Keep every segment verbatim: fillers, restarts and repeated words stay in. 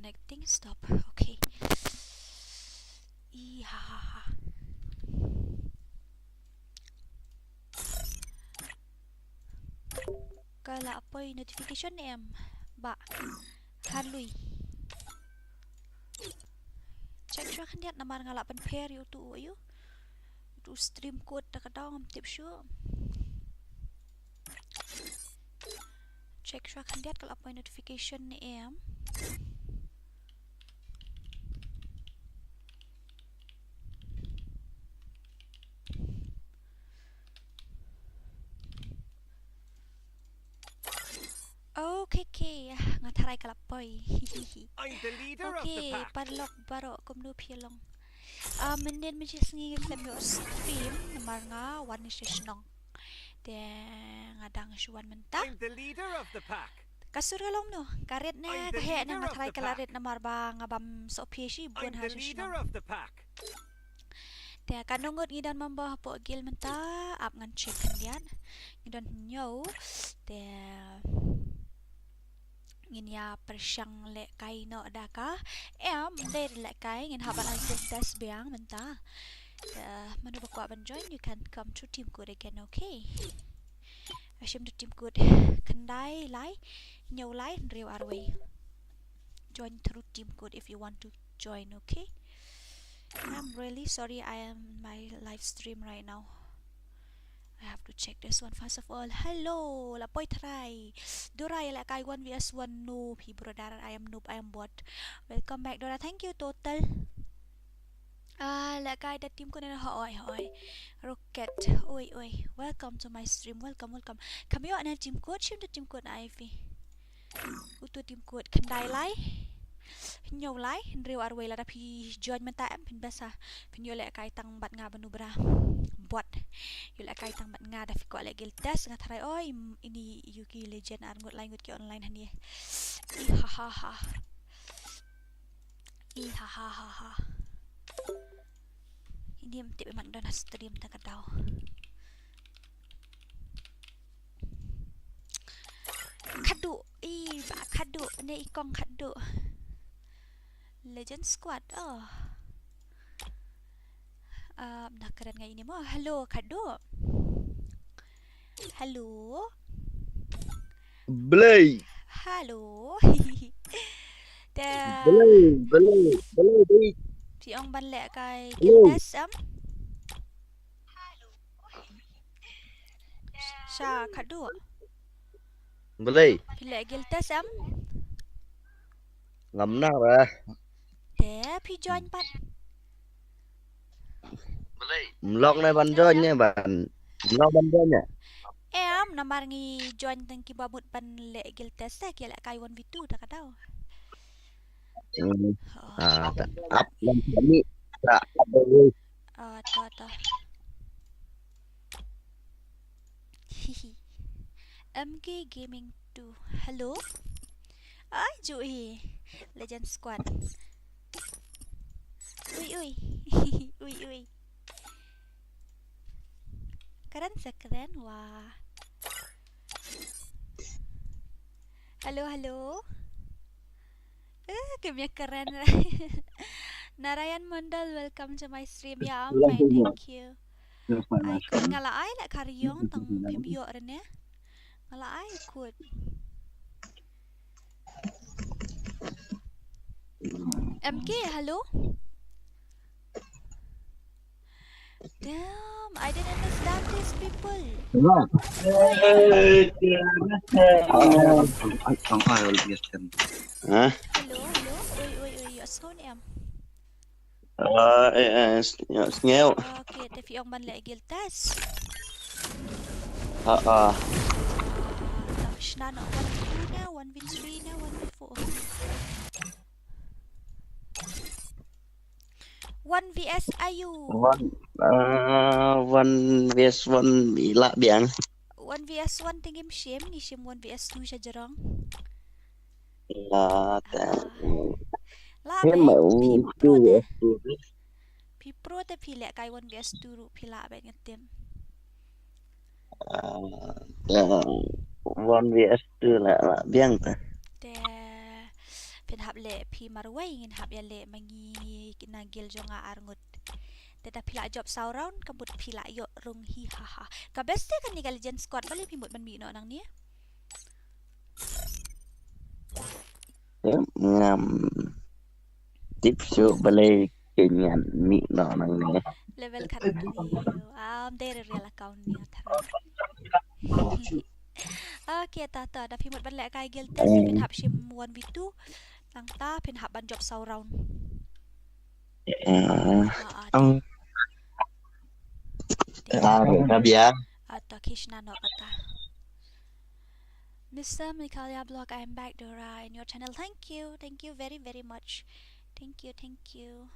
Connecting, stop. Okay. I ha ha ha. Ka la poi notification ne em? Ba. Hanlui. Check shuwa khyndiat namar nga lah pynpher ïa utu u ïa utu u stream code da ka daw ngam tip shuh. Check shuwa khyndiat ka la poi notification ne em. Okay, okay. Nga tharai ka la poi. Hi, hi, hi. I'm the leader of the Okay, pack. Paralok baroh kumno phi long. Ah, mynnin mynshi sngi nga khlem ïoh stream namar nga wan sha shnong. Te nga dang shu wan mynta. I'm the leader of the pack. Ka sur ka long no, ka rit ne, I'm the ka heh ne, leader nga of tharai the ka la pack. Rit namar ba nga bam soh phi shi bun I'm ha the sha leader shnong. Of the pack. Te katno ngut ngi don member hapoh guild mynta, ap ngan check khyndiat. Ngi don hynñiew. Te ngin ïa pyrshang lehkai noh da ka. Em, dei lehkai, ngin hap ban ai guild test biang mynta. Te mano ba kwah ban join, you can come to team code again, okay? Shim to team code khyndai lai, hynñiew lai, hynriew arwei. Join through team code if you want to join, okay? I'm really sorry, I am my live stream right now. I have to check this one first of all. Hello, la poi tharai. Dora ïa lehkai one v one, no phi brother, I am noob, I am bot. Welcome back Dora. Thank you Total. Ah, lehkai da team code ne, hooid, hooid. Rocket. Oi, oi. Welcome to my stream. Welcome, welcome. Kham ïoh ne team code, shim da team code na ai phi. Utu team code khyndai lai, hynñiew lai, hynriew arwei. Lada phi join mynta em phin best ha. Phin ïoh lehkai tang bad nga bad u bra. Bot. Ïoh lehkai tang bad nga da phi kwah leh guild test nga tharai oi ini ïa ki legend ar ngut lai ngut ki online hangne. I ha ha ha. I ha ha ha ha. Ini em tip em don ha stream ta ka daw. Khadduh, i ba Khadduh ne i kong Khadduh. Legend Squad, oh. Ah, na kren ngai ini mo. Hello Khadduh. Hello. Blei. Hello. Te Blei, blei, blei, blei. Phi ong ban lehkai Hello. Guild test em? Sha Khadduh. Blei. Phi leh guild test em? Ngam nang re. Te phi join pat. Mlong ne ban join ne ban. Mlong ban join ne. Em, namar ngi join tang kiba mut ban leh guild test te ki lehkai one v two ta ka daw. Hmm. Oh. Ah, ta ap lang kami. Ta ap dulu. Ah, to, to. Hihi. M K Gaming two. Hello. Ai, ju hi. Legend Squad. Ui, ui. Ui, ui. Karen sa karen wa. Hello, hello. Eh, kemia keren. Narayan Mondal, welcome to my stream. Yeah, I'm fine, thank you. Ai kut nga la ai leh kariong tang phim ïoh re ne. Nga la ai kut. M K, hello. Damn, I didn't understand these people. Huh? Hello, hello. Oi, oi, oi, ïa, sngew ne em? Ah, eh, eh, s-, ïa, sngew. Okay, te phi ong ban leh guild test. Ha, ah. Tang shna noh one v two ne, one v three ne, one v four. One v S ayu. One, uh, one v s one i lah biang. One v s one te ngim shim, ngi shim one v s two sha jrong. Lah, te. Ah. Lah, phi pro te. Phi pro te phi lehkai one v s two ruh phi lah bad nga tip. Ah, te one v s two lah, lah biang te. Te phin hap leh phi marwei, ngin hap ïaleh ma ngi na guild jong nga arngut. Te da phi la jop saw round, ka mut phi la ïoh rung, hi ha ha. Ka best te kane ka Legend Squad, balei phi mut ban mih noh nangne? Em, ngam tip shuh balei ki ngan mih noh nangne. Level khathynriew. Am, dei re real account ni, nga tharai. Okay, ta ta, da phi mut ban leh kai guild test, phin hap shim one v two. Nangta phin hap ban jop saw round. Eh, ah, ah, ang. Te ah, ka biang. Ah, to, ki shna noh kata. Mister Mikalia Blog, I'm back, Dora, in your channel. Thank you, thank you very, very much. Thank you, thank you.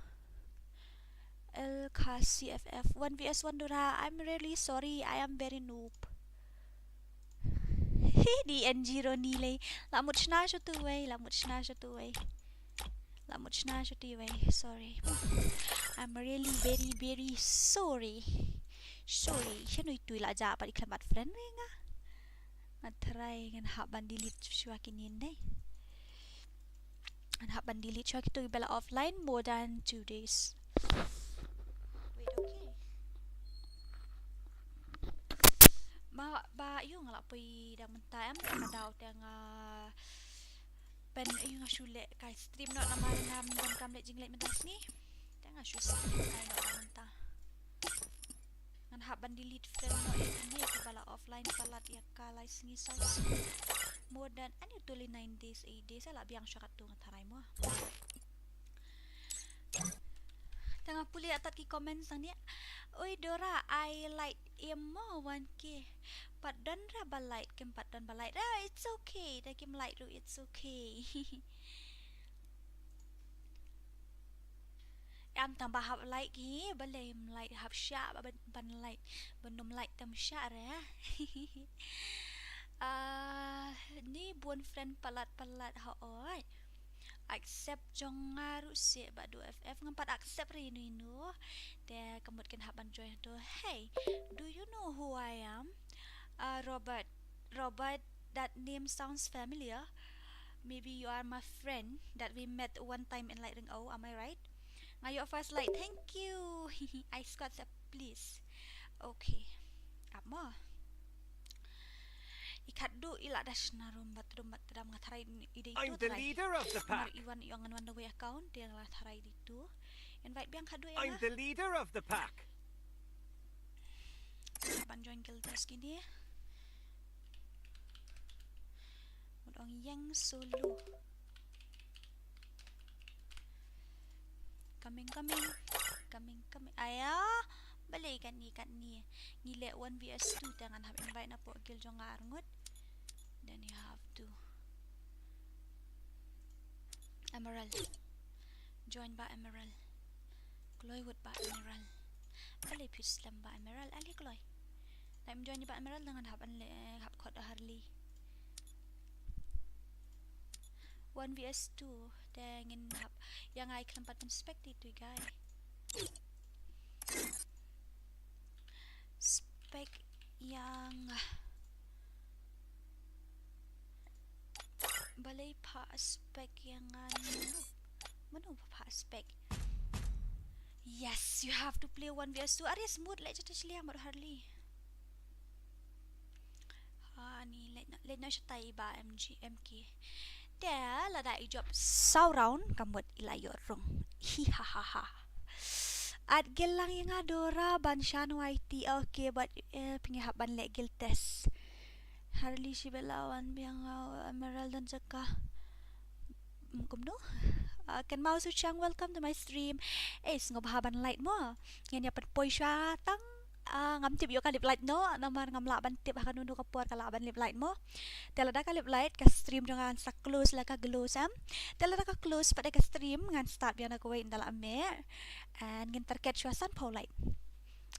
L K C F F, one v one, Dora, I'm really sorry, I am very noob. D N G Ronnie lei. La mut shna shuh tu wei, la mut shna shuh tu wei. La mut shna shuh tu wei, sorry. I'm really very, very sorry. Sorry, sha nui tui la ja pat i khlem bad friend re nga. Nga tharai ngan hap ban delete shuwa kine dei. Ngan hap ban delete shuwa kito kiba la offline more than two days. Wait, okay. Ma ba ïoh nga la poi da mynta em, ka daw te nga pyn ïoh nga shu leh kai stream noh namar ngam donkam leh jingleh mynta sngi. Te nga shu stream kai noh da mynta. Ngan hap ban delete friend noh ïa kine kiba la offline palat ïa ka lai sngi saw sngi. More than, ani tuli nine days, eight days, la biang shuwa katto nga tharai mo. Te nga pule atat ki comments tang ni. Oi Dora, ai like em mo one K. Pat don ra ba like, kim pat don ba like. Ah, it's okay. Da kim like ruh, it's okay. Em tang ba hap like hi, balei ym like hap shah, ba ban, ban like, ban ym like tam shah re. Ah, ni bun friend palat palat ha oi. Accept jong nga ruh seh ba du F F, ngam pat accept re inu inu. Te ka mut kin hap ban join tu. Hey, do you know who I am? Ah, Robert. Robert, that name sounds familiar. Maybe you are my friend that we met one time in Lightring O, am I right? Nga ïoh first like, thank you. I squad sa please. Okay. Ap mo. I khadduh i la dash na rum bat rum bat ram nga tharai i dei tu tharai. I'm the leader of the pack. Mar i wan i ong ngan wan da wei account, te nga la tharai dei tu. Invite biang khadduh ïa nga. I'm the leader of the pack. Ban join guild test kine. Mut ong ïeng solo. Coming, coming. Coming, coming. Aya. Balei katne, katne. Ngi leh one v one te ngan hap invite na pdeng guild jong nga arngut. Then you have to Emerald. Join ba Emerald. Kloi wut ba Emerald. Balei phi slem ba Emerald, ale kloi. Lada ym join ba Emerald, ngan hap ban leh, hap khot Harley. One v two, te ngin hap, ïa nga i khlem pat pyn spec te tu i guy. Spec ïa nga. Balei pha spec ïa nga, mano? Mano pha spec? Yes, you have to play one v one. Are smooth leh jata shiliang mar Harley. Ha, ni leh na, leh na shatai ba M G M K. Te lada i jop saw round, ka mut i la ïoh rung. Hi ha ha ha. At guild lang ïa nga Dora ban shan Y T, okay, but, eh, pynge hap ban leh guild test. Harley shi bela wan biang, uh, Emerald don jaka. Mm, kumno? Uh, Ken Mao Su Chang, welcome to my stream. Eh, sngewbha ban like mo. Ngin ïa pynpoi shuwa tang. Ah, ngam tip ïoh ka lip light noh, namar ngam lah ban tip ha kano kano ka por ka lah ban lip light mo. Te lada ka lip light, ka stream jong nga ngan sa close la ka glow sam. Te lada ka close pat ka stream, ngan start biang na kawei ynda la meh. And ngin target shuwa sanphew like.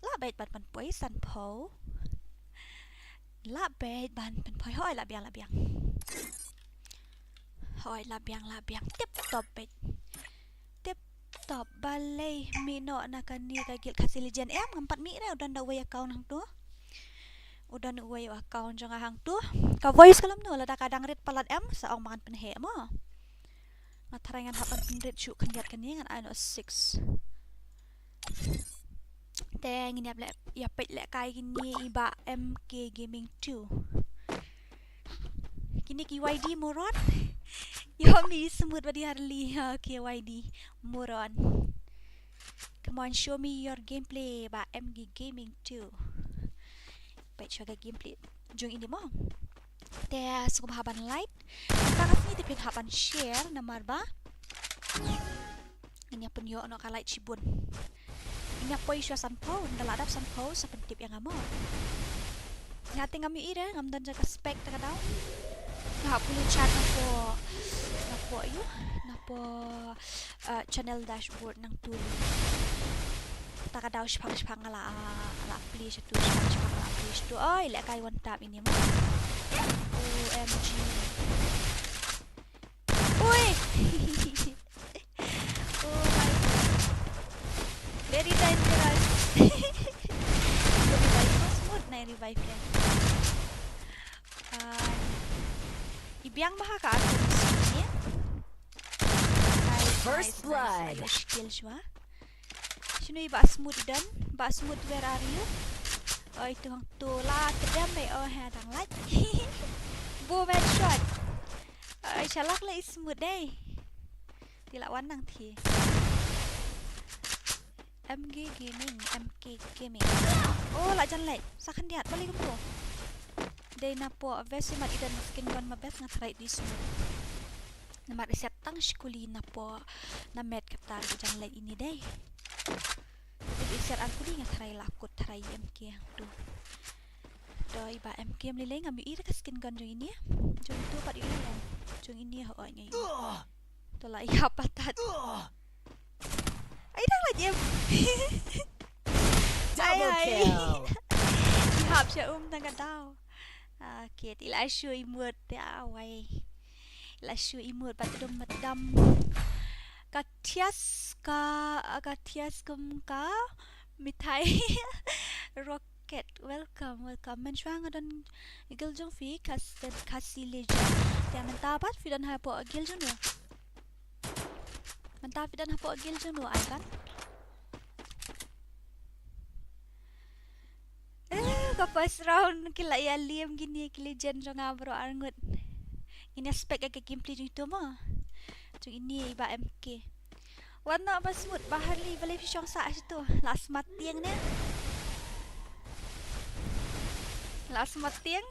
Lah beit ban pynpoi sanphew. Lah beit ban pynpoi. Hoi, lah biang, lah biang. Hoi, lah biang, lah biang. Tip top beit. Tip top. Balei mih noh na kane ka guild Khasi Legend em, ngam pat mih re, u don da uwei account hangtu. U don uwei account jong nga hangtu. Ka voice ka lum no, lada ka dang rit palat em, sa ong ba ngan pynheh mo. Nga tharai ngan hap ban pynrit shuh khyndiat kane, ngan ai noh six. Te ngin ïa leh, ïa peit lehkai kine i Bah M K Gaming two. Kine ki Y D moron. Ïoh mi smooth bad i Harley. Okay, Y D moron. Come on, show me your gameplay, Bah M K Gaming two. Peit shuwa ka gameplay jong ine mo. Te sngewbha ban like. Mynta ka sngi te phin hap ban share namar ba ngin ïa pynïoh noh ka like shibun. Ngin ïa poi shuwa sanphew, ynda la dap sanphew sa pyntip ïa nga mo. Nga te ngam ïohi re, ngam don jaka spec ta ka daw. Nga hap pule chat napoh, napoh ïu, napoh, uh, channel dashboard nangtu. Ta ka daw shipang shipang nga la, la plie shatu, shipang shipang nga la plie shatu. Oi, lehkai one tap ine mo. O M G. Ui. Oh my God. Very dangerous. Revive mo, smooth na revive ka. Ah, i biang bha ka artylli sini. Nice, first nice, blood. Nice. Ayo, skill shuwa. Shino i Bah Smooth don? Bah Smooth, where are you? Oi, tu hangtu la tdem eh, oh, ha dang lait. Boom headshot. Oi, shalak la i Smooth dei. Te la wan nang thi. M K Gaming, M K Gaming. Oh, la jan leh. Sa khyndiat, balei kumto? Dei napoh vest i mat i don skin gun ma best, nga tharai i Smooth. Namar i siat tang shi kuli napoh na met, kata ka jan leh ine dei. Te i siat ar kuli nga tharai la kut tharai M K hangtu. To i Bah M K ym lei lei, ngam ïohi re ka skin gun jong ine. Jong itu pat ïohi re. Jong ine ho, oi, nga ïohi. To la ïa patat. Ai dang la jem. Double kill. I hap sha um tang ka daw. Ah, kit, i la shu i mut te awai. I la shu i mut pat dum madam. Ka thias ka, ka thias kum ka mithai. Rocket, welcome, welcome. Mynshuwa nga don guild jong phi, Khasi, Khasi Legend. Te mynta pat phi don hapoh guild jong no? Mynta phi don hapoh guild jong no, Ivan? Eh, ka first round ki la ïa liem kine ki legend jong nga baroh arngut. Ngin ïa spec ïa ka gameplay jong itu mo. Jong ine i Bah M K. Wan noh Bah Smooth, Bah Harley, balei phi shong sah shitu? La smat tieng ne? La smat tieng.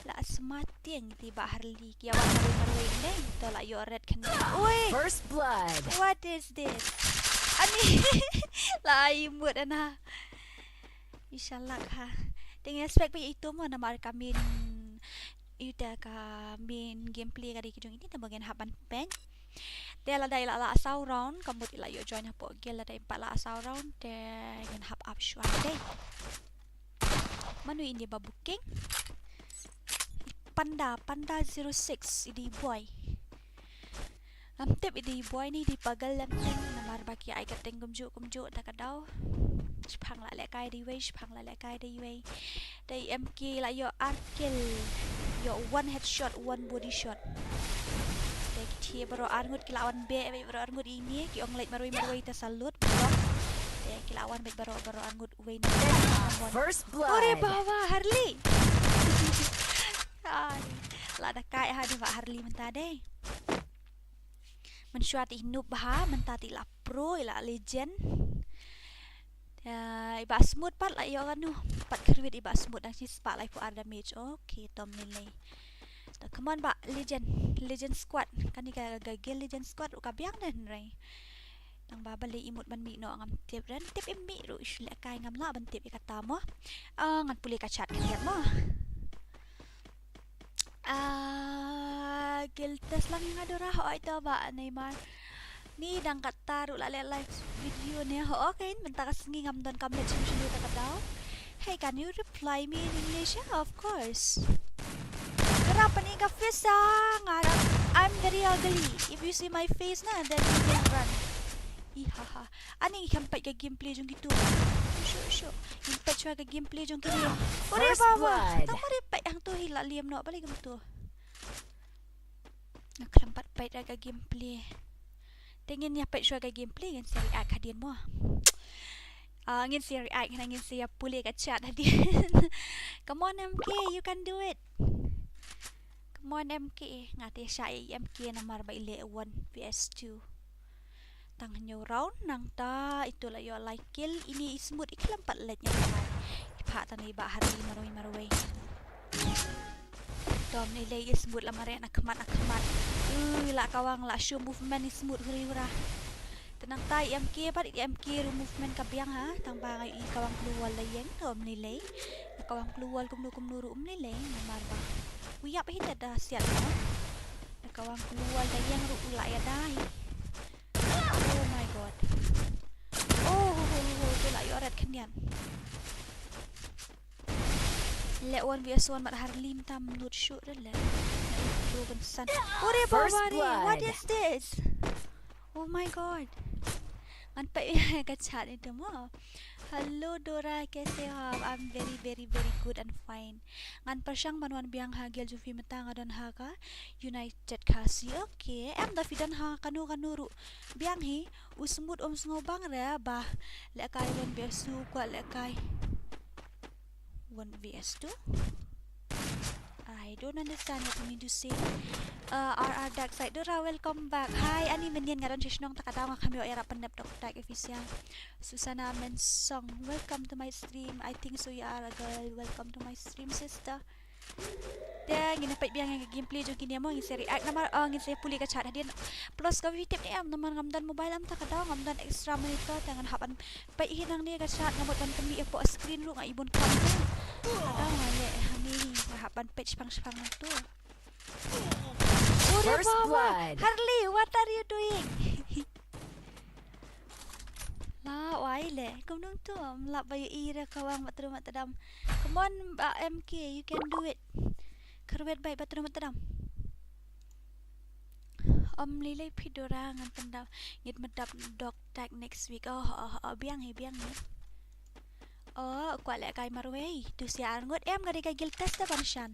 La smat tieng te Bah Harley, ki ïa wan marwei marwei ne, to la ïoh red kane. Ui! First blood. What is this? Ani, la i mut ana. Inshallah ha. Te ngin spec peit ïa itu mo namar ka main, ïa ka main gameplay ka dei ki jong ine, te mo ngin hap ban peit. Te lada i la lah saw round, ka mut i la ïoh join hapoh guild, lada im pat lah saw round, te ngin hap ap shuwa dei. Mano ine ba booking? Panda, Panda zero six, i dei i boi. Ngam tip i dei i boi ne i dei i pagal, ngam tip namar ba ki ai kyrteng kumjuh kumjuh ta ka daw. Shipang la lehkai da iwei, shipang la lehkai da iwei. Te i M K la ïoh ar kill. Ïoh one headshot, one body shot. Te ki thie baroh arngut ki la wan beh, beh baroh arngut ine, ki ong leit marwei marwei te salute. Te ki la wan beh baroh, baroh arngut. Wei na first blood. Ore bawa Harley. Ai, la da kai ha dei Bah Harley mynta dei. Mynshuwa te i noob bha, mynta te i la pro, i la legend. Ya, i Bah Smooth pat la ïoh kano, pat kyrwit i Bah Smooth dang shispah laiphew ar damage. Okay, tom lei lei. To, come on Bah, legend, legend squad. Kane ka, ka guild legend squad ruh ka biang dei hynrei. Nang ba balei i mut ban mih noh ngam tip re, tip im mih ruh, ish, lehkai ngam lah ban tip ïa kata mo. Ah, ngan pule ka chat khyndiat mo. Ah, guild test lang ïa nga Dora, hooid to Bah Neymar. Ni dang katta ruh la leh live video ne, hooid kein, mynta ka sngi ngam don kam leh shim shim ïa ka daw. Hey, can you reply me in English? Yeah, of course. Ngarap ani ka face ah, ngarap. I'm very ugly. If you see my face na, then you will run. Ihaha. Ani ngi kham peit ka gameplay jong kitu. Shu, shu. Ngi peit shuwa ka gameplay jong kine. Ore first baba. Blood. Tang mari peit hangtu hi la liem noh, balei kumtu. Nga khlem pat peit ïa ka gameplay. Te ngin ïa peit shuwa ka gameplay, ngin sa react hadien mo. Ah, ngin sa react, ngin sa ïa pule ka chat hadien. Come on, M K, you can do it. Come on, M K. Nga te shah ïa M K namar ba i leh one versus two. Tang hynñiew round nangta, ito la ïoh lai kill, ine i Smooth i khlem pat leit ïa ka lai. I phah tang ïa i Bah Harley marwei marwei. Tom ni lei i Smooth la mareh na khmat na khmat. Ui, la kawang la show movement i Smooth huri hura. Te nangta i M K pat, i M K ruh movement ka biang ha, tang ba nga i kawang klur wall la ïeng, tom ni lei. La kawang klur wall kumno kumno ruh um ni lei, namar ba u ïap hi te da siat mo. La kawang klur wall la ïeng ruh u la ïada hi. Oh my god. Oh, ho, ho, ho, ho, tu la ïoh red khyndiat. Leh one versus one mat Harley mynta mut shuh dah leh. Broken sun. Ore First baba re, what blood. Is this? Oh my god. Ngan peit ka chat ito mo. Hello Dora, kaise ho aap? I'm very, very, very good and fine. Ngan pyrshang ban wan biang ha guild jong phi mynta, nga don ha ka United Khasi. Okay, em da phi don ha kano kano ruh biang hi. U Smooth um sngewbang re ba lehkai one versus two, kwah lehkai one versus two. I don't understand what you mean to say. Uh, R R Dark Side Dora, welcome back. Hi, ani mynnin nga don sha shnong, ta ka daw nga kham ïoh ïarap pyndep Dok Tag Official. Susana Mensong, welcome to my stream. I think so you are a girl. Welcome to my stream, sister. Te ngin ïa peit biang ïa ka gameplay jong kine mo, ngin sa react namar, oh, ngin sa pule ka chat hadien. Plus ka VTip ni em, namar ngam don mobile em, ta ka daw ngam don extra monitor, te ngan hap ban peit hi nangne ka chat, nga mut ban pynmih ïa poh screen ruh nga i bun kam te. Ka daw nga leh hangne hi, nga hap ban peit shipang shipang nangtu. Ure First baba, blood. Harley, what are you doing? La wai le, kumno to, ym lah ba ïohi re kawang, mat tru mat tdam. Come on, ba M K, you can do it. Kyrwet bai, mat tru mat tdam. Ym lei lei phi Dora, ngan pyndap, ngin pyndap Dok Tag next week. Oh, oh, oh, biang hi, biang hi. Oh, kwah lehkai marwei. Tu sia ar ngut em, ka dei ka guild test da ban shan.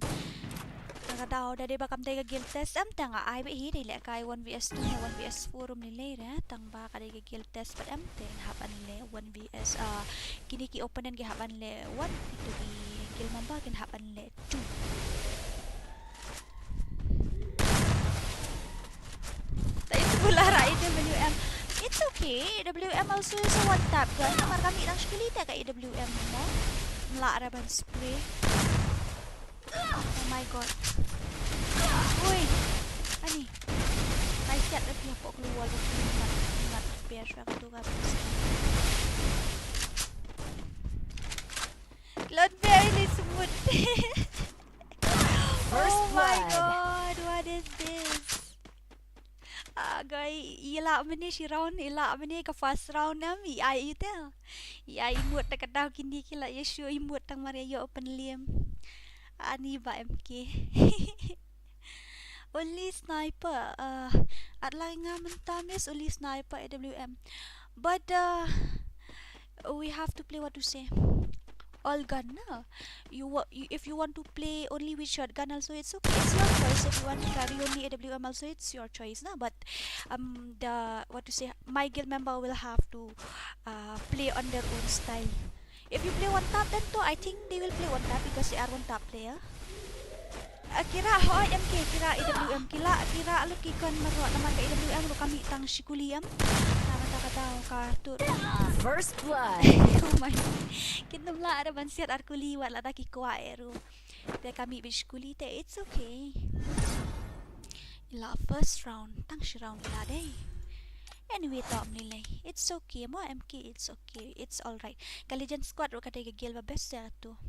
Ka daw da dei ba kam dei ka guild test em, te nga ai beit hi, dei lehkai one versus two ne one versus four ruh ym lei lei re. Tang ba ka dei ka guild test pat em, te ngin hap ban leh one versus, ah, kine ki opponent ki hap ban leh one, itu ki guild member kin hap ban leh two. Sa i sbula ra A W M. It's okay. A W M also is a one tap gun. Namar ka mih tang shi kuli te ka A W M mo. Ym lah re ban spray. Oh my god. Ui. Ani. Ai siat, da phi hapoh klur wall, da phi ngat, ngat pyrshah ka tu ka. Lord Barry Smooth. First Oh my blood. God, what is this? Ah, guy, i lah mynne shi round, i lah mynne ka first round em, i ai i te. I ai i mut ta ka daw kine ki la ïa shu i mut tang mar ïa ïoh pynliem. Ani ba M K. Only sniper, uh, at lai nga mynta miss only sniper A W M. But, uh, we have to play, what to say, all gun, na? You wa-, you, if you want to play only with shotgun also, it's okay. It's your choice. If you want to carry only A W M also, it's your choice, na? But, um, the, what to say, my guild member will have to, uh, play on their own style. If you play one tap, then to, I think they will play one tap because they are one tap player. Ah, ki rah hooid M K, ki rah A W M, ki lah, ki rah lut ki gun marwei, namar ka A W M ruh ka mih tang shi kuli em. Namar kata ka daw ka tu. First blood. Oh my. Kin ym lah re ban siat ar kuli wat lada ki kwah eh ruh. Te ka mih beit shi kuli te, it's okay. I lah first round, tang shi round i lah dei. Anyway, to ym lei lei. It's okay, mo M K, it's okay. It's alright. Ka Legend Squad ruh ka dei ka guild ba best ïa tu.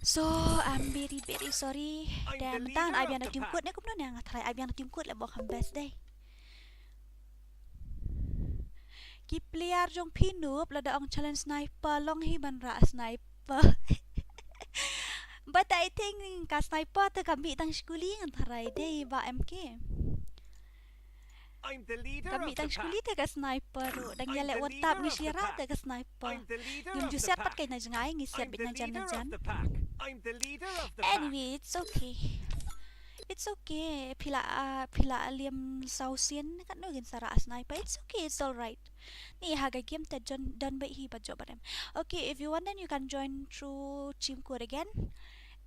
So, I'm very, very sorry. Te mynta ngan ai biang na team code ne kumno ne, nga try ai biang na team code leh ba kham best dei. Ki player jong phi noob, lada ong challenge sniper, long hi ban rah sniper. But I think ka sniper te ka mih tang shi kuli, ngan try dei ba M K. Ka mih tang shi kuli te ka sniper ruh. Dang ïaleh one tap ngi shu ïa rah te ka sniper. Ngim ju siat pat kein na jngai, ngi siat beit na jan na jan. Anyway, it's okay. It's okay. Phi la, ah, phi la liam saw sien, katno ngin sa rah sniper. It's okay, it's all right. Ni ha ka game te don, don beit hi ba jop ba rem. Okay, if you want then you can join through team code again.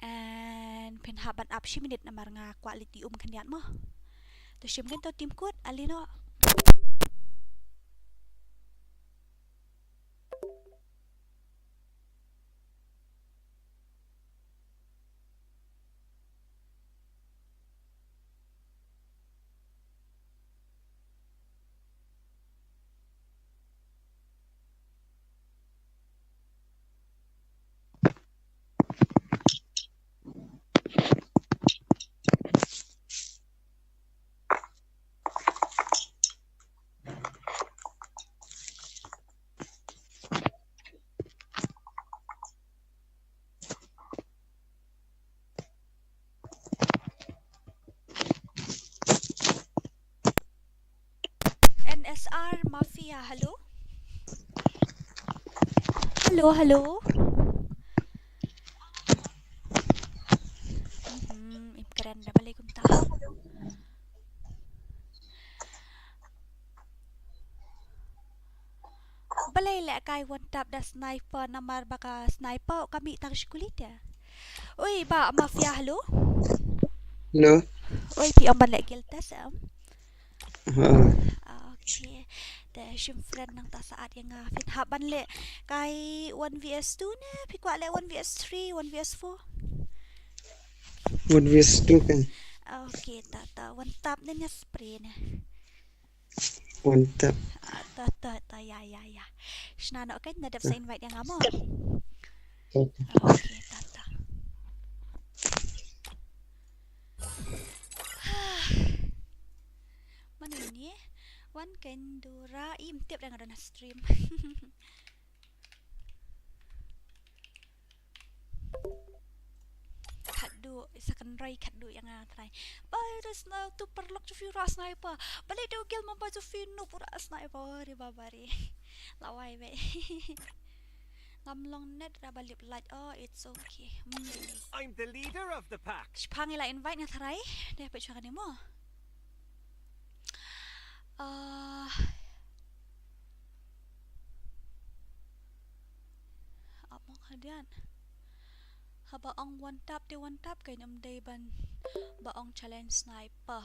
And phin hap ban ap shi minit namar nga kwah leit ïa um khyndiat mo. To shim kan to team code, ale noh. N S R Mafia, hello? Hello, hello? Mhm, im kren da balik kumta. Balei leh kai one tap da sniper namar ba ka sniper ka mih tang shi kuli te. Oi, ba Mafia, hello? Hello. Oi, phi ong ban leh guild test em? Ha. Ah, okay. Te shim friend nangta sa add ïa nga. Phin hap ban leh kai one V S two ne, phi kwah leh one V S three, one V S four? One V S two kan. Ah, okay, ta ta. One tap ne, ne spray ne. One tap. Ah, ta ta ta, ya ya ya. Shna noh kan, na dep sa invite ïa nga mo. Okay. Okay, ta ta. Mano ini? Wan Kendura, im tip da nga don ha stream. Khatduh, sa kynroi khatduh ïa nga trai. Ba ris na tu paralok jong phi u rah sniper. Balei dei u guild member jong phi u nuh u rah sniper. Ri baba ri. Lawai be. Ngam long net ra ba lip light. Oh, it's okay. Hmm. I'm the leader of the pack. Shipang ila invite nga trai. Dei peit shwa kane mo. Ah. Ap mo khadian. Haba ong one tap te one tap, kein ym dei ban ba ong challenge sniper.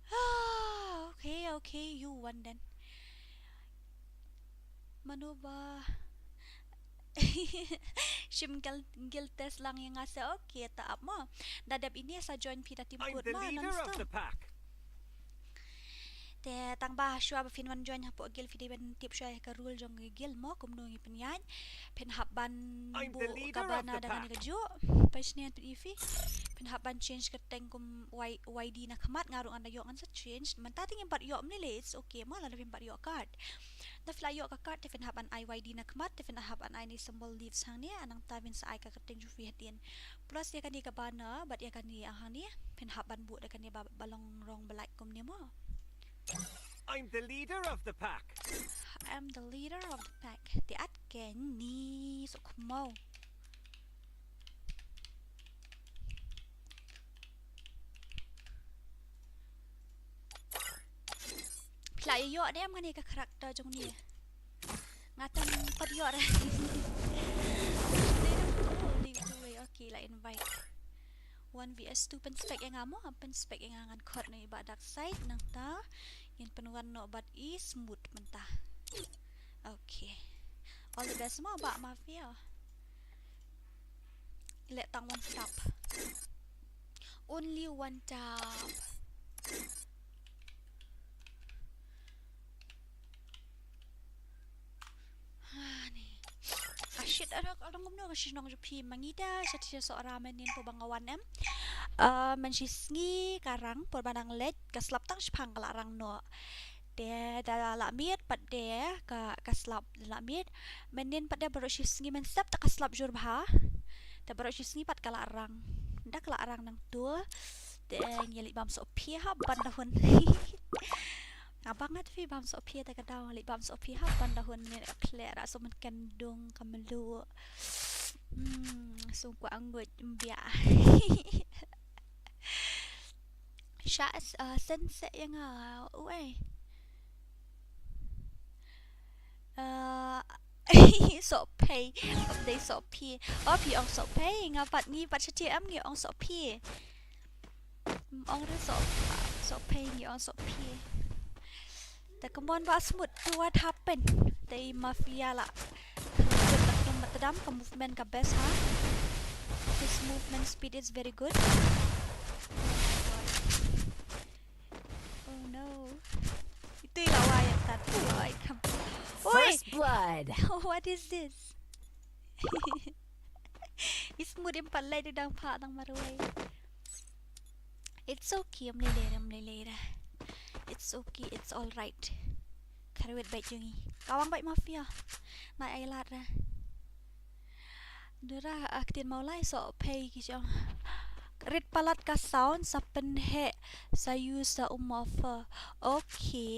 Ah, okay, okay, you won then. Mano ba shim guild, guild test lang ïa nga se, okay, ta ap mo. Da dep ini sa join phi da team code ma, non stop. Te tang ba shuwa ba phin wan join hapoh guild phi dei ban tip shuwa ïa ka rule jong ka guild mo, kumno ngi pynïaid. Phin hap ban buh ka banner da kane kajuh. Pynshne pyn ïa phi. Phin hap ban change kyrteng kum Y-, Y D na khmat, nga ruh ngan da ïoh ngan sa change. Mynta te ngim pat ïoh mynne le, it's okay mo, lada phim pat ïoh card. Da phi la ïoh ka card te phin hap ban ai Y D na khmat, te phin hap ban ai ni symbol leaves hangne, nangta phin sa ai ka kyrteng jong phi hadien. Plus ïa kane ka banner bad ïa kane hangne phin hap ban buh da kane ba, ba long rong ba light kumne mo. I'm the leader of the pack. I'm the leader of the pack. Te at ken ni sok mo. Phi la ïoh ne em kane ka character jong ni? Nga tang pat ïoh re. Oh, lead the way. Okay, la invite. One V S two, pynspec ïa nga mo, pynspec ïa nga, ngan khot noh i Bah Darkseid nangta. Ngin pynwan noh bad i Smooth mynta. Okay. All the best mo Bah Mafia. Leh tang one tap. Only one tap. Ah, ni. Ah, shit, ada, ada ngumno ka shnong jong phi, ma ngi da sha Sohra mynnin, pynban nga wan em. Ah, man shi sngi ka rang, pynban nang leit, ka slap tang shipang ka la rang noh. Te da la miet pat de ka, ka slap la miet. Mynnin pat de baroh shi sngi mynstep te ka slap jur bha. Te baroh shi sngi pat ka la rang. Da ka la rang nangtu. Te ngi leit bam sohphi hap ban da hun. Nga bang ngat phi bam sohphi te ka daw leit bam sohphi hap ban da hun, ngi khleh ra soh mynken dung ka mluh. Hmm, sum kwah ngut mbiah. Sha, uh, send seh ïa nga, uh, eh. Uh, Sohphei, ym dei Sohphi. Oh, phi ong Sohphei, nga pat ngi pat sha T M ngi ong Sohphi. Ym ong re Soh, Sohphei, ngi ong Sohphi. Te come on Bah Smooth, to what happened? Te i Mafia la. Ka movement ka best ha. His movement speed is very good. Oh no. Itu i la wai ïa tat. Oi, kam. Oi! First blood. What is this? I Smooth im pat leh, i dang phah dang marwei. It's okay, ym lei lei, ym lei lei. It's okay, it's all right. Kharwit bad jong ngi. Kawang bad Mafia. Nai ai lad ra. Dura, ah, ktien Mawlai Sohphei ki jong. Rit palat ka sound sa pynheh sa use sa um offer. Okay.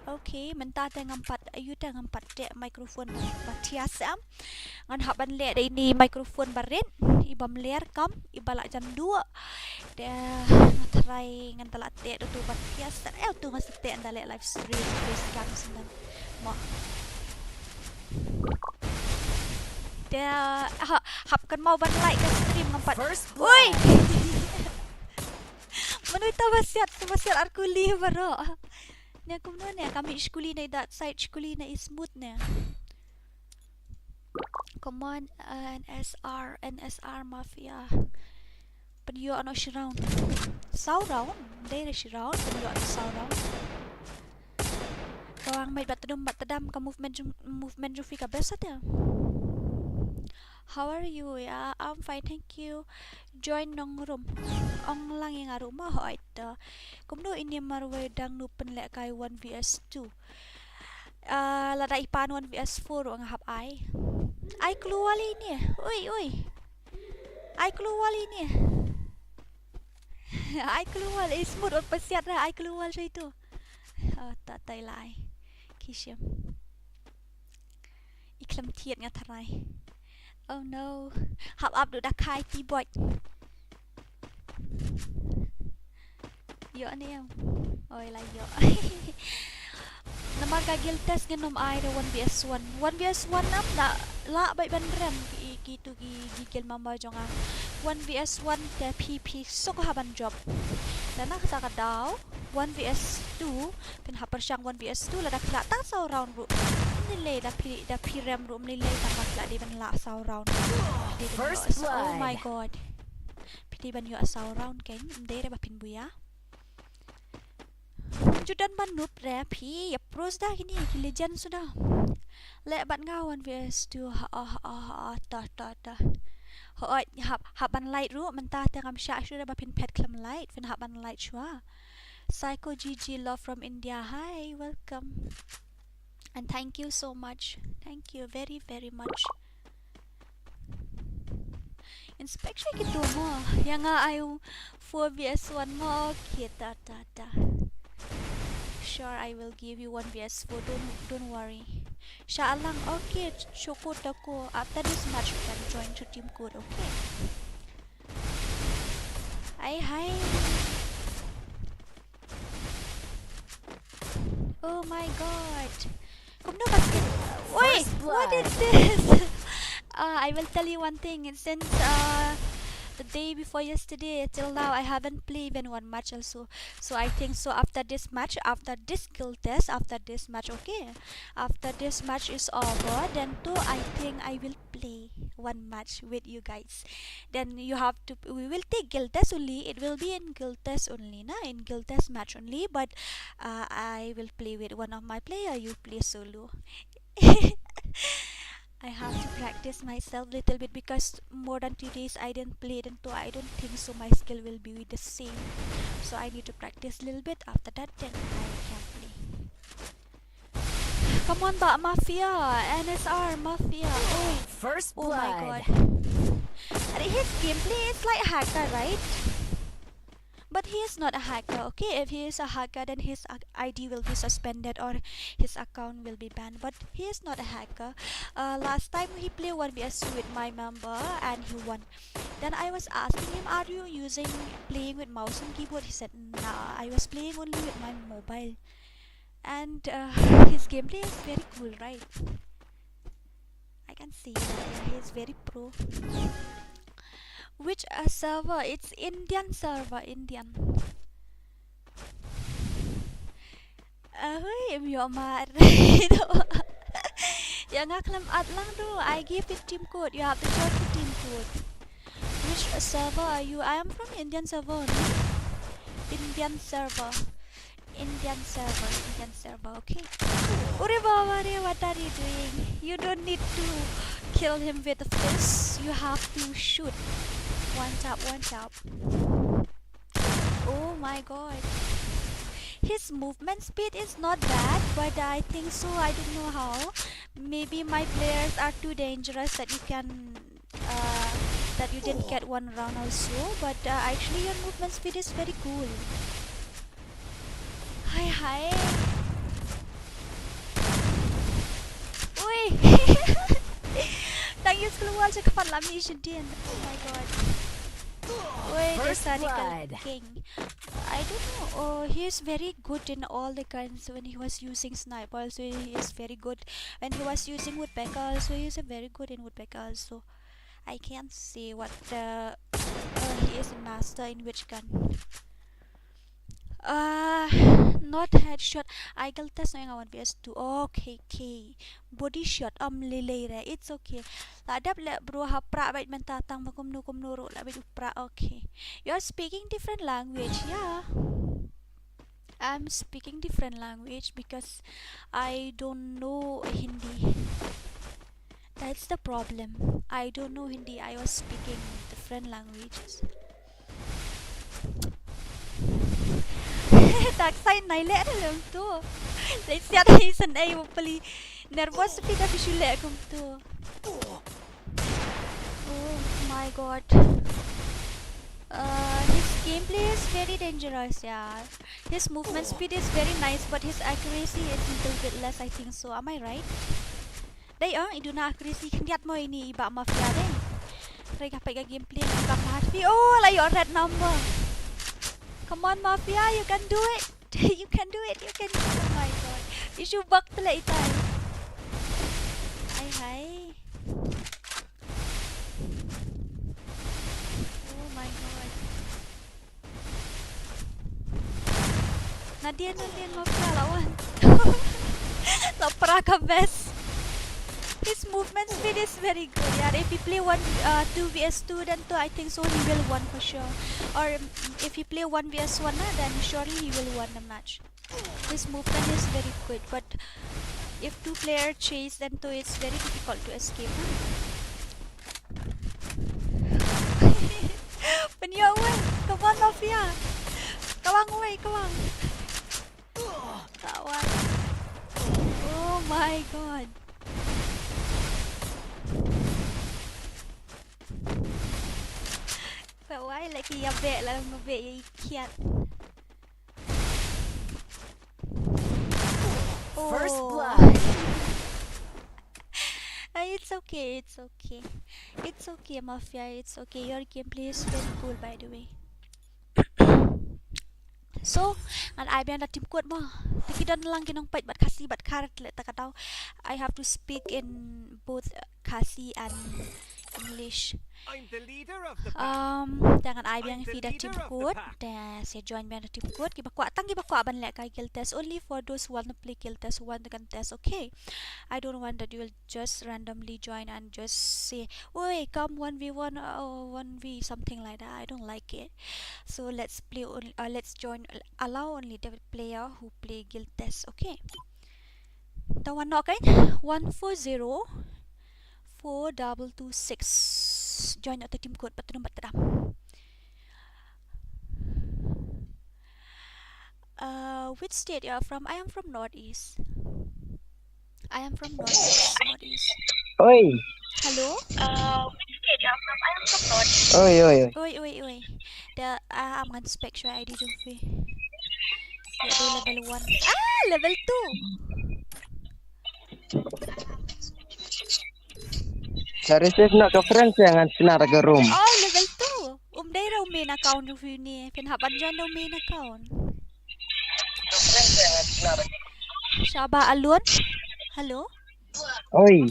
Okay, mynta te ngam pat, ayu te ngam pat teh microphone ba, ba thiah seh. Ngan hap ban leh da ini microphone ba rit, i bym ler kam, i ba la jan duh. Te nga try ngan da la teh da utu ba thiah seh, eh, utu nga sa teh da leh live stream, face cam sngewbha. Mo. Te ha, hap kynmaw ban like ka stream ngam pat. First blood. Oi! Mano ita ba siat, ba siat ar kuli baroh. Ne kumno ne, ka mih shi kuli ne, that side shi kuli ne, i Smooth ne. Come on, uh, N S R, N S R Mafia. Pynïoh noh shi round. Saw round, dei re shi round, pynïoh noh saw round. Kawang mait bad tdum bad tdam, ka movement jong, movement jong phi ka best te. How are you? Yeah, I'm fine, thank you. Join nong room. Ong lang ïa nga ruh mo, hooid. Kumno ini marwei dang nu pynlehkai one V S two. Ah, lada i pan one V S four ruh nga hap ai. Ai clue wali ini. Oi, oi. Ai clue wali ini. Ai clue wali, i Smooth ot pasiat ra, ai clue wali itu. Oh, ta tai lai. Kishim. I khlem thied nga tharai. Oh no. Hap ap du da khai ti boit. Ïoh ne em. Oi la ïoh. Namar ka guild test ngin ym ai re one V S one. One V S one nam da lah bait ban rem ki, ki tu ki, ki guild member jong nga. One V S one te phi phi suk ha ban jop. Lada kata ka daw one V S two, phin hap pyrshang one V S two, lada phi lah tang saw round ruh. Ym lei lei da phi, da phi rem ruh ym lei lei tang ba phi lah dei ban lah saw round. Dei ban lah saw, oh my god. Phi dei ban ïoh saw round kein, ym dei re ba phin buaid. Ju don ban noob re phi, ïa pros da kine, ki legend suda. Leh bad nga one V S two, ha, ha, ha, ha, ta, ta, ta. Hooid, hap, hap ban like ruh, mynta te ngam shah shuh re ba phin phet khlem like, phin hap ban like shuwa. Psycho G G love from India. Hi, welcome. And thank you so much. Thank you very, very much. Inspection kito mo. Ïa nga ai u four V S one mo. Okay, ta, ta, ta. Sure, I will give you one V S four. Don't, don't worry. Sha lang. Okay, Choco Taco. After this match, you can join to Team Code, okay? Ai, hi. Oh my god. Kumno ka skin? Wait, what is this? Uh, I will tell you one thing. Since, uh, the day before yesterday till now, I haven't played even one match also. So I think so after this match, after this guild test, after this match, okay? After this match is over, then too, I think I will play one match with you guys. Then you have to, we will take guild test only. It will be in guild test only, na? In guild test match only. But, uh, I will play with one of my player. You play solo. I have to practice myself little bit because more than two days I didn't play, and so I don't think so my skill will be the same. So I need to practice little bit. After that, then I can play. Come on, Bah Mafia, N S R Mafia. Oi. First blood. Oh my god. Are his gameplay is like hacker, right? But he is not a hacker, okay? If he is a hacker, then his ac- I D will be suspended or his account will be banned. But he is not a hacker. Uh, last time he played one V S two with my member and he won. Then I was asking him, "Are you using, playing with mouse and keyboard?" He said, "Nah, I was playing only with my mobile." And uh, his gameplay is very cool, right? I can see that. Yeah, he is very pro. Which uh, server? It's Indian server, Indian. Uh, hui, em yo mar. Ya nga khlem at lang do. I give it team code. You have to join the team code. Which uh, server are you? I am from Indian server only. Indian server. Indian server, Indian server, okay. Ore baba re, what are you doing? You don't need to kill him with a fist. You have to shoot. One tap, one tap. Oh my god. His movement speed is not bad, but I think so. I don't know how. Maybe my players are too dangerous that you can uh, that you didn't get one round also, but uh, actually your movement speed is very cool. Hi, hi. Ui. Tang ïa skul wal je kepala mi shedin. Oh my god. Ui, dia sari king. I don't know. Oh, he is very good in all the guns. When he was using sniper also, he is very good. When he was using woodpecker also, he is a very good in woodpecker also. I can't say what the uh, he is a master in which gun. Uh, not headshot. I guild test no nga one V S two. Okay, okay. Body shot. Um, lele re. It's okay. La dap le bro ha pra bait menta tang ba kumno kumno ro la bait pra. Okay. You're speaking different language. Yeah. I'm speaking different language because I don't know Hindi. That's the problem. I don't know Hindi. I was speaking different languages. Tak sai nai le na lem tu. Let's see how he's an A pali. Nervous fi ka fishu le kum tu. Oh my god. Uh, his gameplay is very dangerous, yeah. His movement speed is very nice, but his accuracy is little bit less, I think so. Am I right? Dai, uh, iduna accuracy khyndiat mo ini i ba mafia dai. Rega pai ka gameplay i ba mafia. Oh, la ïoh red number. Come on, mafia, you can do it. You can do it. You can. Oh my god. Issue bug tele itai. Hai hai. Oh my god. Nadien, nadien, mafia lawan. La pra ka best. His movement speed is very good. Yeah, if he play one, uh, two V S two, then two, I think so he will win for sure. Or um, if he play one V S one, na, then surely he will win the match. His movement is very good, but if two player chase, then two, it's very difficult to escape. Pynïoh wei, come on mafia. Kawang wei, kawang. Kawang. Oh my god. Kawang lagi ya bek lah ngabek ya ikiat. First blood. Uh, it's okay, it's okay. It's okay, Mafia, it's okay. Your gameplay is very cool, by the way. So, ngan ai biang da team code mo. Te ki don lang ki nongpeit bad Khasi bad Khar le ta ka daw. I have to speak in both Khasi and English. Um, te ngan ai biang ïa phi da team code. Te sa join biang da team code. Kiba kwah, tang kiba kwah ban leh ka guild test. Only for those who want to play guild test, who want to gun test. Okay. I don't want that you will just randomly join and just say, "Oi, come one v one or one v something like that." I don't like it. So let's play. On, uh, let's join. Allow only the player who play guild test. Okay. Te wan noh kan? One four zero four double two six. Join atau team code patrum patram. Uh, which state you are from? I am from Northeast. I am from Northeast. Northeast. Oi. Hello. Uh, which state Oi, oi, oi. Oi, oi, oi. Da, ah, am ngan spec shuwa I D jong phi. Ïa, dei level one. Ah, level two. Sa receive noh ka friend ïa ngan shna da ka room. Oh, level two. Um dei da u main account jong phi une. Phin hap ban join da u main account. Shaba Alun. Hello. Oi.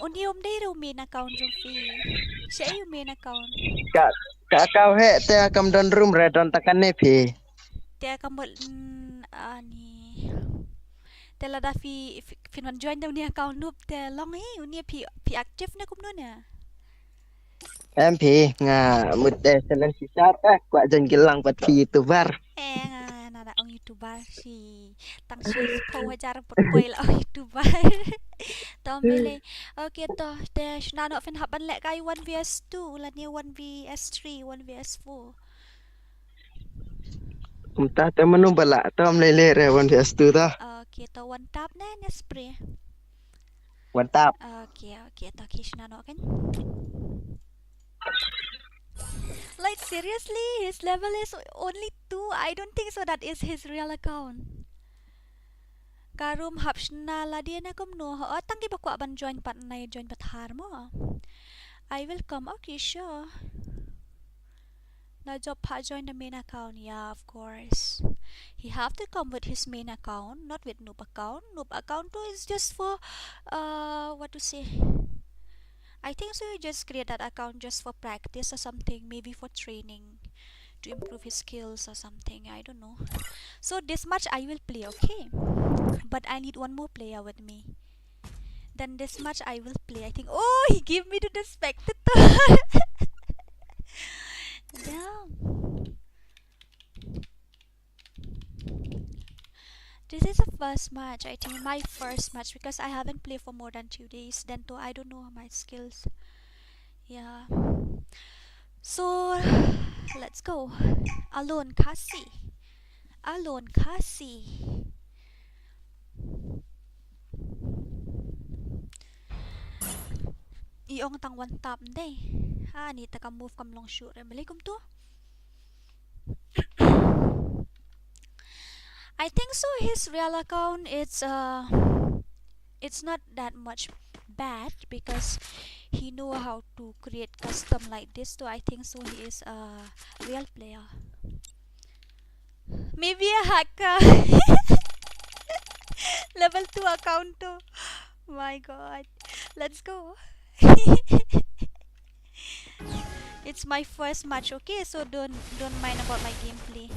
Une um dei da u main account jong phi. Shaei u main account? Ka, ka account hi te kam don room re, don tang kane phi. Te kam bol, mm, ani. Te lada phi, phi, phin wan join da une account ruh te long hi, une phi, phi active ne kumno ne? Em phi, nga mut te selen shisha te kwah join ki lang pat phi YouTuber. Eh, nga, nga nada ong YouTuber shi. Tang shiphew hajar pat poi la ong YouTuber. To mele. Okay to, te shna noh, phin hap ban leh kai one versus two lane one versus three, one versus four. Kumta te mano ba lah, to mele re one versus two to. Okay to, one tap ne ne spray. One tap. Okay, okay, to ki shna noh kan. Like, seriously, his level is only two. I don't think so that is his real account. Ka room hap shna lade ne kumno? Oh, tang ki ba kwah ban join pat nai join pat har mo. I will come. Okay, sure. Na job pa join the main account. Yeah, of course. He have to come with his main account, not with noob account. Noob account too is just for, uh, what to say? I think so. You just create that account just for practice or something, maybe for training, to improve his skills or something. I don't know. So this match I will play, okay? But I need one more player with me. Then this match I will play. I think. Oh, he gave me the Spectator. Damn. This is the first match, I think, my first match, because I haven't played for more than two days. Then too, I don't know my skills. Yeah. So, let's go. Alun Khasi. Alun Khasi. I ong tang one tap ndei. Ha, ni ta ka move kam long shuh re. Malaikum tu. I think so his real account, it's, uh, it's not that much bad because he know how to create custom like this, so I think so he is a real player. Maybe a hacker. Level two account too. My God. Let's go. It's my first match, okay? So don't, don't mind about my gameplay.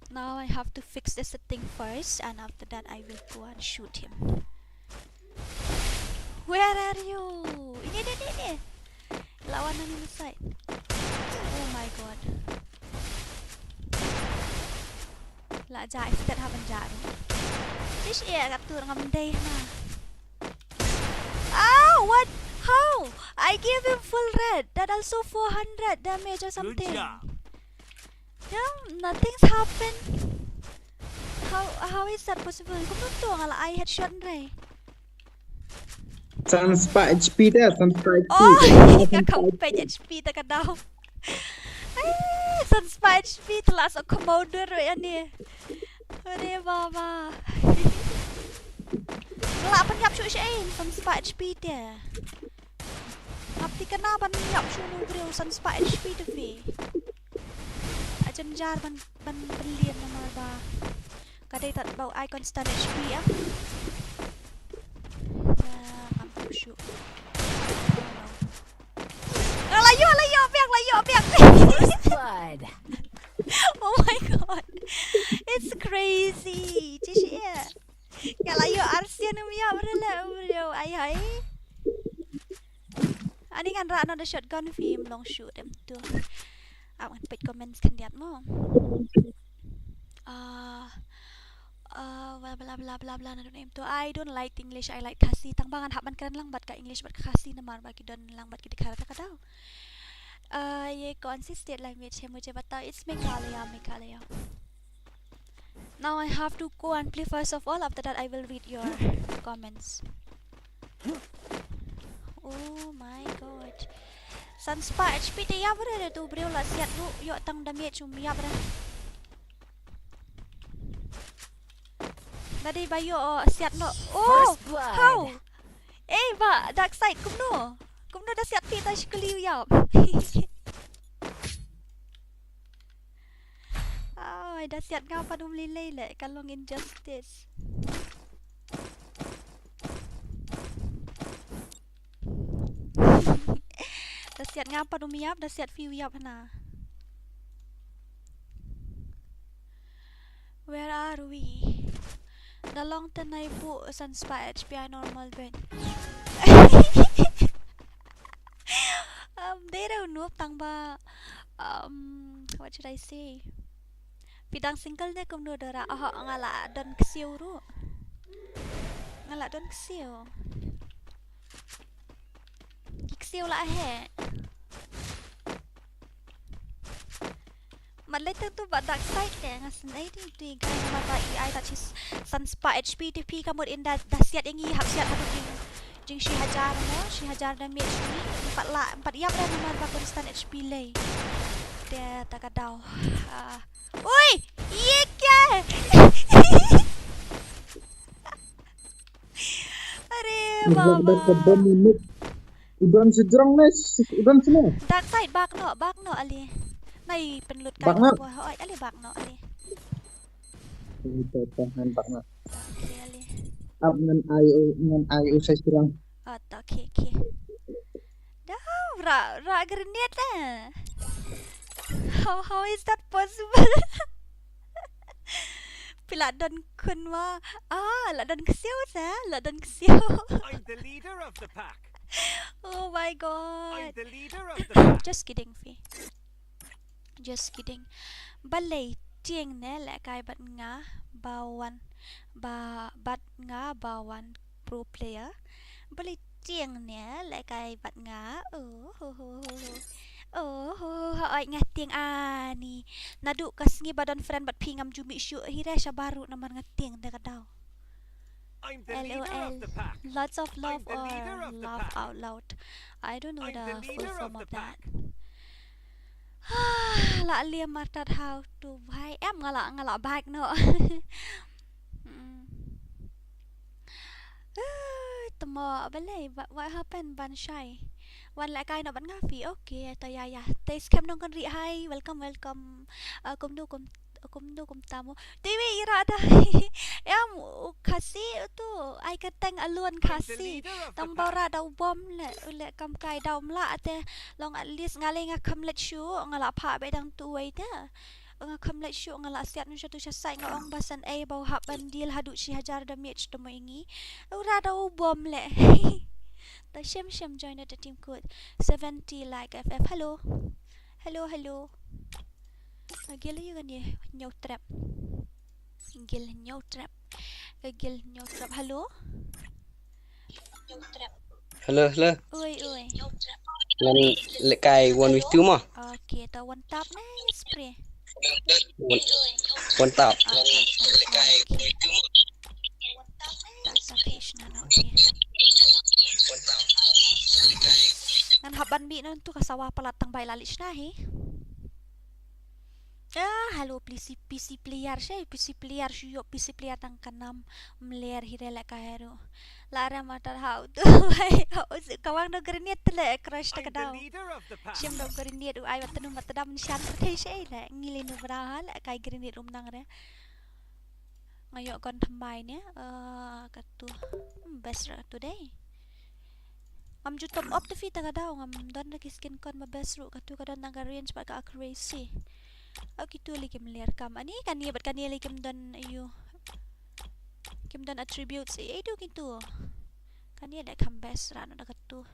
Now I have to fix the setting first, and after that I will go and shoot him. Where are you? Ini, ini, ini, ini. Lawan nang ini side. Oh my God. La ja, instead haban ja. Tish, eh, kat tu ngam dei na. Ah, what? How? I gave him full red. That also four hundred damage or something. Damn, nothing's happened. How, how is that possible? Kumno to nga la ai headshot re. San spah H P te, san spah H P. Oh, ka kam peit H P te ka dau. Ai, san spah H P te la sa commander re ani. Are baba. Nga la pynïap shuh sha in san spah H P te. Ap ti kana ban ïap shuh nu briew san spah H P te phi. A jynjar ban, ban, ban lien namar ba ka dei tad ba u ai constant H P ah. Ya, ngam tip shuh. Ah, la ïoh, la ïoh biang, la ïoh biang. First blood. Oh my God. It's crazy. Jish, yeah. Nga la ïoh arsian um ïoh brele um ïoh ai hai. Ani ngan rah noh da shotgun phi, ym long shuh dem tu. Ap ngan peit comments khyndiat mo. Ah, ah, bla bla bla bla bla, na em tu. I don't like English, I like Khasi. Tang ba ngan hap ban kren lang bad ka English bad ka Khasi namar ba ki don lang bad ki dkhar ta ka dau. Ah, ye kaun si state language hai, mujhe batao. It's Meghalaya, Meghalaya. Now I have to go and play first of all. After that, I will read your comments. Oh my god. San spah H P te ïap re, tu briew la siat ruh, ïoh tang damage um ïap re. Tadi ba ïoh siat noh. Oh, how? Eh, ba Dark Side kumno? Kumno da siat phi ta shikuli u ïap. Ai, da siat nga pat um lei lei leh, ka long injustice. Da siat nga pat um ïap, da siat phi u ïap hana. Where are we? Da long te nai bu san spah H P ai normal ben. Um, dei rau nup tang ba, um, what should I say? Phi dang single ne kumno Dora? Aha, nga la don ksiew ruh. Nga la don ksiew. Ki ksiew la he. Mat lei tang tu ba Dark Side te nga snei dei tu i guy namar ba i ai ta chi san spah H P te phi ka mut in da, da siat ïa ngi hap siat haduh jing, jing shi hajar mo, shi hajar damage ni. Em pat lah, em pat ïap re namar ba constant H P lei. Te ta ka daw. Ah. Ui, ye kya hai? Are baba. Udan sejrong ne, udan sene. Dark Side bak noh, bak noh ali. Nai pynlut kai. Bak noh. Hoi, ali bak noh ali. Itu tangan bak noh. Okay, ali. Ap ngan ai u, ngan ai u sai sejrong. Oh, okay, okay. Dah, ra, ra grenade eh. How, how is that possible? Phi la don khun ma. Ah, la don ksiew sa, la don ksiew. I'm the leader of the pack. Oh my god. I'm the leader of the pack. Just kidding, Fi. Just kidding. Balei tieng ne lehkai bad nga ba wan ba bad nga ba wan pro player. Balei tieng ne lehkai bad nga. Oh ho ho ho ho. Oh ho ho ho. Oi nga tieng ani. Naduh ka sngi ba don friend bad phi ngam ju mih shuh hi re shabar ruh namar nga tieng da ka daw. L O L. Lots of love or laugh out loud. I don't know the full form of that. La liam artat how to bhai. Em nga la, nga la bak noh. Temo balei, what happened ban shai? Wan lehkai noh bad nga Fi. Okay, to ya ya. Te skhem nongkynrih hi. Welcome, welcome. Kumno kum kumno kumta mo. Te wei i rah da. Em u Khasi tu ai ka teng alun Khasi. Tang ba u rah da u bom le, u le kam kai da um lah te. Long at least nga le nga kham leit shuh, nga la phah beit dang tu wei te. Nga kham leit shuh, nga la siat nu sha tu sha side, nga ong ba san ei ba u hap ban deal haduh shi hajar damage te mo ïa ngi. U rah da u bom le. Ta shem shem join the team code. Seventy like F F. Hello. Hello, hello. Ka gil ïa kane hynñiew trep. Gil hynñiew trep. Ka gil hynñiew trep. Hello? Hello, hello. Oi, oi. Ngan lehkai one v two mo. Okay, to one tap ne spray. One, one tap. Okay. Tap, tap, eh, shna na, okay. Ngan hap ban mih na tu ka sawa palat tang bai la leit shna hi. Ah, hello, P C, P C player, sha P C player, shu ïoh P C player tang ka nam mler hi re lehkai ruh. La re ma tar hau tu. Hau ka wang no grenade te le crush ta ka daw. Shim do grenade u ai wat nu mat dam shan te sha le ngi le nu bra ha lehkai grenade um nang re. Nga ïoh gun thymmai ne, eh, katu. Hmm, best ruh katu dei. Ngam ju top up te Fi ta ka daw, ngam don da ki skin kon ba best ruh katu ka don tang ka range bad ka accuracy. Oh, kitu le kim ler kam. Ani kane bad kane le kim don ayu. Kim don attributes ei ei du kitu. Kane da kam best ruh na katu.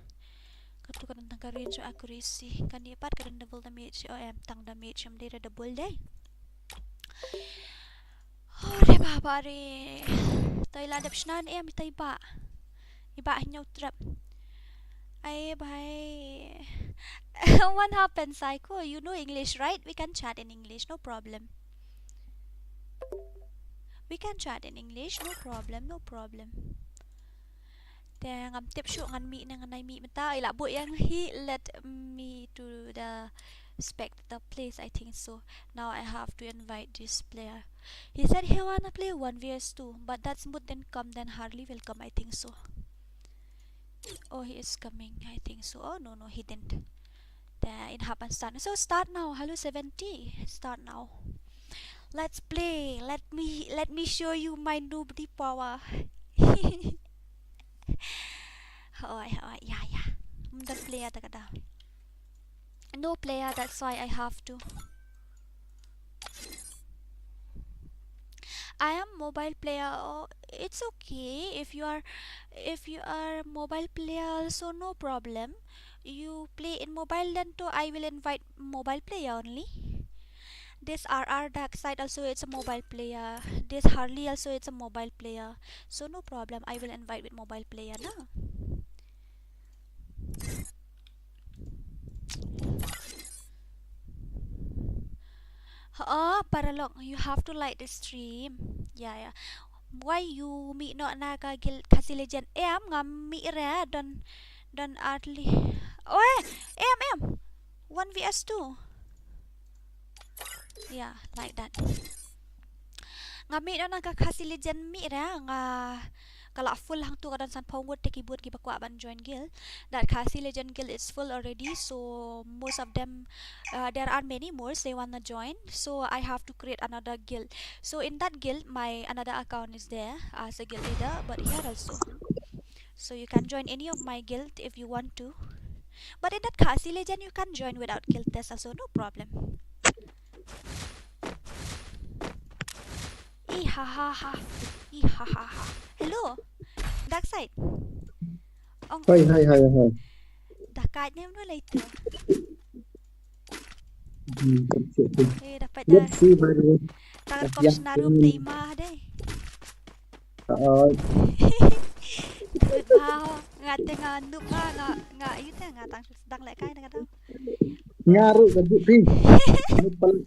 Katu ka don tang ka range bad accuracy. Kane pat ka don double damage. Oh, em tang damage em dei da double dei. Hore baba re. To i la dep shna ne em i to i ba. I ba hynñiew trep. Ai bhai. What happened, Psycho? You know English, right? We can chat in English, no problem. We can chat in English, no problem, no problem. Te ngam tip shuh ngan mih ne ngan ym mih mynta. Ïa la buh ïa nga hi, let me to the spectator place, I think so. Now I have to invite this player. He said he wanna play one v one, but that Smooth didn't come, then Harley will come, I think so. Oh, he is coming, I think so. Oh, no, no, he didn't. Then it happened start. So start now. Hello seventy. Start now. Let's play. Let me let me show you my noob power. Oi, oi, yeah, yeah. Ym don player ta ka daw. No player, that's why I have to. I am mobile player. Oh, it's okay if you are, if you are mobile player also, no problem. You play in mobile, then too I will invite mobile player only. This R R Dark Side also, it's a mobile player. This Harley also, it's a mobile player. So no problem. I will invite with mobile player na. Oh, Paralok, you have to like the stream. Yeah, yeah. Why you mih noh na ka guild Khasi Legend? Em, ngam mih re, don, don early. Oh, eh, em, em. One v one. Yeah, like that. Nga mih noh na ka Khasi Legend mih re, nga ka la full hangtu ka don sanphew ngut te ki bun kiba kwah ban join guild. That Khasi Legend guild is full already, so most of them, uh, there are many more they wanna join. So I have to create another guild. So in that guild, my another account is there as a guild leader, but here also. So you can join any of my guild if you want to. But in that Khasi Legend, you can join without guild test also, no problem. Ih, ha, ha, ha. Ih, ha, ha, ha. Hello. Dark Side. Ong. Hi, hi, hi, hi. Dark Side ne mno lai tu. Hmm, okay, okay. Eh, dapat dah. Let's see, by the way. Tangan kau senarum te imah deh. Oo. Tut bha, nga te nga noob nga, nga, nga, ïa te nga tang sdang leh kai na ka daw. Nga ruh ka jut phi. Noob pal.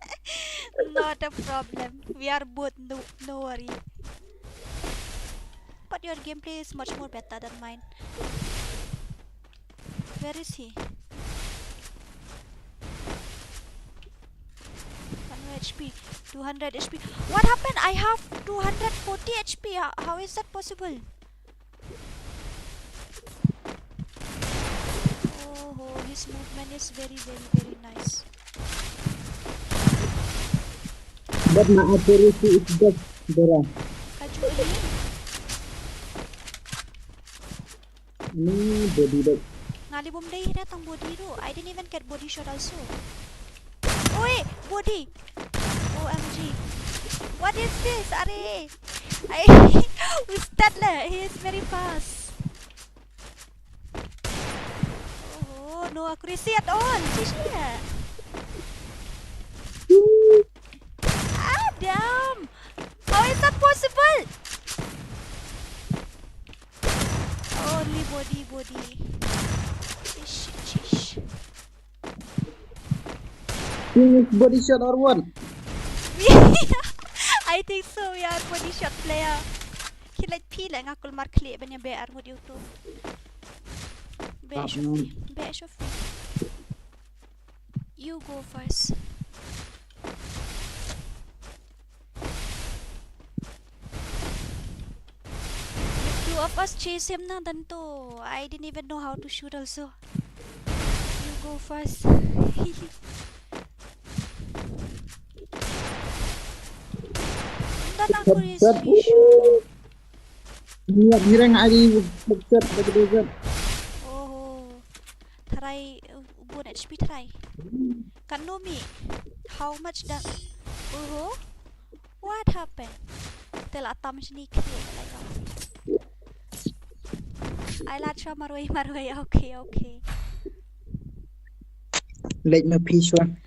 Not a problem. We are both noob, no worry. But your gameplay is much more better than mine. Where is he? One H P, two hundred H P. What happened? I have two hundred forty H P. How, how is that possible? Oh, his movement is very, very, very nice. But my accuracy is just there. Kaju ni. Ni body bag. Nga leh bom dei ïa tang body tu. I didn't even get body shot also. Oi, body. O M G. What is this? Are. I, ustad lah. He is very fast. Oh, no accuracy at all. Chish lah. Ah, damn. How is that possible? Only body, body. Ish, ish, ish. Finish body shot or what? I think so, we are body shot player. Khie leit phi leh nga kulmar khlieh ban ïa beh ar ngut ïa uto. Beh shuh phi, beh shuh phi. You go first. If two of us chase him na, then to, I didn't even know how to shoot also. You go first. That accuracy issue. Niat hirang ari bukset bagi bukset. Oh, tharai, uh, bun H P tharai. Kan numi. How much da? Oh, what happened? Te la tam shini kri la yo. Ai la chwa marwei marwei. Okay, okay. Let me please one.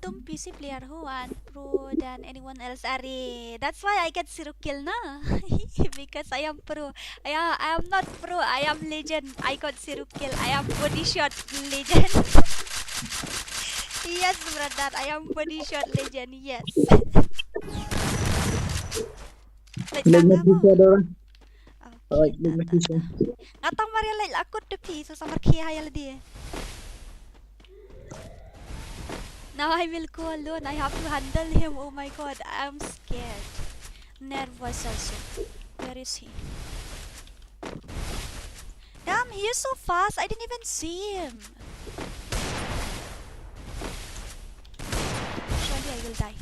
Tum P C player who are pro than anyone else. Are, that's why I get zero kill na. Because I am pro. I am, I am not pro. I am legend. I got zero kill. I am body shot legend. Yes, brother. I am body shot legend. Yes. Let me please one. Like, the location. Nga tang mar ïa leit la kut te phi, so samar khie ha ïa lade. Now I will go alone. I have to handle him. Oh my god, I'm scared. Nervous also. Where is he? Damn, he is so fast. I didn't even see him. Surely I will die.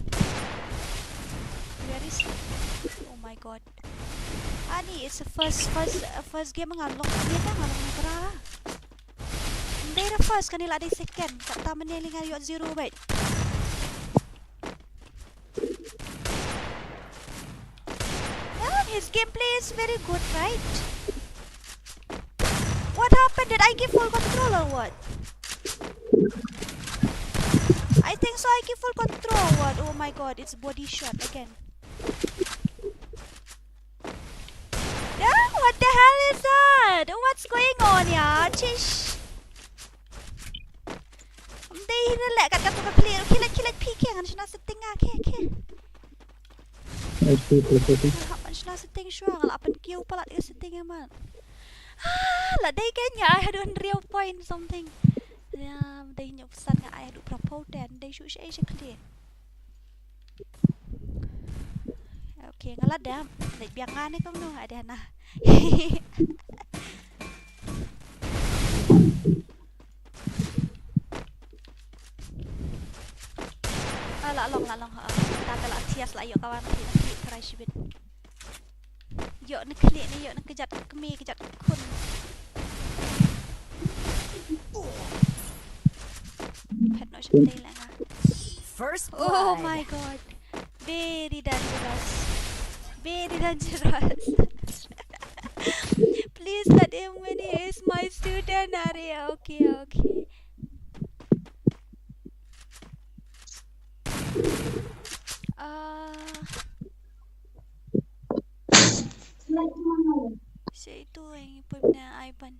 Where is he? Oh my god. Ani, it's a first, first, uh, first game nga long ni ta nga long bra. Dei da first, kane la dei second. Kata mane li nga ïoh zero bad. Yeah, his gameplay is very good, right? What happened? Did I give full control or what? I think so, I give full control or what? Oh my god, it's body shot again. Yeah, what the hell is that? What's going on, yeah? Chish. Mdei hi leh kat kat ka khlieh, khie leit, khie leit phi, khie ngan shna setting nga, khie, khie. Ai tu tu tu. Hap ban shna setting shuwa, nga la pynkiew palat ka setting ïa man. Ah, la dei ka nya, I had hynriew point something. Ya, mdei hynñiew percent nga ai haduh phra phew ten, dei shu sha ei sha khlieh. Okay, nga la dam. Leit biang nga ne kumno, ai dei hana. Ah, la long, la long, ha. Ta ka la thias la ïoh ka wan, na khlieh, na khlieh tharai shibit. Ïoh na khlieh ne, ïoh na kjat kmie, kjat khun. Phet noh shatei la nga. First Oh blood. My god. Very dangerous. Very dangerous. Please let him win. He is my student, Ari. Okay, okay. Ah. Sha itu ïa ngi poi mynne ai ban.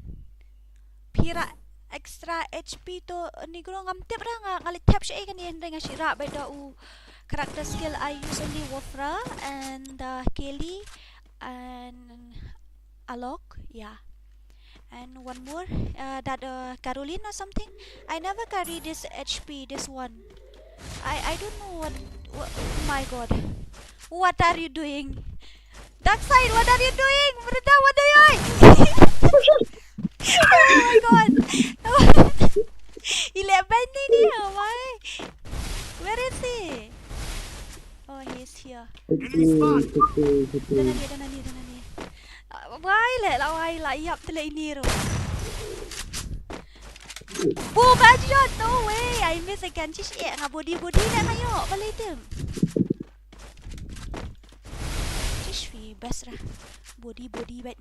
Phi rah extra H P to, Negro, ngam tip ra, nga, nga leit tap sha ei kane hynrei nga shu rah beit da u character skill. I use only Wafra and, uh, Kelly and Alok, yeah. And one more, uh, that, uh, Caroline or something. I never carry this H P, this one. I, I don't know what, what, oh my god. What are you doing? Darkseid, what are you doing? Brenda, what are you doing? Oh my god. Ile bani ni, oh my. Where is he? Oh, he's here. Enemy spot. Dana ni, dana ni, dana ni. Ah, wai le, la wai la, ïap te le ini ro. Boom, headshot, no way. I miss again. Chish, eh, nga body, body le nga ïoh, balei tim. Chish, phi best ra. Body, body, bet.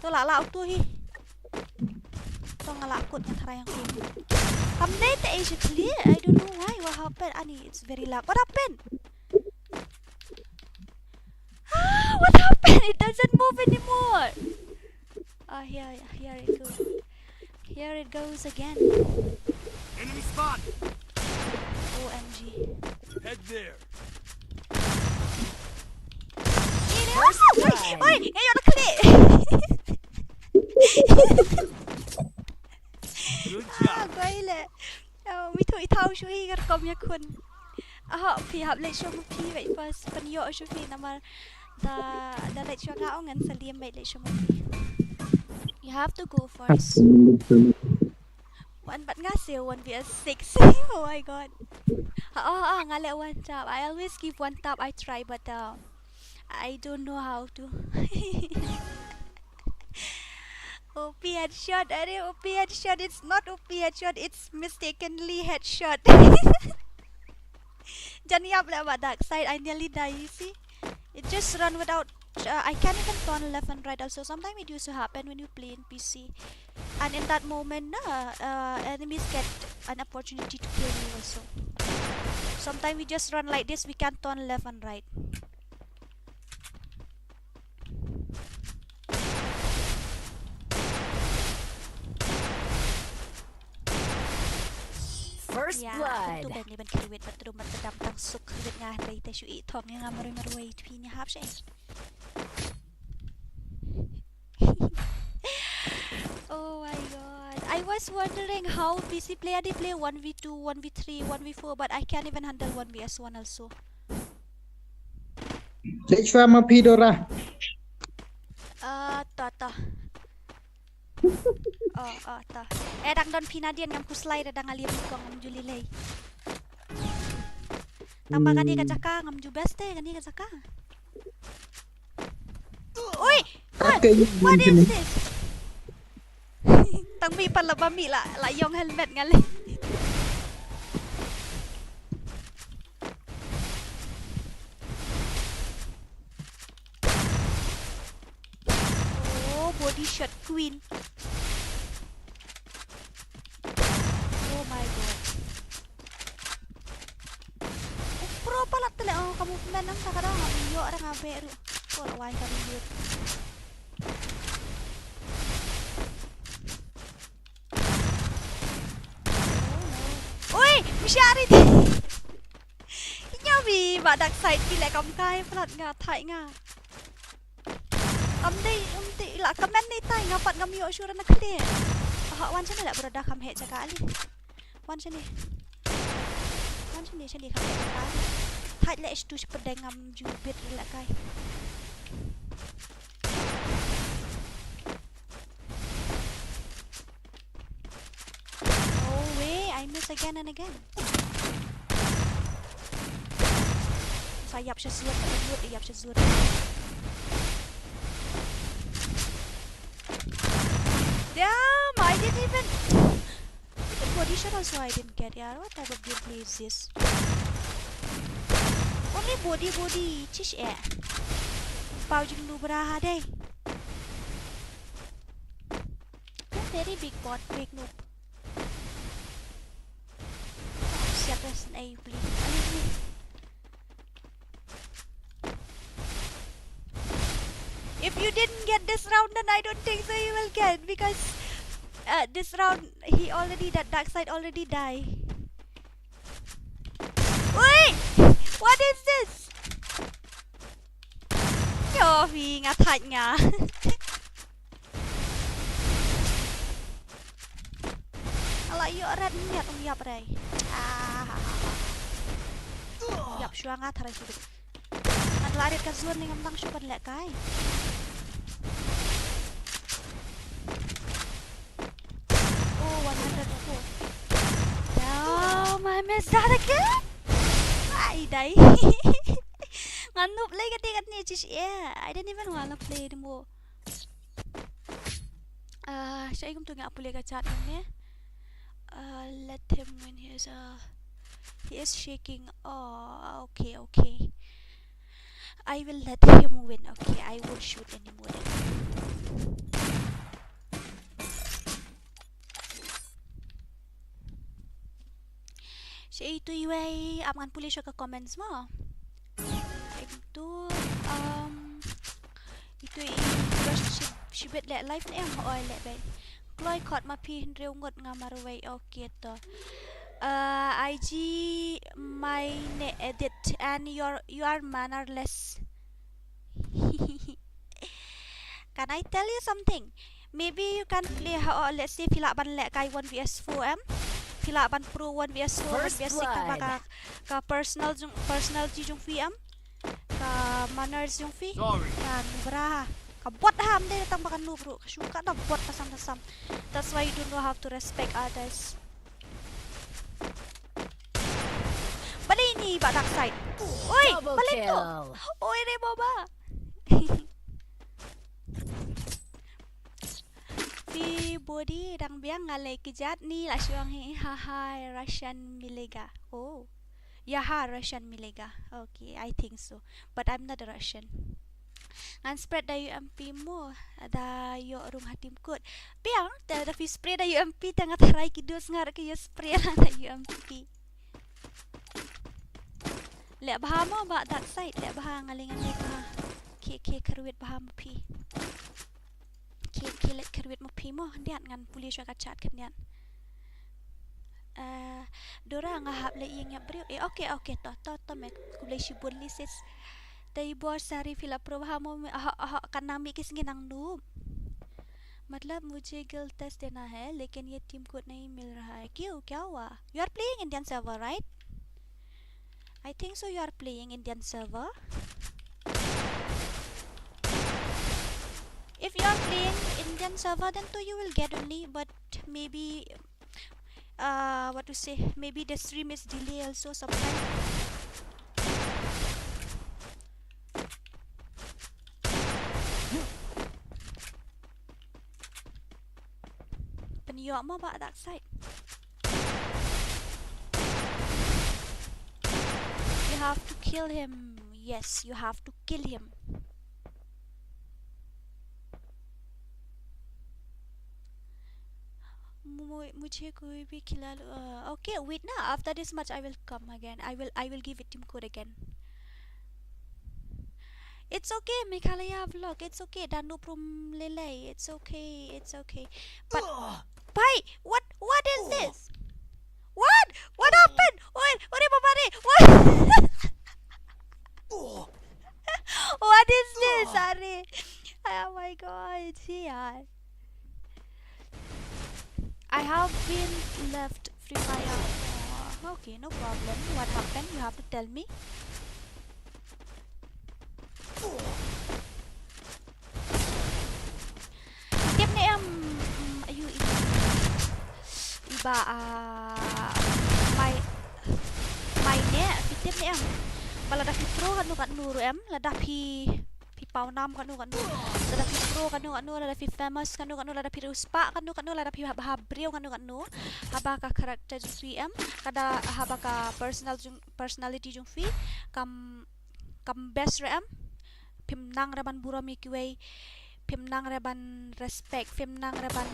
To la, la, auto hi. To nga la kut nga try yang kum. Kam dei te ei sha khlieh. I don't know why. What happened? Ani, it's very lag. What happened? Ah, what happened? It doesn't move anymore. Ah, here, here it goes. Here it goes again. Enemy spot. O M G. Head there. First blood. Oi, oi, nga ïoh na khlieh. Good job. Ah, guai le. Oh, wi tu i thau shu hi kar kom ïa khun. Ah, phi hap leit shuwa ma phi, wait first. Pynïoh shuwa phi namar da, da leit shuwa nga ong ngan sa liem, wait leit shuwa ma phi. You have to go first. One, but nga siew one versus six. Oh my god. Ah, ah, ah, nga leh one tap. I always give one tap. I try, but, uh, I don't know how to. O P headshot, are O P headshot. It's not O P headshot. It's mistakenly headshot. Jan ïap leh ba Darkseid. I nearly die. You see, it just run without uh, I can't even turn left and right also. Sometimes it used to happen when you play in P C. And in that moment, uh, uh, enemies get an opportunity to kill you also. Sometimes we just run like this, we can't turn left and right. First blood. Tu ban ni ban kiri wit, ban tu ban tadam tang suk wit nga hynrei te shu i thong ïa nga marwei marwei, phi ni hap sha. Oh my god. I was wondering how P C player they play one v two, one v three, one v four, but I can't even handle one v one also. Leit shwa ma phi Dora. Ah, ta ta. Oh, oh, ta. Eh, dang don phi Nadien, ngam khuslai da dang alim kong ngam ju lei lei. Tang ba kane ka jaka ngam ju best te, kane ka jaka. Oi! What? Okay, What okay. Is this? Tang mi pan la ba mi la, la ïong helmet nga lei. Oh, body shot queen. Oh my god. Oh, pro palat te leh, oh, ka movement nang ka kadang ngam ïoh, ngam beh ruh. Oh, la wai ka movement. Oi, mishari di. Nyawi ba dark side ki leh kam kai palat nga thai nga. Kam dei, um ti la kamen ni tai nga pat ngam ïoh shuh na khleh. Ha wan shane leh brother kam heh jaka ali. Wan shane. Wan shane shane kam heh jaka ali. Thai leh stu shpedeng ngam ju bit leh kai. Oh wait, I miss again and again. Sa ïap sha sur, ïap sha sur. Damn, I didn't even. Even body shot also I didn't get, yaar. What type of gameplay is this? Only body, body, chish eh. Pau jing lu bra ha dei. A very big bot, big noob. Siap ya sen ay beli. Alin ni. If you didn't get this round, then I don't think so you will get, because uh, this round he already, that dark side already die. Wait, what is this? Yo, phi nga thait nga. Ala yo red miat um yap rei. Ah, ha, ha, ha. Yap shwa nga tharai sudut. Ngan la rit ka zone ni ngam dang shu ban leh kai. Oh, one hundred four. Damn, I missed that again. Ai dai. Ngan noob lei ka dei kat ni chish eh. I didn't even wanna play anymore. Ah, sha igum tu nga pule ka chat ni. Uh, let him win his uh he is shaking. Oh, okay, okay. I will let him win. Okay, I won't shoot anymore then. Sha itu iwei ap ngan pule sha ka comments mo. Itu um itu i rush shibit le live ne em oi le bai. Kloi kot ma phi hynriew ngut nga marwei, okay to. Uh, I G my ne edit and your you are mannerless. Can I tell you something? Maybe you can play ha, oh, let's say phi lah ban leh kai one v one em. Phi lah ban pro one v one, one v one ka, ka personal jong, personality jong phi em. Ka manners jong phi. Sorry. Ka nubra. Ka bot ham de tang ba ka nub ruh. Ka shu ka da bot ka sam ka sam. That's why you don't know how to respect others. Balei ni ba dark side. Oi, balei to. Oi re baba. Phi body dang biang nga lei kjat ni la shuang hi ha ha Russian milega. Oh. Ya ha Russian milega. Okay, I think so. But I'm not a Russian. Ngan spread da U M P mo da yo rung hatim kut. Biang te da phi spray da U M P te nga tharai ki dus ngar ki yo spray da U M P. Leh bha mo ba dark side, leh bha nga leh nga leh bha. Ki ki kharwit bha mo phi. Ki ki leh kharwit mo phi mo, diat ngan pule sha ka chat kan diat. Eh, Dora nga hap leh ïeng ïap briew. Eh, okay, okay, to, to, to me khublei shibun li sis. Te i bor sari phi la pro bha mo me, aha, aha, kan nang mi kis ngi nang noob. मतलब मुझे guild test देना है, लेकिन ये team code नहीं मिल रहा है। क्यों, क्या हुआ? You are playing Indian server, right? I think so you are playing Indian server. If you are playing Indian server, then तो you will get only, but maybe, uh, what to say, maybe the stream is delay also sometimes. Pynïoh mo ba dark side. You have to kill him. Yes, you have to kill him. मु-, मुझे कोई भी खिला लो, uh, okay, wait na, after this match I will come again. I will, I will give it team code again. It's okay, Meghalaya vlog. It's okay, Danu from Lelei. It's okay, it's okay. But, bhai, what, what is this? What? What happened? Oi, ore baba re. What? What is this? Are. Oh my God, ji yaar. I have been left Free Fire. Oh, okay, no problem. What happened? You have to tell me. Tip ne em, mm, ayu i, i ba, ah, mai, mai ne, phi tip ne em. Ba lada phi pro katno katno ruh em, lada phi, phi paw nam katno katno, lada phi pro katno katno, lada phi famous katno katno, lada phi riewspah katno katno, lada phi ha, ha briew katno katno, haba ka character jong phi em, ka da, haba ka personal jong, personality jong phi kam, kam best ruh em, phim nang ruh ban burom ïa kiwei, phim nang ruh ban respect, phim nang ruh ban,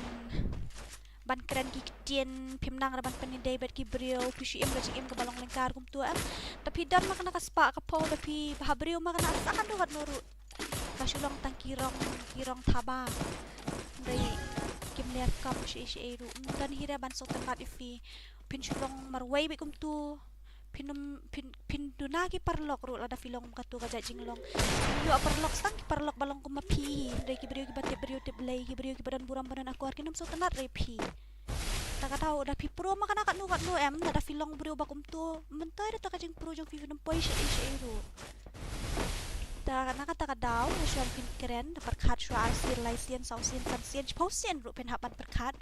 ban kren ki ktien, phim nang ruh ban pynïadei bad ki briew, phi shu im ka jingim kaba long lyngkar kumto em. Te phi don ma kane ka spah ka phew, te phi ha briew ma kane sa katno katno ruh, ka shu long tang ki rong, ki rong thaba. Hynrei kim ler kam shaei shaei ruh. Ym don hi ruh ban sngewtynnat ïa phi. Phin shu long marwei beit kumto. Phin ym, phin, phin duna ki paralok ruh lada phi long kato ka jait jinglong. Phin ïoh paralok, tang ki paralok ba long kum ma phi hi. Hynrei ki briew kiba tip briew tip Blei, ki briew kiba don burom ba don akor, kin ym sngewtynnat ruh ïa phi. Ta ka daw da phi pro ma kane katno katno em, lada phi long briew ba kumto, mynta da ta ka jingpro jong phi, phin ym poi shaei shaei ruh. Ta ka, na kata ka daw, shuwa phin kren, da pyrkhat shuwa arsien, laisien, sawsien, sansien, shiphew sien ruh phin hap ban pyrkhat.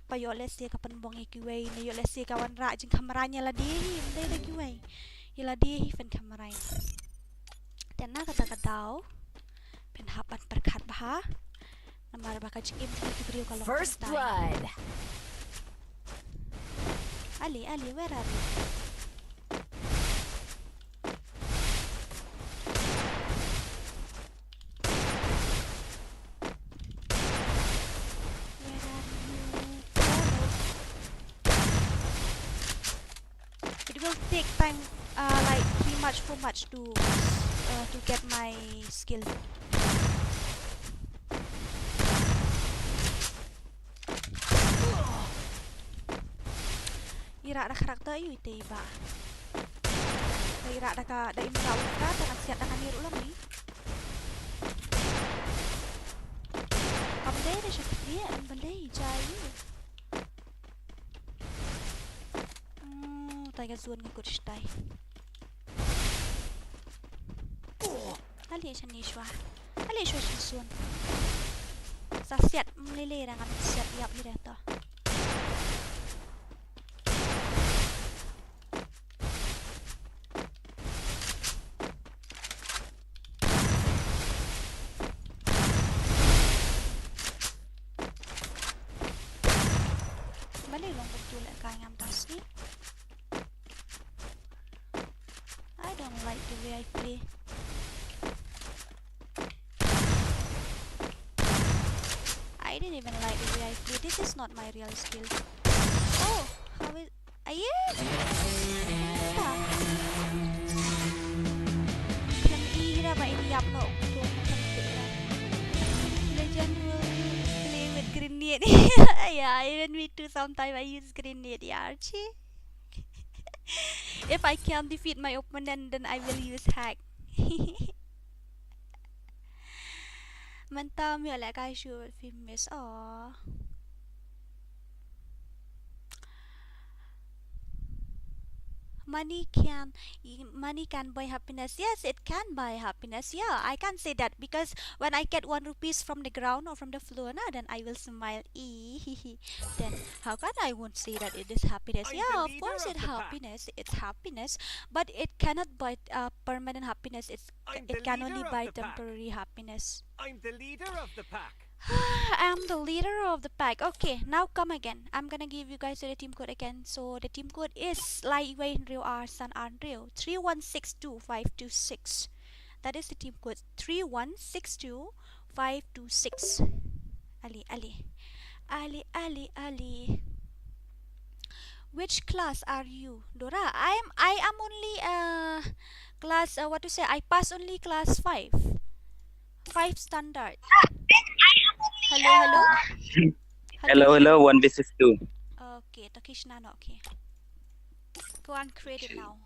Ba ïoh lehse ka pynbong ïa kiwei, ne ïoh lehse ka wanrah jingkhamrain ïa lade hi, ym dei da kiwei. Ïa lade hi phin khamrain. Te na kata ka daw, phin hap ban pyrkhat bha. Namar ba ka jingim jong ki briew ka long kumta. First blood. Ali, Ali, where are you? Where are you? It will take time, uh, like, three match, four match to, uh, to get my skill. Ira da kharak ta yu te ba. Ira da ka, da im ka ultra ta, ngan siat da kane ruh lang ni. Kam dei da sha kne, am balei jai yu. Hmm, tai ka zone nga kut shtai. Ali shane shuwa. Ali shuwa shan zone. Sa siat, mm, lele da ngan siat ïap hi da to. Balei long kumto leh ka ngam ta sni. I don't like the way I play. I didn't even like the way I play. This is not my real skill. Oh, how is, ah, yes. Kan ira ba ini yap no. Legend will play with grenade. Yeah, even me too. Sometimes I use grenade. Yeah, Archie. If I can't defeat my opponent, then I will use hack. Mynta ym ïoh lehkai shuh, phi miss. Aw. Money can, money can buy happiness. Yes, it can buy happiness. Yeah, I can say that because when I get one rupees from the ground or from the floor, na, then I will smile. Ee, hee, hee. Then how can I won't say that it is happiness? Yeah, of course it happiness. It's happiness, but it cannot buy uh, permanent happiness. It's it can only buy temporary happiness. I'm the leader of the pack. I'm the leader of the pack. Okay, now come again. I'm gonna give you guys the team code again. So the team code is lai wei hynriew ar san ar hynriew, three one six two five two six. That is the team code, three one six two five two six. Ali, ali. Ali, ali, ali. Which class are you, Dora? I am I am only uh class uh, what to say? I pass only class five. Five standard. Hello, hello. Hello, hello, one B six two. Okay, Takish Nano, okay. Go and create it now.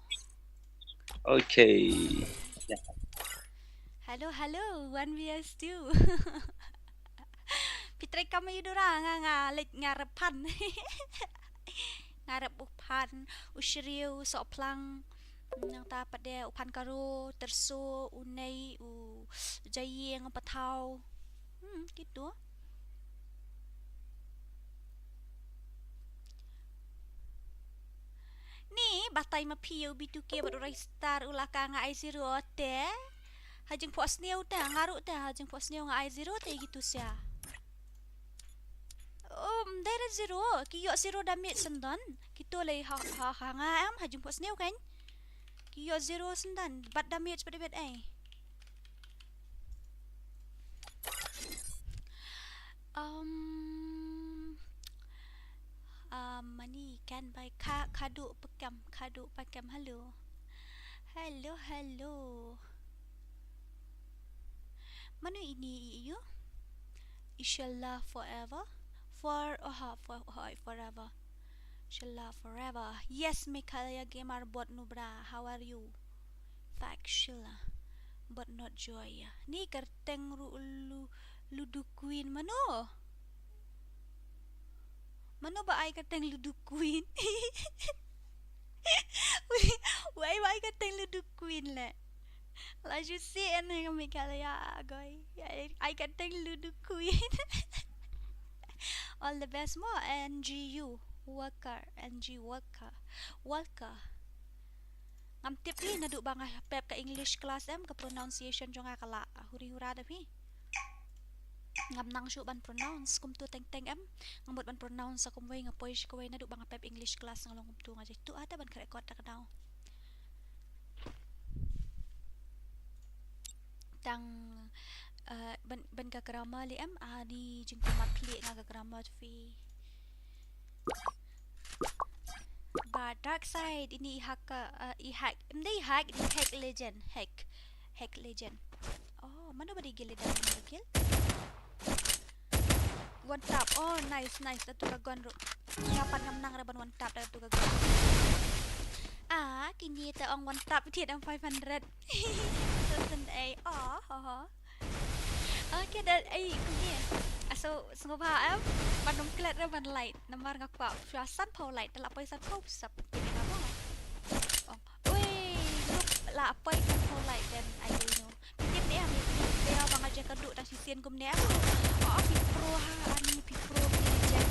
Okay. Hello, hello, one B S two. Phi trei kam aïu, Dora? Nga nga leit nga rep phan. Nga rep u phan, u shriew, sohphlang. Nangta pat de u phan karo, terso, u nei, u jaiing, u pathaw. Hmm, kitu. Ni batai ma phi ïa u B two K bad u Ristar, u la ka nga ai zero te. Ha jingphohsniew te nga ruh te, ha jingphohsniew nga ai zero te, kitu sia. Um, dei re zero, ki ïoh zero damage shen don. Kitu lei ha ha ha nga em, ha jingphohsniew kan. Ki ïoh zero shen don, bad damage bad bad ai. Um, um, money can buy kha, khadu pakam, khadu pakam. Hello. Hello, hello. Mano ini ïa u? Inshallah forever. For, oh, ha, for, oh, forever. Inshallah forever. Yes, Meghalaya Gamer bot Nubra. How are you? Factual, but not joy. Ni kyrteng ruh lu, Ludo Queen mano? Mano ba ai kyrteng Ludo Queen? Wei ba ai kyrteng Ludo Queen le. La ju si en ka Meghalaya goi. Ai kyrteng Ludo Queen. All the best mo N G U worker, N G worker. Worker. Ngam tip hi naduh ba nga pep ka English class em, ka pronunciation jong nga ka la huri hura da phi. Ngam nang shuh ban pronounce kumtu teng teng em. Nga mut ban pronounce sa kumwei, nga poi shi kawei. Naduh ba nga pep English class nga long kumtu, nga jai tu ata ban ka record da ka dau. Tang uh, ban, ban ka grammar li em, ani jingkyrmat phi nga ka grammar phi. Ba dark side ini i hack, uh, i hack, ym dei i hack, i hack legend, hack, hack legend. Oh, mano ba dei guild leader, mano ba guild? One tap. Oh, nice, nice. Datu ka gun ruh. Nga pat ngam nang re ban one tap datu ka gun. Ah, kini te ong one tap thied em five hundred. Thousand eight. Oh, ho ho. Okay, da ai kini. Aso sngewbha em ban ym klet re ban like. Namar nga kwah shuwa sanphew like, te la poi sanphew sub. Kini na mo. Oh. Ui, look, la poi sanphew like then I don't know. Phi tip ne em, ïa kine ki player ba nga jia ka duh tang shisien kumne em. Oh, phi pro ha, ani phi pro, phi legend.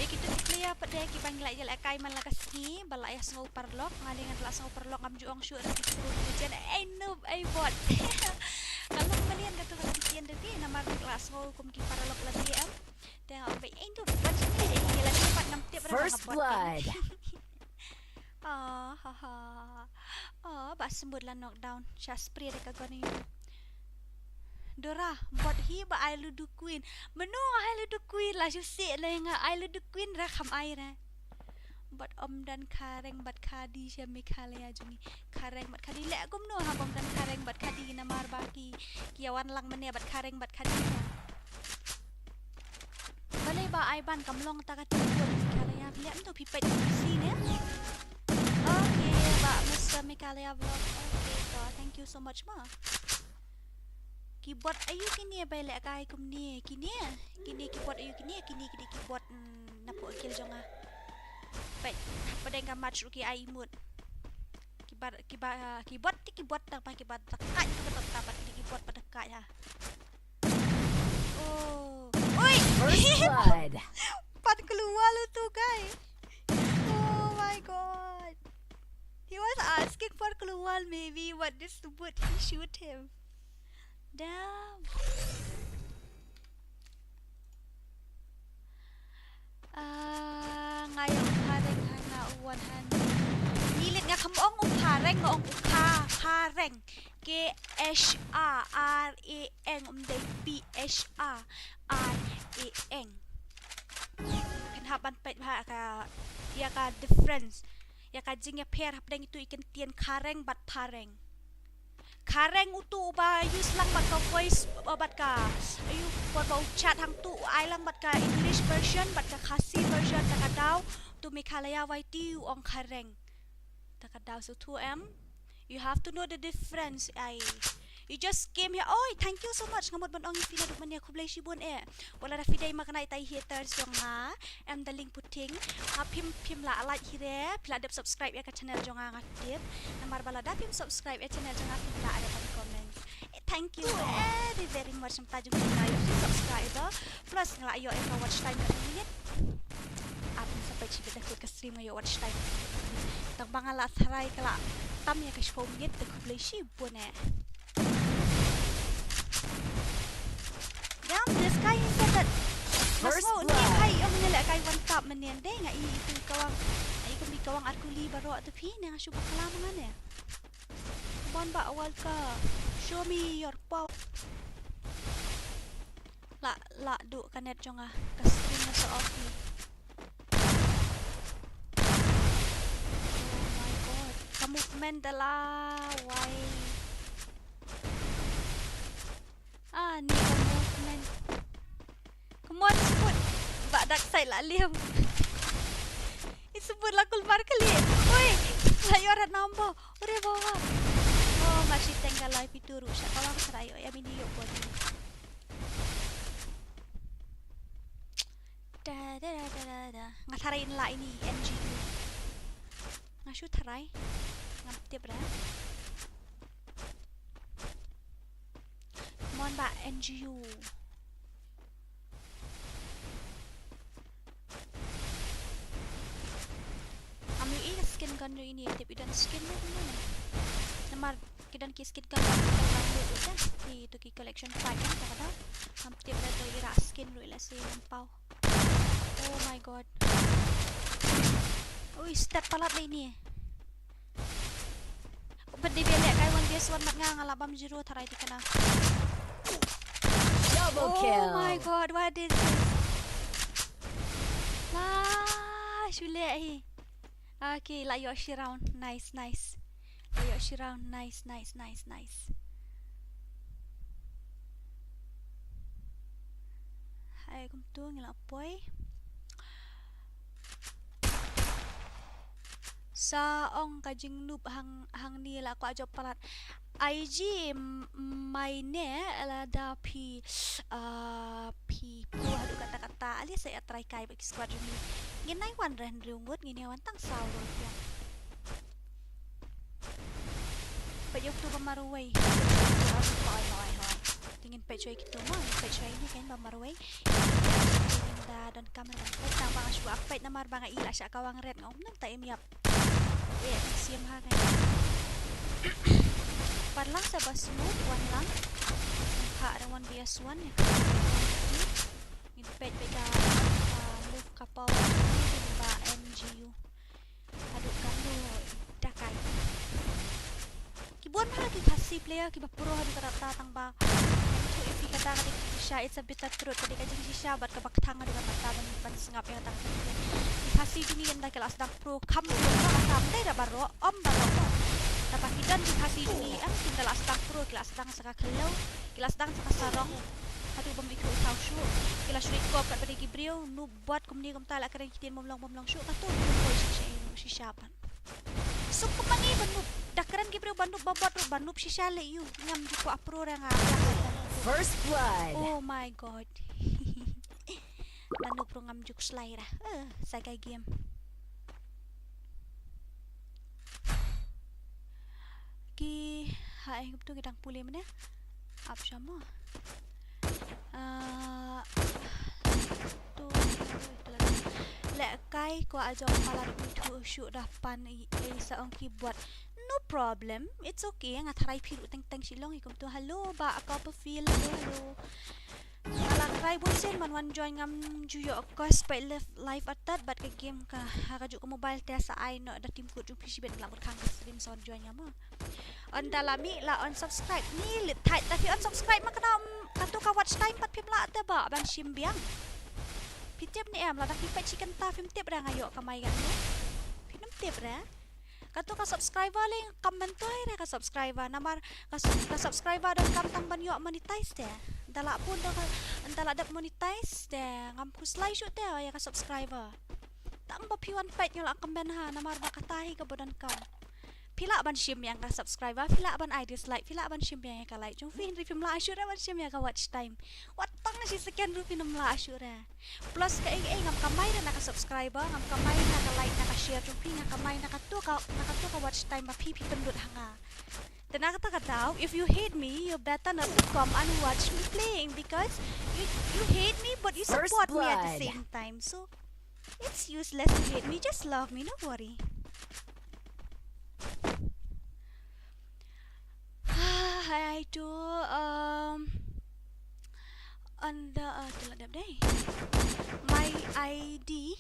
Ïa kito ki player pat de kiba ngi la ïalehkai man la ka sngi ba la ïasngew paralok, nga lei ngan la sngew paralok, ngam ju ong shuh re phi pro, phi legend. Ei noob, ei bot. Ka long malian kato ka kyntien de phi, namar la sngew kum ki paralok lade em. Te nga ong ba ei noob, ban sngewthuh ïa ngi lade pat, ngam tip re ba nga bot. Ah, ha ha. Oh, ba smooth la knockdown. Sha spray da ka gun ïa u. Dora, bot hi ba ai Ludo Queen. Mano ai Ludo Queen, la shu sih lei nga ai Ludo Queen re kham ai re. Bot ym don kha rank bad kha D sha Meghalaya jong ngi. Kha rank bad kha D, leh kumno haba ym don kha rank bad kha D, namar ba ki, ki ïa wan lang mynne bad kha rank bad kha D. Balei ba ai ban, kam long ta ka team code Meghalaya. Phi leh em, to phi peit P C ne? Okay, ba Mister Meghalaya Vlog. Okay, to thank you so much ma. Ki bot aïu kine ba leh kai kumne? Kine, kine ki bot aïu kine? Kine ki dei ki bot, mm, na pdeng kill jong nga. Peit, pdeng ka match ruh ki ai emote. Ki ba, ki ba, ki bot, ki bot tang ba ki ba da kait tu ka tang ba ki bot ba da kait ha. Oh. Oi! First blood. Pat keluar lu tu, guys. Oh my god. He was asking for keluar maybe, but this would he shoot him. Damn. Ah, nga ïa u phareng ha nga u wan ha ni. Ni leit nga kam ong u phareng, nga ong u kha, phareng. K H A R E N, um dei P H A R E N. Phin hap ban peit bha ka, ïa ka difference. Ïa ka jingïapher hapdeng itu i kyntien khareng bad phareng. Khareng utu uba use lang bad ka voice, uh, bad ka, aïu, por ba u chat hangtu u ai lang bad ka English version, bad ka Khasi version, ta ka daw, tu Meghalaya Y T u ong khareng. Ta ka daw, so tu em. You have to know the difference, ai. You just came here. Oi, thank you so much. Nga mut ban ong ïa phi naduh mynne, khublei shibun eh. Wat la da phi dei ma kane tai haters jong nga, em da link putting. Nga phim, phim la like hi re, phi la dep subscribe ïa ka channel jong nga, nga tip. Namar ba lada phim subscribe ïa channel jong nga, phim la ai ban comment. Eh, thank you very, very much. Mynta jong phi la ïoh subscriber. Plus nga la ïoh ïa ka watch time ka minit. Ap sa peit shibit da kut ka stream nga ïoh watch time. Tang ba nga la tharai ka la tam ïa ka shiphew minit, te khublei shibun eh. Damn, this guy is so bad. First blood. Mas mo ni kai ong ni leh kai one tap mynne de nga i itu kawang. Nga i kumbi kawang ar kuli baroh tu phi ne nga shu bakla ma nga ne. Come on ba awal ka. Show me your power. La, la duh ka net jong nga. Ka stream nga sa off ni. Oh my god. Ka movement da la wai. Ah, ni ka movement. Come on, Sput. Ba dark side la liam. I Sput la kulmar kali. Oi, la ïoh rat number. Ore bawa. Oh, ma shiteng ka live itu ruh. Sha kawang sra ïoh ïa mini ïoh body. Da, da, da, da, da, da. Nga tharai in la ini N G U. Nga shu tharai. Ngam tip ra. Come on ba N G U. Am ïohi ka skin gun ruh ini, tip i don skin ruh kumno. Namar ki don ki skin gun ruh, ki don ruh da. Ki tu ki collection pack kan, ka da. Am tip da tu i ra skin ruh, la si ngam pau. Oh my god. Ui, stat palat la ini. Ba dei ba leh kai one versus one mat nga, nga la bam zero tharai te kane. Double kill. Oh my god, what is this? La, shu leh hi. Okay, la ïoh shi round. Nice, nice. La ïoh shi round. Nice, nice, nice, nice. Hai, kumtu ngi la poi. Sa ong ka jingnub hang, hangne la kwah jop palat. I G m-, mai ne lada phi, ah, phi pro haduh katta katta. Ale sa ïa try kai bad ki squad jong ngi. Ngin nai wan re hynriew ngut, ngin ïa wan tang saw ruh phi. Peit ïa uto ba marwei. Hoi, hoi, hoi. Te ngin peit shuwa ïa kito mo, ngin peit shuwa ïa ini kein ba marwei. Ngin da donkam ban peit, tang ba nga shu ap peit namar ba nga i la shah kawang red, nga ym nang ta im ïap. Eh, siam ha kein. Pat lang sa ba smooth, wan lang. Ngin phah da one V S one ïa. Ngin peit peit ka, ah, move ka power ba N G U. Haduh katno da kai. Ki bun bha ki Khasi player kiba pro haduh katta katta tang ba. Ïa phi kata ka dei ka jingshisha, it's a bitter truth, ka dei ka jingshisha bad kaba kthang haduh katta katta ban, ban sngap ïa kata ka dei. Ki Khasi jong ngi ynda ki la sdang pro kham bun ba ka sam dei da baroh, ym baroh ba. Tang ba ki don ki Khasi jong ngi em, ki ynda la sdang pro ki la sdang sa ka khlaw, ki la sdang sa ka sarong. Haduh bym ithuh ithaw shuh. Ki la shu leit kop kat ba dei ki briew, noob bot kumne kumta la kren ki ktien bym long bym long shuh, kato ki poi shisha ïa u shisha pat. Suk kum ma ngi ba noob, da kren ki briew ba noob ba bot ruh ba noob shisha leh ïa u, ngam ju kwah pro re nga, nga kwah da noob. First blood. Oh my god. Nanu pro ngam ju khuslai ra. Eh, sa ka game. Ki ha eng tu ki dang pule mane. Ap shamo. Ah, tu, tu la. Le kai ko ajo palat tu shu da pan i, i sa ong ki buat. No problem. It's okay. Nga tharai phi ruh teng teng shi long hi kum tu. Hello, ba apa apa feel. Hello, hello. Nga la try bun sien ban wan join ngam ju ïoh, 'cause peit live, live atat bad ka game ka ha ka juh ka mobile te sa ai noh da tim kut jong phi shibit, la mut khang ka stream sa wan join ngam mo. Ynda la mih la unsubscribe, ni lit thait, ta phi unsubscribe ma kata, mm, katu ka watch time pat phim lah te ba ban shim biang. Phi tip ne em, lada phi peit shi kynta phim tip re nga ïoh kamai kane. Phin ym tip re. Katu ka subscriber lei kam myntoi re ka subscriber, namar ka s-, ka subscriber donkam tang ban ïoh monetize te. Ynda la bun da ka, ynda la dep monetize te ngam khuslai shuh te ïa ka subscriber. Tang ba phi wan peit nga la kmen ha, namar ba kata hi kaba donkam. Phi lah ban shim ïa ka subscriber, phi lah ban ai dislike, phi lah ban shim ïa ka like jong phi, hynrei phim lah shuh re ban shim ïa ka watch time. Wat tang shi second ruh phin ym lah shuh re. Plus kaei kaei ngam kamai re na ka subscriber, ngam kamai na ka like, na ka share jong phi, nga kamai na katu ka, na katu ka watch time ba phi phi pynlut ha nga. Te na kata ka daw, if you hate me, you better not to come and watch me playing because you, you hate me but you support me at the same time. So it's useless to hate me, just love me, no worry. Hi, I do, um, ynda, uh, tu la dep dei. My I D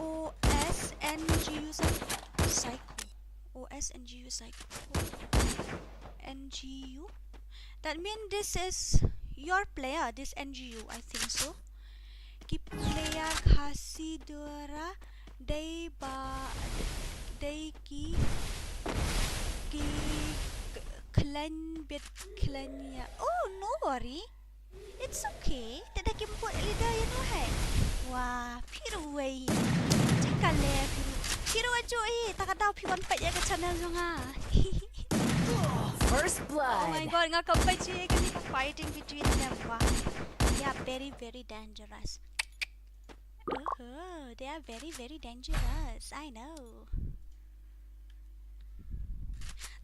O S N G U Psycho. O S N G U Psycho. N G U. That mean this is your player, this N G U, I think so. Ki player Khasi Dura dei ba, dei ki, ki k-, khlaiñ bit khlaiñ ïa. Oh, no worry. It's okay. Te da kim put leader ïa no hai. Wah, phi ruh wei. Jingkale phi ruh. Phi ruh ajo i, ta ka daw phi wan peit ïa ka channel jong nga. First blood. Oh my god, nga ka peit ïa kane ka fighting between them. Wah. They are very, very dangerous. Uhu, they are very, very dangerous. I know.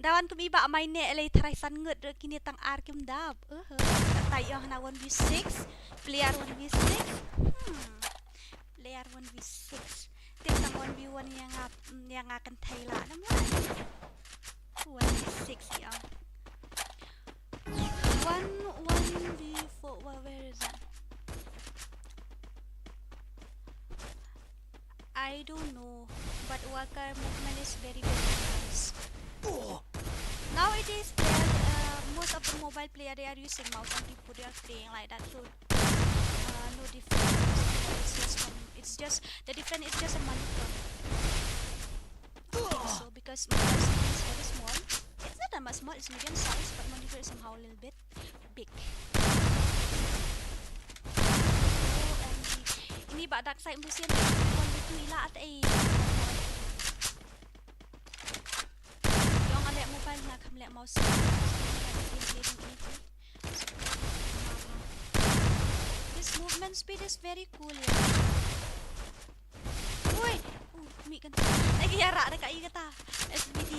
Dawan kum i ba mai ne lei tharai san ngut ruh kine tang ar kim dap. Uhu, kata ïoh na one v six, player one v six. Hmm. Player one v six. Tip tang one v one ïa nga, ïa nga kynthei la. Namar one v six ïa. One, one v four, where, where is that? I don't know, but worker movement is very, very nice. Nowadays, they are, uh, most of the mobile player, they are using mouse and keyboard, they are playing like that, so, uh, no difference. It's just, um, it's just, the difference is just a monitor. I think so, because monitor is very small. It's not that much small, it's medium size, but monitor is somehow a little bit big. O M G. Ini ba dark side musim, one v two ila at eh. Ïong ale mobile na kham le mouse. This movement speed is very cool, yeah. Oi! Uh, mih kan. Lagi ïa rak dekat i kata. S B D.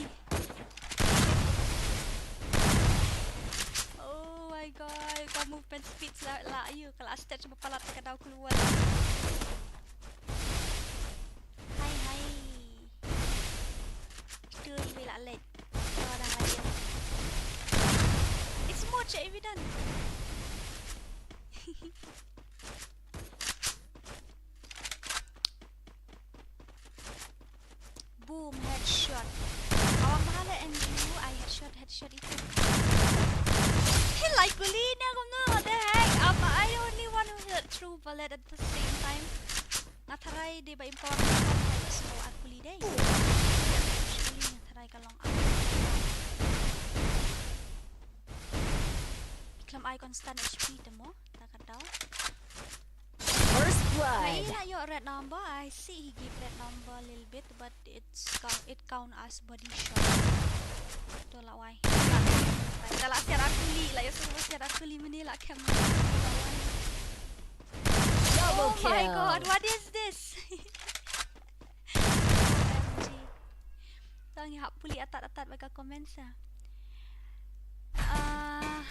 Oh my god, ka movement speed la, la, ayu, ka la stage ba palat ka daw keluar. Hai, hai. Itu i la late. Ka dah late. It's more check evident. Boom, headshot. Awang mahala N G U, I headshot, headshot itu. He like kuli ne kumno, what the heck? Am I only one who hit through bullet at the same time? Nga tharai dei ba im power, so ar kuli dei. Actually nga tharai ka long ar. Khlem ai constant H P te mo, ta ka daw. First blood. Ai, la ïoh red number. I see he give red number a little bit, but it's count, it count as body shot. To la wai. Ta la siar ar kuli, la ïoh so Kat artylli mynne la kem. Double kill. Oh my god, what is this? O M G. Tang ïa hap pule atat atat bad ka comment sa. Ah.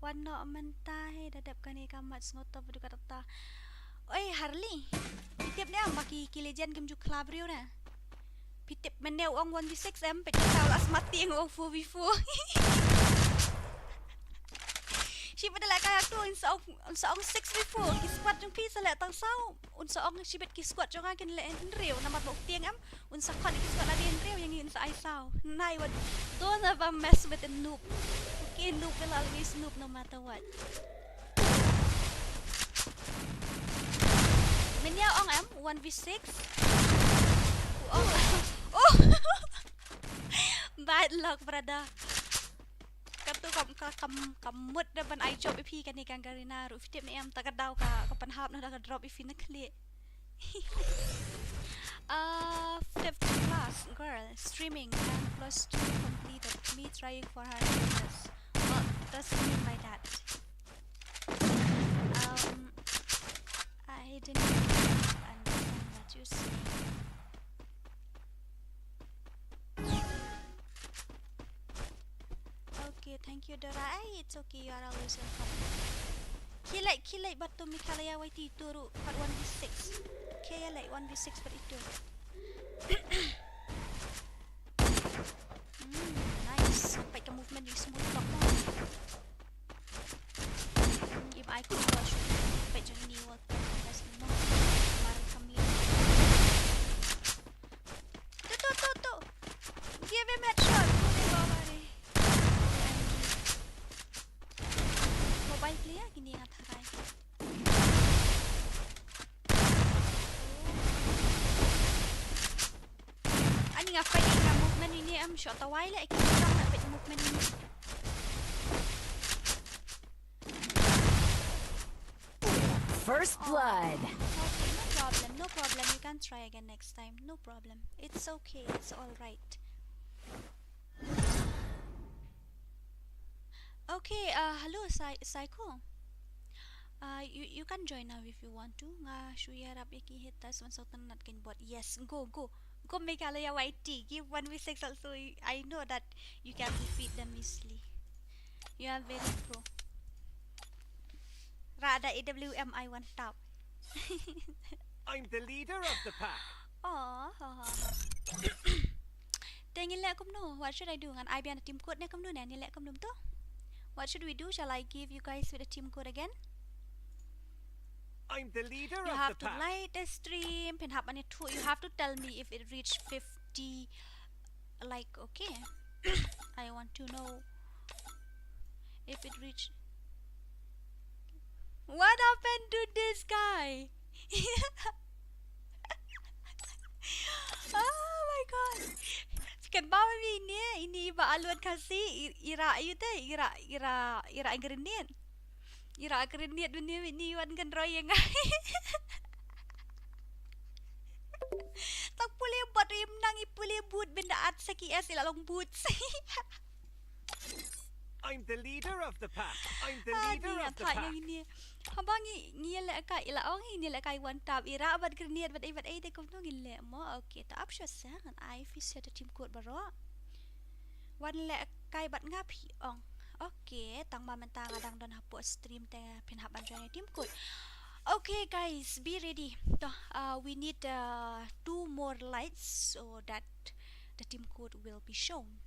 Wan noh mynta hi da dep kane ka mat sngewthuh bad ka data. Oi Harley. Phi tip ne em ba ki ki legend kim ju khlad briew ne. Phi tip mynne u ong one v six em, peit mynta u la smat tieng u ong four v four. Shibit da leh kai hangto un sa ong, un sa ong six v four, ki squad jong phi sa leh tang saw, un sa ong shibit ki squad jong nga kin leh hynriew namar ba u tieng em, un sa khot ïa ki squad lade hynriew ïa ngi un sa ai saw. Nai wat, don't ever mess with a noob. Okay, noob will always noob no matter what. Mynne u ong em, one v six. U ong. Oh. Bad luck, brother. Kato kam, ka, kam, kam mut da ban ai job ïa phi kane ka Garena ruh, phi tip ne em, ta ka daw ka, ka pynhap na da ka drop ïa phi na khlieh. Uh, fifth class girl streaming and plus two completed. Me trying for her status. What does it mean by that? Um, I didn't understand what you say. Okay, thank you, Dora. Ai, it's okay, you are always welcome. Khie leit, khie leit bad to Meghalaya Y T toh ruh bad one v six. Khie ïa leit one v six bad ito. Hmm, nice. Peit ka movement jong i smooth tok mo. Hmm, im ai kumba shu peit jong ine i wall. Nice mo. Mar ka mlien. Tu, tu, tu, tu. Give him headshot. Ore baba re. Mobile player kine nga tharai. Ani nga peit ïa ka movement ine em, shu tawai leh ki long leh peit movement ine. First blood. Okay, no problem, no problem. You can try again next time. No problem. It's okay. It's all right. Okay, uh, hello, Psy-, Psycho. Uh, you, you can join now if you want to. Nga shu ïarap ïa ki haters, wan sa tynnat kein bot. Yes, go, go. Go Meghalaya Y T. Give one v six also. I know that you can defeat them easily. You are very pro. Rah da A W M I one tap. I'm the leader of the pack. Aw, ha, ha, ha. Te ngin leh kumno? What should I do? Ngan ai biang team code ne kumno ne? Ngin leh kumno to? What should we do? Shall I give you guys with a team code again? I'm the leader of the pack. You have to like the stream. Phin hap ban ïathuh. You have to tell me if it reach fifty like, okay. I want to know if it reach. What happened to this guy? Oh my god. Kan ba mi ni, ini ba alwan kasi, i-, ira yu te, ira, ira, ira grenade. Ira grenade ni, ni wan kan roi yang. Tak pule bot im nang i pule boot benda at saki es ila long boots. I'm the leader of the pack. I'm the leader of the pack. Haba ngi, ngi leh kai ila ong ngi leh kai one tap ira bad grenade bad ai bad ai te kumno ngi leh mo. Okay, ta up shot sa ngan ai fi set team code baroh. Wan leh kai bad nga phi ong. Okay, tang ba mynta nga dang don hapoh stream te phin hap ban join team code. Okay guys, be ready. To, uh, we need, uh, two more lights so that the team code will be shown.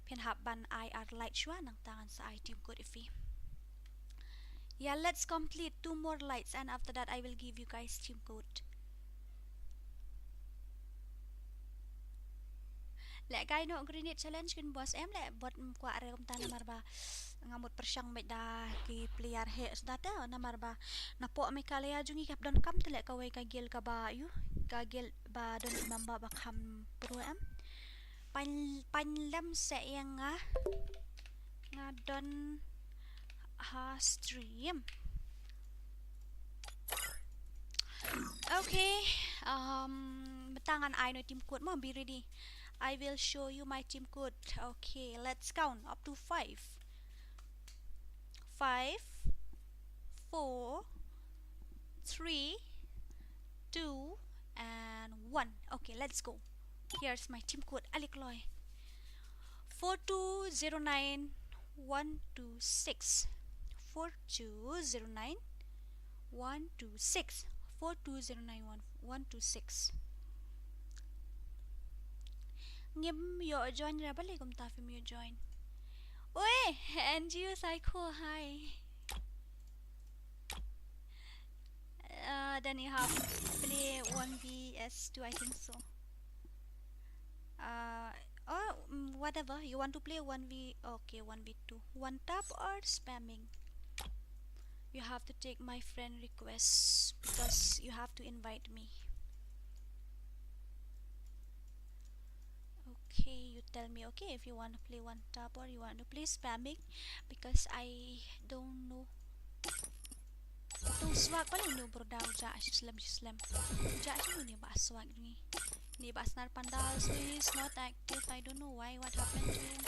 Phin hap ban ai ar light shuwa nangta ngan sa ai team code ïa phi. Yeah, let's complete two more lights and after that I will give you guys team code. Leh kai noh grenade challenge kin boss em leh bot em kwah re kumta namar ba nga mut pyrshang bad da ki player heh sdate namar ba napoh Meghalaya jong ngi kap don kam te leh kawei ka guild kaba yu ka guild ba don member ba kham pro em. Pan, pan lem se ïa nga. Nga don ha stream. Okay, um, mynta ngan ai no team code mo, be ready. I will show you my team code. Okay, let's count up to five. Five, four, three, two, and one. Okay, let's go. Here's my team code. Alik Loy. Four two zero nine one two six. Four two zero nine one two six. Four two zero nine one one two six. Ngim ïoh join ra balei kumta phim ïoh join. Oi, N G O Psycho, hi. Uh, then you have to play one V S two, I think so. Uh, or mm, whatever you want to play, one V, okay, one V two, one tap or spamming. You have to take my friend request because you have to invite me. Okay, you tell me, okay, if you want to play one tap or you want to play spamming, because I don't know. Tu swag paling nu broda uja shi slem shi slem. Uja shi nu ni ba swag ni. Ni ba snar pandal, so he is not active. I don't know why, what happened to him.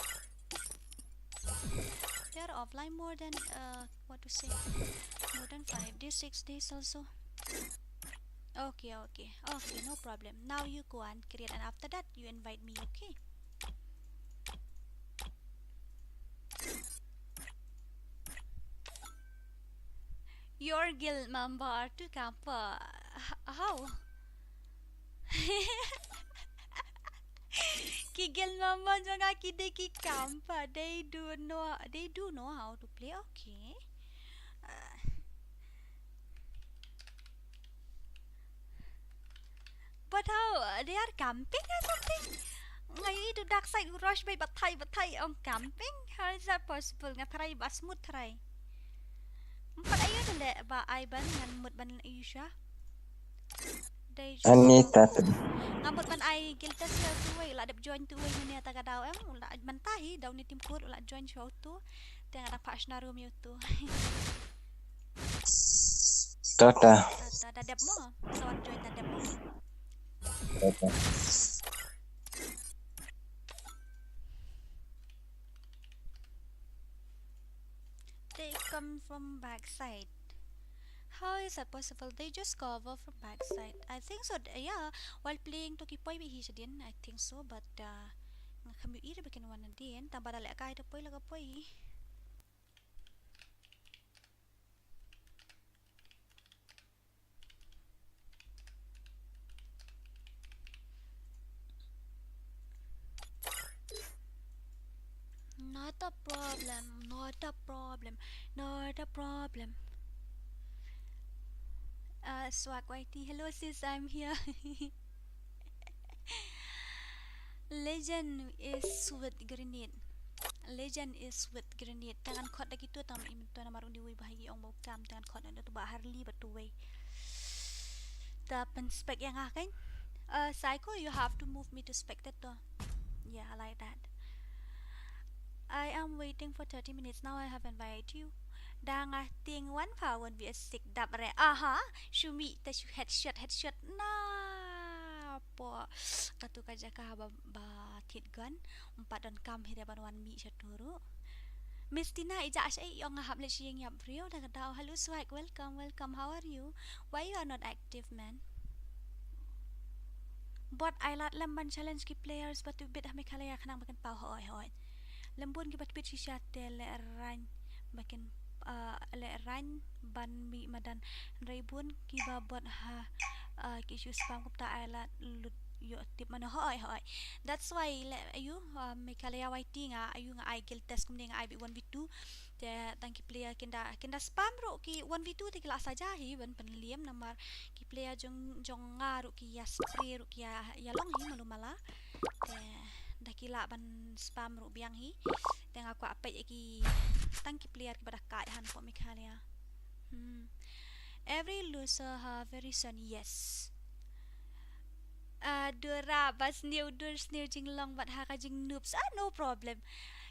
They are offline more than, uh, what to say, more than five days, six days also. Okay, okay, okay, no problem. Now you go and create, and after that you invite me, okay? Your guild member are two camper. H- how? Ki guild member jong nga ki dei ki camper. They do know. They do know how to play. Okay. Uh, But how, uh, they are camping or something? Nga ïohi tu dark side u rush bai batai batai ong camping. How is that possible? Nga try ba smooth try. Empat ayu tu le ba ai ban ngan mut ban ayu sha. Dai sha. Ani ta tu. Nga mut ban ai guild test ïa tu wei, la dep join tu wei, mane ta ka daw em, la ban tahi daw ni team code, la join sha tu. Te nga da pa sna room ïa tu. Tata. Tata da dep mo. Sa wan join da dep mo. Tata. They come from backside. How is that possible? They just cover from backside. I think so. Th- yeah, while playing to ki poi bi hi shadien. I think so, but uh, nga kham ïohi ba kin wan nadien. Tang ba da leh kai to poi la ka poi. Not a problem, not a problem, not a problem. Uh, Swag Y T, hello sis, I'm here. Legend is with grenade. Legend is with grenade. Te ngan khot da kitu tam im to namar undi wei ba ha ïong bau kam te ngan khot da tu ba Harley ba tu wei. Ta pynspec ïa nga kan. Uh, Psycho, you have to move me to spectator. Yeah, I like that. I am waiting for thirty minutes now. I have invited you. Da nga tieng wan pha wan V S six dap re. Aha, shu mih te shu headshot, headshot. Na po. Katu ka jaka ba, ba thied gun. Ym pat don kam hi re ban wan mih sha tu ruh. Miss Tina, i jah sha i ong nga hap leit sha ïing ïap briew da ka daw. Hello Swag, welcome, welcome. How are you? Why you are not active, man? Bot ai lad lem ban challenge ki players ba tu bit ha Meghalaya khnang ba kin paw hoi hoi. Lem bun kiba tbit shisha te leh rain ba kin, ah, leh rain ban mih madan. Hynrei bun kiba bot ha, ah, ki issue spam kumta ai lad lut ïoh tip mano hoi hoi. That's why leh ayu, ah, Meghalaya Y T nga ayu nga ai guild test kumne nga ai bit one v two. Te tang ki player kin da, kin da spam ruh ki one v two te ki la saja hi ban pynliem namar ki player jong, jong nga ruh ki ïa spray ruh ki ïa, ïa long hi malu mala. Te da ki lah ban spam ruh biang hi. Te nga kwah peit ïa ki tang ki player kiba da kait hanpoh Meghalaya. Hmm. Every loser have a reason, yes. Ah, Dora, ba sniew dur sniew jinglong bad ha ka jingnoobs. Ah, no problem.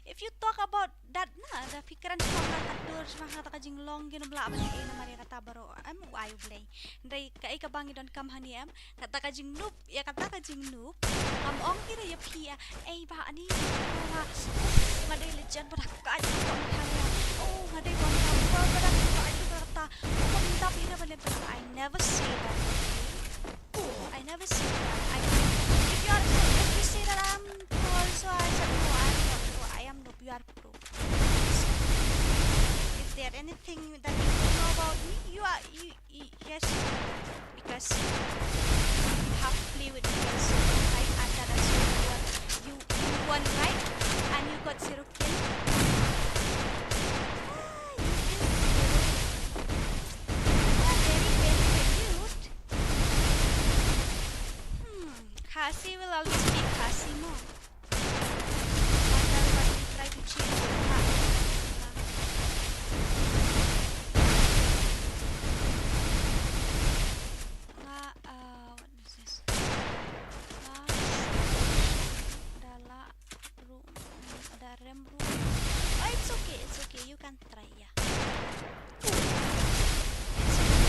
If you talk about that, na, da phi kren shaphang kata ka dur, shaphang kata ka jinglong, kin ym lah ban ïa namar ïa kata baroh. Em, u ai u Blei. Hynrei kaei kaba ngi donkam hangne em, kata ka jingnub, ïa kata ka jingnub. Ngam ong ïa phi ïa, ei bah ani, nga dei legend ba da kait ïa ka, oh nga dei Wonder Boy ba da kait ïa kata. Kum da phi da ban ïa, I never say that. I never say that. I, if you are, if you say that I'm pro also, I said no, I'm not pro. I am noob. You are pro. Is there anything that you don't know about me? You are, you, you yes, because you have to play with me also. I, I understand you won, you, you won, right? And you got zero kill. Ah, you is good. You are very, very cute. Hmm, Khasi will always be Khasi, no? What are, what we try to change? Nga, uh, what is this? Nga, da la, ru, da rem ru. Oh, it's okay, it's okay. You can try, yeah. It's okay.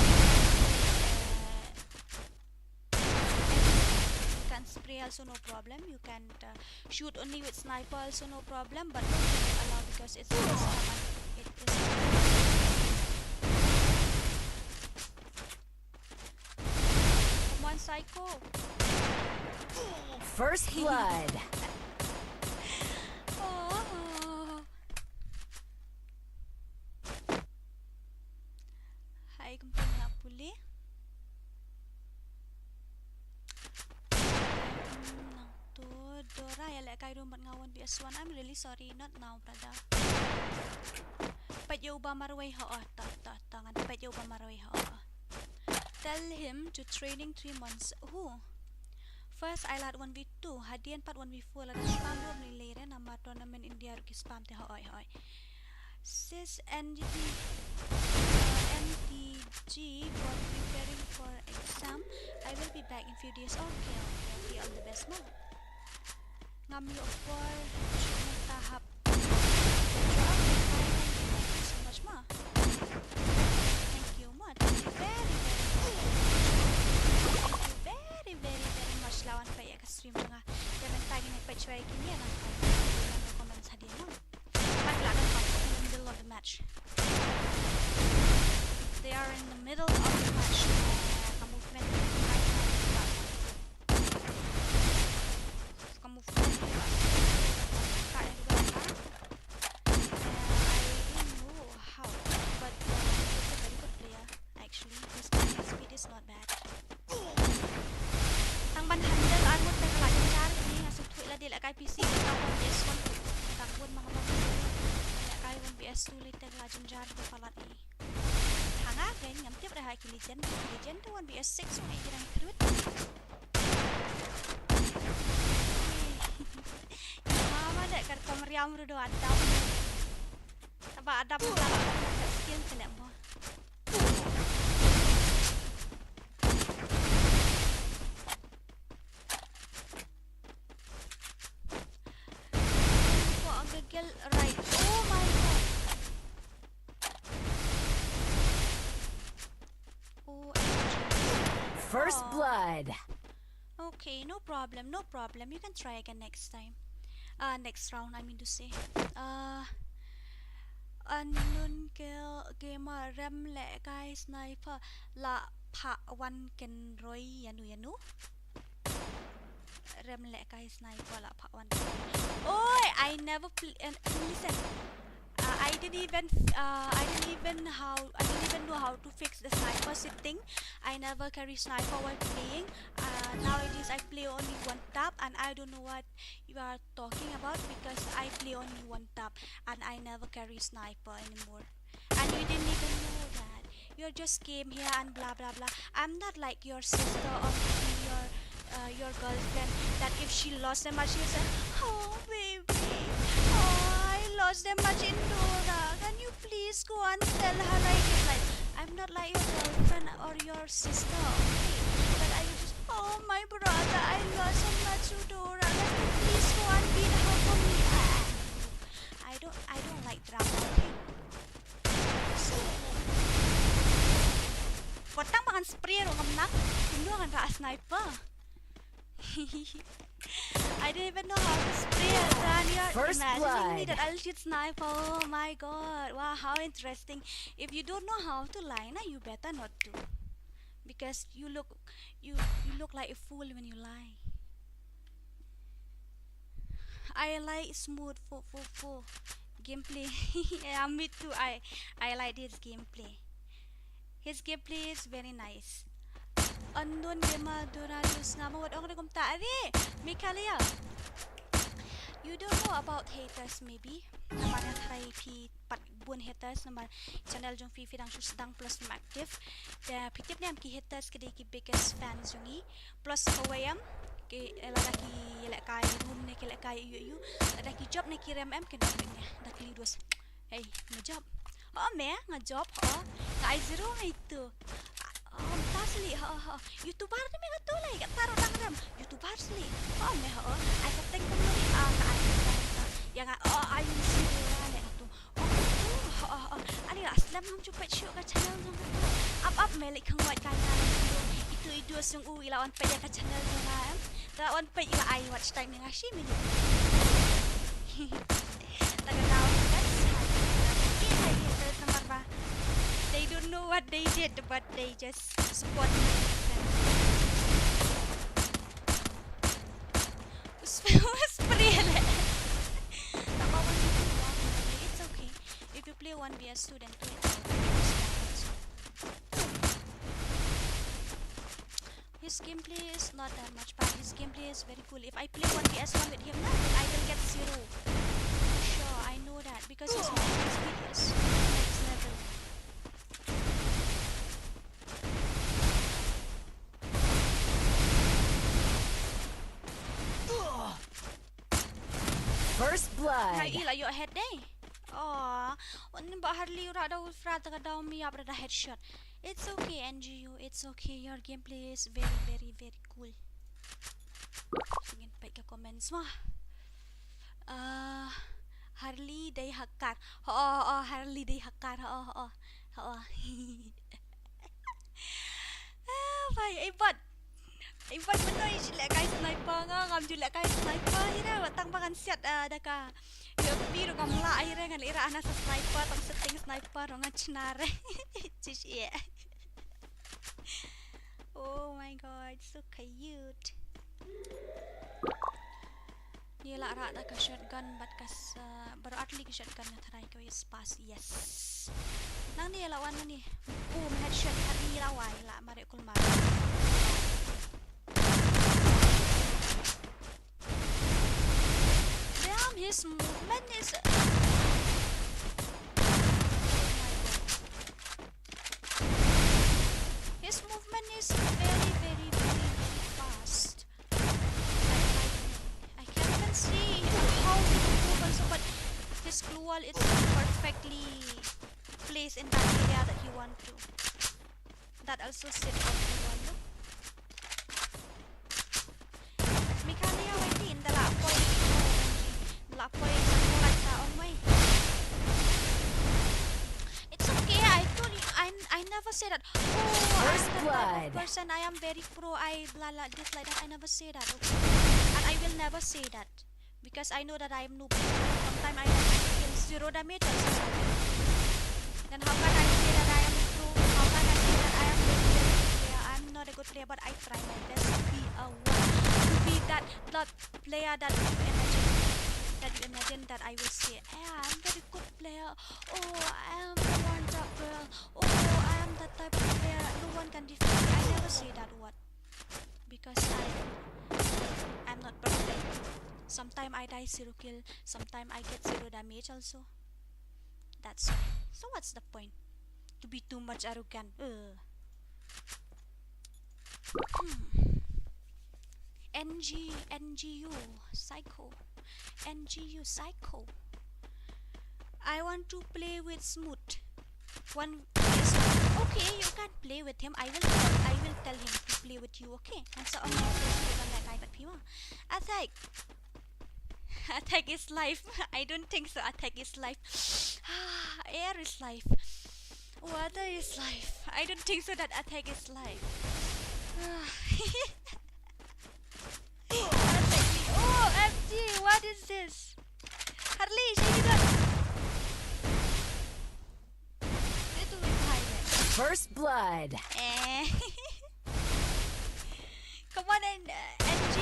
Uh, You can spray also, no problem. You can, uh, shoot only with sniper also, no problem. But no kill allow because it's, it's common. It is. Come on, Psycho. First blood. Oh. Hai, kynthei nga pule. Hmm, nangto Dora ïalehkai ruh bad nga one V S one. I'm really sorry, not now, brother. Peit ïa uba marwei ho, oh, ta, ta, ta, ngan peit ïa uba marwei ho, oh. Tell him to training three months. Who? First, I lad one v two, hadien pat one v four, lada spam ruh ym lei lei re, namar tournament India ruh ki spam te, hoi, hoi. Sis N G T, uh, N T G, for preparing for exam. I will be back in few days. Okay, okay, okay, all the best, ma. Ngam ïoh por shuh mynta hap. Thank you so much, ma. Thank you, ma. Thank you very, very much. Thank you very, very, very much. La wan peit ïa ka stream jong nga. Ïa mynta ngin ïa peit shuwa ïa kine, nang peit ïa ka comments hadien, ma. Pat la dang pat in the middle of the match. They are in the middle of the match. Ka movement. Ka movement. Uh, I don't know how, but, uh, he's a very good player, actually. His movement speed is not bad. Tang ban handle armut te ka la jynjar, ni nga sngewthuh la dei lehkai P C, ka one V S one. Ka dang bun ma nga ba lehkai one V S two lei te ka la jynjar, ka palat i. Hanga kein ngam tip re ha ki legend, ki legend te one V S six, ong i ki dang through. Mama dek kar kam riam rudo adap. Taba adap la la kat skill kena mo. Ko ang gegel right. Oh my god. O M G. First blood. Okay, no problem, no problem. You can try again next time. Uh, next round, I mean to say. Uh, Unknown Kill Gamer, rem lehkai sniper la phah wan kynroi ïa nu ïa nu. Rem lehkai sniper la phah wan. Oi, I never play. And listen, uh, I didn't even, uh, I didn't even how, I didn't even know how to fix the sniper setting. I never carry sniper while playing. Uh, nowadays I play only one tap, and I don't know what you are talking about because I play only one tap and I never carry sniper anymore. And you didn't even know that. You just came here and blah blah blah. I'm not like your sister or maybe your, uh, your girlfriend that if she lost a match, she'll say, "Oh baby, oh, I lost a match in Dora. Can you please go and tell her I did like." I'm not like your girlfriend or your sister, okay? But I just, "Oh my brother, I lost a match to Dora. Can you please go and beat her for me?" Ah. One got a sniper. I didn't even know how to spray a gun. You're First imagining me blood. That I'll shoot sniper. Oh my god. Wow, how interesting. If you don't know how to lie, na, you better not to. Because you look you you look like a fool when you lie. I like smooth for for for gameplay. Yeah, me too. I I like this gameplay. His gameplay is very nice. Unknown gamer Donatus nga ma wat ong re kumta. Are, Mikalia. You don't know about haters maybe. Namar nga tharai phi pat bun haters namar channel jong phi phi dang shu sdang plus phim active. Te phi tip ne em ki haters ki dei ki biggest fans jong ngi. Plus kawei em ki lada ki lehkai room ne ki lehkai yu yu. Lada ki job ne ki rem em ki nang ne da ki lidos. Hey, nga job. Oh me, nga job, oh. Nga ai zero me itu. Oh, tas li, ha ha. YouTuber ni me ka tu lai, ka taruh dang rem. YouTuber sli. Oh me, ha. Ai ka teng kum ni, ah, ka ai ka teng. Ya nga, oh, ai ni si ni la ne tu. Oh, oh, oh, oh. Ani la slem ngam chu pet shu ka channel jong ka tu. Ap ap me li khang wai kai na. Itu idu sung u ila wan pet ya ka channel jong nga em. Te wan peit ila ai watch time nga shi minit. Taga daw, guys. Hai, hai, hai, guys, namar ba they don't know what they did, but they just support me. Spray le. It's okay. If you play one v one student, do it. His gameplay is not that much, but his gameplay is very cool. If I play one v one with him, na, then I will get zero. For sure, I know that because his movement speed is next level. First blood. Hai, ila yo head dei. Oh, un ba Harley ura da ulfra ta ka daw mi ap da headshot. It's okay, N G U. It's okay. Your gameplay is very, very, very cool. Ngin peit ka comments ma. Ah, Harley dei hakkar. Ho, oh, oh, Harley dei hakkar. Ho, oh, oh, oh. Ah, bai, eh, bot. Iban mynno i ju lehkai sniper nga, ngam ju lehkai sniper ira, tang ba ngan siat, ah, da ka U M P ruh ngam lah ira, ngan ira ana sa sniper, tang setting sniper ruh ngan chnar. Chish, yeah. Oh my god, so cute. Ni la rah da ka shotgun bad ka sa, baroh artylli ka shotgun nga tharai ka wei spas. Yes. Nang ni la wan nang ni. Boom, headshot, ka ni la wai la mare kulmar. Damn, his movement is, oh my god. His movement is very, very, very, very fast. Like lightning. I can't even see how he move also, but his gloo wall is perfectly placed in that area that he want to. That also sit on the wall, no? Mikhail, wait, in the la poi, la poi sa kulat sa ong wei. It's okay, I told you, I, I never say that. Oh, I'm First the type of blood. Person, I am very pro, I blah, blah, this, like that. I never say that, okay? And I will never say that. Because I know that I am noob. Sometimes I kill zero damage also. Then how can I say that I am pro? How can I say that I am very, very good player? I'm not a good player, but I try my best to be a one, to be that, that player that you imagine. That you imagine that I will say, "Yeah, I'm very good player. Oh, I am the one that player. Oh, I am that type of player. No one can defeat me." I never say that word. Because I, I'm not perfect. Sometimes I die zero kill, sometimes I get zero damage also. That's why. So what's the point? To be too much arrogant. Ugh. Hmm. N G, N G U, psycho. N G U, psycho. I want to play with Smooth. One V S one. Okay, you can play with him. I will tell, I will tell him to play with you, okay? Ngan sa ong ïa u ban lehkai bad phi mo. Attack. Attack is life. I don't think so. Attack is life. Air is life. Water is life. I don't think so that attack is life. Don't attack me. Oh, M G, what is this? Harley, shall you not? Itu with high. First blood. Eh. Come on, and uh, M G.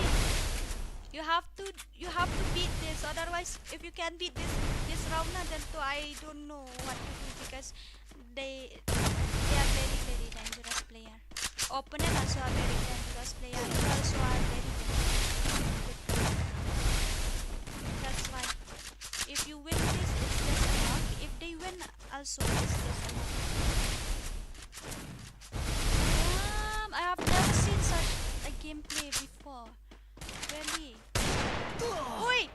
You have to, you have to beat this. Otherwise, if you can beat this this round, na, then to I don't know what to do because they they are very very dangerous player. Opponent also a very dangerous player. You also are very very good player. That's why if you win this, it's just a luck. If they win also, it's just a luck. Um, I have never seen such a gameplay before. Really? Oi!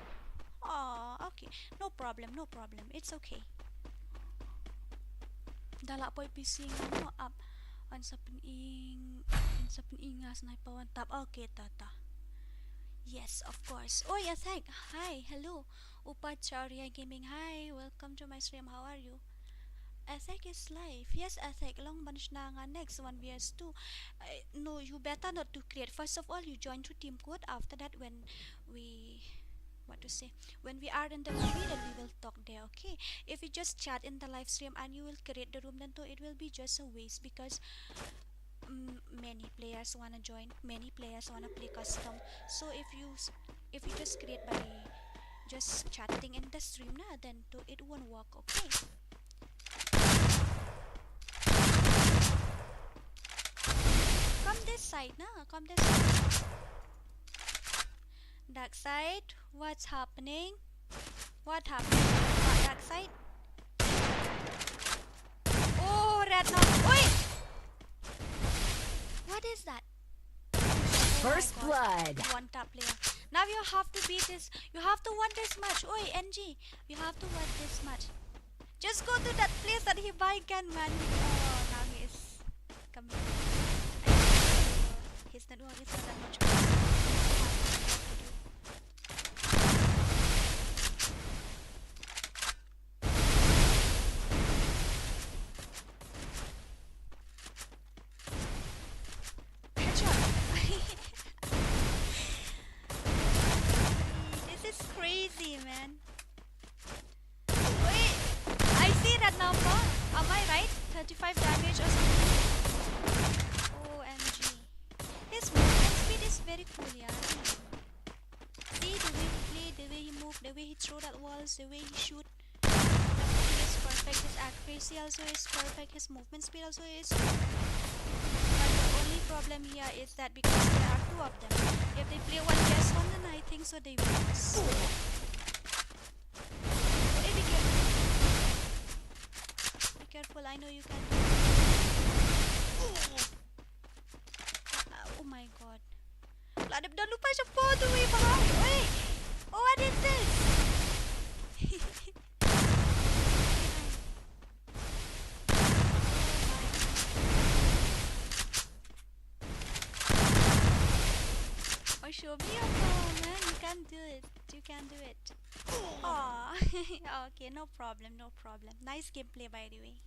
Oh, okay. No problem, no problem. It's okay. Da lah poi P C nga mo ap. Yn sa pyn-i, yn sa pyn-i nga sniper one tap. Okay, ta ta. Yes, of course. Oh, yes, hi. Hi, hello. Upa Chauria Gaming. Hi, welcome to my stream. How are you? Athek is live. Yes, Athek, long ban shna nga next one versus two. Uh, no, you better not to create. First of all, you join to team code. After that, when we, what to say, when we are in the lobby, then we will talk there, okay? If you just chat in the live stream and you will create the room, then though it will be just a waste because mm, many players wanna join, many players wanna play custom. So if you s- if you just create by just chatting in the stream, na, then to it won't work, okay? Come this side, na, come this side. Dark side, what's happening? What happened? Dark side. Oh, red now. Oi! What is that? Oh my God. First blood. One tap player. Now you have to beat this. You have to win this match. Oi, N G. You have to win this match. Just go to that place that he buy gun, man. Oh, now he is coming. His network is not that much good. Headshot. This is crazy, man. Wait, I see that number. Am I right? Thirty-five damage or something. O M G. His movement speed is very cool, yeah. See the way he play, the way he move, the way he throw that walls, the way he shoot. Everything is perfect. His accuracy also is perfect. His movement speed also is good. But the only problem here is that because there are two of them, if they play one versus one, then I think so they will lose. Hey, be careful. Be careful, I know you can. Uh, oh my God. Lah dep dah lupa siapa tu, weh, bahai. Weh. Oh, what is this? Oh, show me your power, man. You can do it. You can do it. Aw. Okay, no problem, no problem. Nice gameplay, by the way.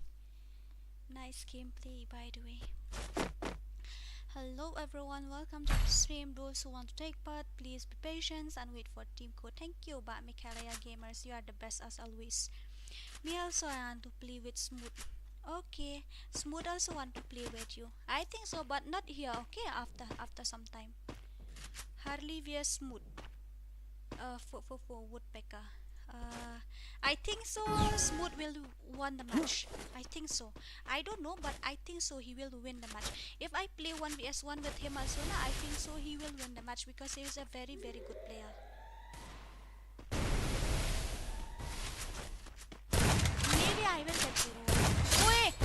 Nice gameplay, by the way. Hello everyone, welcome to the stream. Those who want to take part, please be patient and wait for team code. Thank you, Bah Michaela Gamers. You are the best as always. Me also, I want to play with Smooth. Okay, Smooth also want to play with you. I think so, but not here. Okay, after after some time. Harley versus Smooth. Uh, for for for Woodpecker. Uh, I think so. Smooth will won the match. I think so. I don't know, but I think so. He will win the match. If I play one versus one with him also, na, I think so. He will win the match because he is a very very good player. Maybe I will get zero. Wait!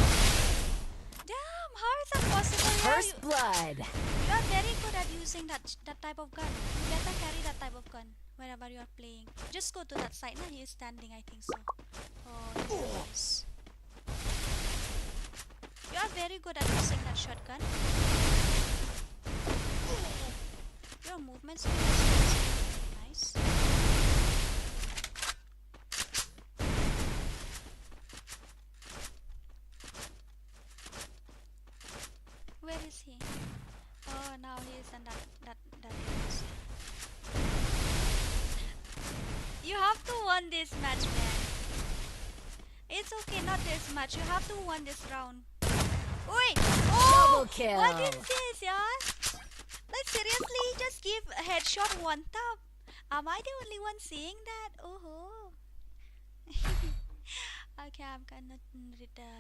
Damn, how is that possible? Yeah, first you, blood. You are very good at using that that type of gun. You better carry that type of gun wherever you are playing. Just go to that side. No, he is standing, I think so. Oh, yes. You are very good at using that shotgun. Your movement speed is nice. Where is he? Oh, now he is understand that that that is. You have to win this match, man. It's okay, not this match. You have to win this round. Oi! Oh! Double kill. What is this, yeah? Like, seriously, just give a headshot one tap. Am I the only one seeing that? Oh. Okay, I'm gonna read the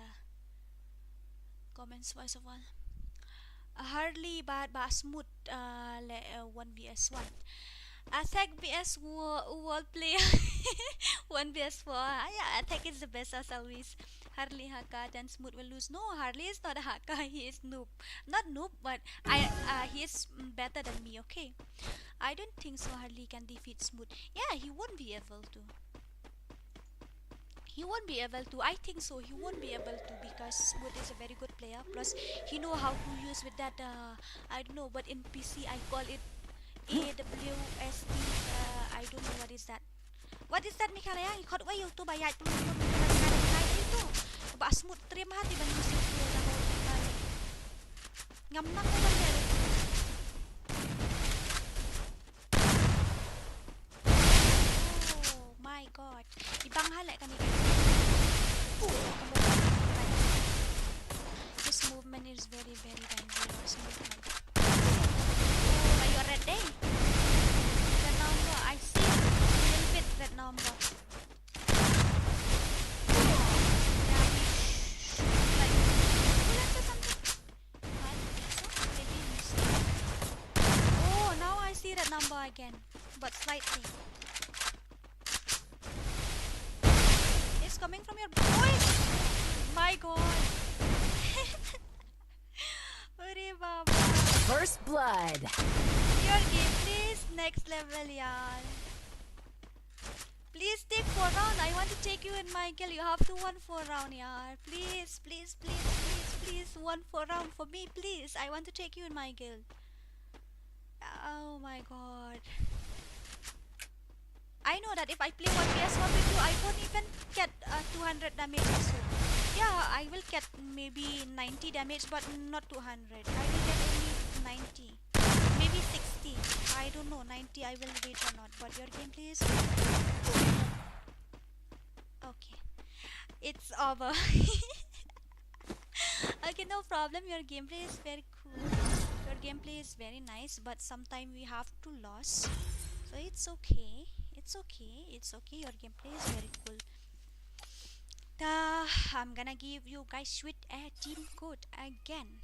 comments first of all. Uh, Harley, but, but Smooth, uh, le, uh, one v one. Attack v one wo-, World Player. One v one. Ah, yeah, Attack is the best as always. Harley Haka, then Smooth will lose. No, Harley is not a Haka. He is noob. Not noob, but I, uh, he is, mm, better than me, okay? I don't think so Harley can defeat Smooth. Yeah, he won't be able to. He won't be able to. I think so. He won't be able to because Smooth is a very good player. Plus, he know how to use with that. Uh, I don't know, but in P C I call it A W S D. Uh, I don't know what is that. What is that, Mikhail? Yang ikut wa YouTube ayat tu. Ba Smooth trim hati ban musim tu dah. Ngam nak ko ban. Oh my god. Ibang halak kami guys. This movement is very, very dangerous movement. Oh, are you red day? Red number. I see a little bit red number. Yeah, we sh-, like, ambulance or something? I don't think so. Maybe mistake. Oh, now I see red number again, but slightly. It's coming from your boy. My god. Arey baba. First blood. Your gameplay is next level, yaar. Please take four round. I want to take you in my guild. You have to win four round, yaar. Please, please, please, please, please, win four round for me, please. I want to take you in my guild. Oh my god. I know that if I play one v one with you, I won't even get, uh, two hundred damage or so. Yeah, I will get maybe ninety damage, but not two hundred. I will get only ninety, maybe sixty. I don't know, ninety I will reach or not. But your gameplay is okay. It's over. Okay, no problem. Your gameplay is very cool. Your gameplay is very nice, but sometimes we have to lose. So it's okay. It's okay. It's okay. Your gameplay is very cool. Ta, I'm gonna give you guys sweet, uh, team code again.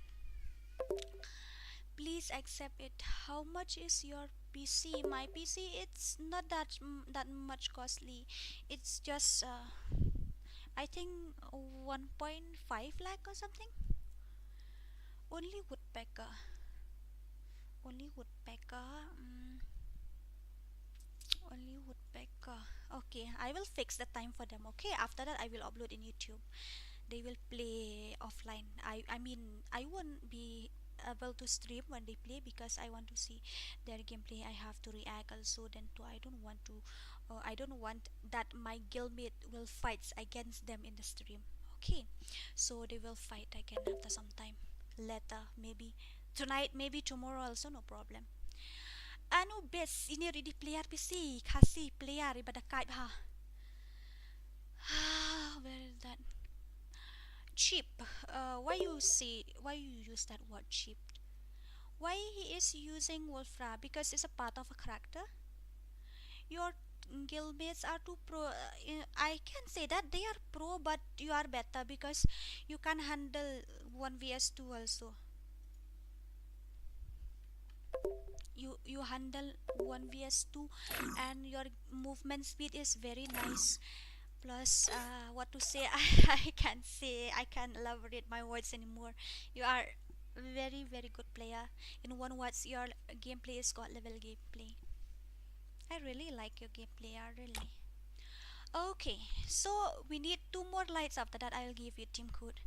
Please accept it. How much is your P C? My P C, it's not that m-, that much costly. It's just, uh, I think one point five lakh or something. Only woodpecker. Only woodpecker. Mm. Only woodpecker. Okay, I will fix the time for them. Okay, after that I will upload in YouTube. They will play offline. I, I mean, I won't be able to stream when they play because I want to see their gameplay. I have to react also. Then too, I don't want to. Uh, I don't want that my guildmate will fights against them in the stream. Okay, so they will fight again after some time. Later, maybe tonight, maybe tomorrow also, no problem. Anubis, ini ready player P C, Khasi player, iba da kait ha. Where is that? Cheap. Uh, why you say, why you use that word cheap? Why he is using Wolfra? Because it's a part of a character. Your guildmates are too pro. Uh, I can say that they are pro, but you are better because you can handle one v one also. You, you handle one v one, and your movement speed is very nice. Plus, uh, what to say? I, I can't say, I can't elaborate my words anymore. You are very, very good player. In one words, your gameplay is god level gameplay. I really like your gameplay, I really. Okay, so we need two more lights. After that, I'll give you team code.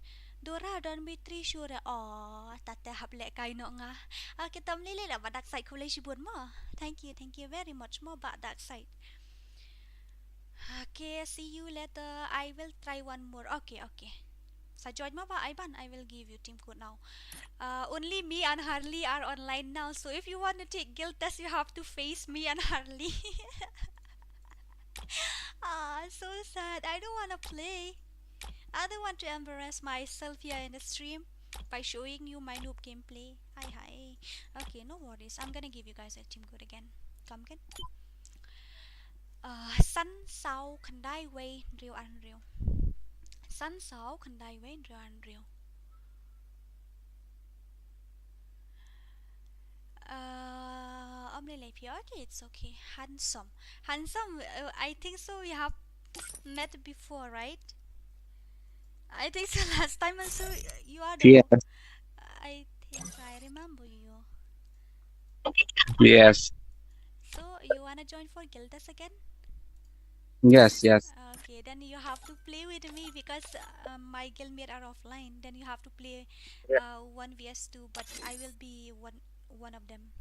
Dora don be three sure. Oh, tate hap leh kai noh nga. Ah, kita mlili lah ba Dark Side, khublei shibun mo. Thank you, thank you very much mo ba Dark Side. Okay, see you later. I will try one more. Okay, okay. Sa join mo, Bah Aiban, I will give you team code now. Uh, only me and Harley are online now. So if you want to take guild test, you have to face me and Harley. Ah, so sad. I don't wanna play. I don't want to embarrass myself here in the stream by showing you my noob gameplay. Hi, hi. Okay, no worries. I'm gonna give you guys a team code again. Come again. Uh, san saw khyndai wei hynriew ar hynriew. San saw khyndai wei hynriew ar hynriew. Uh, Omni Leipia, okay, it's okay. Handsome. Handsome, uh, I think so. We have met before, right? I think so. Last time also, uh, you are the. Yes. I think I remember you. Yes. So, you wanna join for guild test again? Yes, yes. Okay, then you have to play with me because, uh, my guildmate are offline. Then you have to play, yeah, uh, one v s two, but I will be one, one of them.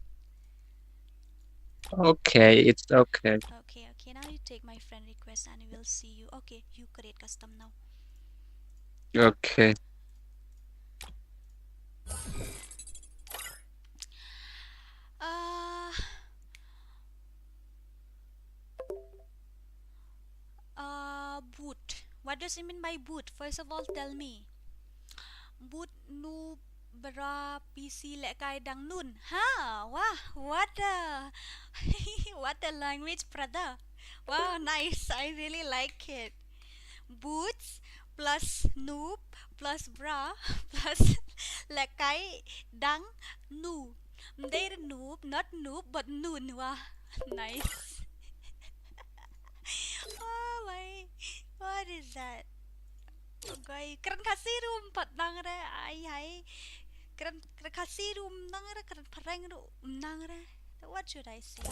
Okay, it's okay. Okay, okay. Now you take my friend request and we'll see you. Okay, you create custom now. Okay. Uh, uh, boot. What does it mean by boot? First of all, tell me. Boot, noob, bra, P C, lehkai, dang, nun. Ha, wah, what a, what a language, brother. Wow, nice. I really like it. Boots plus noob plus bra plus lehkai, dang, nu. Mdei re noob, not noob, but nun. Wah, nice. Oh my, what is that? Guy, kren Khasi ruh ym pat nang re, ai hai. Kren, kren Khasi ruh ym nang re, kren Phareng ruh ym nang re. What should I say?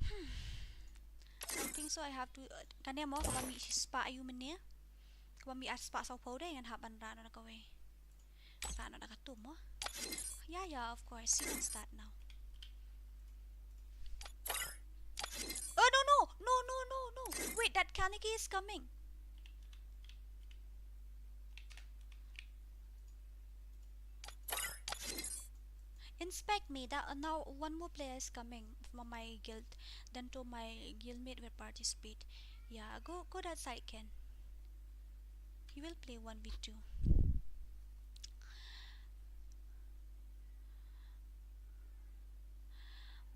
Hmm. I think so I have to, uh, kane mo kaba mih shispah ïa u mynne. Kaba mih arspah sawphew de ngan hap ban rah noh da kawei. Rah noh da katu mo. Yeah, yeah, of course. You can start now. Oh, no, no. No, no, no, no. Wait, that Kaneki is coming. Inspect me. That, uh, now one more player is coming from my guild. Then to my guildmate will participate. Yeah, go, go that side, Ken. He will play one v two.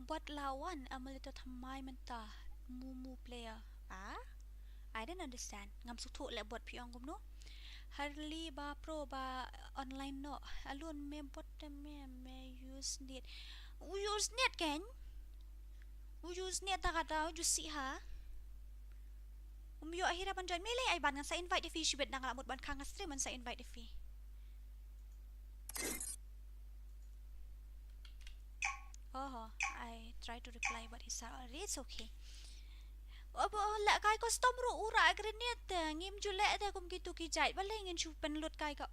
Bot la wan, a, mynta thymmai mynta, Mumu player. Ah? I didn't understand. Ngam sngewthuh leh bot phi ong kumno. Harley ba pro ba online noh. Alun me bot te me, me Usenet. Usenet kan? Usenet ta kata, uju si ha. Um ïoh hi ra ban join. Me lei ai ban ngan sa invite ïa phi shibit, dang la mut ban khang ha stream ngan sa invite ïa phi. Oh, I try to reply but he saw already. It's okay. Aba lehkai custom ruh u rah grenade te, ngim ju leh te kum kitu ki jait. Balei ngin shu pynlut kai ka,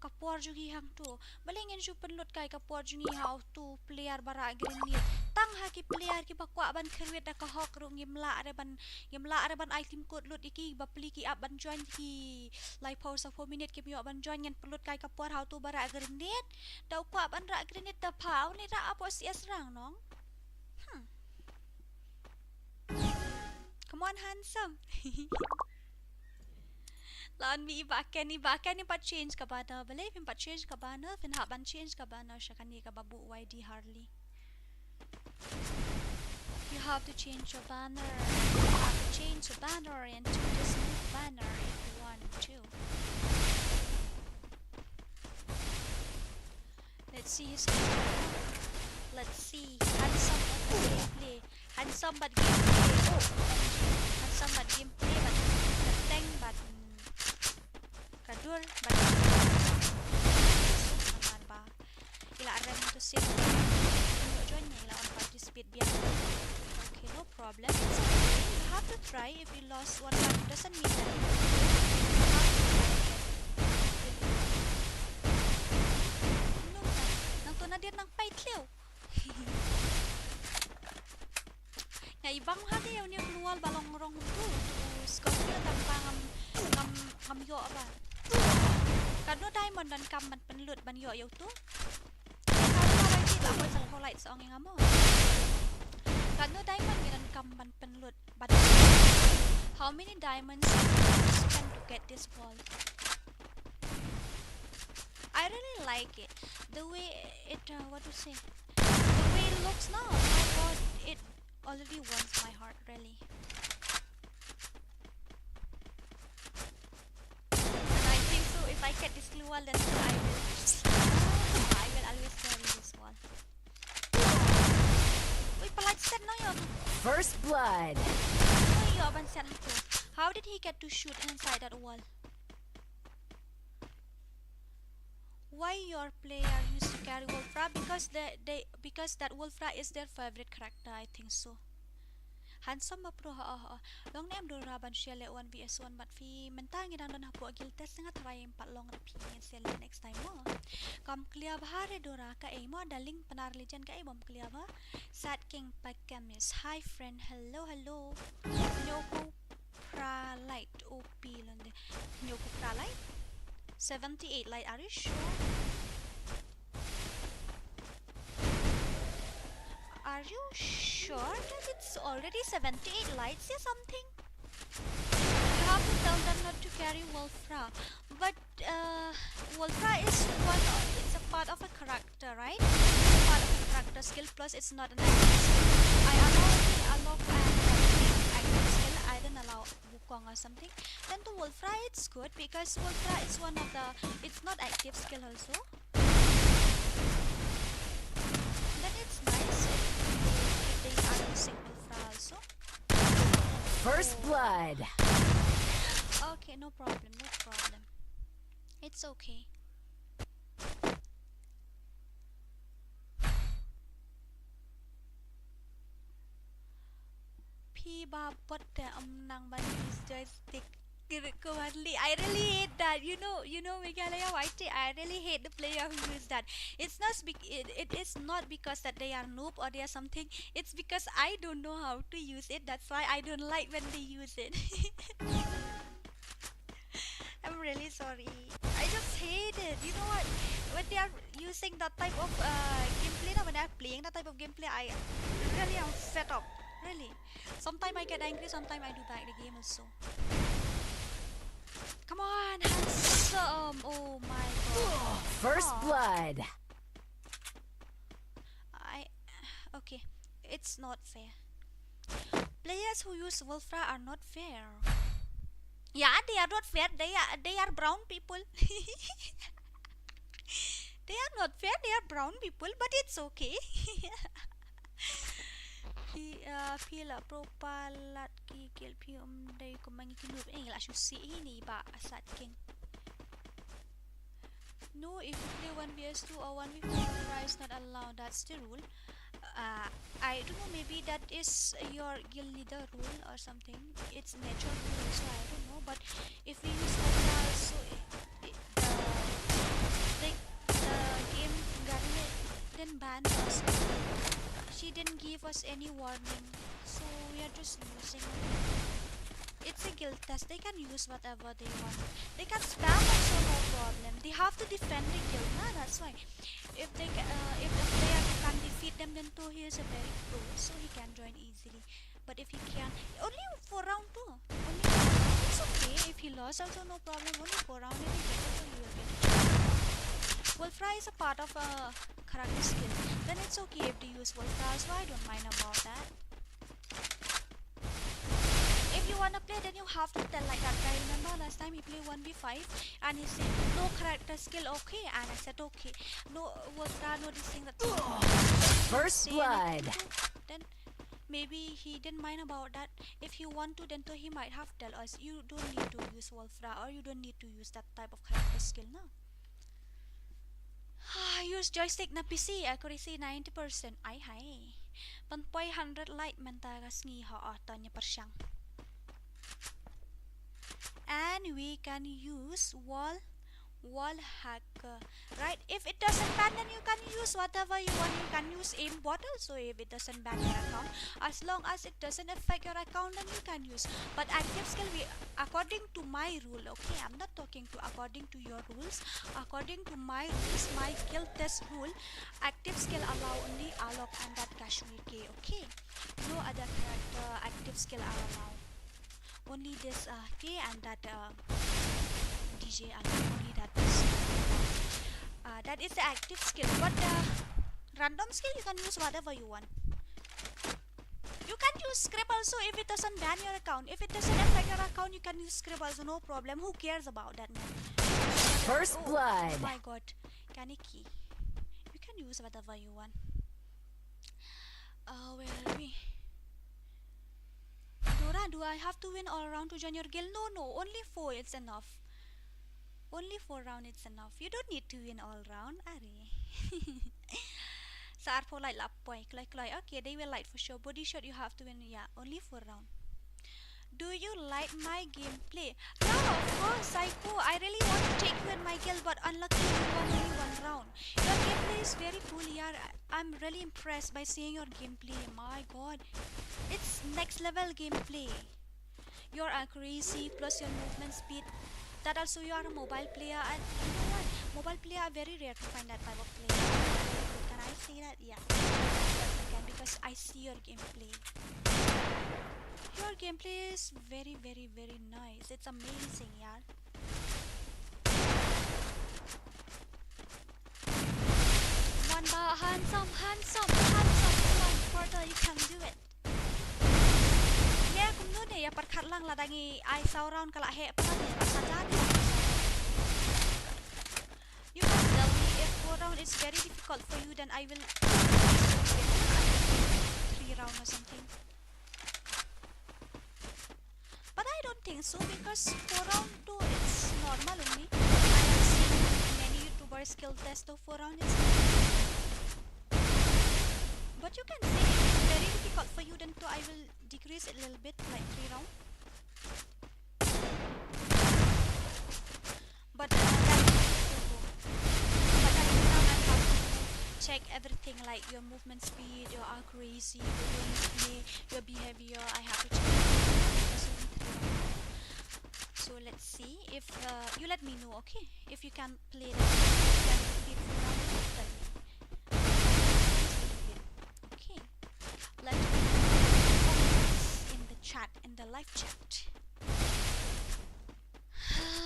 ka por jong ngi hangtu. Balei ngin shu pynlut kai ka por jong ngi ha utu player ba rah grenade. Tang ha ki player kiba kwah ban kyrwit da ka hok ruh ngim lah re ban, ngim lah re ban ai team code lut ïa ki, ba pli ki ap ban join ki. Laiphew sawphew minit kim ïoh ban join, ngan pynlut kai ka por ha utu ba rah grenade. Da u kwah ban rah grenade da pha, une rah hapoh C S rang nong. Hmm. Come on, handsome. La wan mih i Bah Ken, i Bah Ken, im pat change ka banner. Balei phim pat change ka banner? Phin hap ban change ka banner sha kane kaba buh Y D Harley. You have to change your banner. You have to change your banner and choose this new banner if you want to. Let's see his, let's see. Handsome and gameplay. Handsome bad gameplay. Oh. Handsome bad gameplay bad tank bad, mm, ka dur bad. Namar ba i la rem to save. Ïoh join ïa i, la wan participate biang. Okay, no problem. It's okay. You have to try. If you lost one round, doesn't mean that you have to try again. Nangtu nadien nang pait thliew. Nga i bang ha de, une u Lual ba long rong tu. U Scorpio tang ba ngam Ngam, ngam ïoh ba. Katno diamond donkam ban pynlut ban ïoh ïa utu? Ka la wai ti ba ko sa ko light song ïa nga mo. Katno diamond ngi donkam ban pynlut ban. How many diamonds did you spend to get this wall? I really like it. The way it, uh, what to say? The way it looks now. My God, it already warms my heart, really. And I think so, if I get this blue wall, then I will, I will always carry this wall. Uy, pynlait set no ïoh. First blood. Uy, ïoh ban set hangto. How did he get to shoot inside that wall? Why your player used to carry Wolfra? Because they, they, because that Wolfra is their favorite character, I think so. Handsome ba pro, ha, ha, ha. Long ne em Dora ban share le one v one bad phi, mynta ngi dang don hapoh guild test, nga try em pat long re phi, ngin share le next time mo. Kam clear bha re Dora, kaei mo, darling, Pnar Legend kaei bym clear bha. Sad King Pakamis. Hi friend, hello, hello. Nyoku Pra Light, O P lon de. Nyoku Pra Light? Seventy-eight light, are you sure? Are you sure that it's already seventy-eight lights or something? You have to tell them not to carry Wolfra. But, uh, Wolfra is one of, it's a part of a character, right? It's a part of a character skill, plus it's not an active skill. I allow the Alok and the active skill, I don't allow Wukong or something. Then to Wolfra, it's good because Wolfra is one of the, it's not active skill also. Then it's nice if, if they are using Wolfra also. First blood. Okay, no problem, no problem. It's okay. Phi ba bot te ym nang ban use joystick. Ko Wadley, I really hate that. You know, you know, Meghalaya Y T, I really hate the player who use that. It's not bec- it, it is not because that they are noob or they are something. It's because I don't know how to use it. That's why I don't like when they use it. I'm really sorry. I just hate it. You know what? When they are using that type of, uh, gameplay, no, when they are playing that type of gameplay, I really am fed up. Really. Sometimes I get angry, sometimes I do back the game also. Come on, handsome. Oh my God. First blood. I, okay, it's not fair. Players who use Wolfra are not fair. Yeah, they are not fair. They are, they are brown people. They are not fair. They are brown people, but it's okay. Phi, uh, phi la pro palat ki kill phi, um, dei kum ma ngi ki noob. Eh, la shu si ini ba asat king. No, if you play one v two or one v four, Wolfra is not allowed. That's the rule. Uh, I don't know, maybe that is your guild leader rule or something. It's nature rule also, I don't know. But if we use Wolfra also, it, it, the, the, the game Garnet didn't ban us. She didn't give us any warning. So we are just using. It's a guild test. They can use whatever they want. They can spam also, no problem. They have to defend the guild, na? That's why. If they ca- uh, if the player can defeat them, then too he is a very pro, so he can join easily. But if he can, only for round two. Only for round two. It's okay if he lost also, no problem. Only for round if he get it, so he will get it. Wolfra is a part of a character skill. Then it's okay if they use Wolfra, so I don't mind about that. If you wanna play, then you have to tell like that guy. Remember last time he played one v five and he said no character skill, okay, and I said okay. No Wolfra, no this thing that. First blood. Then maybe he didn't mind about that. If he want to, then to he might have tell us. You don't need to use Wolfra or you don't need to use that type of character skill, no. Use joystick na P C, accuracy ninety percent. Ai hai. Pynpoi hundred light mynta ka sngi, ha, oh, to nya pyrshang. And we can use wall. Wall hacker. Right? If it doesn't ban, then you can use whatever you want. You can use aimbot also if it doesn't ban your account. As long as it doesn't affect your account, then you can use. But active skill, we, according to my rule, okay, I'm not talking to according to your rules. According to my rules, my guild test rule, active skill allow only Arlok and that Kashmir Kae, okay? No other character active skill are allowed. Only this uh, Kae and that uh, D J are only that is. Uh, that is the active skill. But the random skill, you can use whatever you want. You can use script also if it doesn't ban your account. If it doesn't affect your account, you can use script also, no problem. Who cares about that, man? First oh, blood. Oh my god. Kaneki. You can use whatever you want. Uh, where are we? Dora, do I have to win all round to join your guild? No, no, only four, it's enough. Only four round, it's enough. You don't need to win all round, are. Sa arphew light la poi, kloi kloi. Okay, they will light for sure. Body shot, you have to win, yeah, only four round. Do you like my gameplay? Yeah, of course, Psycho. I really want to take you in my guild, but unluckily you won only one round. Your gameplay is very cool, yeah. I- I'm really impressed by seeing your gameplay. My god. It's next level gameplay. Your accuracy plus your movement speed. That also you are a mobile player and you know what? Mobile player are very rare to find that type of player. Can I say that? Yeah. Yes, I can because I see your gameplay. Your gameplay is very, very, very nice. It's amazing, yaar. One bar, handsome, handsome, handsome. Come on, Porter, you can do it. Ye, kumno ne, ïa pyrkhat lang lada ngi ai saw round ka la heh pat ne, la saja ne. You can tell me if four round is very difficult for you, then I will three round or something. But I don't think so because four round two it's normal only. I have seen many YouTubers skill test of four round it's normal. But you can say if it's very difficult for you, then two I will decrease it a little bit, like three round. But uh, that but I have to check everything like your movement speed, your accuracy, your gameplay, your behavior. I have to check everything. So let's see if uh, you let me know, okay? If you can play that, you can defeat for round, tell me. Okay. Let me know in the chat, in the live chat.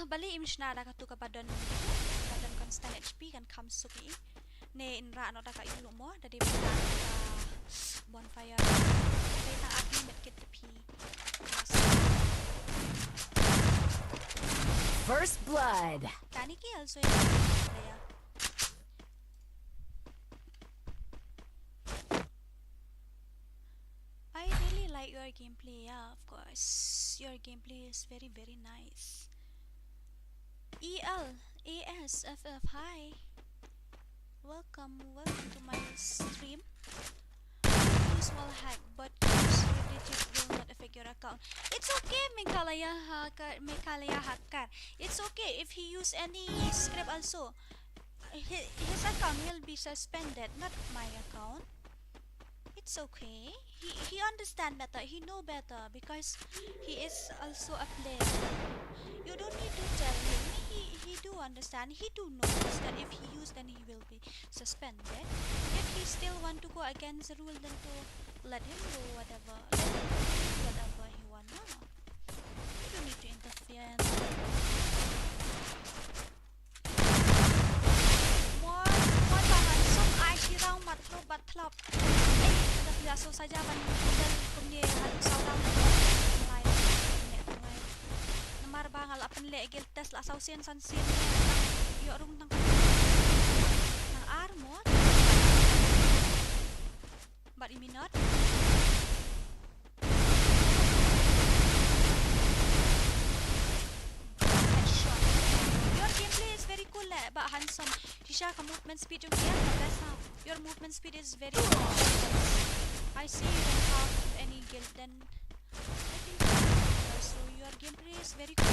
Balei im shna da katu kaba don, kaba don constant H P kan kham suk ïa i. Ne in rah noh da ka ïulu mo, da dei ba da ka bonfire. Dei tang ap ïa i medkit te phi. First blood. Kaneki also a player. I really like your gameplay, yeah, of course. Your gameplay is very, very nice. E L A S F F, hi. Welcome, welcome to my stream. Use wall hack, but use your digit will not affect your account. It's okay, Meghalaya hacker, Meghalaya hacker. It's okay if he use any script also. Hi- His account will be suspended, not my account. It's okay. He he understand better. He know better because he is also a player. You don't need to tell him. He he do understand. He do knows that if he use, then he will be suspended. If he still want to go against the rule, then to let him do whatever. Let him do whatever he want. No. You don't need to interfere. Mon, mon ba handsome ai shi rau mat thlop bat thlop. Eh, da phi la so saja ban dal kumne ha saw rau. Lai ne tungai. Namar ba nga la pynleh guild test la saw sien san sien. Ïoh rung tang. Tang ar mo. But you mean not? Headshot. Your gameplay is very cool, eh, but handsome. Shisha ka movement speed jong phi ka best, ha. Your movement speed is very good. I see you don't have any guild, then I think so. Your gameplay is very cool.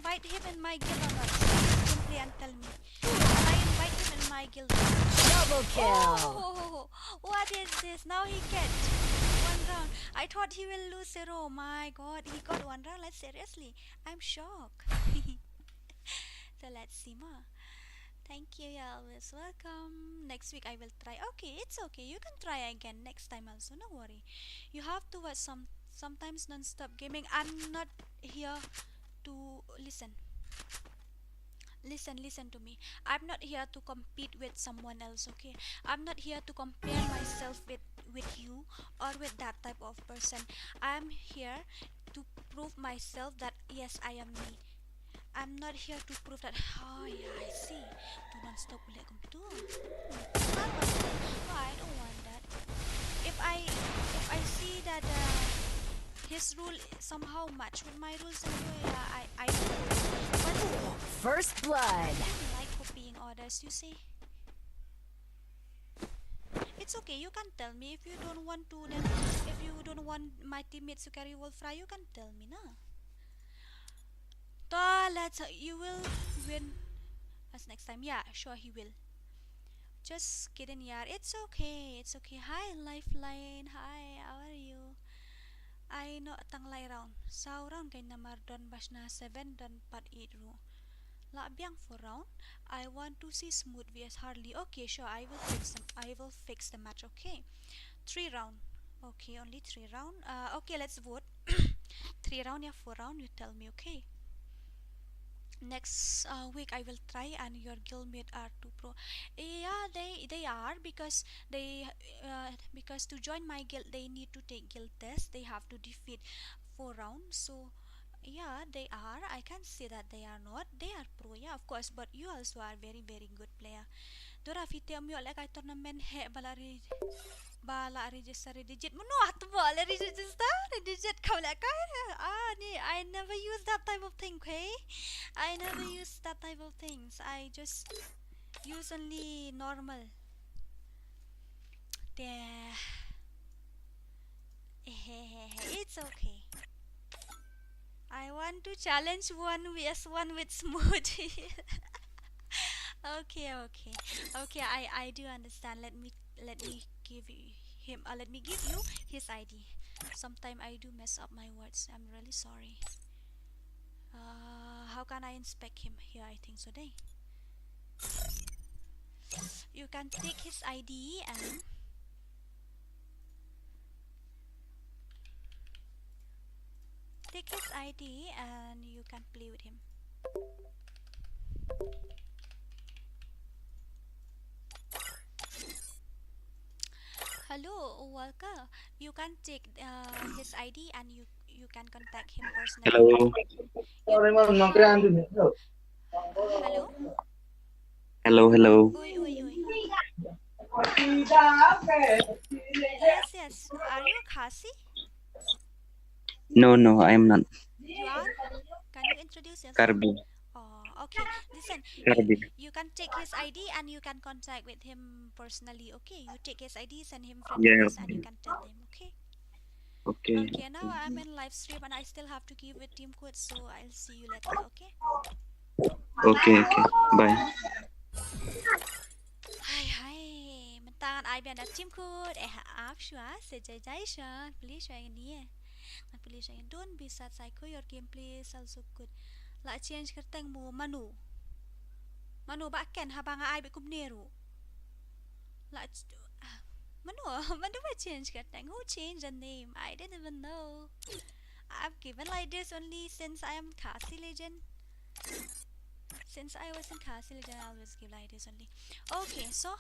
invite him in my guild or not? Simply and tell me. Can I invite him in my guild? Double kill. Oh, what is this? Now he get one round. I thought he will lose zero. My God, he got one round. Like, seriously, I'm shocked. So let's see more. Thank you. You're always welcome. Next week I will try. Okay, it's okay. You can try again next time also. No worry. You have to watch some sometimes non-stop gaming. I'm not here to listen. Listen, listen to me. I'm not here to compete with someone else, okay? I'm not here to compare myself with with you or with that type of person. I'm here to prove myself that yes, I am me. I'm not here to prove that. Oh yeah, I see. Tu non-stop ulit kum tu. Hmm. No, I don't want that. If I if I see that uh, his rule somehow match with my rules, then oh yeah, I I don't want. But First blood. I don't like copying orders. You see. It's okay, you can tell me if you don't want to, then if you don't want my teammates to carry Wolfra, you can tell me, na. Ta, let's, you will win us next time. Yeah, sure, he will. Just kidding, yaar. It's okay, it's okay. Hi, Lifeline. Hi, how are you? I know tang lai round. Saw round kai namar don bashna seven don part eight ru. La biang four round. I want to see Smooth V S Harley. Okay, sure. I will fix them. I will fix the match. Okay. Three round. Okay, only three round. Uh, okay, let's vote. Three round ya four round. You tell me. Okay. Next uh, week I will try and your guildmate are too pro. Yeah, they they are because they uh, because to join my guild they need to take guild test. They have to defeat four rounds. So yeah, they are. I can't say that they are not. They are pro, yeah, of course. But you also are very, very good player. Dora fite um yo like I tournament he bala re bala register digit. Mano atbo le register digit kau le kai. Ah, ni, I never use that type of thing, okay? I never use that type of things. I just use only normal. There. It's okay. I want to challenge one vs one with Smoothie. Okay, okay. Okay, I I do understand. Let me let me give you him uh, let me give you his I D. Sometimes I do mess up my words. I'm really sorry. Uh, how can I inspect him? Here, I think so. They. You can take his I D and take his I D and you can play with him. Hello, Walker. You can take uh, his I D and you you can contact him personally. Hello. Hello. Hello, hello. Oi, oi, oi. Yes, yes. Are you Khasi? No, no, I am not. You are? Can you introduce yourself? Karbi. Oh, okay. Listen, Karbi. You can take his I D and you can contact with him personally, okay? You take his I D, send him friend request, and you can tell him, okay? Okay. Okay, now I'm in live stream and I still have to give a team code, so I'll see you later, okay? Okay, okay. Bye. Hai hai, mynta ngan ai biang da team code. Eh, ap shuwa, se jai jai sha. Please shuwa ni. Ngan please shuwa. Don't be sad, Psycho, your gameplay is also good. La change kyrteng mo mano? Mano ba ken haba nga ai bad kumne ruh. La ch- ah, mano? Mano ba change kyrteng? Who changed the name? I didn't even know. I've given like this only since I am Khasi Legend. Since I was in Khasi Legend, I always give like this only. Okay, so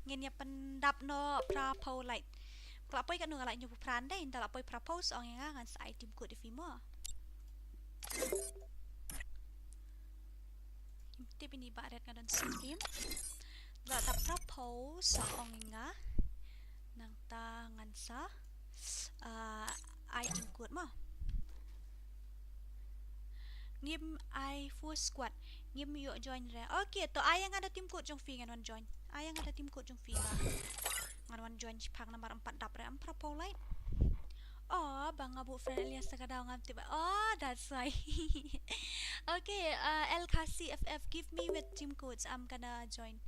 ngin ïa pyndap noh phra phew like. Ka la poi katno nga la ñiew phra ndai, nda la poi phra phew sa ong ïa nga ngan sa ai team code ïa phi mo. Tip ini ba ret nga don stream. La dap phra phew sa ong ïa nga. Nangta ngan sa uh, ai team code mo. Ngim ai full squad. Ngim ïoh join re. Okay, to ai ïa nga da team code jong phi ngan wan join. Ai ïa nga da team code jong phi ba ngan wan join shiphang namar em pat dap re, em phra phew like. Oh, ba nga buh friend alias sa ka daw ngam tip. Oh, that's why. Okay, uh, L Khasi F F, give me with team codes. I'm gonna join.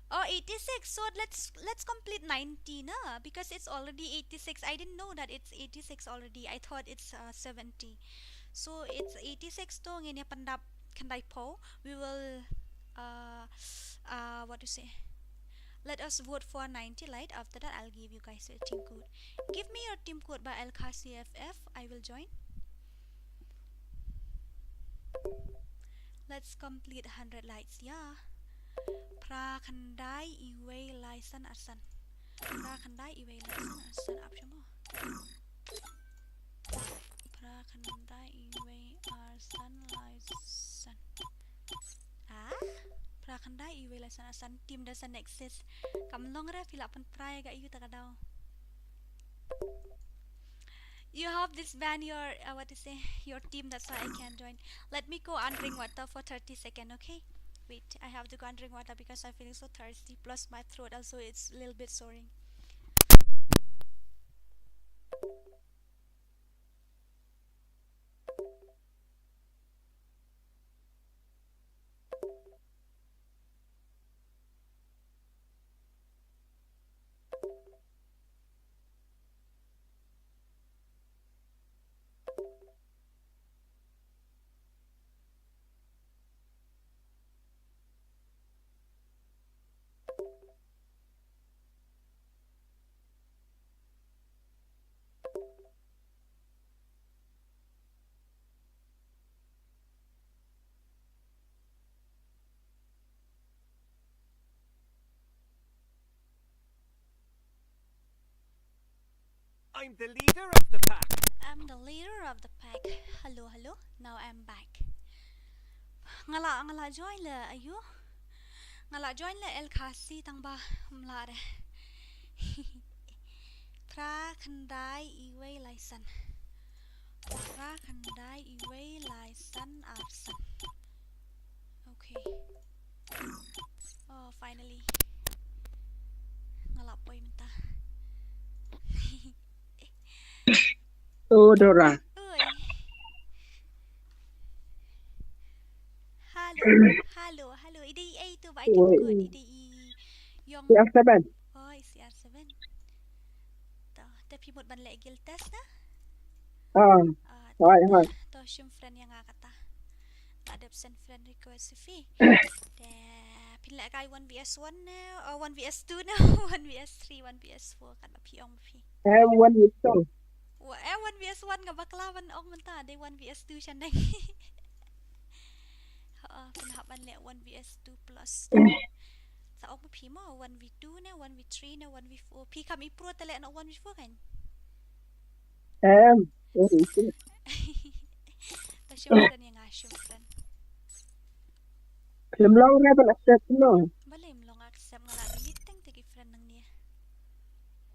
Oh, eighty-six. So let's, let's complete ninety, na? Because it's already eighty-six. I didn't know that it's eighty-six already. I thought it's, uh, seventy. So it's eighty-six to, ngin ïa pyndap khyndai phew. We will, uh, uh, what to say? Let us vote for ninety, right? After that, I'll give you guys a team code. Give me your team code ba L Khasi F F. I will join. Let's complete hundred likes, yeah. Phra khyndai iwei lai san ar san. Phra khyndai iwei lai san ar san, ap shamo. Phra khyndai iwei ar san lai san. Ah? Phra khyndai iwei lai san ar san, team doesn't exist. Kam long re, phi lah pynphra ïa ka ïa u ta ka daw. You have disband your, uh, what to say, your team. That's why I can't join. Let me go and drink water for thirty seconds, okay? Wait, I have to go and drink water because I'm feeling so thirsty. Plus, my throat also, it's a little bit soring. I'm the leader of the pack. I'm the leader of the pack. Hello, hello. Now I'm back. Nga la, nga la join le aïu? Nga la join le L Khasi tang ba ym lah re. Phra khyndai iwei lai san. Phra khyndai iwei lai san ar san. Okay. Oh, finally. Nga la poi mynta. Oh, Dora. Oi. Hello, hello, hello. I dei i ei tu ba i dei i kut, i dei i ïong. C R seven. Oh, i C R seven. To, te phi mut ban leh guild test na? Ah. Ah, hoi, hoi. To shim friend ïa nga kata. La dep send friend request ïa phi. Te phi leh kai one V S one ne, oh, one V S two ne, one V S three, one V S four, kat ba phi ong ba phi. Eh, one V S two. Wa-, eh, one V S one nga bakla ban ong mynta, dei one V S two shaneng. Ha, phin hap ban leh one V S two plus. Sa ong ba phi mo, one V two ne, one V three ne, one V four. Phi kam i pro te leh na one V four kan? Em, eh, ito. To shim friend ïa nga, shim friend. Ym long re ban accept no. Balei ym long accept, nga la delete teng te ki friend nangne.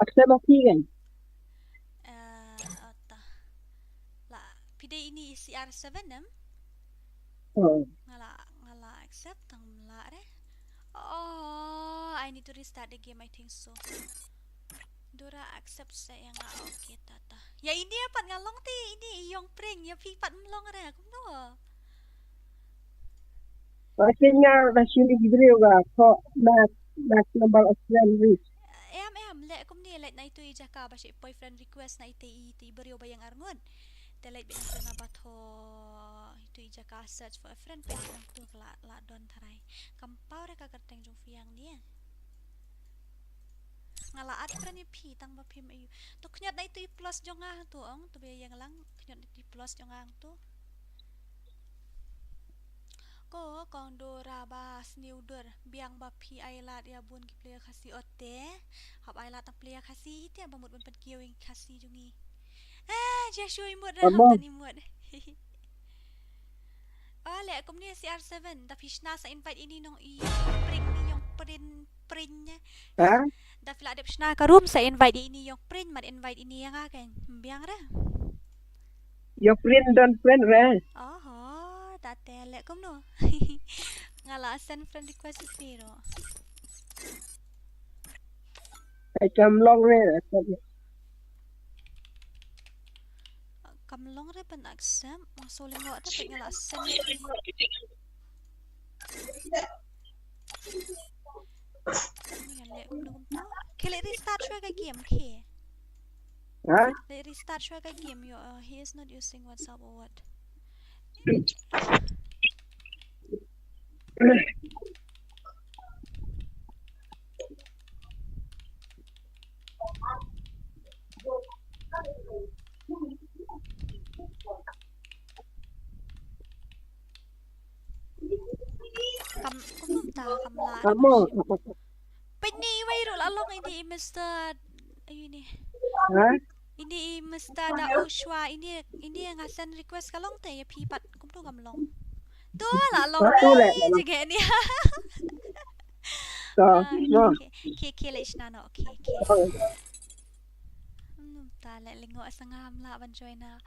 Accept ma phi kan? Eh, ata. La, phi dei ini C R seven em? Oh. Nga la, nga la accept tang ym lah re. Oh, I need to restart the game, I think so. Dora accept sa ïa nga, okay, tata. Ïa ini pat nga long te, ini i ïong pring, ïa phi pat ym long re, kumno? Ba shu nga, ba shu ni video ga, ko na, na number of friend list. Em, em, leh kumne, leh na itu i jaka, ba shu poi friend request na ite i, ite i briew ba ïeng arngut. Te leh bit na ba tho, itu i jaka search for a friend, peit nangtu ka la, la don tharai. Kam paw re ka kyrteng jong phi hangne. Nga la add friend ïa phi tang ba phim aiu. To khñiot na itu i plus jong nga hangtu ong, to ba ïeng lang, khñiot na itu i plus jong nga hangtu. Ko kong Dora ba sniew dur, biang ba phi ai lad ïa bun ki player Khasi ote. Hap ai lad tang player Khasi ite ba mut ban pynkiew ïa Khasi jong ngi. Eh, Joshua i mut re, hap tan i mut. Oh, leh kumne C R seven, da phi shna sa invite ini nong i pring ni yong prin prin. Ha? Da phi la dep shna ka room sa invite ini yong prin, mat invite ini ïa nga kan. Biang re. Yong prin don prin re. Oho, da te leh kumno. Nga la send friend request ïa phi ro. Ai kam long re. pynaccept, nga shu lyngngoh te peit nga la send. Ni ngan leh kumno kumno. Khie leit restart shuwa ka game, khie. Ha? Leit restart shuwa ka game, yo, uh, he is not using WhatsApp or what? Kam, kumno mynta kam lah. Kam mo. Peit ni, iwei ruh la long, ini i Mister, ayu ni. Ha? Ini i Mister Daoshwa, ini, ini nga send request ka long te ïa phi pat, kumno kam long. Tu la long. Tu leh, ni, jingeh ni. Ta, ah, no. Khie, khie, khie leit shna noh, khie, khie. Oh. Hmm, ta leh lyngngoh sa ngam lah ban join na.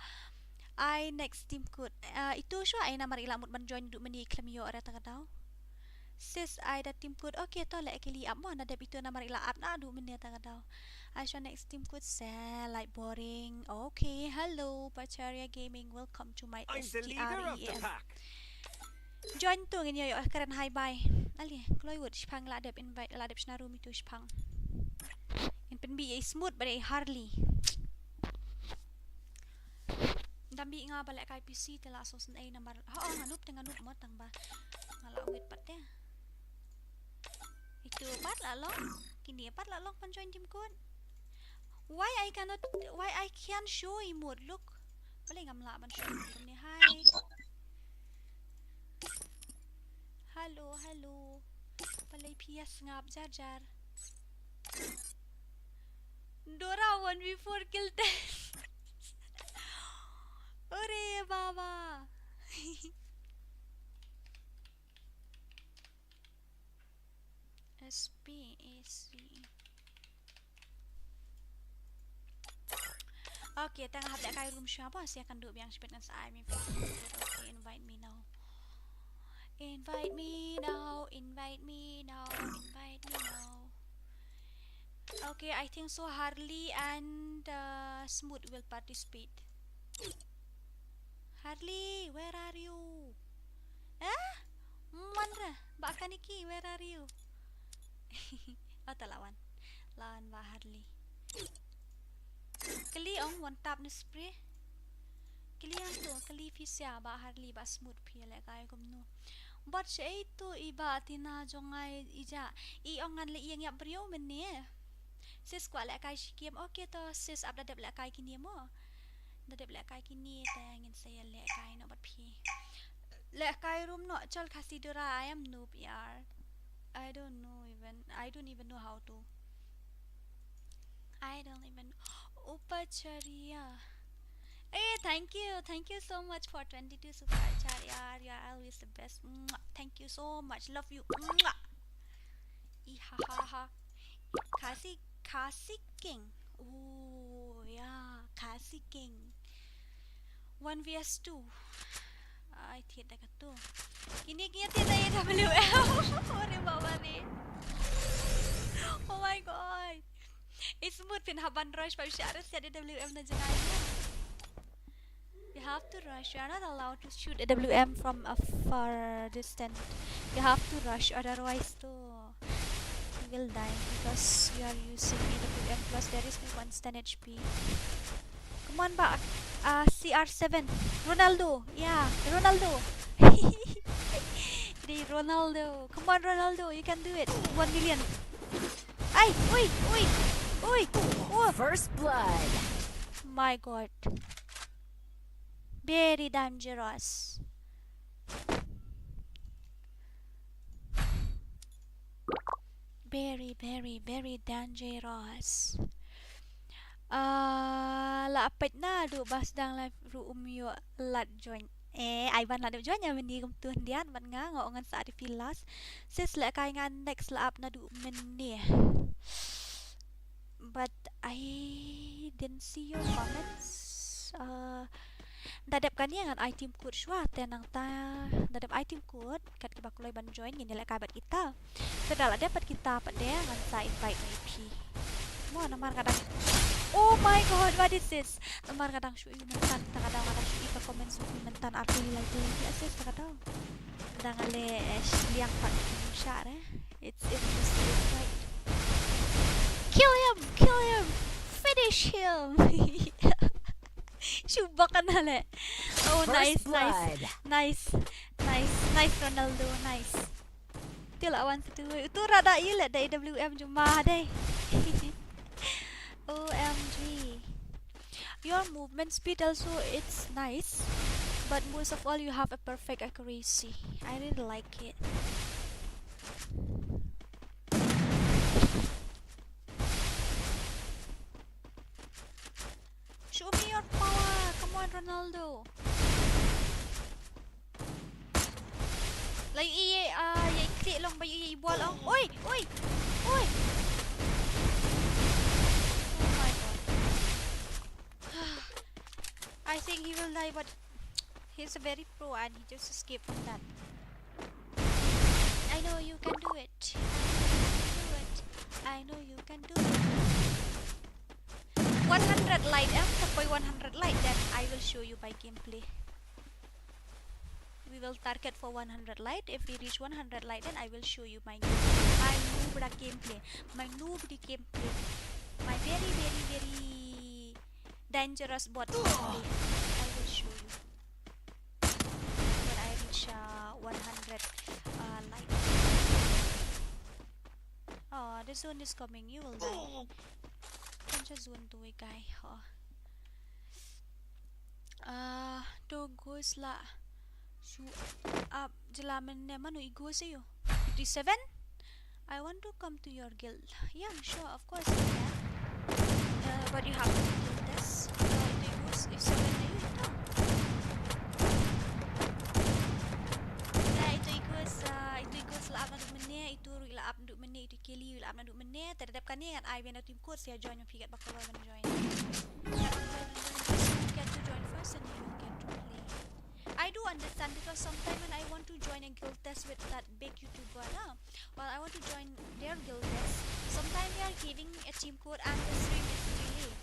Ai next team code. Ah, itu shuwa ai namar i la mut ban join duh mynne khlem ïoh re ta ka daw. Sis ai da team code. Okay, to leh kylli ap mo, na dep itu namar i la ap naduh mynne ta ka daw. Ai shuwa next team code se, like, boring. Okay, hello Pacharia Gaming, welcome to my S T R E M. Join tu ngin ïoh kren hi bye. Ali, Chloe Wood, shipang la dep invite, la dep shna room itu shipang. Ngin pynbit ïa i Smooth bad ïa i Harley. Dang bit nga ba lehkai P C te la shu sngewsih namar. Ha, oh, nga noob te nga noob mo tang ba nga la wait pat te. Itu pat la long. Kine pat la long ban join team code. Why I cannot, why I can't show emote? Look. Balei ngam lah ban show emote ni? Hi. Hello, hello. Balei phi ïa sngap jar jar? Dora one v four kill test. Ore baba. S P A C. Okay, tang hap lehkai room shuwa ba, sa ïa kan duh biang shibit ngan sa ai mi. Okay, invite me now. Invite me now, invite me now, invite me now. Okay, I think so Harley and, uh, Smooth will participate. Harley, where are you? Eh? Mon re, Bah Kaniki, where are you? Oh, ta la wan. La wan Bah Harley. Kylli ong one tap ne spray. Kylli ong to, kylli phi sha Bah Harley, Bah Smooth phi lehkai kumno. Bad shaei to i Bah Tina jong nga i ja. I ong ngan leh ïeng ïap briew mynne. Sis kwah lehkai shi game. Okay to sis, ap da dep lehkai kine mo. Da dep lehkai kine te ngin sa ïa lehkai noh bad phi. Lehkai room noh, chol Khasi Dora, I am noob yaar. I don't know even, I don't even know how to. I don't even, Upacharya. Hey, thank you, thank you so much for twenty-two super chat yaar. You are always the best. Mwah. Thank you so much. Love you. Mwah. Ihahaha. Khasi, Khasi King. Oh, yeah, Khasi King. One v two. Ai, thied da katu. Kine ki ïa thied da A W M. Ore baba re. Oh my god. It's Smooth, phin hap ban rush, ba sha re siat A W M na jngai. You have to rush. You are not allowed to shoot A W M from a far distance. You have to rush, otherwise to you will die because you are using A W M plus there is no constant H P. Come on, Bah. Uh, C R seven. Ronaldo. Yeah, Ronaldo. The Ronaldo. Come on, Ronaldo. You can do it. One million. Ay, uy, uy, uy. Oh. First blood. My God. Very dangerous. Very, very, very dangerous. Ah, la peit naduh ba sdang live ruh um ïoh lad join. Eh, ai ban lad join ïa mynne kumtu hyndiat bad nga, nga ong ngan sa add ïa phi last. Sis lehkai nga next la ap naduh mynne. But I didn't see your comments. Uh, da dep kane ngan ai team code shuwa te nangta da dep ai team code kat kiba kloi ban join ngin ïalehkai bad kita. Te da la dep bad kita pat de ngan sa invite ïa phi. Mo namar ka dang Oh my god, what is this? Namar nga dang shu ïohi mynta, ta ka daw nga dang shu ïohi ka comments u mynta arphew lai tylli ki assist ta ka daw. Dang ale, eh, shiliang pat share, eh. It's impossible, right? Kill him! Kill him! Finish him! Shu bak na le. Oh, nice, nice, nice, nice, nice, Ronaldo, nice. Te la wan tu, tu rada i le da A W M juma dei. O M G. Your movement speed also, it's nice, but most of all you have a perfect accuracy. I really like it. Show me your power. Come on, Ronaldo. La ïohi, ah, ïa i klik long ba ïohi i bol long. Oi, oi, oi. Oh my god. I think he will die, but he's a very pro and he just escaped from that. I know you can do it. I know you can do it. I know you can do it. One hundred like, eh? Tap by one hundred like, then I will show you my gameplay. We will target for one hundred like. If we reach one hundred like, then I will show you my, my noob gameplay. My noob gameplay. My very, very, very dangerous bot gameplay. I will show you when I reach, uh, one hundred, uh, like. Oh, the zone is coming. You will die. Kan cha zone tu, guy. Oh. Ah, to ghost la. Shu ap jela men ne manu i ghost ayo. Fifty-seven? I want to come to your guild. Yeah, sure, of course you can. Uh, but you have to be guild test. Uh, ito i ghost, if seven na ito. Yeah, ito i ghost, uh, ito i ghost la ap na duk mene, ito ru la ap na duk mene, ito i Kelly la ap na duk mene. Te da dep kane ngan ai biang na team code, sia join ma phi kat ba ka loi ban join. Get to join first and you will get to play. I do understand because sometimes when I want to join a guild test with that big YouTuber, na, well, I want to join their guild test. Sometimes they are giving a team code and the stream is delayed.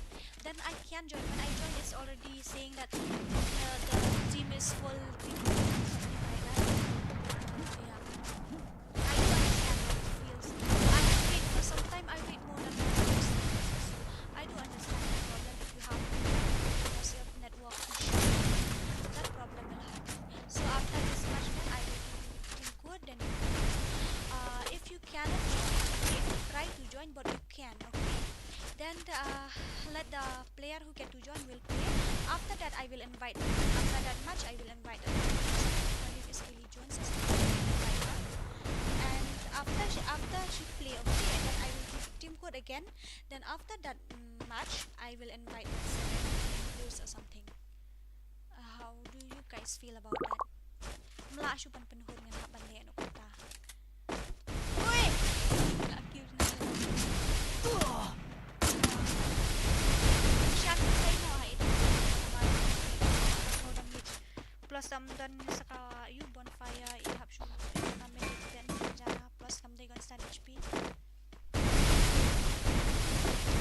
Then I can join. When I join, it's already saying that, uh, the team is full, something like that. Yeah. I do understand how it feels. I wait for some time, I wait more than one hour. So I do understand the problem if you have because of network issue. That problem will happen. So after this match, then I will give you team code. Then you can, uh, if you cannot join, okay, if you try to join, but you can, okay. Then, uh, let the player who get to join will play. After that, I will invite them. After that match, I will invite them. My name is Kelly Jones, as you can invite her. And after she, after she play, okay, and then I will give team code again. Then after that, mm, match, I will invite the seven players or something. Uh, how do you guys feel about that? Mla shu ban pynhun ngan hap ban leh noh kata. Oi! Nga kiew na. Shan kai mo ha ito. Plus dam don sa ka yu bonfire i hap shu na medic then jana plus kam dei constant H P.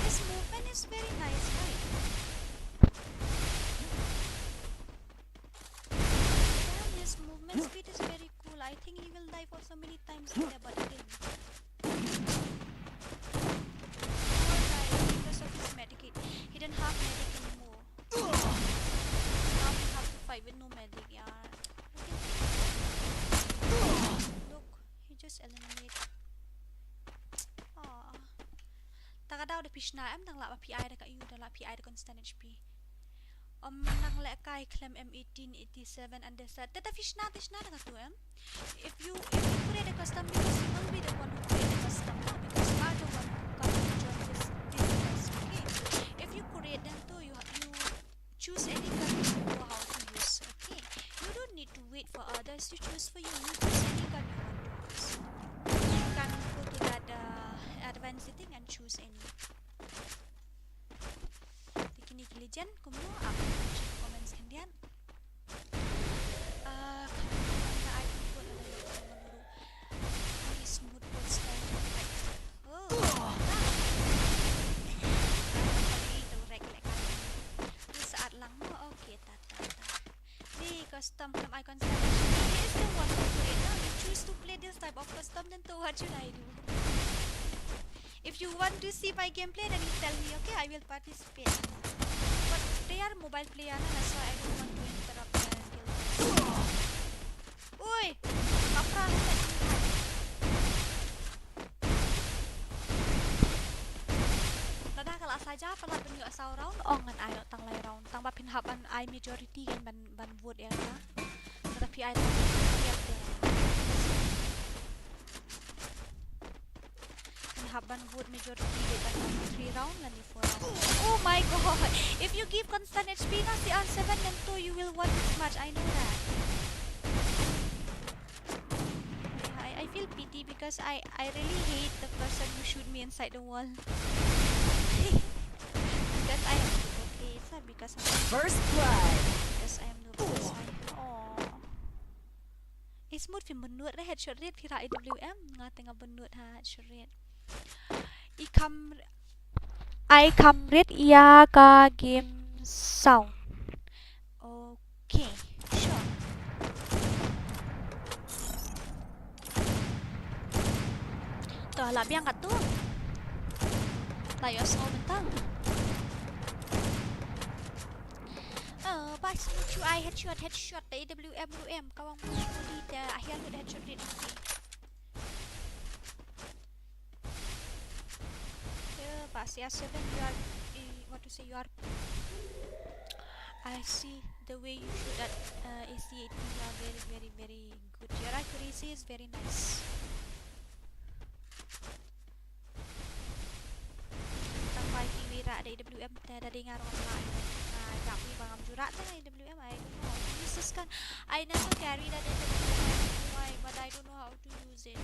His movement is very nice, right? Damn, his movement speed is very cool. I think he will die for so many times in there, but he didn't. Poor guy, because of his medic, he didn't have medic anymore. Now we have to fight with no medic, yeah. Look, he just eliminate. Aw. Ta ka daw da phi shna em, dang lah ba phi ai da ka yu, dang lah phi ai da constant H P. Ym nang leh kai khlem M eighteen, eighty-seven and this, that. Te ta phi shna, te shna da ka tu em. If you, if you create a custom, because you will be the one who create the custom, no? Because you are the one who come to join this, this test, okay? If you create, then tu you, you choose any gun you know how to use, okay? You don't need to wait for others to choose for you. You choose any gun you want to use. You can go to that, uh, advanced setting and choose any. Te kine ki legend kumno, ap hapoh comments khyndiat. Ah, kham ai pynput lada ïoh ka mano ruh. Ni smooth both style. Oh. Ah. Ai, ai, ai, What should I do? If you want to see my gameplay, then you tell me, okay? I will participate. But they are mobile player, na, that's why I don't want to interrupt their gameplay. Ui! Kapra, helmet. Lada ka la saja, pala pynïoh saw round, ong ngan ai noh tang lai round. Tang ba phin hap ban ai majority kan ban, ban vote ïa ka. Lada phi ai tang ïa ka. Phin hap ban vote majority, ban three round lane four round. Oh my god! If you give constant H P na C R seven, then too you will won this match. I know that. I, I feel pity because I, I really hate the person who shoot me inside the wall. Because I am noob, okay, it's not because I'm First blood. Because I am noob, that's why. Aw. Eh, Smooth, phim bynnud re headshot rit, phi rah A W M, nga te nga bynnud ha headshot rit. I kham, i kham rit ïa ka game sound. Okay, sure. To, la biang katto. La ïohsngew mynta. Eh, ba shu ai headshot, headshot, da A W M ruh em, ka wang bun bun di da, ah, hiar lut headshot rit. Eh, ba C R seven, you are, eh, what to say, you are, I see the way you shoot at, uh, A C eighty, you are very, very, very good. Your accuracy is very nice. Tang ba ki wi rah da A W M te da dei nga ruh nga rah. Nga ïap wi ba ngam ju rah te A W M, I don't know how to use this gun. I never carry that A W M, I don't know why, but I don't know how to use it.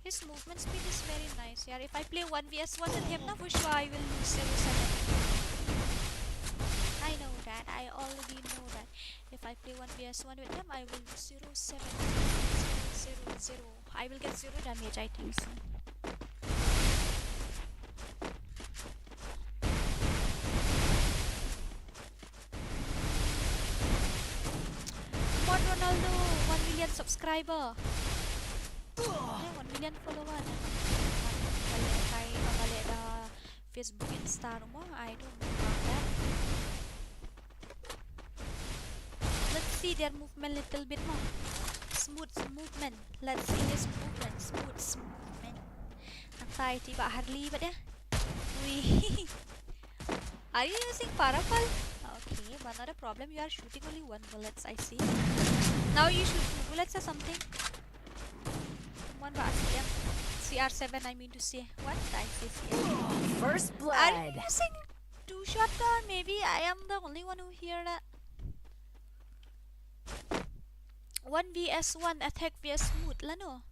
His movement speed is very nice, yaar. If I play one V S one with him, na, for sure I will lose zero seven. I know that. I already know that. If I play one V S one with him, I will lose zero seven. Zero, zero, zero. I will get zero damage, I think so. Come on, Ronaldo, one million subscriber. Eh, one million follower, eh. Bale kai, bale da Facebook, Insta, mo, I don't know about that. Let's see their movement little bit more. Smooth movement. Let's see his movement. Smooth movement. Nangta ïa i Bah Harley bad ïa. Ui. Are you using parapal? Okay, but not a problem. You are shooting only one bullets, I see. Now you shoot two bullets or something. Come on, Bah C M. C R seven, I mean to say. What? I see C R seven. First blood. Are you using two shot or maybe I am the only one who hear that? One V S one, attack V S Smooth lah, no?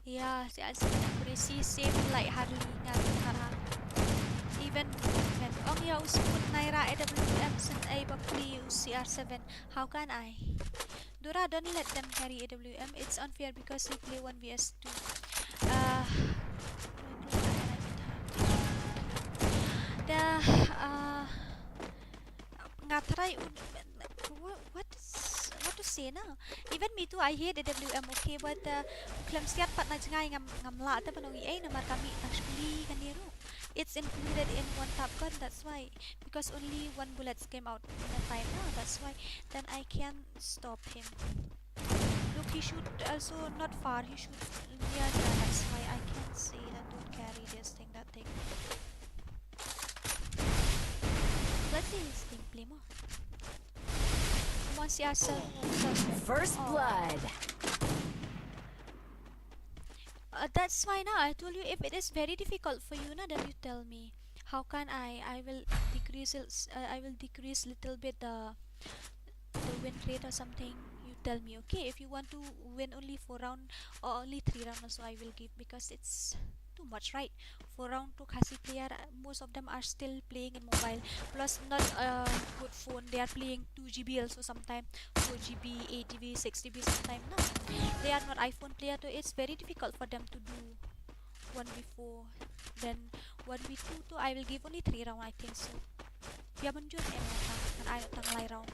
Yeah, si Alsem accuracy same like Harley ngan ngan ha. Even movement. Ong ïa u Smooth, nai rah A W M shen ai ba pli u C R seven. How can I? Dora, don't let them carry A W M. It's unfair because you play one V S two. Uh, the, uh, nga tharai un, what, what is, what to say na? Even me too, I hate A W M, okay, but, uh, khlem siat pat na jngai ngam, ngam lah te ban ong ei namar ka mih tang shkuli kane ruh. It's included in one tap gun, that's why. Because only one bullets came out in a time, na, that's why. Then I can stop him. Look, he shoot also not far, he shoot near there, that's why I can say that don't carry this thing, that thing. Let's see his gameplay mo. Come on, si Arcel. First blood. Uh, that's why na, I told you, if it is very difficult for you na, then you tell me. How can I? I will decrease it, uh, I will decrease little bit the the win rate or something, you tell me, okay? If you want to win only four round or only three round also, I will give, because it's too much, right? Four round to Khasi player, uh, most of them are still playing in mobile. Plus, not a good phone. They are playing two G B also sometime, four G B, eight G B, six G B sometime. No, they are not iPhone player, so it's very difficult for them to do one v four. Then one v two, too, I will give only three round, I think so. Phi ïa mynjur em, ngan ai tang lai round.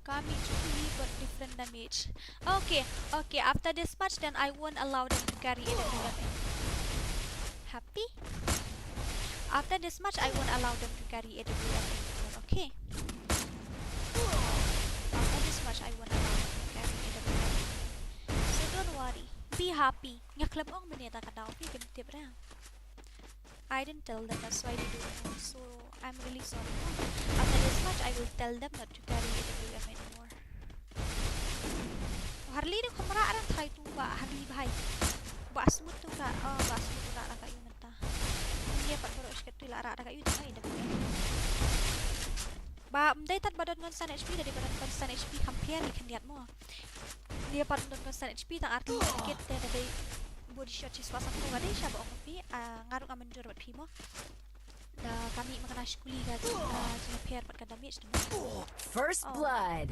Kami jong phi got different damage. Okay, okay. After this match, then I won't allow them to carry A W M anymore. Happy? After this match, I won't allow them to carry A W M anymore. Okay. After this match, I won't allow them to carry A W M anymore. So don't worry. Be happy. Nga khlem ong mynne ta ka daw. Phi kim tip ra. I didn't tell them, that's why they don't know. So I'm really sorry. After this match, I will tell them not to carry A W M anymore. Harley ni kham rah ran thai tu ba Harley bhai. Ba smooth tu ka, oh, ba smooth tu ka rah ka yu mynta. Ïa pat baroh shket tu la rah ka yu tu A W M. Ba mdei tat ba don ngan san H P, da dei ba don ngan san H P kham pher ni khyndiat mo. Ïa pat don ngan san H P tang arti kit te da dei body shot chi swa sang tu ka dei sha ba ong phi, ah, nga ruh nga mynjur bad phi mo. Da kami ma ka na shkuli ka, ah, jingpher bad ka damage tu mo. First blood.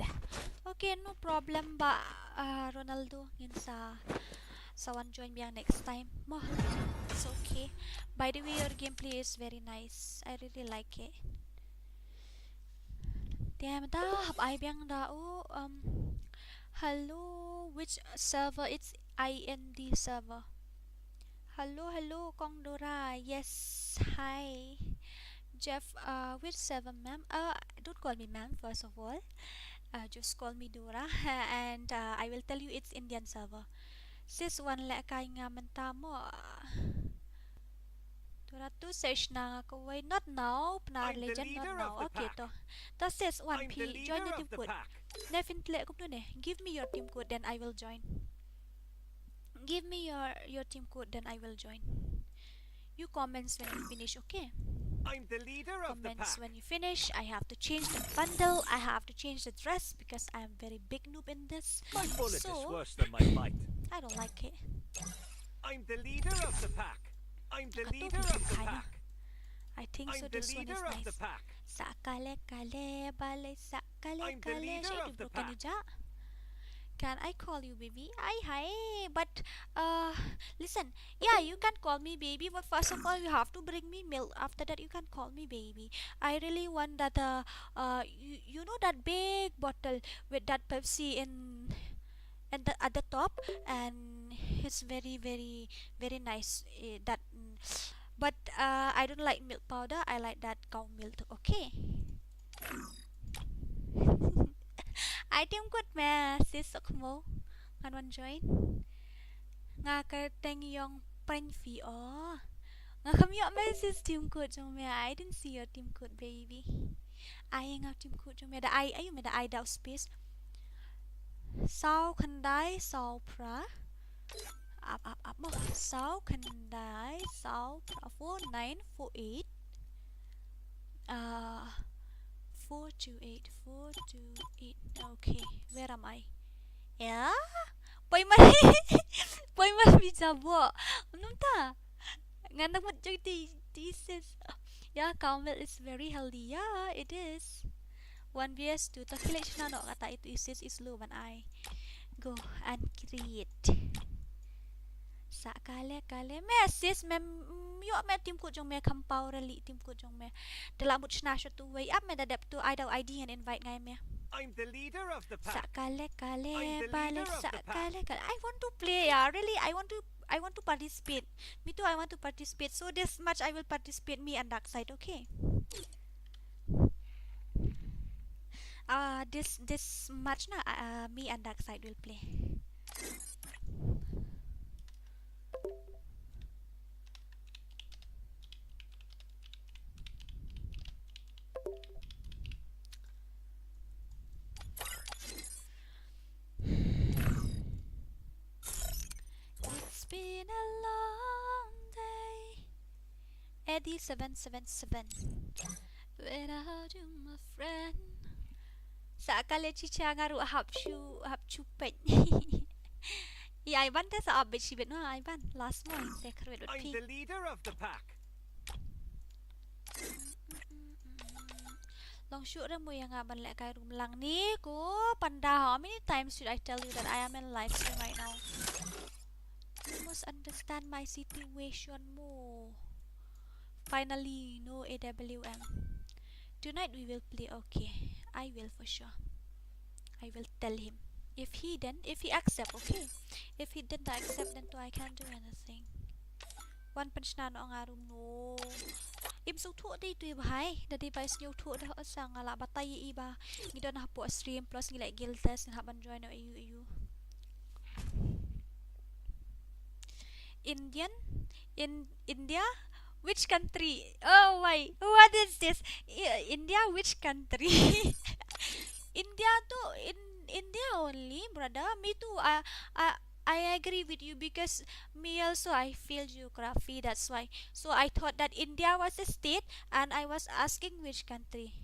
Okay, no problem ba, ah, Ronaldo, ngin sa, sa wan join biang next time mo. It's okay. By the way, your gameplay is very nice. I really like it. Te mynta hap ai biang da u, um, hello, which server? It's I N D server. Hello, hello, Kong Dora. Yes, hi. Jeff, uh, which server, ma'am? Uh, don't call me ma'am, first of all. Uh, just call me Dora, and, uh, I will tell you it's Indian server. Sis wan leh kai nga mynta mo. Dora tu session na nga kawei, not now, Pnar Legend, not now. Okay, to. To sis wan phi join the team code. Ne phin tleh kumno ne. Give me your team code, then I will join. Give me your, your team code, then I will join. You comments when you finish, okay? I'm the leader of the pack. Comments when you finish. I have to change the bundle. I have to change the dress because I am very big noob in this. My bullet is worse than my bite. I don't like it. I'm the leader of the pack. I'm the leader of the pack. I think so. This one is nice. Sa kale kale bale sa kale kale. Shai du bro, can you ja? Can I call you baby? Ai hai, but, uh, listen, yeah, you can call me baby, but first of all, you have to bring me milk. After that, you can call me baby. I really want that, uh, uh, you, you know that big bottle with that Pepsi in, and the, at the top, and it's very, very, very nice. Eh, that, mm, but, uh, I don't like milk powder. I like that cow milk. Okay. Ai team code me sis, sok mo. Ngan wan join. Nga ka teng yong prank fi o. Nga kham ïoh me sis team code jong me. I didn't see your team code, baby. Ai nga team code jong me da ai, ayu me da ai da space. Saw khyndai saw phra. Ap, ap, ap mo. Saw khyndai saw phra, four nine four eight. Uh, four two eight, four two eight. Okay, where am I? Yeah? Poi ma, poi ma mi jabo. Num ta. Ngan nak mut joi ti, ti sis. Yeah, cow milk is very healthy. Yeah, it is. One V S two. To khie leit shna noh kata itu sis is low ban ai. Go and create. Sa kale kale. Me sis me, mm, ïoh me team code jong me kham paw rally team code jong me. Te la mut shna shot tu wei ap me da dep tu ai da u I D and invite ngai me. I'm the leader of the pack. Sa kale kale bale sa kale kale. I want to play, yeah. Really, I want to, I want to participate. Me too, I want to participate. So this match I will participate, me and Darkseid, okay? Uh, this, this match na, uh, me and Darkseid will play. It's been a long day. Eddie seven seven seven. Without you, my friend. Sa kale chicha nga ruh hap shu, hap shu peit. I Ivan te sa update shibit noh Ivan. Last mo te kyrwit wit phi. I'm the leader of the pack. Long shuh re mo ïa nga ban lehkai room lang ni ko panda. How many times should I tell you that I am in live stream right now? You must understand my situation mo. Finally, no A W M. Tonight we will play. Okay, I will for sure. I will tell him. If he then, if he accept, okay. If he didn't accept, then too I can't do anything. Wan pynshna noh nga ruh mo. Im sngewthuh dei tu i bhai, da dei ba i sngewthuh da, o sa nga lah batai i ba ngi don hapoh stream plus ngi leh guild test, ngi hap ban join noh ïa u, ïa u. Indian? In India? Which country? Oh, why? What is this? I-, India, which country? India tu, in India only, brother. Me too. I, I, I agree with you because me also, I fail geography. That's why. So I thought that India was a state, and I was asking which country.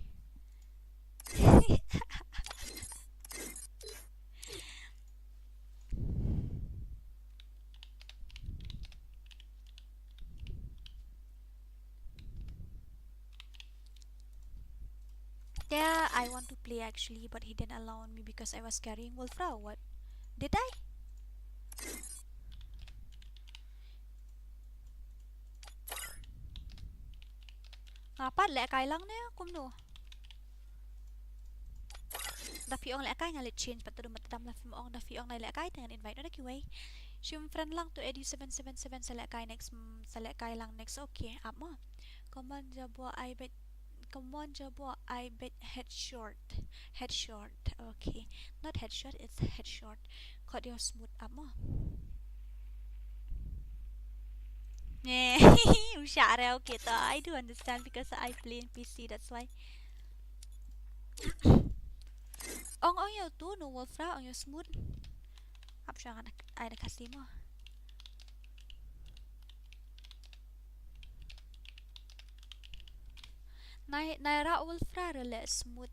Yeah, I want to play actually, but he didn't allow me because I was carrying Wolfra. What? Did I? Nga pat lehkai lang ne kumno? Da phi ong lehkai nga leh change pat tu, da dam la phim ong, da phi ong nai lehkai te ngan invite noh da kiwei. Shim friend lang tu Edu seven seven seven, sa lehkai next, mm, sa lehkai lang next. Okay, ap mo. Come on, Jabo, I bet. Come on, Jabo, I bet headshot. Headshot. Okay. Not headshot, it's headshot. Khot ïa u Smooth, ap mo. Eh, u shah re, okay to. I do understand because I play in P C, that's why. Ong, ong ïa utu, no Wolfra, ong ïa u Smooth. Ap sha nga, ai da Khasi mo. Nai, nai rah Wolfra re leh Smooth.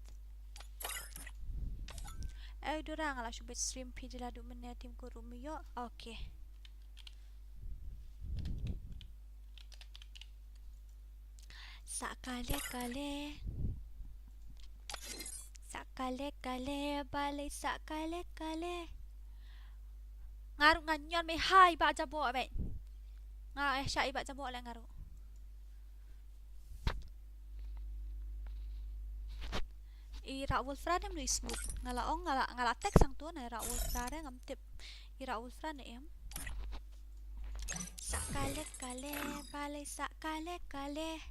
Ai dura nga la shu bet stream, phi jylla duh mynne, team ko ruh me ïoh. Okay. Sa kale kale. Sa kale kale, balei sa kale kale. Nga ruh nga ñion me ha i Bah Jabo beit. Nga, eh, shah i Bah Jabo leh nga ruh. I rah Wolfra ne em, no i Smooth? Nga la ong, nga la, nga la text hangto, nai rah Wolfra re, ngam tip. I rah Wolfra ne em? Sa kale kale, balei sa kale kale.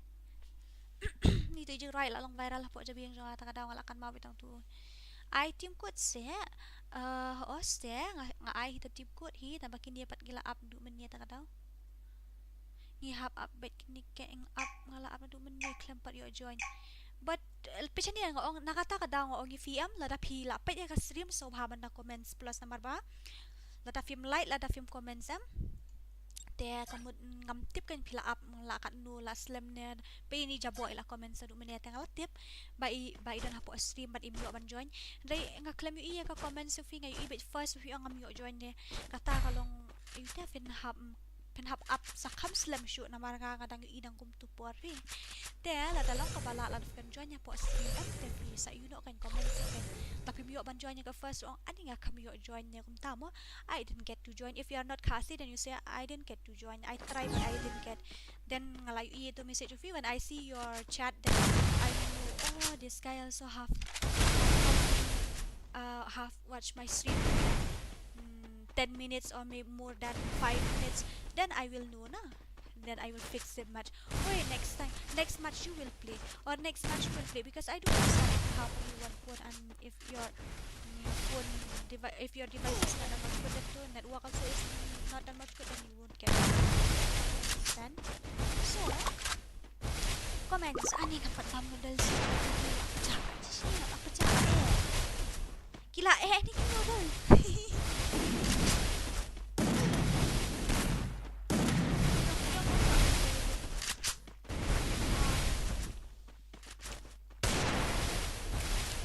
Ni tu i jingrwai la long viral hapoh jabieng jong nga, ta ka daw nga la kynmaw beit tang tu. Ai team code se, eh, o se, nga, nga ai hi ta team code hi, tang ba kine pat ki la ap duh mynne ta ka daw. Ngi hap ap beit kine, keiñ ap, nga la ap naduh mynne khlem pat ïoh join. But, eh, phi shaniah nga ong, na kata ka daw nga ong ïa phi em, lada phi la peit ïa ka stream sngewbha ban da comments plus namar ba lada phim like, lada phim comments em, te ka mut ngam tip keiñ phi la ap, la katno, la slem ne. Peit ïa i Jabo i la comments naduh mynne, te nga la tip ba i, ba i don hapoh stream bad im ïoh ban join. Hynrei nga khlem ïohi ïa ka comments jong phi, nga ïohi beit first phi ong ngam ïoh join ne. Kata ka long, ïohi te phin hap, phin hap ap sa kham slem shuh namar nga, nga dang ïohi dang kumtu por phi. Te lada long kaba lah, lada phi khlem join ïa hapoh stream em, te phi sa ïoh noh keiñ comment sa keiñ. Lada phim ïoh ban join ïa ka first, ong ani nga kham ïoh join ne kumta mo. I didn't get to join. If you are not Khasi, then you say I didn't get to join. I tried but I didn't get. Then nga la ïohi ïa tu message jong phi, when I see your chat, then I know, oh, this guy also have, uh, have watched my stream, mm, ten minutes or maybe more than five minutes, then I will know na. Then I will fix it much. Wait, next time, next match you will play, or next match you will play, because I don't understand how only one phone, and if your, mm, phone devi-, if your device is not on one phone, then the network also is not that much good, then you won't get it. Understand? So, comments, ani nga pat bam noodles. Pecah, pecah, pecah, eh. Ki la eh ni ki noodle.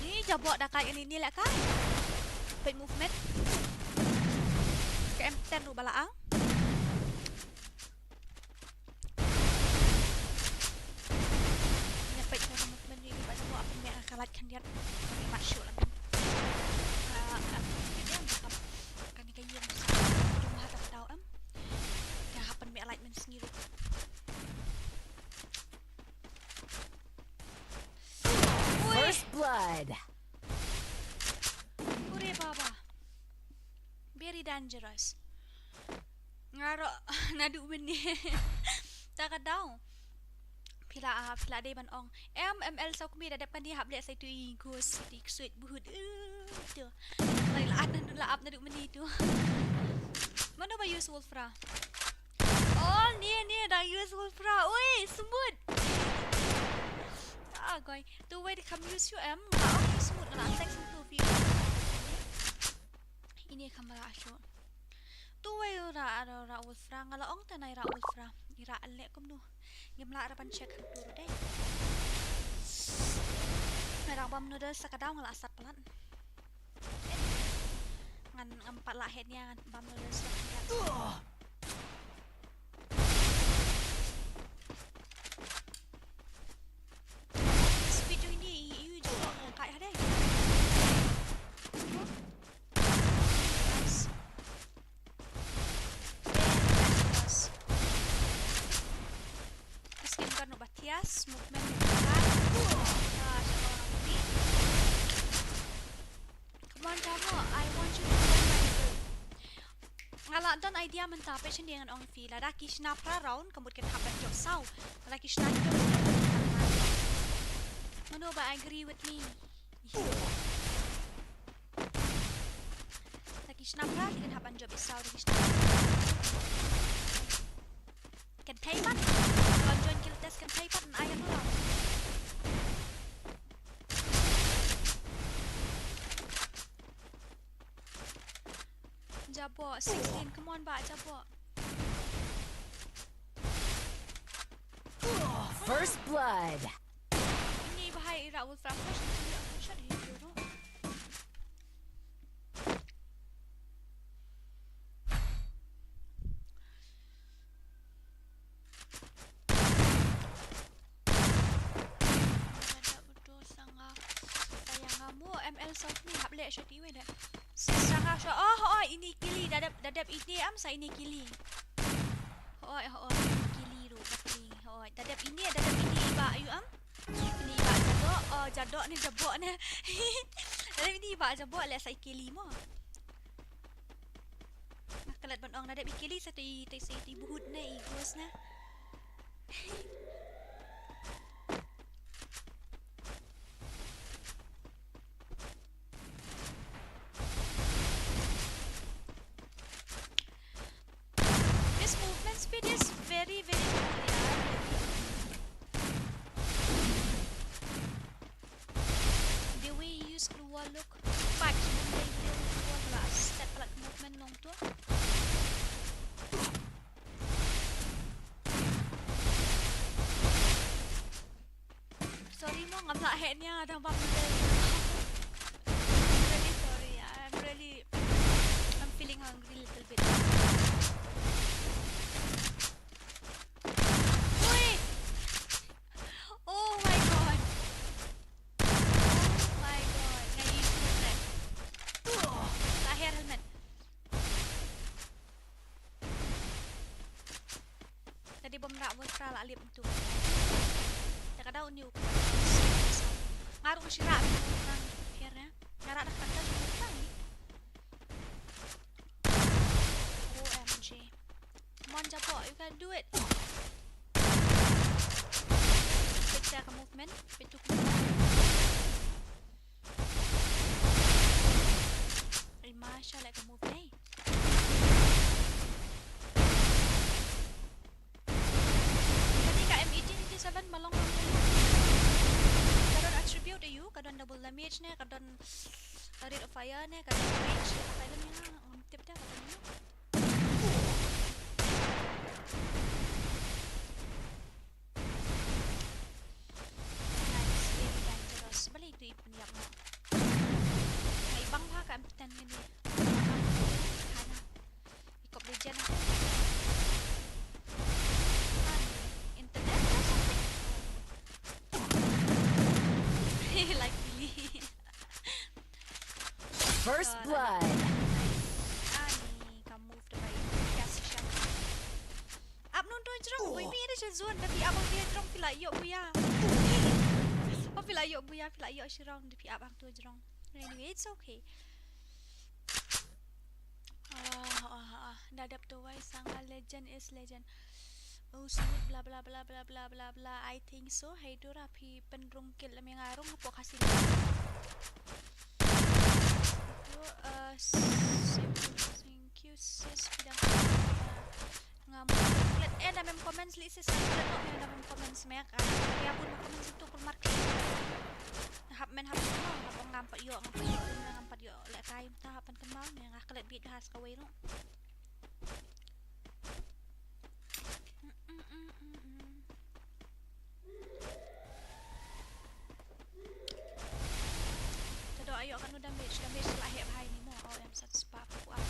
Ni Jabo da kai ini ni leh kai. Peit movement. Ka M ten ruh ba la ang. Ïa peit ka movement ïa i Bah Jabo, ap ïa ka light khyndiat. Ka mat shuh lagi. Ah, ah, ïa ka, kane ka ïing sa jong ha ta ka daw em. Ka hap ban mih light mynsngi ruh. Ure baba. Very dangerous. Nga ruh naduh mynne. Ta ka daw. Phi la, ah, phi la dei ban ong. Em, M L Sawkmie da dep kane hap leh sa itu i ghost, itu i ksuid buhut. Uh, itu. Lai la ap naduh, la ap naduh mynne itu. Mano ba use Wolfra? Oh, ni, ni dang use Wolfra. Oi, smooth. Ah, guy. Tu wei de kam use ïa em. Nga ong use smooth, nga la text tu fi. Ini kamera ashu. Tu wei ra, ra, ra Wolfra, nga la ong te nai ra Wolfra. Ira leh kumno. Ngim lah ra ban check hangtu ruh dei. Nga dang bam noodles sa ka daw nga la sat palat. Ngan ngam pat lah het nia ngan bam noodles sa ka daw. Speed jong ini, i, i, jong ka, ka, ka, dei. Nice. Skin gun no batias, movement no batias. Ah, siapa orang ini? Come on, Jabo, I want you to play my role. Nga la don idea mynta, peit shane ngan ong ïa phi. Lada ki shna phra round, ka mut kin hap ban jop saw. Lada ki shna hynñiew round, kin hap ban jop. Mano ba agree with me? Lada ki shna phra, kin hap ban jop saw, lada ki shna. Kan thei pat. Kan join kill test kan thei pat, ai ka tu. Jabo, sixteen, come on ba, Jabo. First blood. Ini bahai ira Wolfra push, ini aku shot hero. Ada udah sanga sayang kamu M L Sawkmie hap leh shot iwe dah. Sanga shot. Oh, oh, ini kili dadap, dadap ini am sa ini kili. Oh, oh, ini kili ru bakli. Oh, dadap ini, dadap ini ba ayu am. Ini ba jadok, oh, jadok ni jabok ni. Dadap ini ba jabok leh sa i kili mo. Nga klet ban ong nadep i kili sa tu i, tu i, sa i tu i buhut ne i ghost ne. This movement speed is very, very good, yaar. The way you use gloo wall look, but you don't play gloo wall, la set palat movement long tu. Sorry mo, ngam lah heh nia, dang bam. Really sorry, I'm really, I'm feeling hungry little bit. Ui! Oh my god! Oh my god! Nga ïohi helmet. Lahir helmet. Tadi bom rak buat rak lak lip tu. Dah kada uni ukur. Ngaruh syirak tu nang pir ya. Ngarak dah kata tu kan. O M G. Come on, Jabo, you can do it. Picture ka movement, pintu ka movement. Ay, masha Allah, ka movement. Kane ka M eighteen eighty-seven ba long long. Ka don attribute aïu, ka don double damage ne, ka don rate of fire ne, ka don range, ka don ïa, ngam tip da ka don ïa. Nice, very dangerous. Balei tu i pynïap mo. Ngai bang ba ka M ten kane. Kana. I kop legend. Kan internet or something. Like really. First blood. Ani ka move da bai. Gas shot. Ap nun tu jrong, boy mi ada sha zone, tapi ap ap dia jrong pila yok buya. Apa pila Ïoh buya phi la ïoh shi round phi ap hangto jrong. Anyway, it's okay. Ah, ah, ah, ah. Da dep to wai sanga legend is legend. Oh, smooth bla bla bla bla bla bla bla. I think so. Hey Dora, phi pynrung kill lem ïa nga rung hapoh Khasi. Thank you, uh, thank you, sis. Phi dang nga mo klet. Eh, da mem comments li sis, nga klet noh me da mem comments me ka. Ïa bun mo comments itu pun mark. Hap men hap men hap ngam pat ïoh, ngam pat ïoh, ngam pat ïoh leh kai mynta hap pynkyndit me nga klet bit ha ska wei noh. Te do ayo kano damage, damage la heh bha ïa ni mo, oh em sat spah puk ah.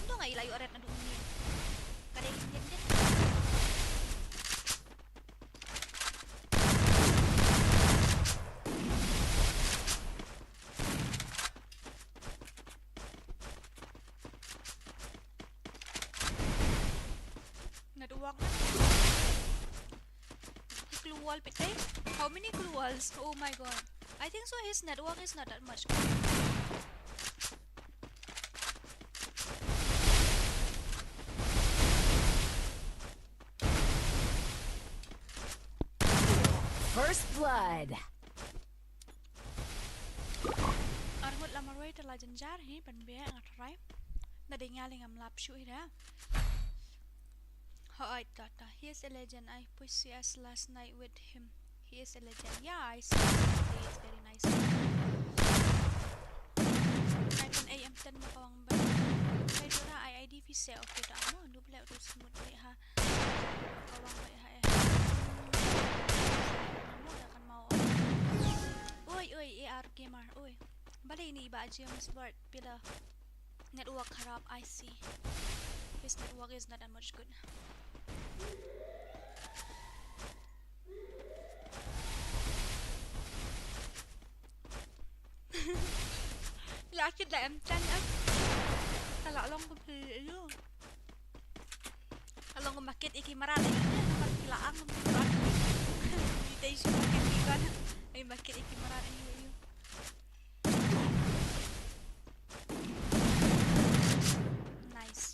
Ndo nga ila yo red na du ni. Ka dei yin yin. Network. Glue wall pete. How many glue walls? Oh my god. I think so his network is not that much. First blood. Arngut la marwei te la jynjar hi ban beh nga try. Na dei nga lei ngam lap shuh hi da. Hooid, Tata. He is a legend. I played C S last night with him. He is a legend. Yeah, I see. He is very nice. I can A M ten mo kawang ba. Hey, Dora, I I D phi se okay ta mo. Ndu ble utu smooth ni ha. Kawang ba ha eh. Mo da kan mau. Oi, oi, A R Gamer, oi. Balei ini ba James Ward pila. Network kharap, I see. His network is not that much good. La kit la em tan em. Ka la long ko phi yu. Ka long ko market iki maran ai ne, ka la ang ko phi. Ni dei shi market iki kan. Ai market iki maran ai yu. Nice.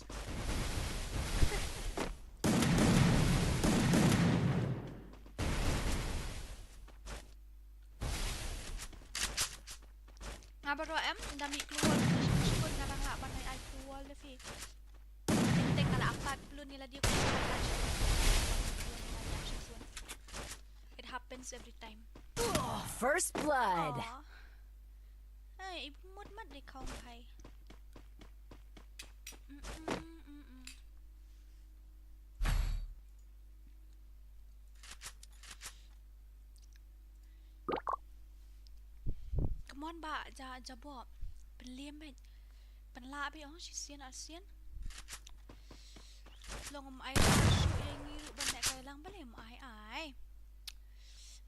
Nga baroh em da mih klur shibun nga dang lah ban ai klur da phi. Tek tek nga lah angkat pelun ni lagi. It happens every time. First blood. Aw. Hai, ibu mut mat dei kong hai. Mm-mm, mm-mm. Come on ba, ja, ja bo. Pynliem bad. Pynlah bad, oh, shisien arsien. Long ym ai shuh ïa ngi ruh ban leh kai lang balei ym ai ai.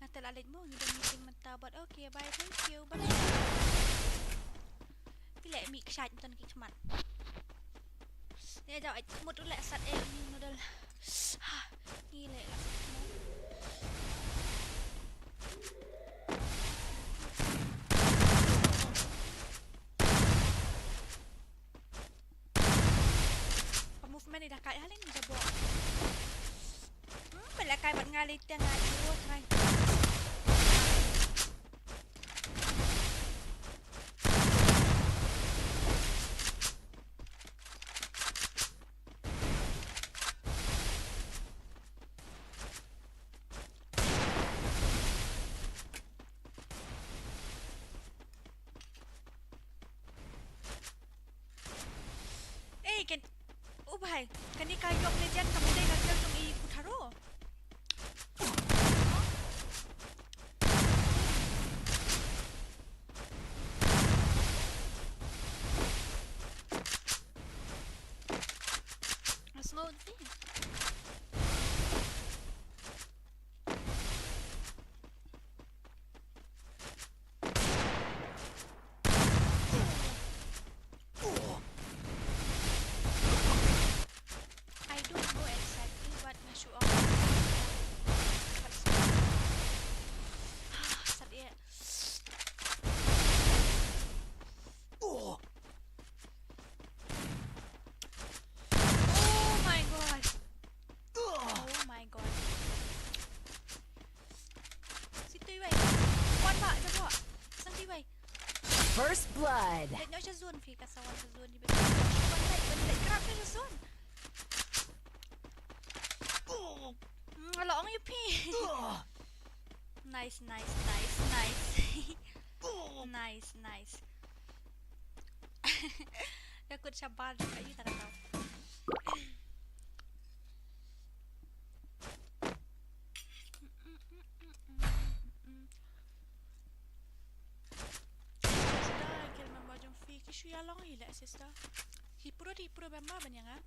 Nga te la leit mo ngi don meeting mynta bad. Okay, bye, thank you, bye. Phi leh mih kshait mynta ki khmat. Ne jaw ai khmut u leh sat eh uni noodle. Ha, ngi leh la sat khmut. Ka movement i da kai ha leng jabo. Hmm, ba la kai bad nga lei te nga i ro trai. Ei, ken, u bhai, kane ka yok ne jan ka mudai ka kel tong i putharo. A small thing. I don't know exactly First blood. Leit noh sha zone phi, ka sa wan sha zone, ïa ba shu wan leit, wan leit, grab sha zone. Mm, la ong ïa phi. Nice, nice, nice, nice. Nice, nice. Ka kut shabar, ayu tara tau. Sister, ki member jong phi ki shu ïalong ïa leh sister. Hi pro, hi pro member ban ïa nga.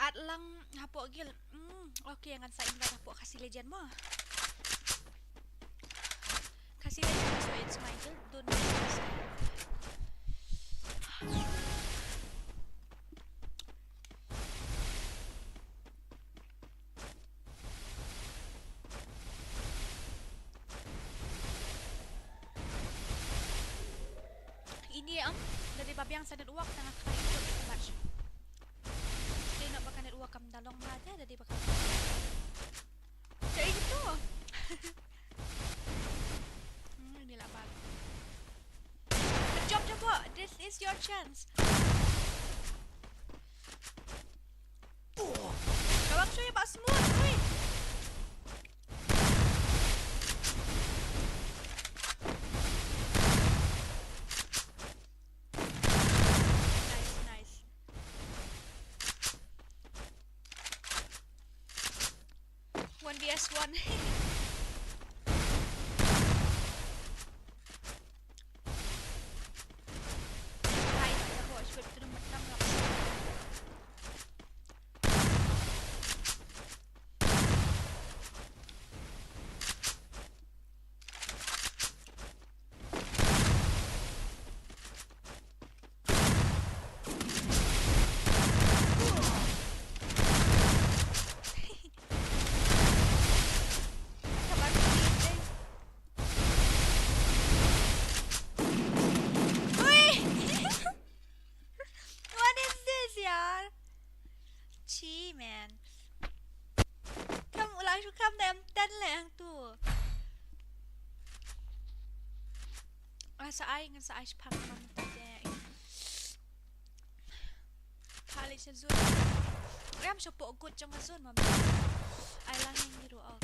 Add lang hapoh guild. Hmm, okay, ngan sa invite hapoh Khasi Legend mo. Khasi Legend, so it's my guild. Don't miss this. Ini am, da dei ba biang sa network, tang ka itu di tempat. Dei na ba ka network kam da long ma da, da dei ba ka. Kaei kito? Hmm, ini lah bal. Jump, jump, jump. This is your chance. Ka bang shu ïa ba smooth, ui. Nice, nice. One v one. Ui! What is this, yaar? Chi, man. Kam u la shu kam da M ten leh hangtu. Ngan sa ai, ngan sa ai shaphang mynta de. Pha leit sha zone. Em, sha poh kut jong ka zone, mam. Ai lang ïa ngi ruh, ok.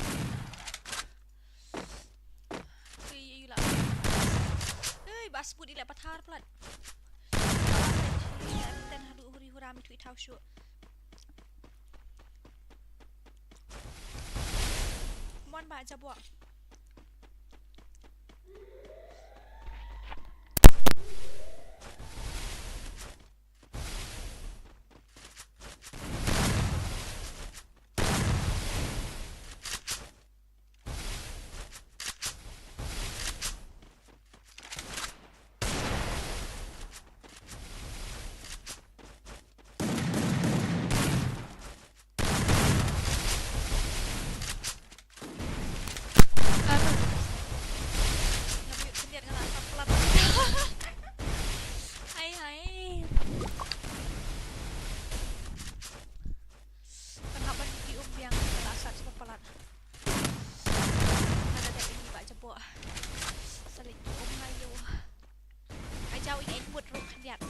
Ui, ui, ui, la. Ui, ba sput i leh pathar plat. Ba la peit, ui, ui, ten haduh huri hura mi thui thaw shuh. Mon ba jaboh. Hai, hai. Tang hap ban ïoh ki um biang, ka la sat sha ka palat. Nga da dep ïa ngi ba jaboh. Sa leit ki um nga ïoh. Nga jaw ïa ngi mut ruh khyndiat.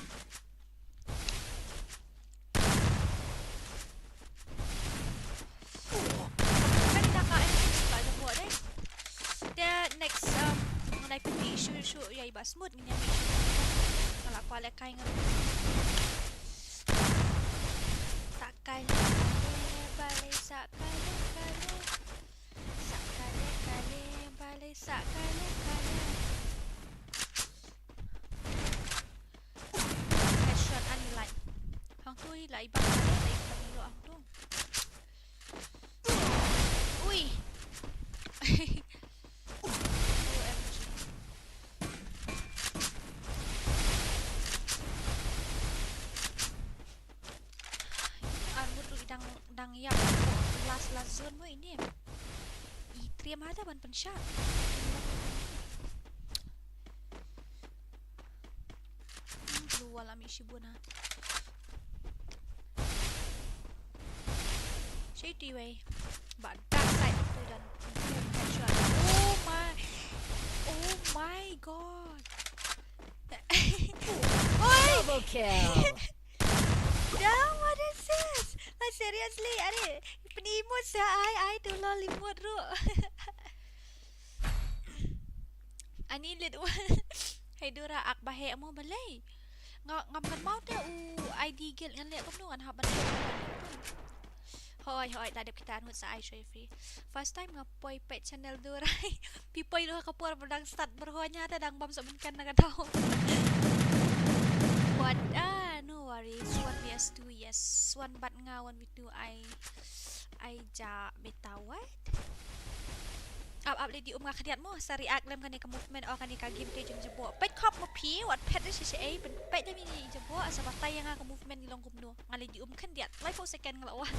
Kan ïa ka eh ba jaboh dei. Te next, um, ngan ai pynmih shuh shuh ïa i Bah Smooth, ngin ïa mih shuh. Nga la kwah lehkai ngan. Sa kai lehkai leh balei, sa kai lehkai leh. Sa kai lehkai leh balei, sa kai lehkai leh. Headshot ani light. Hangtu i la i bang kali, la i bang ilo hangtu. Ui. O M G. Armut ruh i dang, dang ïap last, last zone mo ini. I triem hada ban pynshah. Hmm, blue wall ami shibun ha. Shei ti wei. Ba dark side tu dan. Boom, headshot. Oh my. Oh my god. Kill. Damn, what is this? Like, seriously, are pynimut sa ai, ai tu lol imut ruh. Ani lit u. Hei Dora, ak ba heh mo balei. Nga ngam kan mau te u I D guild ngan leh kumno, ngan hap ban leh. Hoi hoi, ta dep kita ngut sa ai shoi free. First time nga poi peit channel Dora. Phi poi ruh ha ka por ba dang start byrhoi, nia te dang bam sa bynken na ka daw. What? Ah, no worries. One V S two, yes. One bad nga, one V two ai. Ai ja beta, what? Ap ap lady um, nga khdiat mo sa react lem kane ka movement o kane ka game te jong Jaboh. Peit khop mo phi, wat phet de shisha ei, peit de mini Jaboh, sa batai ïa nga ka movement ngi long kumno. Nga lady um khdiat, laiphew second nga la wan.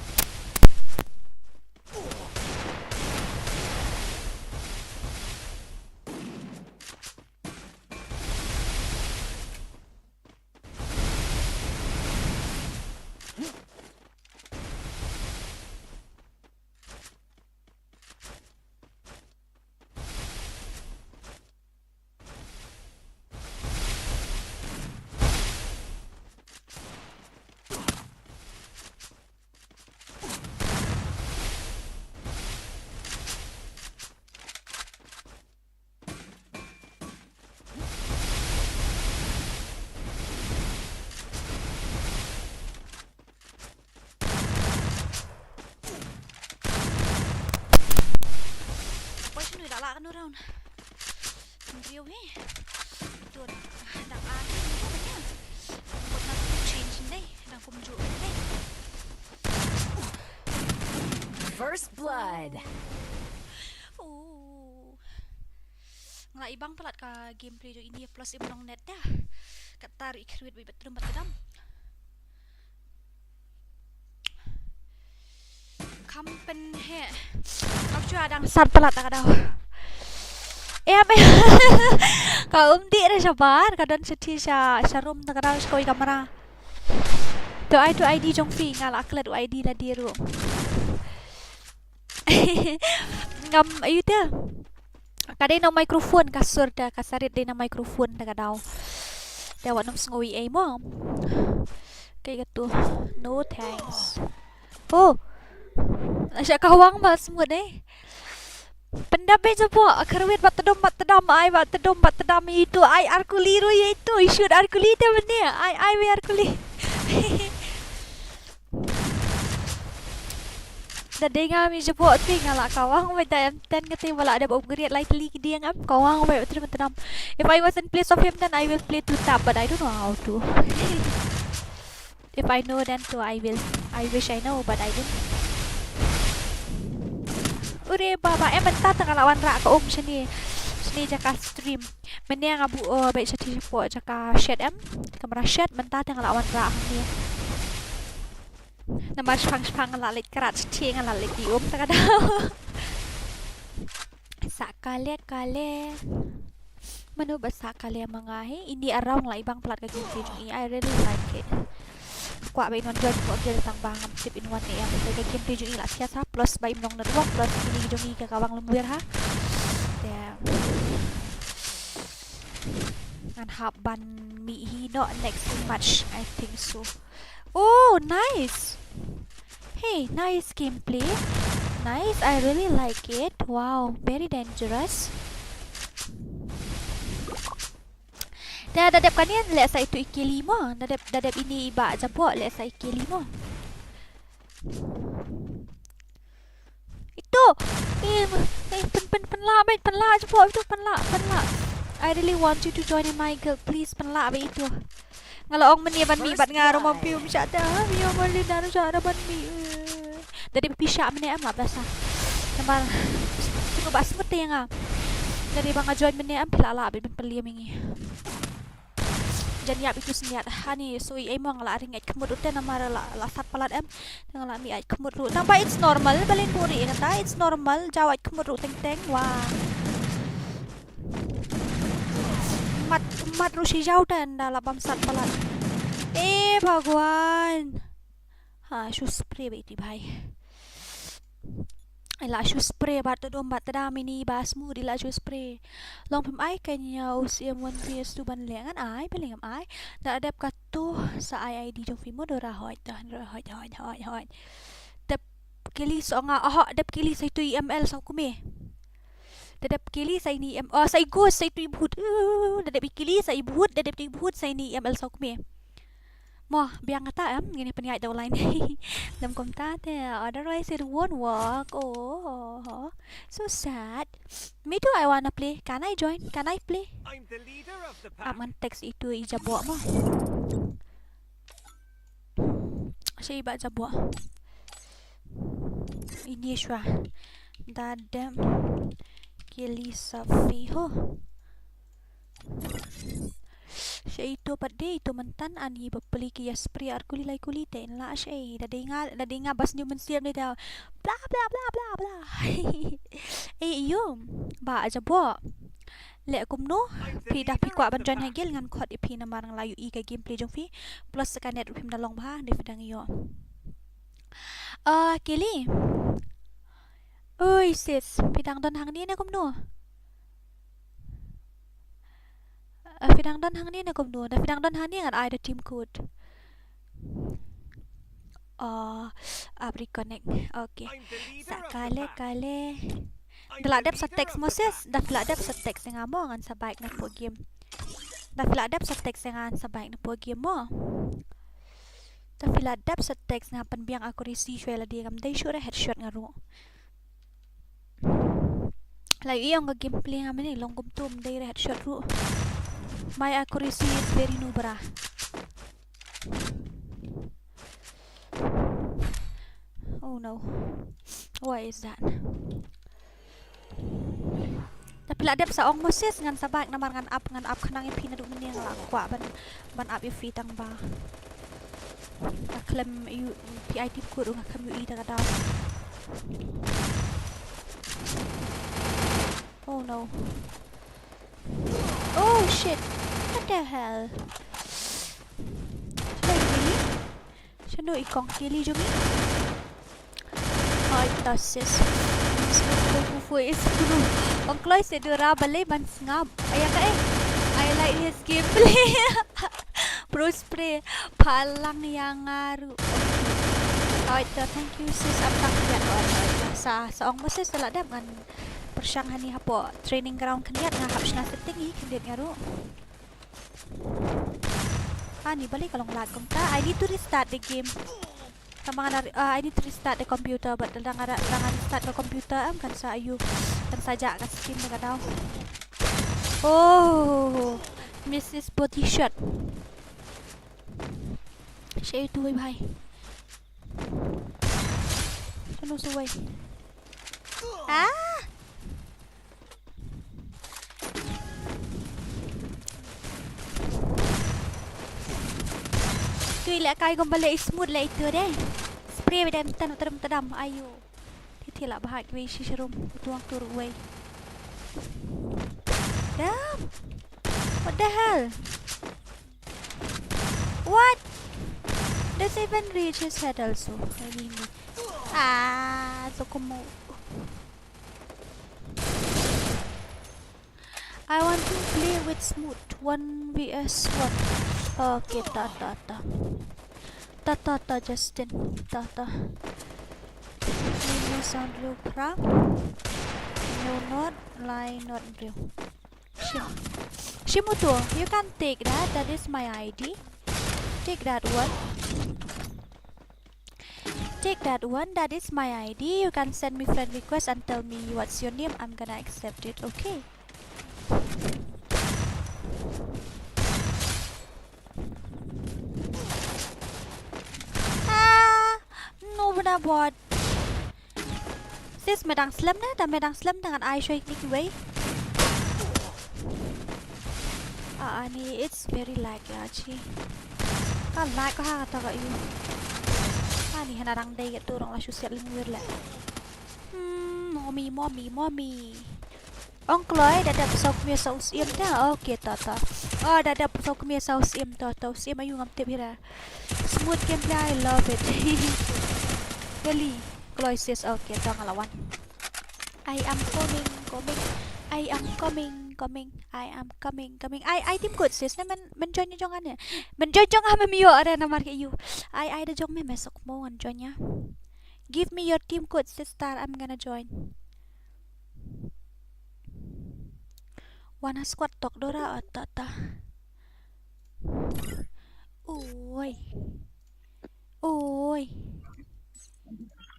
Poi shano, da lah kano round. Hynriew hi. Dang ah hi, hynriew hi. Bot na change dei, dang kumjuh dei. First blood. Oh. Nga la ibang palat ka gameplay jong ini plus im long net da. Katta ruh i kyrwit bad ba trum bad tdam. Kam pynheh. Kam shu dang sat palat ka daw. Em, em. Ka um dih re shabar, ka don shathie sha, sha room ta ka daw sha kawei kamra. To ai to I D jong phi, nga la klet u I D lade ruh. Ngam ayu te. Ka dei na microphone ka sur te, ka sarit dei na microphone te ka daw. Te wat nym sngew ei ei mo. Kaei katu. No thanks. Oh. Sha kawang ba smut eh. Pyndap beit Jaboh, kyrwit bad tdom bad tdam, ai bad tdom bad tdam, itu ai ar kuli ruh ïa itu, i shoot ar kuli te mynne, ai ai wei ar kuli. Da dei nga mi Jaboh te nga la kawang beit da M ten kata ba la dep upgrade lai tylli ki dieng em, kawang beit tdom bad tdam. If I was in place of him then I will play two tap but I don't know how to. If I know then too, I will. I wish I know, but I don't. Ure baba, eh, mynta te nga la wanrah ka um shane. Shane jaka stream. Mynne nga buh, eh, beit shathie shapoh jaka shed em. Kamra shed, mynta te nga la wanrah hangne. Namar shipang shipang nga la leit krat shathie, nga la leit die um ta ka daw. Sah kale kale. Mano ba sah kale ma nga hi? Ini around la ibang palat ka gameplay jong i. I really like it. Kwah ba in wan join ko guild tang ba ngam tip in wan ne em. Ka gameplay jong i la thiah sa plus ba im long network plus ini jong i ka kawang lem wir ha. Te ngan hap ban mih hi noh next match, I think so. Oh, nice. Hey, nice gameplay. Nice, I really like it. Wow, very dangerous. Da, da dep kane leh sa itu i kill i mo. Da dep, da dep ini i bah Jaboh leh sa i kill i mo. Itu. Eh, eh, pyn, pyn, pynlah beit, pynlah Jaboh itu, pynlah, pynlah. I really want you to join in my guild. Please pynlah beit itu. Nga la ong mynne ban mih bad nga ruh ma phi um shah te. Ha, ïa ma lei da ruh shah da ban mih. Da dei ba phi shah mynne em la basa. Namar phi ba smut te ïa nga. Da dei ba nga join mynne em phi la lah beit ban pynliem ïa ngi. Jan ïap itu synñiat. Hani sui ei mo nga la ring ait khmut ruh te namar la, la sat palat em. Nga la mih ait khmut ruh. Tang ba it's normal, balei buhrieh kata, it's normal, jaw ait khmut ruh teng teng, wah. Mat, mat ruh shi jaw te ynda la bam sat palat. Eh, Bhagwan. Ha, shu spray beit i bhai. I la shu spray bad to dom bad tdam ini ba smooth, i la shu spray. Long phim ai kane ïa u siem one piece tu ban leh ngan ai, balei ngam ai. Da dep katu sa ai ID jong phi mo, Dora, hoi ta, hoi, hoi, hoi, hoi. Dep kili sa nga, oh, dep kili sa itu i M L sa u kmie. Da dep kili sa ini M, oh, sa i Ghost, sa itu i Bhut. Uh, da dep kili sa i Bhut, da dep i Bhut sa ini M L sa u kmie. Mo, biang kata em, ngin pynïaid da u line. Dam kumta te, otherwise it won't work. Oh, so sad. Me too, I wanna play. Can I join? Can I play? I'm the leader of the pack. Ap ngan text itu i Jaboh mo. Shi ba Jaboh. Ini shwa. Da dep kili sa phi ho. Shi itu pat de itu myntan, ani ba peli ki ïa spray ar kuli lai kuli te in la shi, da dei nga, da dei nga bas nyu mynsiem ne da bla bla bla bla bla. Eh, ïum ba Jaboh. Leh kumno? Phi da phi kwah ban join ha guild ngan khot ïa phi namar nga la ïohi ka gameplay jong phi. Plus ka net ruh phim da long bha, dei phi dang ïoh. Ah, kili. Oi sis, phi dang don hangne ne kumno? Ah, phi dang don hangne ne kumno? Da phi dang don hangne ngan ai da team code. Oh, ap reconnect. Okay. Sa kale kale. Da la dep sa text mo sis, da phi la dep sa text ïa nga mo ngan sa back na pdeng game. Da phi la dep sa text ïa nga ngan sa back na pdeng game mo. Da phi la dep sa text nga pynbiang accuracy shwa lade, ngam dei shuh re headshot nga ruh. La ïohi ong ka gameplay nga mynne long kumto, ym dei re headshot ruh. My accuracy is very noob ra. Oh no. What is that? Da phi la dep sa ong mo sis ngan sa back namar ngan ap, ngan ap khnang ïa phi naduh mynne, nga la kwah ban, ban ap ïa phi tang ba nga khlem ïoh phi ai team code ruh nga khlem ïohi da ka daw. Oh no. Oh shit. What the hell? Shano i kong kili jong ngi? Ai ta sis. Ong kloi se Dora balei ban sngap. Aya ka eh. I like his gameplay. Pro spray. Phalang ïa nga ruh. Ai ta, thank you sis, ap tang ïa. Sa, sa ong mo sis, sa la dep ngan pyrshang hani hapoh training ground khyndiat, nga hap shna setting i khyndiat nga ruh. Ani balei ka long lag kumta. I need to restart the game. Tang ba nga, uh, I need to restart the computer, but lada nga, lada nga restart the computer em kan sa ïoh, kan sa jah ka screen da ka daw. Oh, misses body shot. Shi tu wei bhai. Shano sa wei. Ah! Tu i lehkai kumba leh i smooth leh itu de. Spray ba dei mynta, mynta dam, mynta dam. Ayo. Te te lah ba hak wei shi sharum. Tuang tur wei. Damn. What the hell? What? Does even reach his head also? Really? Ah, so kumu. I want to play with smooth. One V S one. Okay, ta, ta, ta. Ta, ta, ta, Justin. Ta, ta. Ini sound lu pra. No, not. Line, not, bro. Shim. Shimuto, you can take that. That is my I D. Take that one. Take that one. That is my I D. You can send me friend request and tell me what's your name. I'm gonna accept it. Okay. Ah, no, bana bot. Sis, me dang slem ne, da me dang slem da ngan ai shoi klik wei. Ah, ani, it's very lag ya chi. Ka lag ka ha ta ka yu. Ani hana dang dei ka tu rong la shu siat ling wir le. Hmm, mommy, mommy, mommy. Ong kloi, da dep sa u kmie sa u syiem ta. Okay, ta, ta. Oh, da dep sa u kmie sa u syiem ta, ta u syiem ayu ngam tip hi ra. Smooth gameplay, I love it. Really, kloi sis, okay, ta nga la wan. I am coming, coming. I am coming, coming. I am coming, coming. Ai, ai, team code, sis. Na men, men join jong nga ne. Men join jong nga, men ïoh arena market you. Ai, ai, da jong me, me sok mo ngan join ïa. Give me your team code, sister. I'm gonna join. Wan ha squad tok Dora, oh, ta, ta. Oi. Oi.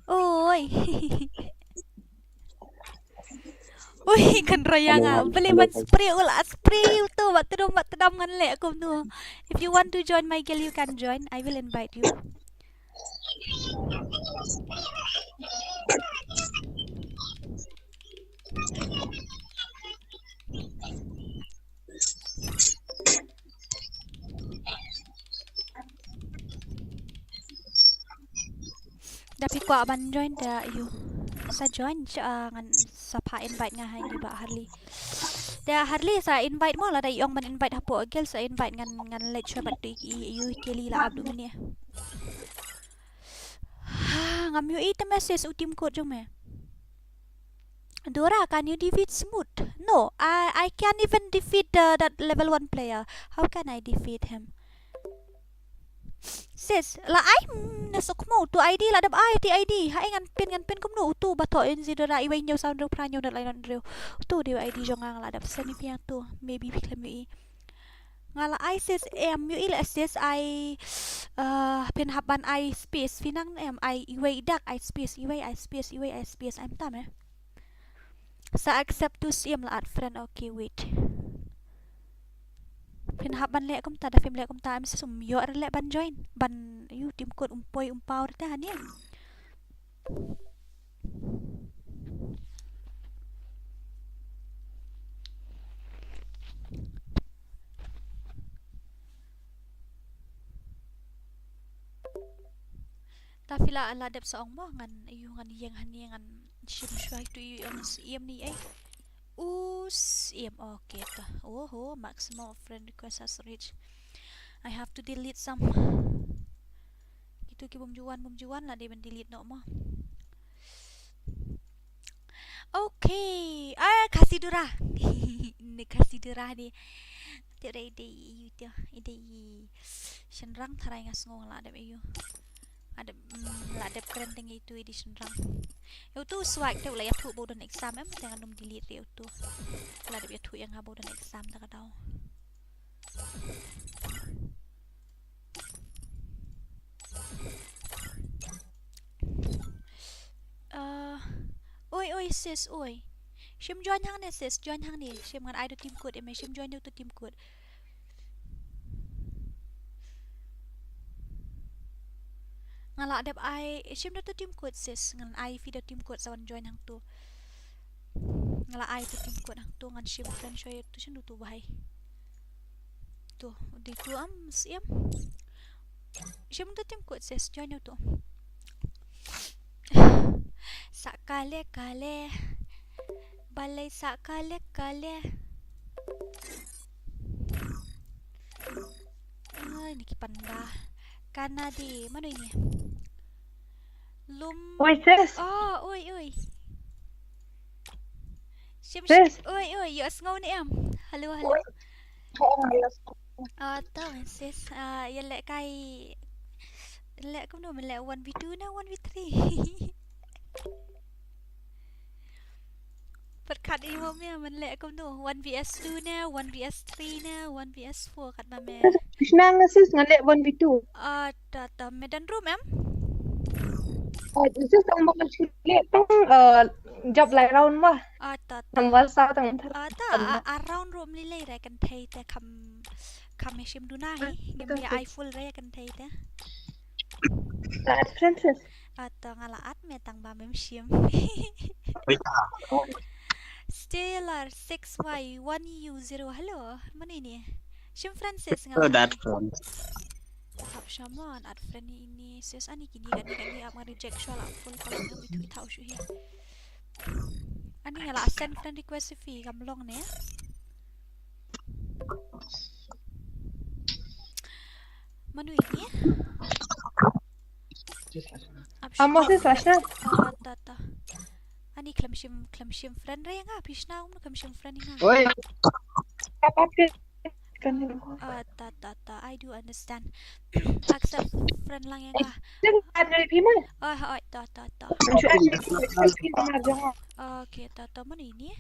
Oi. Oi, kan royang ah. Hello, hello, hello. Boleh ban spray ul, ah, spray uto, bad tedam, bad tedam ngan leh kumno. If you want to join my guild, you can join. I will invite you. Da phi kwah ban join te ïa u. Sa join sha, ah, ngan sa phah invite nga ha ïa i Bah Harley. Te Harley sa invite mo, lada i ong ban invite hapoh guild sa invite ngan, ngan leit shuwa bad tu i, i, ïa u Kelly la ap du mane. Ha, ngam ïohi te message u team code jong me. Dora, can you defeat Smooth? No, I, I can't even defeat the, that level one player. How can I defeat him? Sis, la ai, mm, na sok mo, tu I D la dep ai, ti I D. Ha, ngan pin, ngan pin kumno, utu ba tho in si Dora, iwei hynñiew saw hynriew phra hynñiew nod lai nod hynriew. Utu dei I D jong nga la dep send ïa phi tu, maybe phi khlem ïohi. Nga la ai sis, em, ïohi leh sis, ai, eh, phin hap ban ai space, phi nang em, ai iwei dak, ai space, iwei, ai space, iwei, ai space, ai mta me. Sa accept tu sim la add friend, okay, wait. Phin hap ban leh kumta, da phim leh kumta, em sis um ïoh re leh ban join, ban, ïa u team code um poi, um paw re te hani. Ta phi la, la dep sa ong mo, ngan, ïa u ngan ïeng hani ngan shim shuwa tu ïa u ong sim ni ai. U sim, okay ta. Oho, maximum of friend request has reached. I have to delete some. Kitu ki bym ju wan, bym ju wan la dei ban delete noh mo. Okay. Ah, Khasi Dora. Ni Khasi Dora ni. Te dei, dei ïa u te, dei ïa u shynrang tharai nga sngew la dep ïa u. Nga dep, mm, la dep kren teng ïa u te dei shynrang. Ïa utu swag te u la ïathuh ba u don exam em, te ngan ym delete re utu. La dep ïathuh ïa nga ba u don exam ta ka daw. Uh, oi, oi, sis, oi. Shim join hangne, sis, join hangne. Shim ngan ai da u team code, em, shim join da u team code. Nga la dep ai, shim da u team code, sis, ngan ai phi da u team code sa wan join hangtu. Nga la ai da u team code hangtu, ngan shim friend shuwa ïa utu, shim da utu bhai. Tu, dei tu am, sim. Shim da u team code, sis, join ïa utu. Sa kale kale. Balei sa kale kale. Ai, ni ki panda. Kanadi, mano ini? Lum. Oi, sis. Oh, oi, oi. Shim, sis. Oi, oi, ïa sngew ne em? Hello, hello. Oh, hello. Ah, to, sis. Ah, ïa leh kai. Leh kumno, men leh one v two ne one v three? Pyrkhat ïa mo me, men leh kumno, one v s two ne, one v s three ne, one v s four, kat ba me. Shnang na sis, ngan leh one v two. Ah, to, to, me don room em? Ah, sis, tang ba ka shu leh tang, eh, jop lai round ma. Ah, to, to. Tang ba sa tang. Ah, to, ah, ah, round room lei lei re kynthei te kham, kham me shim duna hi. Ah, ngim to, ya sis. Ai full re kynthei te. Add friend, sis. Ah, to nga la add me tang ba mem shim. Stellar six Y one U zero. Hello, mano ini? Shim friend, sis, nga la add friend. Hap shaman add friend ini, sis, ani kini kani kani ap nga reject shuwa la full call nga bitu itau shu hi. Ani nga la send friend request phi kam long ne. Mano ini? Amo sis, Asha. Ah, ta, ta. Ni khlem shim, khlem shim friend re nga, phi shna um khlem shim friend nga. Oi. Ah, ta, ta, ta, I do understand. Accept friend lang ïa nga. Jeng ada phi ma. Oh, oh, ta, ta, ta. Jeng ada phi ma jeng. Okay, ta, ta, mana ini?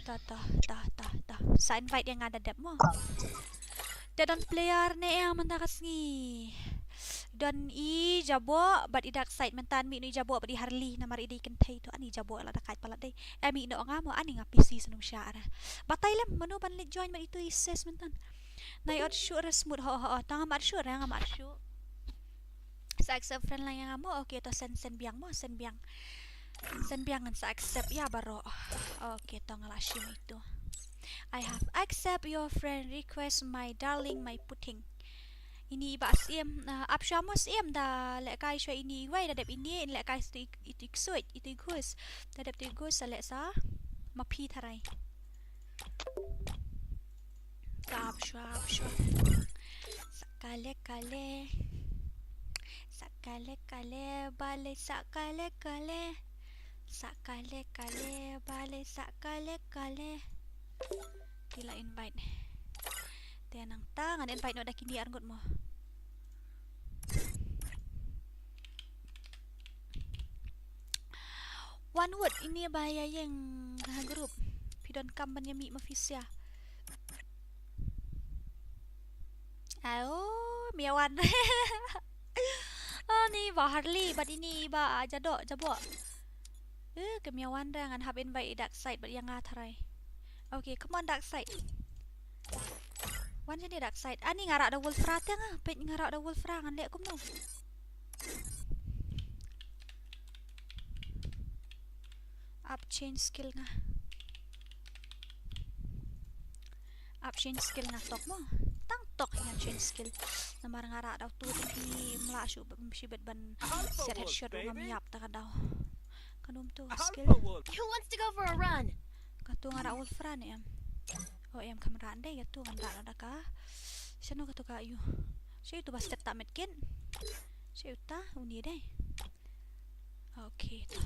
Ta, ta, ta, ta, ta. Sa invite ïa nga da dep mo. Te don player ne ïa mynta ka sngi. Don i Jaboh bad i Darkseid, mynta mih noh i Jaboh bad i Harley namar i dei kynthei to, ani Jaboh la da kait palat dei. Em, mih noh nga mo, ani nga P C sngewsih ara. Batai lem mano ban leit join bad itu i Ses mynta. Nai ot shuh re smut, ho, ho, ho. Tang ngam ot shuh re, ngam ot shuh. Sa accept friend lang ïa nga mo. Okay, to send, send biang mo, send biang. Send biang ngan sa accept ïa baroh. Okay, to nga la shim itu. I have accept your friend request, my darling, my puting. Ini i Bah Syiem, ah, ap shuwa mo Syiem, da lehkai shuwa ini iwei, da dep ini, lehkai itu i, itu i ksuid, itu i gus. Da dep itu i gus, sa leh sa ma phi tharai. Ap shuwa, ap shuwa. Sa kale kale. Sa kale kale, bale sa kale kale. Sa kale kale, bale sa kale kale. Te la invite. Te nangta ngan invite noh da kine arngut mo. Wan wut, ini ba ïa ïeng ha group. Phi donkam ban ïa mih ma phi sia. Ayo, mih wan. Oh, ni Bah Harley bad ini Bah Jadoh, Jaboh. Eh, ke mih wan re, ngan hap invite i Darkseid bad ïa nga tharai. Okay, come on Darkseid. Wan shane Darkseid. Ani nga rah da Wolfra te nga, peit nga rah da Wolfra ngan leh kumno. Ap change skill nga. Ap change skill nga tok mo. Tang tok nga change skill. Namar nga rah da utu te phi mlah shuh, shibit ban set headshot u ngam ïap ta ka daw. Kan um tu skill. Who wants to go for a run? Katu nga rah Wolfra ne em. Oh em, kham rah dei katu, ngam rah da ka. Shano katu ka ïu. Shi utu ba step ta medkit. Shi uta uni dei. Okay, to.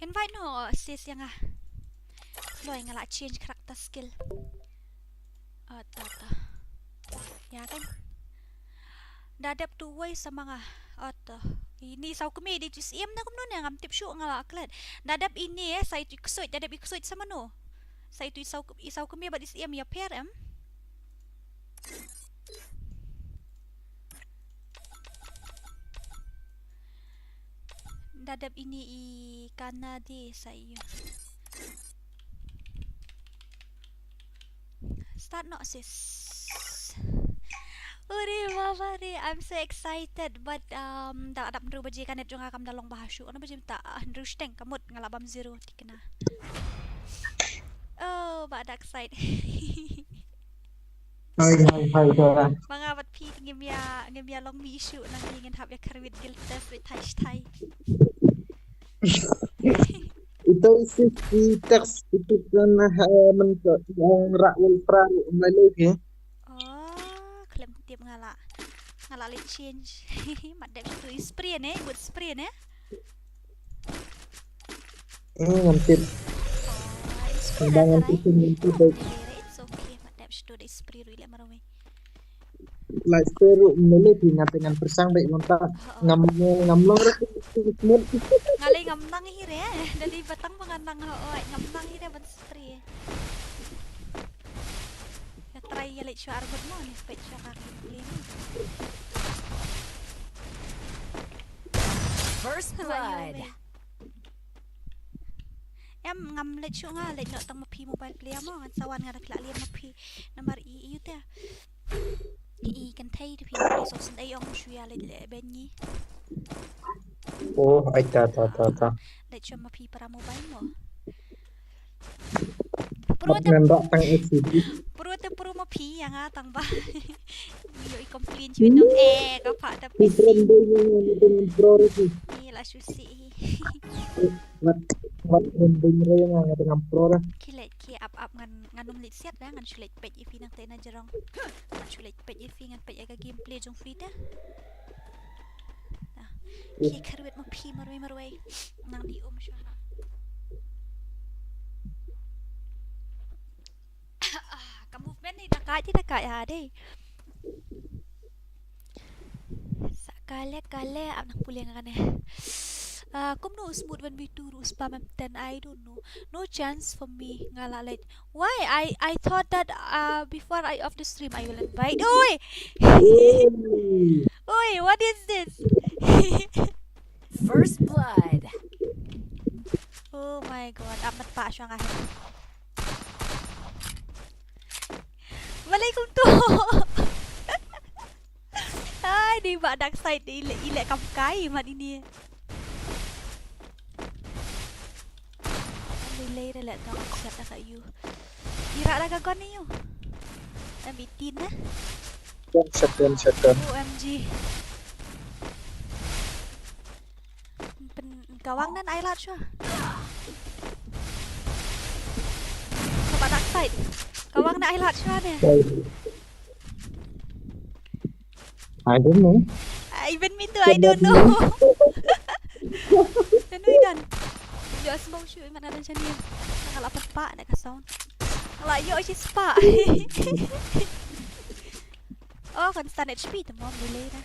Invite noh sis ïa nga. Loi nga la change character skill. Ah, ta, ta. Ïa kan. Da dep tu wei sa ma nga. Ah, ta. Ini saw kmie dei tu Syiem ne kumno ne, ngam tip shuh, nga la klet. Da dep ini eh, sa itu i ksuid, da dep i ksuid sa mano. Sa itu i saw, i saw kmie bad i Syiem ïapher em. Da dep ini i Kanadi sa ïu. Start noh sis. Uri baba re, I'm so excited, but um da dap hynriew baje ka net jong nga kam da long bha shuh. Hynriew baje mynta, ah, hynriew shiteng ka mut nga la bam zero tikna. Oh, Bah Darkseid. Hai hai hai Dora. Ma nga bad phi ngim ïa, ngim ïa long mih shuh, nang ngin hap ïa kyrwit guild test wei thai shi thai. Ito isi i text ito kan ha men to ong rah Wolfra mai leh ke. Oh, khlem tip nga la. Nga la leh change. Mat dep tu i spray ne, but spray ne. Eh, ngam tip. Oh, i spray Ngam da ngam tharai. tip ngam tip baik. It's okay, mat dep shu da i spray ruh i leh marwei. Lai spray ruh mele phi nga te ngan persang baik mynta. Ngam ngam long rek mut. Nga lei ngam nang hi re. Da dei ba tang ba nga nang ho, oi, ngam nang hi re ban spray. Nga try ïa leit shuwa arngut mo, ne peit shuwa ka ki play mo. First Nga la ïoh blood. wei. Em, ngam leit shuh nga, leit noh tang ma phi mobile player mo, ngan sa wan nga da phi la leh ma phi. Namar i, i ute. I kynthei te phi, i sop sendai ong shu ïa leit leh ben ngi. Oh, ai ta ta ta ta. Leit shuh ma phi para mobile mo. Pro Mat te, ngan rak tang S C D. pro te pro ma phi ïa nga tang ba. Ïoh i complain shuh nong eh, ka pha ta Phi P C. Friend dei ngan dei ngan pro re phi. Ni la shu si. Mat mat friend dei re ngan dei ngan pro re. Ki Peit ki ap ap ngan, ngan ym leit siat da, ngan shu leit peit ïa phi nangta na jrong. Ngan shu leit peit ïa phi, ngan peit ïa ka gameplay jong phi da. Ah, ki kyrwit ma phi marwei marwei. Nang di um shuwa. Ah, ka movement ni da kai, da kai ha dei. Sa kale kale ap nang pule nga kane. Ah, kumno u Smooth one v two ruh u spam em ten, I don't know. No chance for me, nga la late. Why? I I thought that uh before I off the stream I will invite. Oi! Oi, what is this? First blood. Oh my god, amat pa shuwa nga. Walaikum tu. Ai, di ba dark side di ile ile kam kai mat ini. Delay re le tong siat da ka yu. Ira da ka gun ni yu. M eighteen na. Shotgun, shotgun, shotgun. O M G. Pen kawang nan ai lat shuwa. Ka ba dark side. Kawang nan ai lat shuwa ne. I don't know. Ah, even me too, I don't know. Then we done. Yo smoke shoot man ada chani. Nga la pempa na ka sound. Nga la yo shi spa. Oh, kan stand H P tu mom delay dah.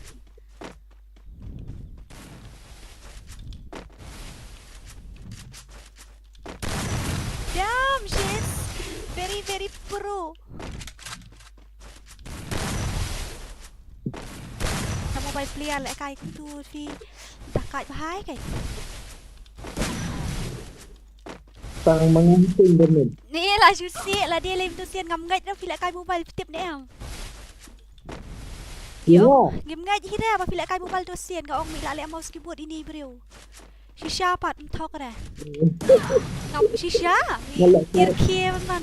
Damn, she's very very pro. Sa mobile player leh kai kumtu phi da kai bha kai. Tang mangan tin da min. Ni la shu si la de lem tu sien ngam ngait da phi leh kai mobile tip ne em. Yo, ngim ngait hi da ba phi leh kai mobile tu sien ka ong mi la leh mouse keyboard ini briew. Shisha pat mthok re. Ngam shisha. Tir khie man man.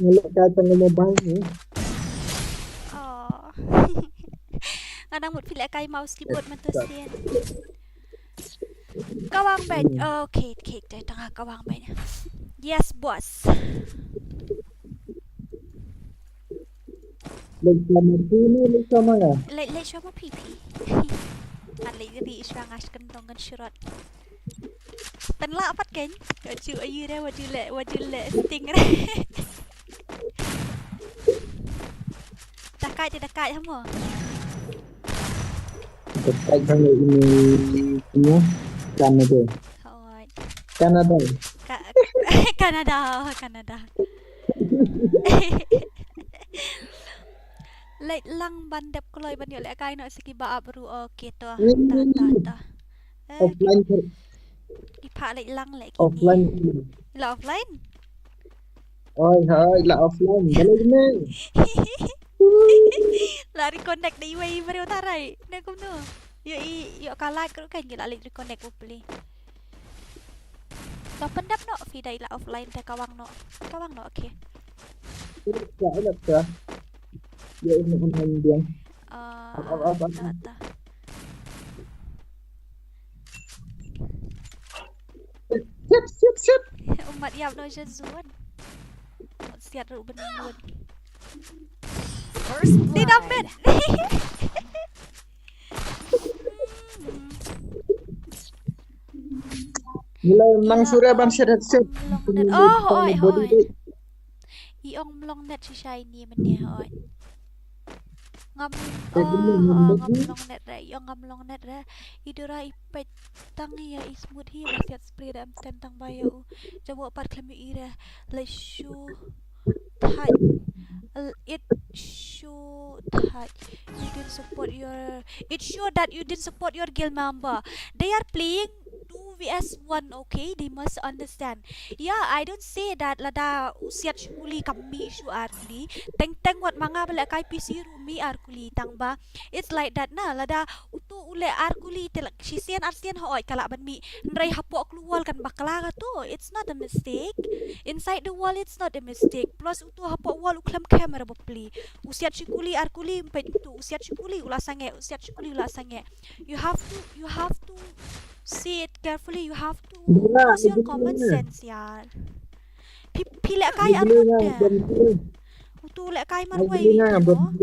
Ngelak ka tang mobile ni. Oh. Nga dang mut phi leh kai mouse keyboard man tu sien. Kawang bad. Okay, okay, okay, tang kawang bad. Yes, boss. Leit shuwa ma phi ne leit shuwa ma nga? Leit, leit shuwa ma phi phi. Ngan leit ri shuwa nga shu kyntong ngan shu rot. Pynlah pat kein. Ka ju ayu re wa ju leh, wa ju leh sting re. Dakai te dakai ha mo. Dakai kang ini ini kan aja. Hoi. Canada. Ka-, Canada, Canada. Leit lang ban dep kloi ban ïoh lehkai noh sa kiba ap ruh. Okay, to, to, to, to. Eh, offline ki, ki phah leit lang leh kine. Offline. La offline? Oi, hoi, la offline. Balei kine? La reconnect da iwei i briew tharai. Ne kumno? Ïoh i, ïoh ka lag ruh kan ki la leit reconnect u pli. To pyndep noh phi da i la offline te kawang noh. Kawang noh, okay. Ilap ka, ilap ka. Ïa ini online biang. Ah, ta, ta. Shit, shit, shit. Umat ïap noh sha zone. Siat ruh ben. First blood. Di damet. Ngi la nang sure ban shet headset. Oh, oi, oi. I ong mlong net shisha ini mynne, oi. Ngam, oh, ngam long net re, i ong ngam long net re. I dura i peit tang ïa i Smooth hi ba siat spray re em ten tang ba ïa u. Jaboh pat khlem ïa i re. Leit shu thait. L-, it show that you didn't support your, it show that you didn't support your guild member. They are playing two v s one, okay? They must understand. Yeah, I don't say that lada u siat shu kuli kam mih shu ar kuli. Teng teng wat ma nga ba lehkai P C ruh mih ar kuli tang ba. It's like that na, lada utu u leh ar kuli te la shisien arsien hooid ka lah ban mih. Hynrei hapoh klewall kan bakla kato. It's not a mistake. Inside the wall it's not a mistake. Plus utu hapoh wall u khlem khem re bapli. U siat shu kuli ar kuli ym peit utu. U siat shu kuli u la sangeh. U siat shu kuli u la sangeh. You have to, you have to see it carefully. You have to use your common sense, yaar. Phi, phi lehkai arngut te. Utu lehkai marwei te mo.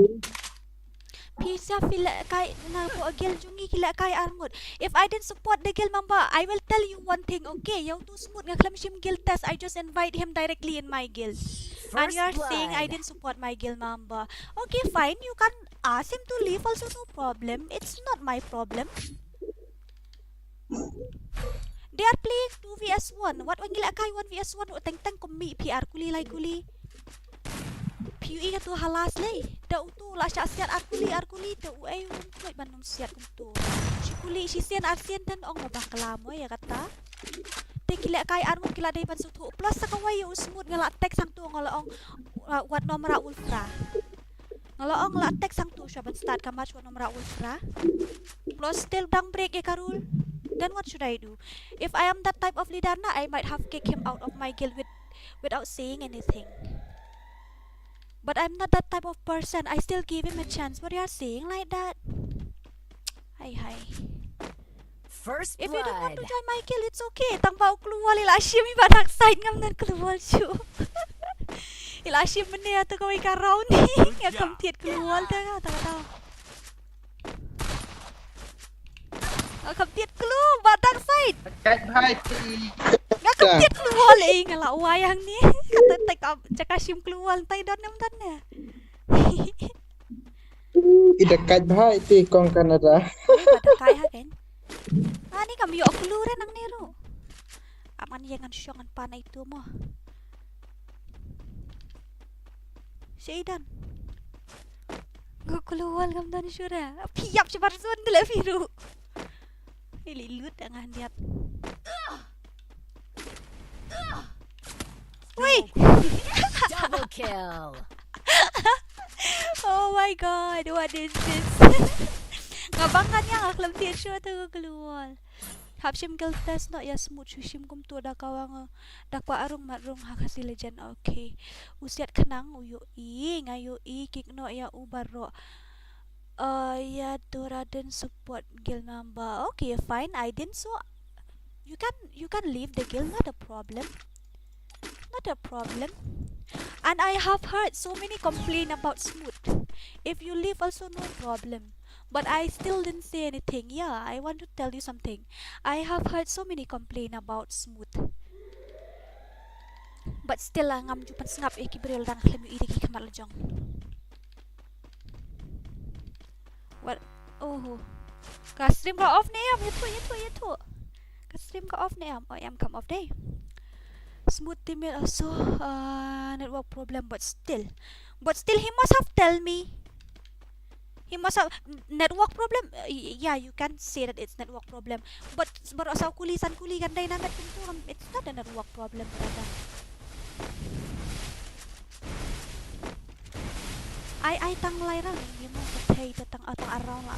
Phi sa phi lehkai na po agil jong ngi ki lehkai arngut. If I didn't support the guild member, I will tell you one thing, okay? Ïa utu Smooth nga khlem shim guild test, I just invite him directly in my guild. And you are saying I didn't support my guild member. Okay, fine. You can ask him to leave also, no problem. It's not my problem. They are playing two v one. Wat wan ngi lehkai one v one, teng teng kum mih phi ar kuli lai kuli. Phi ïohi katu ha last lei. Te utu la shah siat ar kuli, ar kuli te uei um khlem ban ym siat kumtu. Shi kuli, shisien arsien te ong ba klam ïa kata. Te ki lehkai arngut ki la dei ban sngewthuh. Plus sa kawei ïa u Smooth nga la text hangtu nga la ong, uh, wat nym rah Ulfra. Nga la ong la text hangtu shuwa ban start ka match wat nym rah Ulfra. Plus still dang break ïa ka rule. Then what should I do? If I am that type of leader na, I might have kicked him out of my guild with, without saying anything. But I'm not that type of person. I still give him a chance. What you are saying like that? Hai hai. First blood. If you don't want to join my guild, it's okay. Tang ba u Klewol i la shim i ba dark side ngam don Klewol shuh. I la shim mynne ïa tu kawei ka round ni. Ïa kam thied Klewol ta ka ta ka. Ïa kam thied Klewol ba dark side. Kat bhai ti. Ïa kam thied Klewol eh nga la wai hangne. Kata te ka jaka shim Klewol tai don ngam don ne. I da kat bhai ti kong Canada. Oi, ba da kat ha ken. Ani kam ïoh clue re nangne ruh. Aman ïa ngan shong ngan pan ai tu mo. Shaidan. Nga Klewol ngam don shuh re. Phi ïap shabar zone de la phi ruh. Ili lut ngan diat. Wait. Double kill. Oh my god, what is this? Nga bang kan ïa nga khlem thied shuh tu Klewol. Hap shim guild test noh ïa Smooth shu shim kumtu da ka wang da ka arung mat rung ha Khasi Legend. Okay. U siat khnang u ïohi nga ïohi kick noh ïa u baroh. Uh, yeah, Dora didn't support guild member. Okay, fine. I didn't, so you can, you can leave the guild, not a problem. Not a problem. And I have heard so many complain about Smooth. If you leave also no problem. But I still didn't say anything. Yeah, I want to tell you something. I have heard so many complain about Smooth. But still lah ngam ju pynsngap ïa ki briew lada nga khlem ïohi da ki khmat la jong. What? Oh. Ka stream ka off ne em? Ïathuh, ïathuh, ïathuh. Ka stream ka off ne em? Oh, em kam off dei. Smooth teammate also, uh, network problem, but still. But still he must have tell me. He must have network problem. Uh, y- yeah, you can say that it's network problem. But baroh saw kuli san kuli kan dei na met kumtu, um, it's not a network problem, brother. Ai ai tang lai round ïa mo ka thei, te tang, tang around la.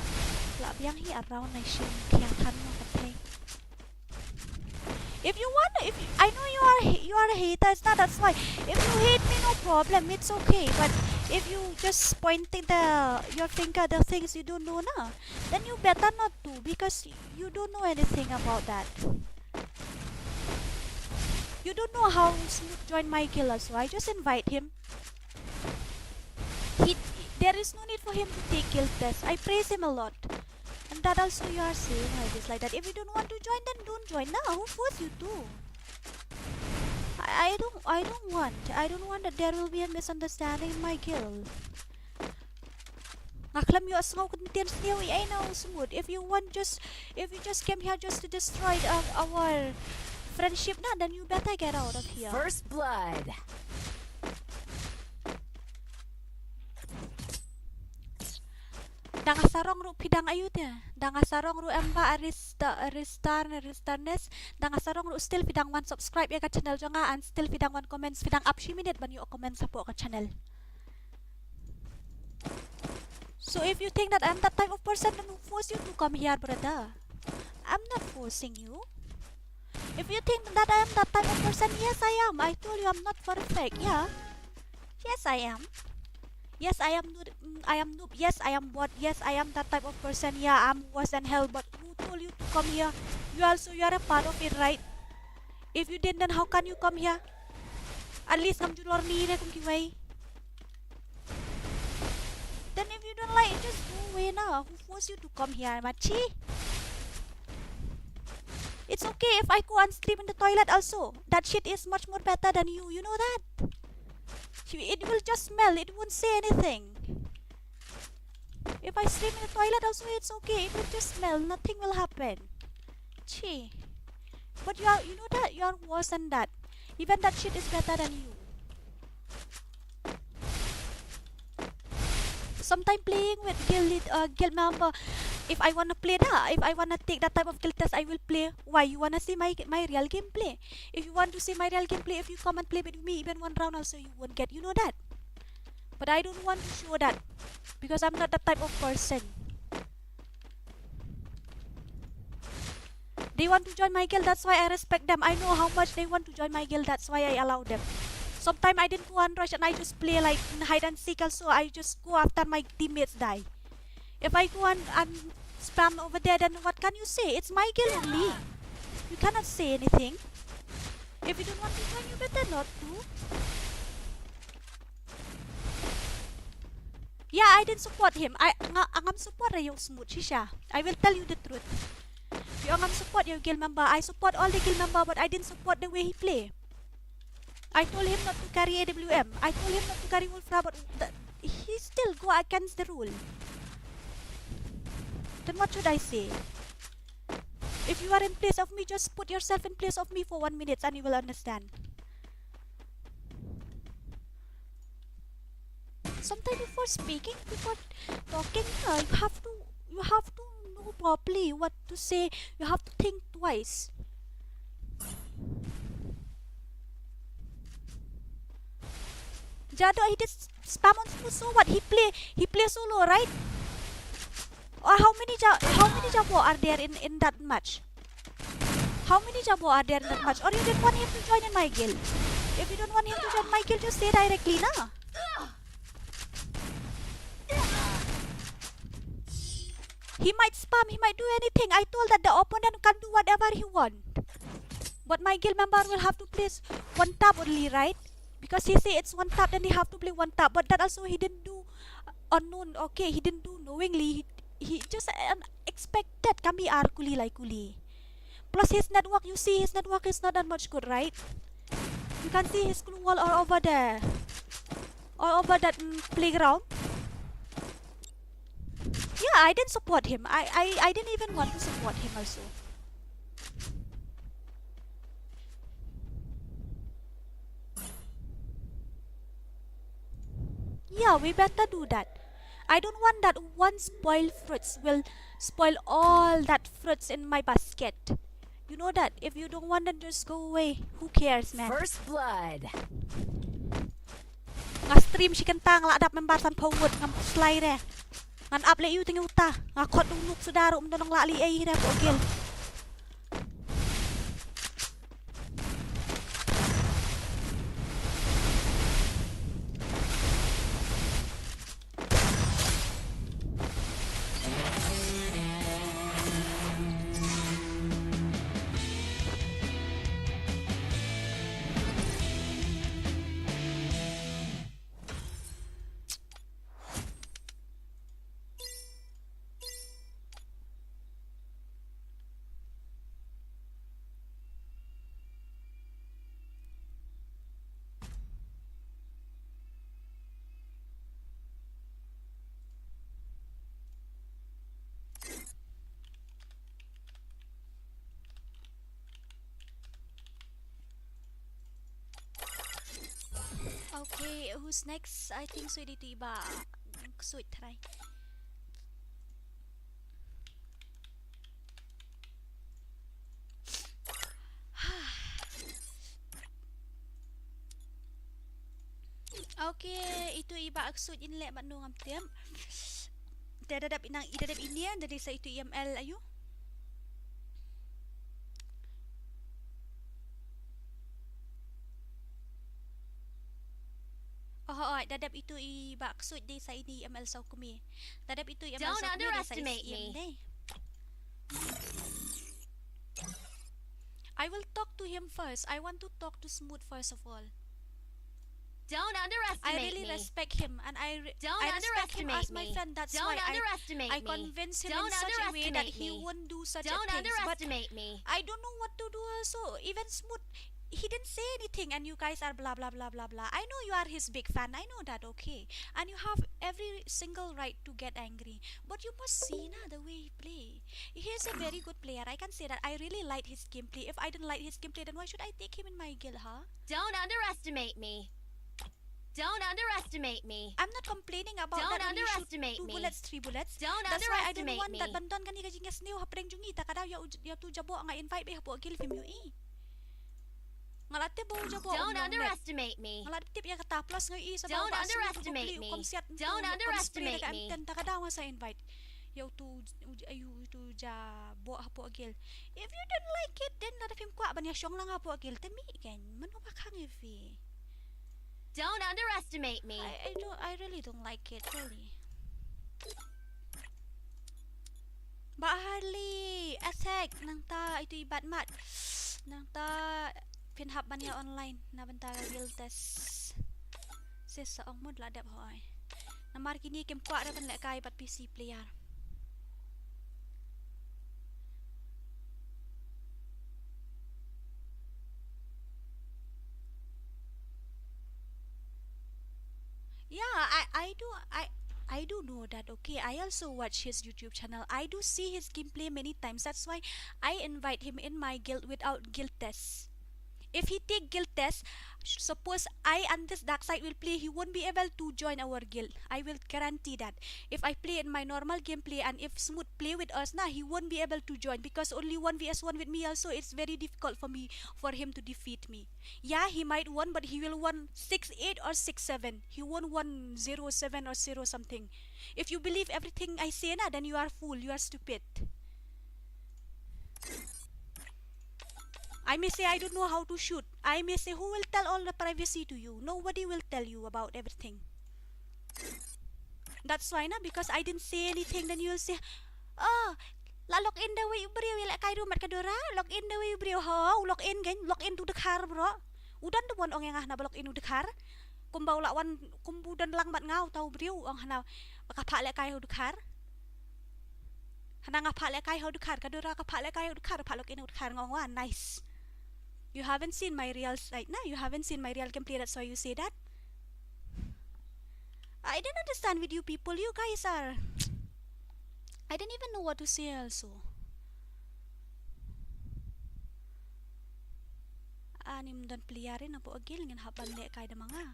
La biang hi around na shin kiang than mo ka thei. If you want, if you, I know you are ha- you are a hater, it's not, that's why. If you hate me, no problem, it's okay. But if you just pointing the your finger the things you don't know na, then you better not to, because you don't know anything about that. You don't know how Smooth joined my guild also. I just invite him. He, there is no need for him to take guild test. I praise him a lot. And that also you are saying like this, like that. If you don't want to join, then don't join. Nah, who forced you to? I, I don't, I don't want. I don't want that there will be a misunderstanding in my guild. Nga khlem ïohsngew kyntien sniew ei ei na u Smooth. If you want just, if you just came here just to destroy the, our friendship na, then you better get out of here. First blood. Da nga sarong ruh phi dang ayu te. Da nga sarong ruh em ba Arista, Aristar, Aristarnes. Da nga sarong ruh still phi dang wan subscribe ïa ka channel jong nga and still phi dang wan comments, phi dang ap shi minit ban ïoh comments hapoh ka channel. So if you think that I'm that type of person, then who force you to come here, brother? I'm not forcing you. If you think that I am that type of person, yes, I am. I told you I'm not perfect. Yeah. Yes, I am. Yes, I am noob. Mm, I am noob. Yes, I am bot. Yes, I am that type of person. Yeah, I'm worse than hell. But who told you to come here? You also, you are a part of it, right? If you didn't, then how can you come here? At least ngam ju lor ni re kum kiwei. Then if you don't like it, just go away na. Who forced you to come here, machi? It's okay if I go and stream in the toilet also. That shit is much more better than you. You know that? It will just smell. It won't say anything. If I stream in the toilet also, it's okay. It will just smell. Nothing will happen. Chi. But you are, you know that you are worse than that. Even that shit is better than you. Sometimes playing with guild lead, uh, guild member. If I wanna play that, if I wanna take that type of guild test, I will play. Why? You wanna see my my real gameplay? If you want to see my real gameplay, if you come and play with me, even one round also, you won't get. You know that. But I don't want to show that because I'm not that type of person. They want to join my guild, that's why I respect them. I know how much they want to join my guild, that's why I allow them. Sometimes I didn't go and rush and I just play like hide and seek also. I just go after my teammates die. If I go and, and spam over there, then what can you say? It's my guild only. You cannot say anything. If you don't want to join, you better not to. Yeah, I didn't support him. I nga, ngam support ïa u Smooth, shisha. I will tell you the truth. Ïa u ngam support ïa u guild member. I support all the guild member, but I didn't support the way he play. I told him not to carry A W M. I told him not to carry Wolfra, but the, he still go against the rule. Then what should I say? If you are in place of me, just put yourself in place of me for one minute and you will understand. Sometimes before speaking, before talking, uh, you have to, you have to know properly what to say. You have to think twice. Jadok, he just spam on Smooth, so what? He play, he play solo, right? Or how many Ja-, how many Jabo are there in, in that match? How many Jabo are there in that match? Or you didn't want him to join in my guild? If you don't want him to join my guild, just say directly, na. He might spam, he might do anything. I told that the opponent can do whatever he want. But my guild member will have to place one tap only, right? Because he say it's one tap, then he have to play one tap. But that also he didn't do unknown. Okay, he didn't do knowingly. He, he just unexpected. Kami ar kuli lai kuli. Plus his network, you see, his network is not that much good, right? You can see his glue wall all over there, all over that, mm, playground. Yeah, I didn't support him. I, I, I didn't even want to support him also. Yeah, we better do that. I don't want that one spoiled fruits will spoil all that fruits in my basket. You know that. If you don't want, then just go away. Who cares, man? First blood. Nga stream shi kynta nga la dap member sanphew ngut, ngam slai re. Ngan ap leh ïa u teng uta. Nga khot u nuk suda ruh, ym don nang lah leh ei re ko gel. Okay, who's next? I think so, ito i Bah Ksuid, try. Okay, ito i Bah Ksuid, in leh bad no ngam tip. Te da dep inang, i da dep ini, da dei sa ito i M L ayu. Oh, oh, da dep ito i Bah Ksuid, dei sa ini i M L Sawkmie. Da dep ito i M L Sawkmie, dei sa i M dei. I will talk to him first. I want to talk to Smooth first of all. Don't underestimate I really me. Respect him, and I re- Don't I respect him as my friend. That's Don't why I, I convince him Don't in such a way that he won't do such Don't a thing. But I don't know what to do. Also, even Smooth, he didn't say anything, and you guys are blah blah blah blah blah. I know you are his big fan. I know that, okay? And you have every single right to get angry. But you must see na the way he play. He is a very good player. I can say that. I really like his gameplay. If I didn't like his gameplay, then why should I take him in my guild, huh? Don't underestimate me. Don't underestimate me. I'm not complaining about Don't that. Only shoot underestimate two me. Bullets, three bullets. Don't That's why I don't underestimate want that me. Ban don kane ka jingisniew hapdeng jong ngi. Ta ka daw ïa u, ïa utu u jaboh nga invite beit hapoh guild, phim ïohi. Nga la tip ba u jaboh Don't um, underestimate me. Nga la tip ïa kata, plus nga ïohi sa ba Don't u bah Smooth underestimate ruh me. Kom siat Don't u, kom spray underestimate da ka me. M ten, ta ka daw nga sa invite ïa utu u, u, ïa utu u jaboh hapoh guild. If you don't like it, then lada phim kwah ban ïashong lang hapoh guild, te mih kein. Mano ba khang ïa phi? Don't underestimate me. I, I don't, I really don't like it, really. Bah Harley, attack, nangta itu i bat mat. Nangta phin hap ban ïa online na bynta ka guild test. Sis sa ong mut la dep hoi. Namar kine kim kwah re ban lehkai bad P C player. Yeah, I, I do, I, I do know that, okay? I also watch his YouTube channel. I do see his gameplay many times. That's why I invite him in my guild without guild test. If he take guild test, suppose I and this Darkseid will play, he won't be able to join our guild. I will guarantee that. If I play in my normal gameplay and if Smooth play with us, na, he won't be able to join because only one v one with me also, it's very difficult for me, for him to defeat me. Yeah, he might won, but he will won six eight or six seven. He won't won zero seven or zero something. If you believe everything I say, na, then you are fool, you are stupid. I may say I don't know how to shoot. I may say, who will tell all the privacy to you? Nobody will tell you about everything. That's why, na, because I didn't say anything, then you will say, oh, la log in da uwei u briew, ïalehkai ruh mat ka Dora, log in da uwei u briew, ho, u log in kein, log in to u dkhar bro. U don da ban ong ïa nga hana ba log in u dkhar. Kumba u la wan, kumba u don lang bad nga uta u briew, ong hana ba ka phah lehkai ha u dkhar. Hana nga phah lehkai ha u dkhar, ka Dora ka phah lehkai ha u dkhar, phah log in ha u dkhar, nga ong, wah, nice. You haven't seen my real side, na? You haven't seen my real gameplay, that's why you say that. I don't understand with you people. You guys are, I don't even know what to say also. Ani ym don player ïa nga hapoh guild, ngin hap ban lehkai da ma nga.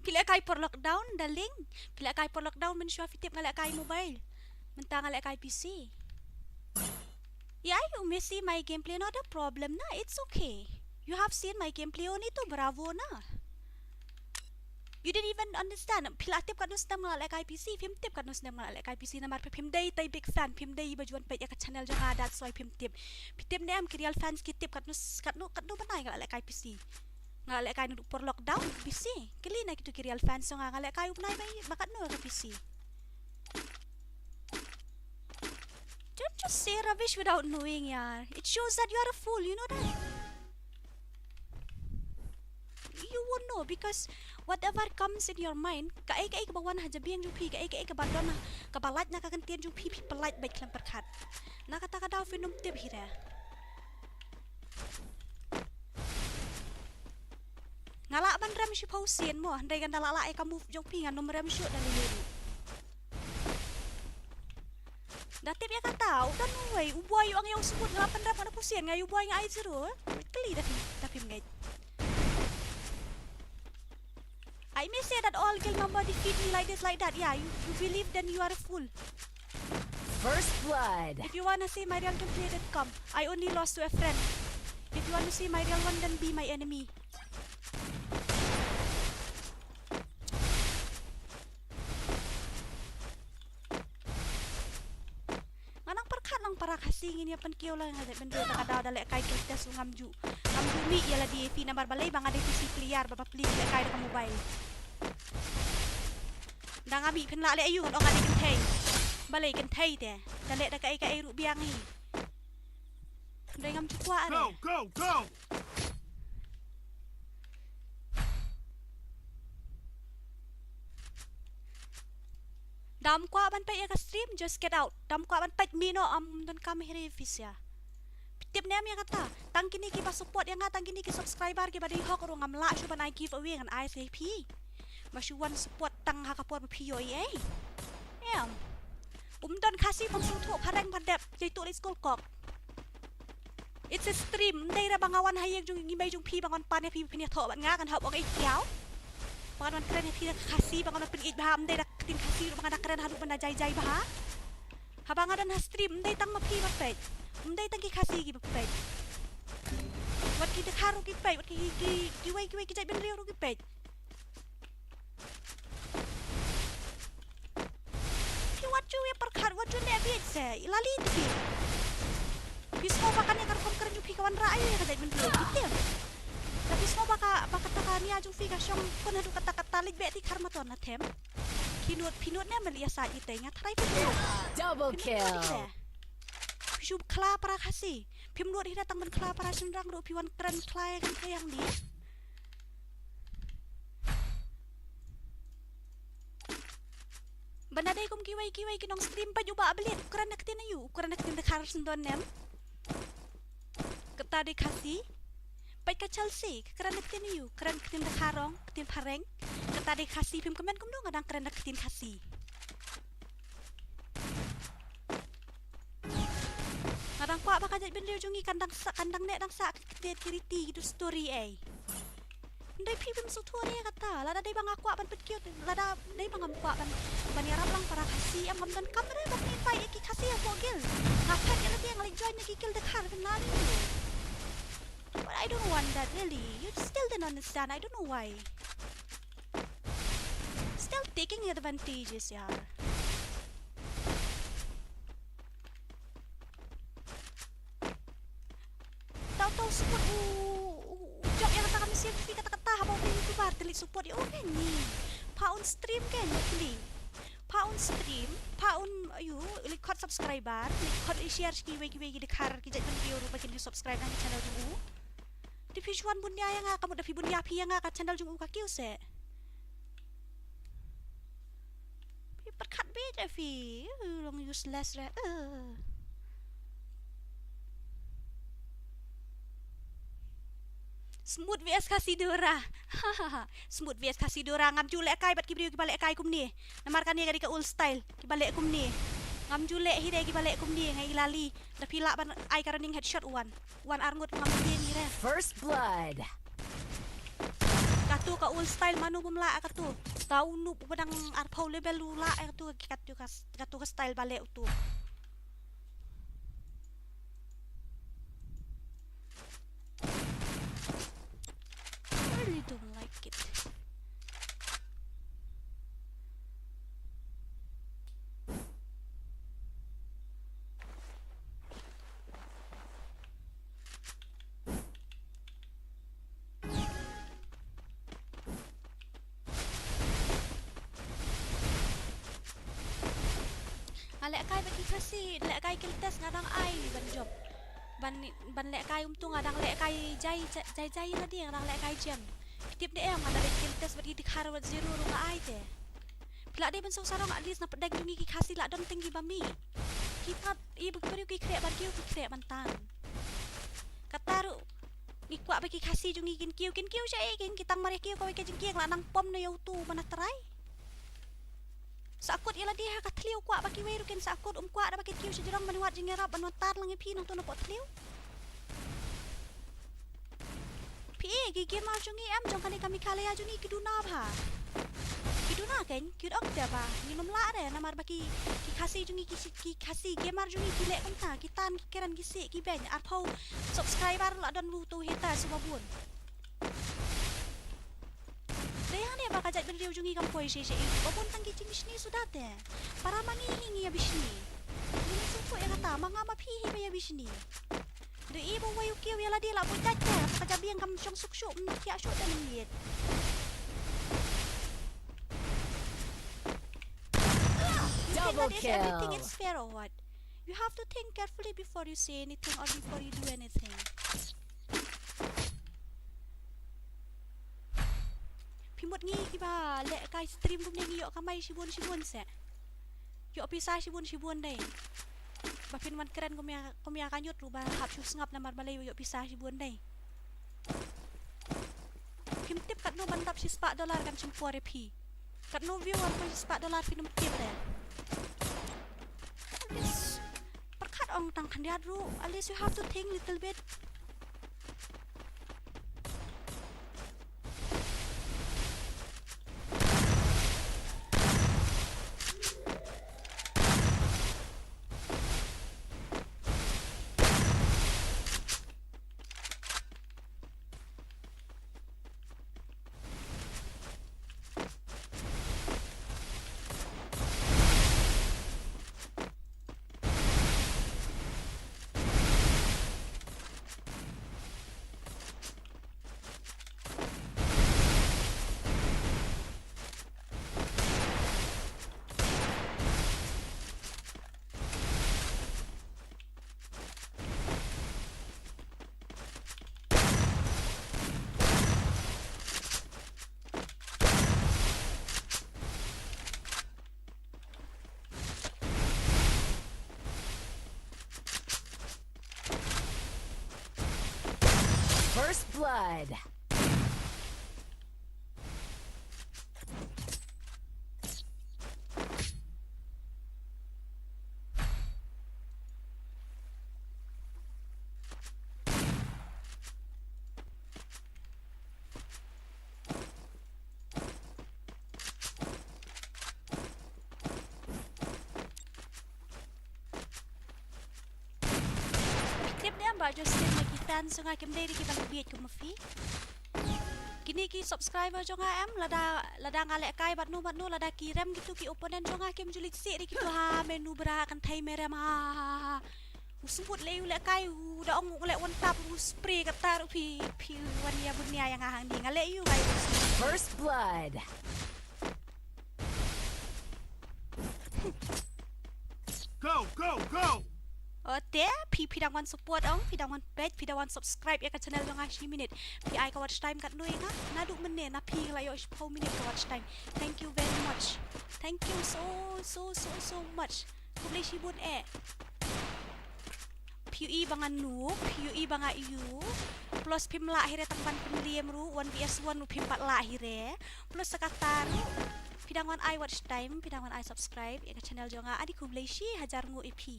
Phi lehkai por lockdown, darling? Phi lehkai por lockdown, mynshuwa phi tip nga lehkai mobile. Mynta nga lehkai P C. Yeah, you may see my gameplay, not a problem na, it's okay. You have seen my gameplay only to, bravo na. You didn't even understand. Phi la tip katno snem nga la lehkai P C, phim tip katno snem nga la lehkai P C namar phim dei tai big fan, phim dei ba ju wan peit ïa ka channel jong nga, that's why phim tip. Phi tip ne em, ki real fans ki tip katno s-, katno, katno bnai nga la lehkai P C. Nga la lehkai naduh por lockdown P C. Kylli na kitu ki real fans jong nga, nga lehkai u bnai ba, ba katno ka P C. Don't just say rubbish without knowing, yaar. It shows that you are a fool, you know that? You won't know because whatever comes in your mind, kaei kaei kaba wan ha jabieng jong phi, kaei kaei kaba don ha, kaba lait na ka ktien jong phi, phi pynlait beit khlem pyrkhat. Na kata ka daw phin ym tip hi re. Nga lah ban rem shiphew sien mo, hynrei kan da lah lah ïa ka move jong phi, ngan ym rem shuh da lei lei ruh. Da tip ïa kata, u don uwei u boi u ong ïa u Smooth nga la pynrem katno phew sien, nga ïa u boi nga ai zero. Kylli da phim, da phim ngeit. I may say that all guild member defeat me like this, like that. Yeah, you, you believe, then you are a fool. First blood. If you wanna see my real gameplay, then come. I only lost to a friend. If you wanna see my real one, then be my enemy. Nga nang pyrkhat lang para Khasi ngin ïa pynkiew la nga dei bynta ka daw da lehkai guild test u ngam ju. Ngam ju mih ïa lade phi namar balei ba nga dei P C player ba bapli lehkai da ka mobile. Dang ami phin lah leh aïu, ngan ong ade kynthei. Balei kynthei te? Da leh da kaei kaei ruh biang hi. Dei ngam ju kwah re. Go, go, go! Dam kwah ban peit ïa ka stream, just get out. Dam kwah ban peit, mih noh, ym don kam hi re phi sha. Tip ne em ïa kata, tang kine kiba support ïa nga, tang kine ki subscriber kiba dei hok ruh ngam lah shuh ban ai giveaway, ngan ai sa ïa phi. Ba shu wan support tang ha ka por ba phi ïohi ei. Em. Um don Khasi, um sngewthuh phareng pardep, jai tu leit skul kok. It's a stream, ym dei re ba nga wan ha ïing jong i mei jong phi ba ngan pan ïa phi, phin ïathoh bad nga, ngan hap ong ei kiaw. Ba ngan wan kren ïa phi da ka Khasi, ba ngan wan pynïeit bha, ym dei da ka ktien Khasi ruh ba nga da kren haduh ban da jai jai bha. Haba nga don ha stream, ym dei tang ma phi ba peit. Ym dei tang ki Khasi kiba peit. Wat ki Dkhar ruh ki peit, wat ki, ki, kiwei kiwei ki jaitbynriew ruh ki peit. Phi wat ju ïa pyrkhat, wat ju leh bieit se, i la leit phi. Phi sngew ba kane ka rukom kren jong phi ka wanrah ïa ka jaitbynriew, phi tip. Lada phi sngew ba ka, ba kata ka nia jong phi ka shong khun haduh katta katta, leit beh ti Khar Maton na them. Phi nud, phi nud ne em, leit ïasaid ïa te, nga tharai phi nud. Double kill. Phi shu khla para Khasi. Phim nud hi da tang ban khla para shynrang ruh, phi wan kren khla ïa kane ka ïa hangne. Ban da dei kum kiwei kiwei ki nong stream, peit u Bah Blit, u kren da ka ktien aïu, u kren da ka ktien Dkhar, sngewdon ne em. Kata dei Khasi. Peit ka Chelsea, ka kren da ka ktien aïu, kren da ka ktien Dkhar, ong, ka ktien phareng. Kata dei Khasi, phim kmen kumno nga dang kren da ka ktien Khasi. Nga dang kwah ba ka jaitbynriew jong ngi kan dang sah, kan dang neh dang sah ka ktien ki riti, ki dustur ei. Ym dei phi, phim sngewthuh ne kata, lada dei ba nga kwah ban pynkiew, lada dei ba ngam kwah ban, ban ïarap lang para Khasi, em, ngam don kam re ban invite ïa ki Khasi hapoh guild. Nga phet ïa lade, nga leit join ïa ki guild Dkhar, phin lah ne. But I don't want that, really. You still don't understand. I don't know why. Still taking advantages, yaar. Tau tau support u, u, u jop ïa kata ka message phi kata kata, haba u dei YouTuber te leit support ïa u kein ni. Pha un stream kein, actually. Pha un stream, pha un, aïu, leit khot subscriber, leit khot, leit share sha kiwei kiwei ki Dkhar ki jaitbynriew ruh ba kin ïa subscribe na ki channel jong u. Te phi shu wan bun ïa ïa nga, ka mut da phi bun ïa phi ïa nga ka channel jong u ka kiew se. Phi pyrkhat beit ïa phi, uh, long useless re. Uh. Smooth V S Khasi Dora. Smooth V S Khasi Dora, ngam ju lehkai bad ki briew kiba lehkai kumne. Namar kane ka dei ka old style, kiba leh kumne. Ngam ju leh hi de kiba leh kumne, nga i la lei. Da phi lah ban ai ka running headshot, wan. Wan arngut ngam tieng hi re. First blood. Katu ka old style, mano bym lah katu. Tau nup uba dang arphew level u lah katu, katu ka, katu ka style ba leh utu. I really don't like it. Nga lehkai bad ki Khasi, lehkai kill test nga dang ai ban jop. Ban, ban lehkai um tu nga dang lehkai jai, jai, jai, jai lade nga dang lehkai gem. Phi tip de em, nga da leh kill test bad ki Dkhar bad zero ruh nga ai te. Phi lah dei ban sngewsarong, at least na pdeng jong ngi ki Khasi lah don teng kiba mih. Ki pat i ba ki briew ki khreh ban kiew, ki khreh ban tan. Kata ruh ngi kwah ba ki Khasi jong ngi kin kiew, kin kiew shaei, kin, ki tang mar ïa kiew kawei ka jingkieng, la nang pom na ïa utu ba na trai. Sahkut ïa lade ha ka thliew, kwah ba kiwei ruh kin sahkut, um kwah da ba kin kiew shajrong ban wad jingïarap ban wan tar lang ïa phi nangtu napoh thliew. Phi i ki gamer jong ngi em, jong kane ka Meghalaya jong ngi ki duna bha. Ki duna kein, ki ong te ba ngin ym lah re, namar ba ki, ki Khasi jong ngi, ki, ki Khasi gamer jong ngi ki leh kumta, ki tan, ki kren, ki sih, ki beiñ, arphew subscriber la don, utu hater suba bun. Dei hangne ba ka jaitbynriew jong ngi kam poi shisha, i ba bun tang ki jingbishni suda te. Para ma ngi hi ngi ïa bishni. Ngi sngewthuh ïa kata, ma nga ma phi hi ba ïa bishni. Dei i ba wei u kiew ïa lade la buh jait te, ka jabieng kam shong suk shuh, ym thiah shuh te mynmiet. Double kill. Is everything is fair or what? You have to think carefully before you say anything or before you do anything. Phi mut ngi kiba lehkai stream kumne ngi ïoh kamai shibun shibun seh. Ïoh pisa shibun shibun dei. Ba phin wan kren kum ïa, kum ïa ka ñiut ruh ba hap shu sngap namar balei ïoh pisa shibun dei. Phim tip katno ban dap shispah dollar kan shim por ïa phi. Katno view ar shispah dollar phin ym tip re. At least pyrkhat ong tang khyndiat ruh. At least you have to think little bit. First blood. Tip ne em ba Justin, ma ki fans jong nga kim dei de kiba bieit kum ma phi. Kine ki subscriber jong nga em, lada, lada nga lehkai bad no bad no, lada ki rem kitu ki opponent jong nga kim ju leit sih de kitu, ha, me nu bra kan thei me rem, ha, ha, ha, ha. U smut lei u lehkai, u da ong u leh one tap, u spray kata ruh phi, phi wan ïa bunia ïa nga hangne, nga leh ïa u ngai u smut. First blood. Go, go, go! Ote, phi, phi dang wan support ong, phi dang wan peit, phi dang wan subscribe ïa ka channel jong nga shi minit. Phi ai ka watch time katno ïa nga, naduh mynne na phi la ïoh shiphew minit ka watch time. Thank you very much. Thank you so, so, so, so much. Khublei shibun eh. Phi ïohi ba nga noob, phi ïohi ba nga ïew. Plus phim lah hi re tang ban pynliem ruh, one V S one ruh phim pat lah hi re. Plus sa kata ruh, phi dang wan ai watch time, phi dang wan ai subscribe ïa ka channel jong nga, ani khublei shi hajar nguh ïa phi.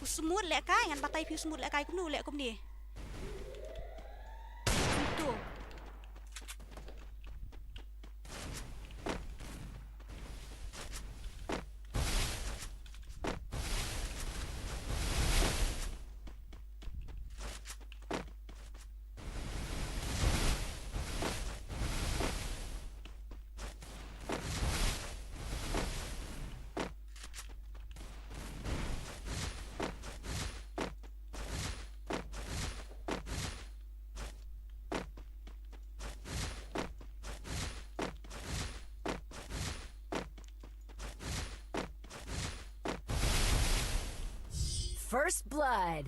U smut lehkai, ngan batai phi u smut lehkai kumno, leh kumne. Ito. First blood.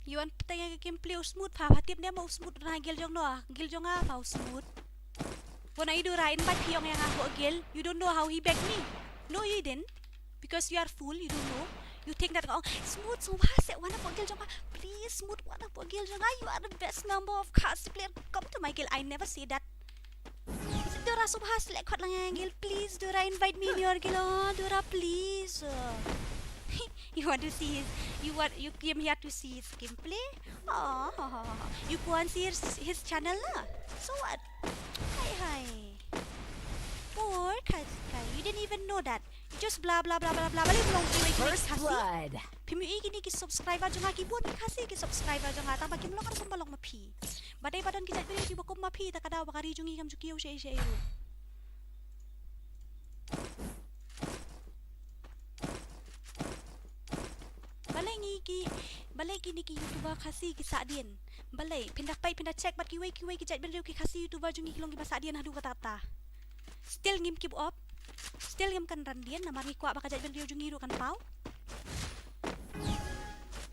Ïa wan pyrshang ïa ka gameplay u smut pha, pha tip ne em u smut na guild jong no, guild jong nga pha u smut. Wan ai Dora invite phi ong ïa nga hapoh guild. You don't know how he begged me. No, you didn't. Because you are fool, you don't know. You think that, oh, Smut, Smut, seh wan hapoh guild jong nga. Please, Smut, wan hapoh guild jong nga. You are the best member of Khasi player. Come to my guild. I never say that. Dora, Smut, leh khot lang ïa nga guild. Please, Dora, invite me in your guild. Oh, Dora, please. You want to see his, you want, you came here to see his gameplay? Oh, you go and see his, his channel lah. So what? Hai hai. Poor Khasi, you didn't even know that. You just blah blah blah blah blah. Balei long ki wei ki Khasi? First blood. Phim ïohi kine ki subscriber jong nga ki bun ki Khasi ki subscriber jong nga, tang ba kim long ar kumba long ma phi. Ba dei ba don ki jait bynriew kiba kum ma phi, ta ka daw ba ka ri jong ngi kam ju kiew shaei shaei ruh. Balei ngi Kine ki YouTuber Khasi ki sahdien. Balei, phin da peit, phin da check bad kiwei kiwei ki jaitbynriew ki Khasi YouTuber jong ngi ki long kiba sahdien haduh katta katta. Still ngim keep up. Still ngim kynran dien, namar ngi kwah ba ka jaitbynriew jong ngi ruh kan paw.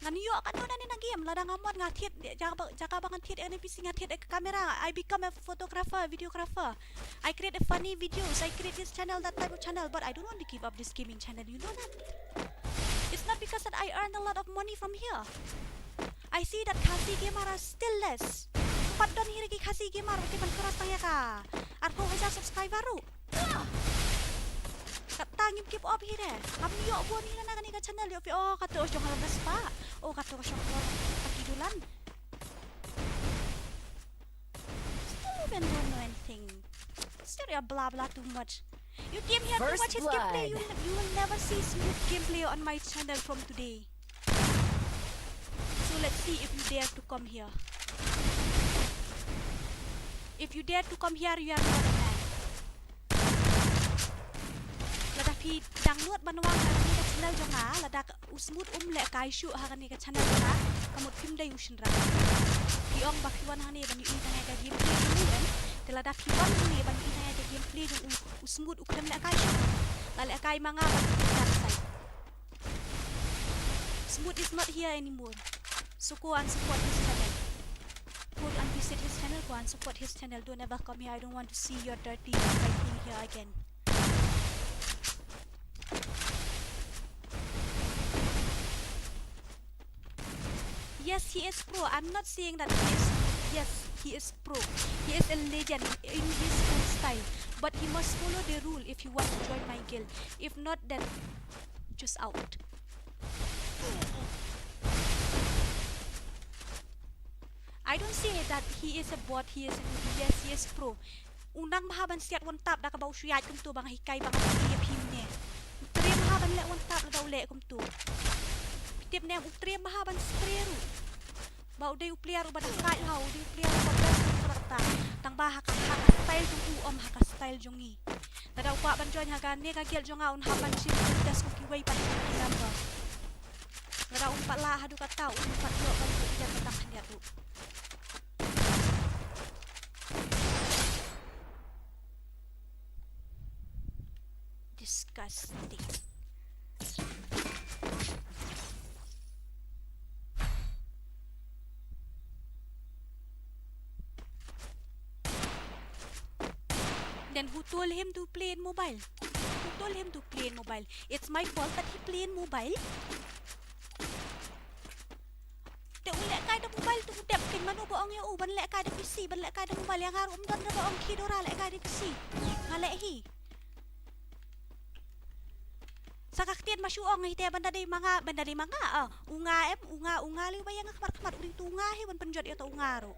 Ngan ïoh katno nangne na game, lada nga mut nga thied, jaka ba, jaka ba ngan thied ïa kane P C nga thied ïa ka kamera, I become a photographer, videographer. I create a funny videos, I create this channel, that type of channel, but I don't want to give up this gaming channel, you know that? It's not because that I earn a lot of money from here. I see that Khasi gamer are still less. Pat don hi ruh ki Khasi gamer ba ki ban cross tang ïa ka arphew hajar subscriber ruh. Katta ngim keep up hi re. Ngam ïoh bun hi na kane ka channel, ïoh phi, oh, kato ka shong ha la da spah. Oh, kato ka shong ha la da ki dulan. Still even don't know anything. Still you blah blah too much. You came here to watch his gameplay. You, you will never see smooth gameplay on my channel from today. So let's see if you dare to come here. If you dare to come here, you are not a man. Lada phi download ban wan ha kane ka channel jong nga, lada u Smooth um lehkai shuh ha kane ka channel jong nga, ka mut phim dei u shynrang. Phi ong ba phi wan hangne ban ïohi tang ïa ka gameplay jong u em. Te lada phi wan hangne ban ïohi tang ïa ka gameplay jong u, u Smooth u khlem lehkai shuh. La lehkai ma nga ban ïohi tang sai. Smooth is not here anymore. So go and support his channel. Go and visit his channel, go and support his channel. Don't ever come here. I don't want to see your dirty fighting here again. Yes, he is pro. I'm not saying that he is. Yes, he is pro. He is a legend in his own style. But he must follow the rule if he want to join my guild. If not, then just out. I don't say that he is a bot, he is a newbie. Yes, he is pro. U nang bha ban siat one tap da kaba u shu ïaid kumto ba nga hikai ba nga phi ïa phi ne. U triem bha ban leh one tap lada u leh kumto. Phi tip ne em, u triem bha ban spray ruh. Ba u dei u player uba dang kai ha, u dei u player uba best ruh kata. Tang ba ha ka, ha ka style jong u, ym ha ka style jong ngi. Lada u kwah ban join ha kane ka guild jong nga un hap ban shim contest kum kiwei pat ki member. Lada un pat lah haduh katta un pat ïoh ban ïoh ïa kata khyndiat ruh. Disgusting. Then who told him to play in mobile? Who told him to play in mobile? It's my fault that he play in mobile? Te u lehkai da mobile, te u dep kein, mano ba ong ïa u ban lehkai da P C, ban lehkai da mobile? Ïa nga ruh ym don ba ong khie Dora lehkai da P C. Nga leh hi. Sa ka ktien ba shu ong hi te ban da dei ma nga, ban da dei ma nga, ah, u nga em, u nga, u nga lei ba ïa nga khmat khmat, u dei tu u nga hi ban pynjot ïa uto u nga ruh.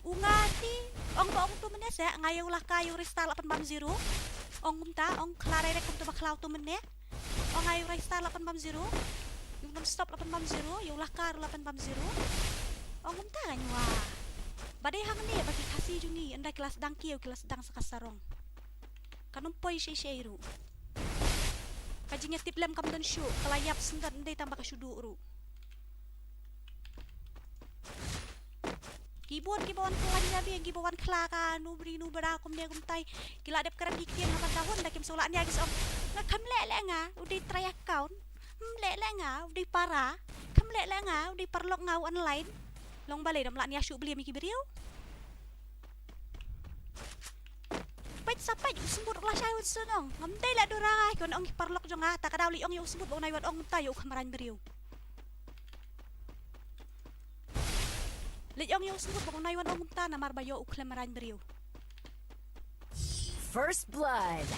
U nga ti, ong ba ong tu mynne se, nga ïa u la ka ïa u restart la pynbam zero. Ong kumta, ong khla direct kumta ba khla tu mynne. Ong nga ïa u restart la pynbam zero. Ïa u non stop la pynbam zero, ïa u la ka ruh la pynbam zero. Ong kumta nga ñiwa. Ba dei hangne ba ki Khasi jong ngi, ynda ki la sdang kiew ki la sdang sa ka sarong. Kan ym poi shei shei ruh. Ka jingïatiplem kam don shuh, ka la ïap sngewdon, ym dei tang ba ka shu duh ruh. Ki bun kiba wan khlaiñ ïa biang, kiba wan khlaiñ ka nu bri nu bra kumne kumtai. Ki la dep kren ki ktien ha ban dahun da kim sngewlah nia, ki sngewbha. Nga kam leh leh nga, u dei try account. Hm leh leh nga, u dei para. Kam leh leh nga, u dei paralok nga u online. Long balei dam lah nia shuh bli ïa ki briew. Peit sa peit, u Smut la shai wan shnong. Ngam dei la dura ngai, kon ong ki paralok jong nga, ta ka daw lei ong ïa u Smut ba u nai wan ong ta ïa u khamrain briew. Lei ong ïa u Smut ba u nai wan ong ta namar ba ïa u khamrain briew. First blood.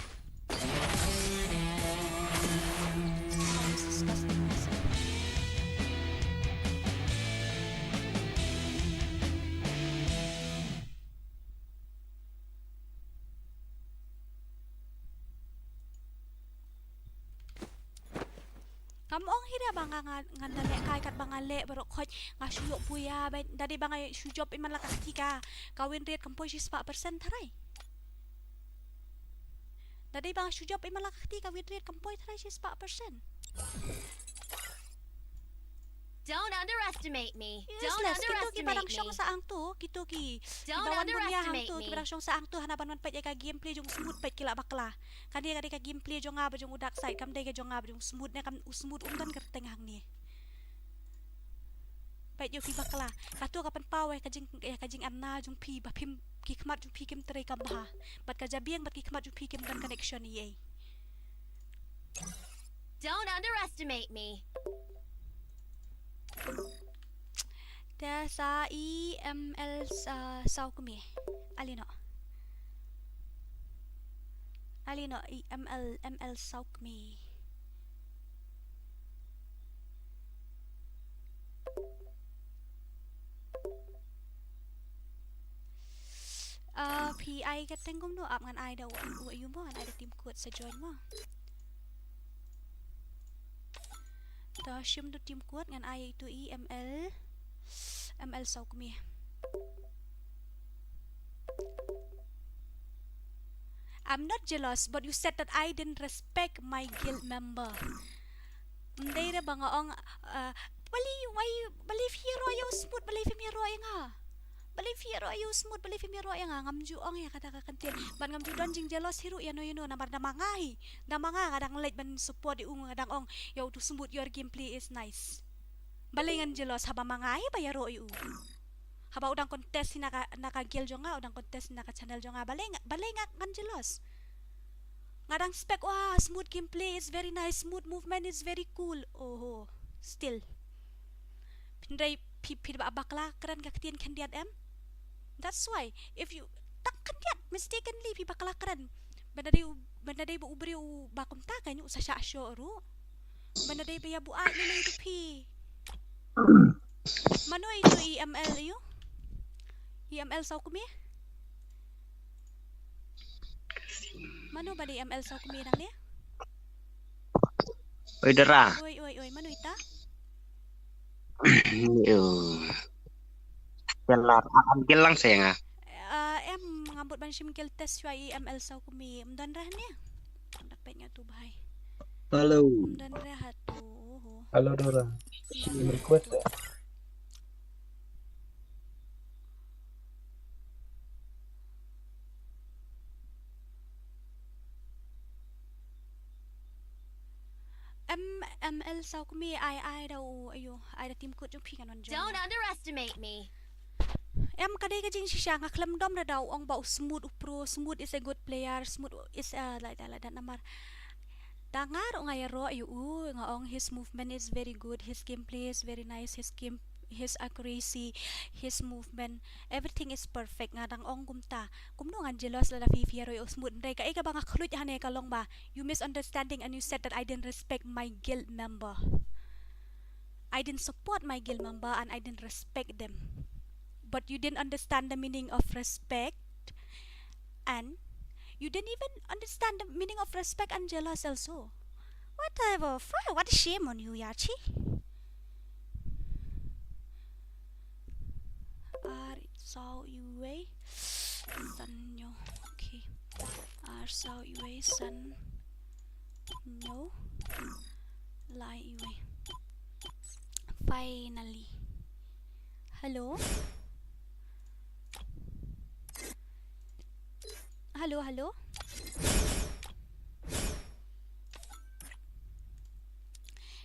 Ngam ong hi da ba nga, nga, ngan da leh kai kat ba nga leh baroh khoit nga shu ïoh poi ïa ba da dei ba nga shu jop i man la ka kti ka, ka win rate kam poi shispah percent tharai. Da dei ba nga shu jop i malak kti ka win rate kam poi trai shi spah percent. Don't underestimate me. Don't Useless. Kito ki underestimate barang shong me. sa angtu, kito ki. Ki Don't ba wan bun ïa underestimate hangtu, ki me. Barang shong sa angtu, hana ban wan peit ïa ka gameplay jong u Smooth peit ki la bakla. Kane ka dei ka gameplay jong nga bad jong u Darkseid, kam dei ka jong nga bad jong u Smooth ne kam u Smooth um don kyrteng hangne. Peit ïa ki bakla. Kato ka pynpaw ïa ka jing, ïa ka jingana jong phi ba phim ki khmat jong phi kim trei kam bha. Bad ka jabieng bad ki khmat jong phi kim don connection ïa. Don't underestimate me. Te sa i M L sa Saukmi. Alino. Alino i M L, M L Saukmi. Ah, phi ai ka teng kumno ap ngan ai da u, u yu mo, ngan ai da team code sa join mo. Ta shim da team code ngan ai itu i M L, M L Saukmi. I'm not jealous, but you said that I didn't respect my guild member. Mdei re ba nga ong, uh, bali, wai, bali phi ïaroh ïa u Smooth, bali phim ïaroh ïa nga. Bali phi ïaroh ïa u Smooth, bali phim ïaroh ïa nga. Ngam ju ong ïa kata ka kyntien. Ban ngam ju don jingjealous hi ruh ïa no ïa no namar da ma nga hi. Da ma nga nga dang leit ban support ïa u, nga dang ong ïa u to Smooth, your gameplay is nice. Balei ngan jealous haba ma nga hi ba ïaroh ïa u. Haba u dang contest hi na ka, na ka guild jong nga, u dang contest hi na ka channel jong nga. Balei nga, balei nga ngan jealous. Nga dang spec, wah, Smooth gameplay is very nice, Smooth movement is very cool. Oho, still. Phin dei phi, phi ba bakla kren ka ktien khyndiat em. That's why if you, tang khyndiat mistakenly phi bakla kren. Ban da dei u, ban da dei ba u briew u ba kumta kan u sa shah shoh ruh. Ban da dei ba ïa buaid lei lei tu phi. Mano itu i M L ïa u? I M L Saukmi? Mano ba dei M L Saukmi nangne? Oi Dara. Oi, oi, oi, mano ita? Yo. Kelar, am kelang saya nga. Ah, em, ngam bud ban shim guild test shuwa i M L Saukmi. Mdon reh ne? Dak pet nga tu bahai. Hello. Mdon reh hatu. Oho. Hello Dara. Shim request eh. M, M L Saukmi ai, ai da u, ayo, ai da team code jong phi kan wan join. Don't underestimate me. Em, ka dei ka jingshisha, nga khlem dom re da u ong ba u Smooth u pro, Smooth is a good player, Smooth is a like that, like that namar. Da nga ruh nga ïaroh ïa u, nga ong his movement is very good, his gameplay is very nice, his game, his accuracy, his movement, everything is perfect. Nga dang ong kumta. Kumno ngan jealous lada phi phi ïaroh ïa u Smooth. Hynrei kaei kaba nga khluit hangne ka long ba you misunderstanding and you said that I didn't respect my guild member. I didn't support my guild member and I didn't respect them. But you didn't understand the meaning of respect and you didn't even understand the meaning of respect and jealous also. Whatever, fuck, what a shame on you, Yachi. Ar saw iwei san nyo. Okay. Ar saw iwei san nyo. Lai iwei. Finally. Hello. Hello, hello.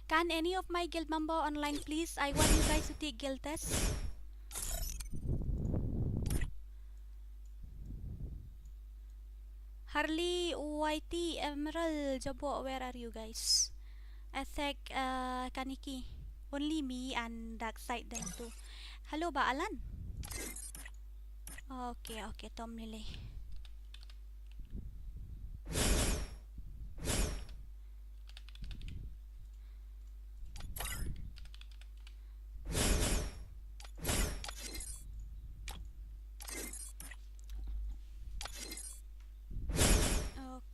Can any of my guild member online, please? I want you guys to take guild test. Harley, Y T, Emerald, Jabo, where are you guys? Attack, uh, Kaniki. Only me and Darkseid them two. Hello, ba Alan? Okay, okay, Tom Lily.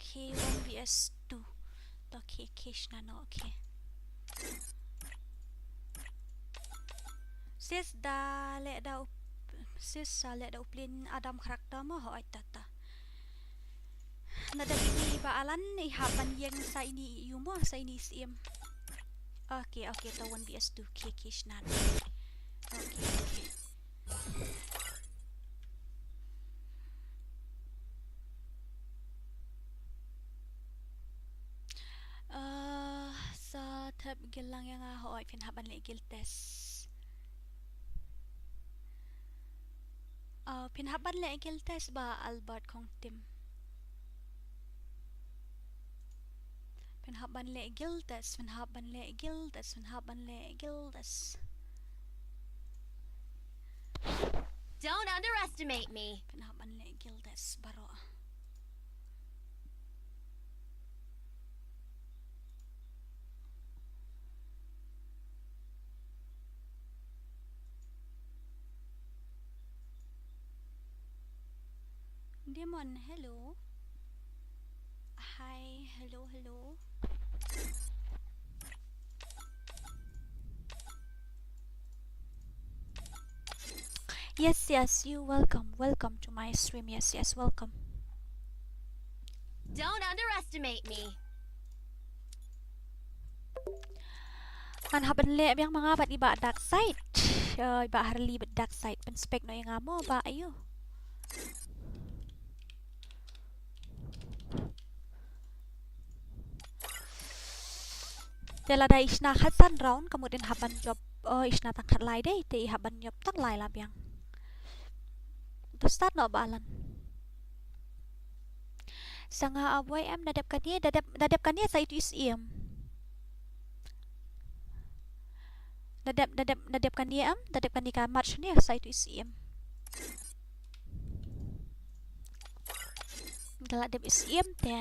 Okay, one V S two. Okay, Kish na no, okay. Sis da le da up, sis sa le da uplin Adam character mo ho ai tata. Nada ini ba Alan i hap ban ïeng sa ini ïu mo sa ini i siem. Okay, okay, to one V S two. Okay, okay, shna. Okay, okay. Uh, sa thep gil lang ïa nga, hooid, phin hap ban leh gil test. Uh, phin hap ban leh gil test ba Albert Kongtim. Phin hap ban leh gil test, phin hap ban leh gil test, phin hap ban leh gil test. Don't underestimate me. Phin hap ban leh gil test baroh. Demon, hello. Hi, hello, hello. Yes, yes, you welcome. Welcome to my stream. Yes, yes, welcome. Don't underestimate me. Ngan hap ban leh biang ma nga bad i Bah Darkseid. Eh, i Bah Harley bad Darkseid. Pynspek noh ïa nga mo, Bah, aïu. Te lada i shna khatsan round, ka mut in hap ban jop, oh, i shna tang khatlai dei, te i hap ban jop tang lai la biang. To start noh ba Alan. Sa nga a buai em, da dep kane, da dep, da dep kane sa itu i siem. Da dep, da dep, da dep kane em, da dep kane ka match ne sa itu i siem. Ka la dep i siem te.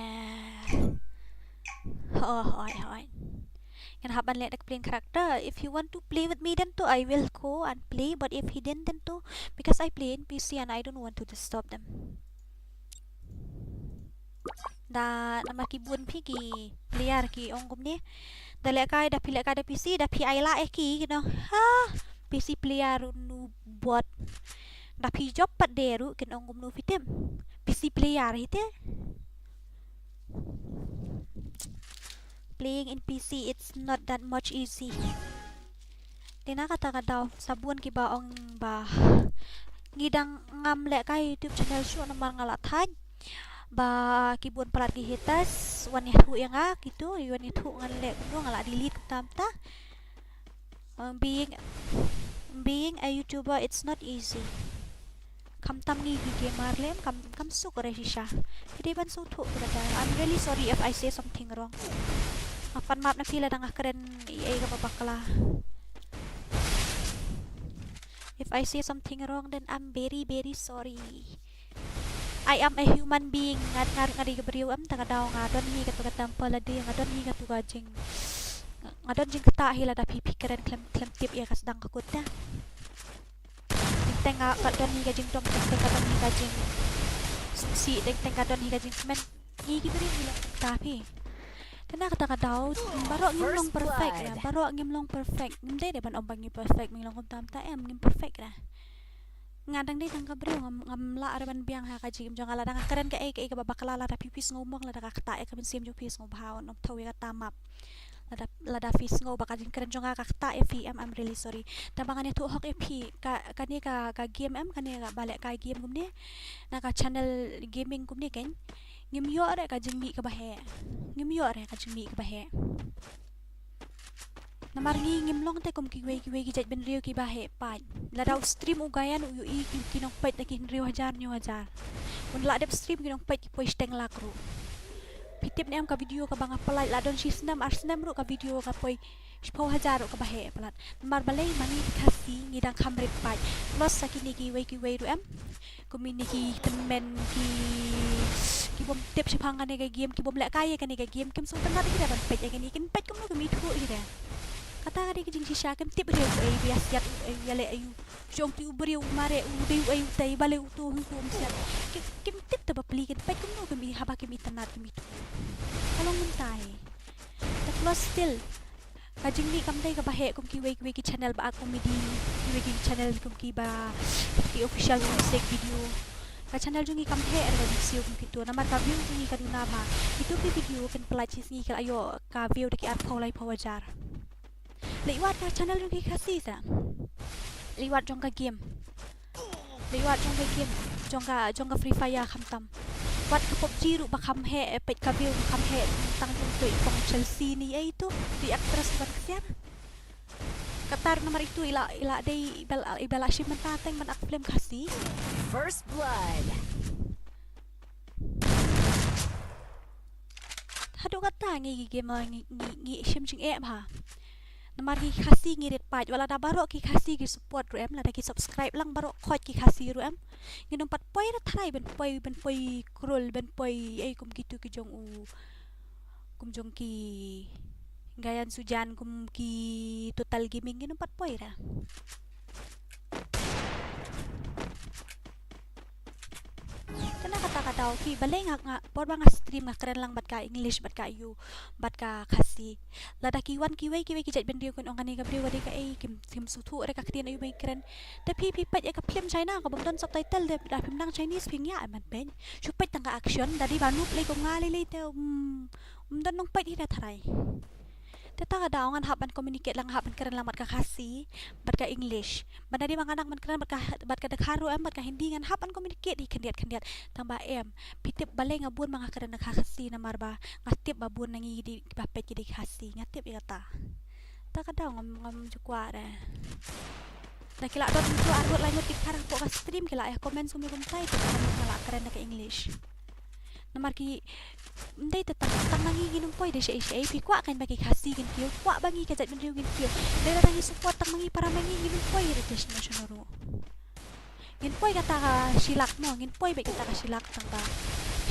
Hooid, hooid. Ngan hap ban leh da ka playing character. If you want to play with me then too, I will go and play. But if he didn't then too, because I play in P C and I don't want to disturb them. Da namar ki bun phi ki player ki ong kumne. Da lehkai, da phi lehkai da P C, da phi ai la eh ki, you know. Ha, P C player nu bot. Da phi jop pat de ruh kin ong kumno phi tim. P C player hi te. Playing in P C, it's not that much easy. Te na kata ka daw, sa bun kiba ong ba ngi dang ngam lehkai YouTube channel shuh namar nga la thait. Ba ki bun palat ki haters wan ïathuh ïa nga, kitu, wan ïathuh ngan leh kumno, nga la delete kumta kumta. Uh, being, being a YouTuber, it's not easy. Khamtam ngi ki gamer lem, kam, kam suk re shisha. Phi dei ban sngewthuh brother. I'm really sorry if I say something wrong. Nga pan map na phi lada nga kren ei ei kaba bakla. If I say something wrong, then I'm very, very sorry. I am a human being. Nga, nga, nga dei ka briew, em, tang ka daw nga don hi katu ka temper lade, nga don hi katu ka jing, nga, nga don jingktah hi lada phi, phi kren khlem, khlem tip ïa ka sdang ka kut te. Teng teng nga, nga don hi ka jingdom, teng teng nga don hi ka jing, si, teng teng nga don hi ka jingkmen. Ngi ki briew ngi long kumta phi. Te na kata ka daw, baroh ngim long perfect, first blood, ya, baroh ngim long perfect. Ngim dei dei ban ong ba ngi perfect, ngi long kumta kumta, em, ngim perfect ra. Nga dang dei tang ka briew, ngam, ngam lah re ban biang ha ka jingim jong nga, lada nga kren kaei kaei kaba bakla, lada phi phi sngew mong, lada ka ktah ïa ka mynsiem jong phi, sngewbha wan ym thaw ïa kata map. Lada, lada phi sngew ba ka jingkren jong nga ka ktah ïa phi, em, I'm really sorry. Tang ba ngan ïathuh hok ïa phi, ka, kane ka, ka game, em, kane kaba lehkai game kumne, na ka channel gaming kumne kein, ngim ïoh re ka jingmih kaba heh. Ngim ïoh re ka jingmih kaba heh. Namar ngi ngim long te kum kiwei kiwei ki jaitbynriew kiba heh pait. Lada u stream u Gayan u ïohi ki, ki nongpeit da ki hynriew hajar hynñiew hajar. Un lah dep stream ki nongpeit ki poi shiteng lak ruh. Phi tip ne em ka video kaba nga pynlait, la don shi snem ar snem ruh ka video ka poi shiphew hajar ruh kaba heh palat. Namar balei ma ngi ki Khasi ngi dang kham rit pait. Plus sa kine kiwei kiwei ruh em. Kum ine ki tymmen ki, ki bym tip shaphang kane ka game, ki bym lehkai ïa kane ka game, kim sngewtynnat ïa ki de ban peit ïa kane, kin peit kumno kim ithuh ïa ki de. Kata ka dei ka jingshisha, kim tip ïa u ei ba ïa siat u ei ba ïa leh aïu. Shong ki u briew u mareh u dei u ei u tei balei uto hynku um siat. Ki, kim tip te bapli, kin peit kumno kim i, haba kim itynnat kim ithuh. Ka long kumta hi. Te plus still ka jingmih kam dei kaba heh kum kiwei kiwei ki channel ba comedy, kiwei ki channel kum kiba ki official music video. Ka channel jong ngi kam heh re ka jingsiew kum kito, namar ka view jong ngi ka duna bha. Kito ki video kin pynlait shi sngi ki la ïoh ka view da ki arphew laiphew hajar. Leit wad ka channel jong ki Khasi sa. Leit wad jong ka game. Leit wad jong ka game. Jong ka, jong ka Free Fire khamtam. Wat ka PUBG ruh ba kham heh, eh, peit ka view ba kham heh, tang jong tu i kong Chelsea ni ei tu, tu i actress ban ksiar. Kata ruh namar itu i la, i la dei i ba la, i ba la shim bynta teng ban act film Khasi. First blood. Haduh kata ngi ki gamer ngi, ngi, ngi shim jingeh bha. Namar ki Khasi ngi rit pait, wat lada baroh ki Khasi ki support ruh em, lada ki subscribe lang baroh khoit ki Khasi ruh em. Ngin ym pat poi re tharai ban poi, ban poi krul, ban poi ei kum kitu ki jong u, kum jong ki Gayan Sujan, kum ki Total Gaming, ngin ym pat poi re. Te na kata ka daw ki, balei nga, nga, por ba nga stream nga kren lang bad ka English, bad ka ïu, bad ka Khasi. Lada ki wan kiwei kiwei ki jait bynriew kin ong kane ka briew ka dei kaei, kim, kim sngewthuh re ka ktien aïu ba ngi kren. Te phi, phi peit ïa ka film China kaba ym don subtitle, te da phim nang Chinese phi ïa man peit. Shu peit tang ka action, da dei ba noob lei kum nga lei lei te, um, um don nongpeit hi da tharai. Te ta ka daw ngan hap ban communicate lang, hap ban kren lang bad ka Khasi, bad ka English. Bad da dei ba nga nang ban kren bad ka, bad ka Dkhar ruh em, bad ka Hindi, ngan hap ban communicate hi khyndiat khyndiat. Tang ba em, phi tip balei nga bun ba nga kren da ka Khasi, namar ba nga tip ba bun na ngi dei ba peit ki dei Khasi, nga tip ïa kata. Ta ka daw ngam, ngam ju kwah re. Da ki la don tu arngut laingut ki Dkhar hapoh ka stream, ki la ïa comment kumne kumtai, te nga la kren da ka English. Namar ki, ym dei te tang, tang na ngi ngin ym poi de shaei shaei, phi kwah kan ba ki Khasi kin kiew, kwah ba ngi ka jaitbynriew ngin kiew. Dei lada ngi support tang ma ngi para ma ngi, ngin ym poi re te shano shano ruh. Ngin poi kata ka shi lak mo, ngin poi beit kata ka shi lak tang ba.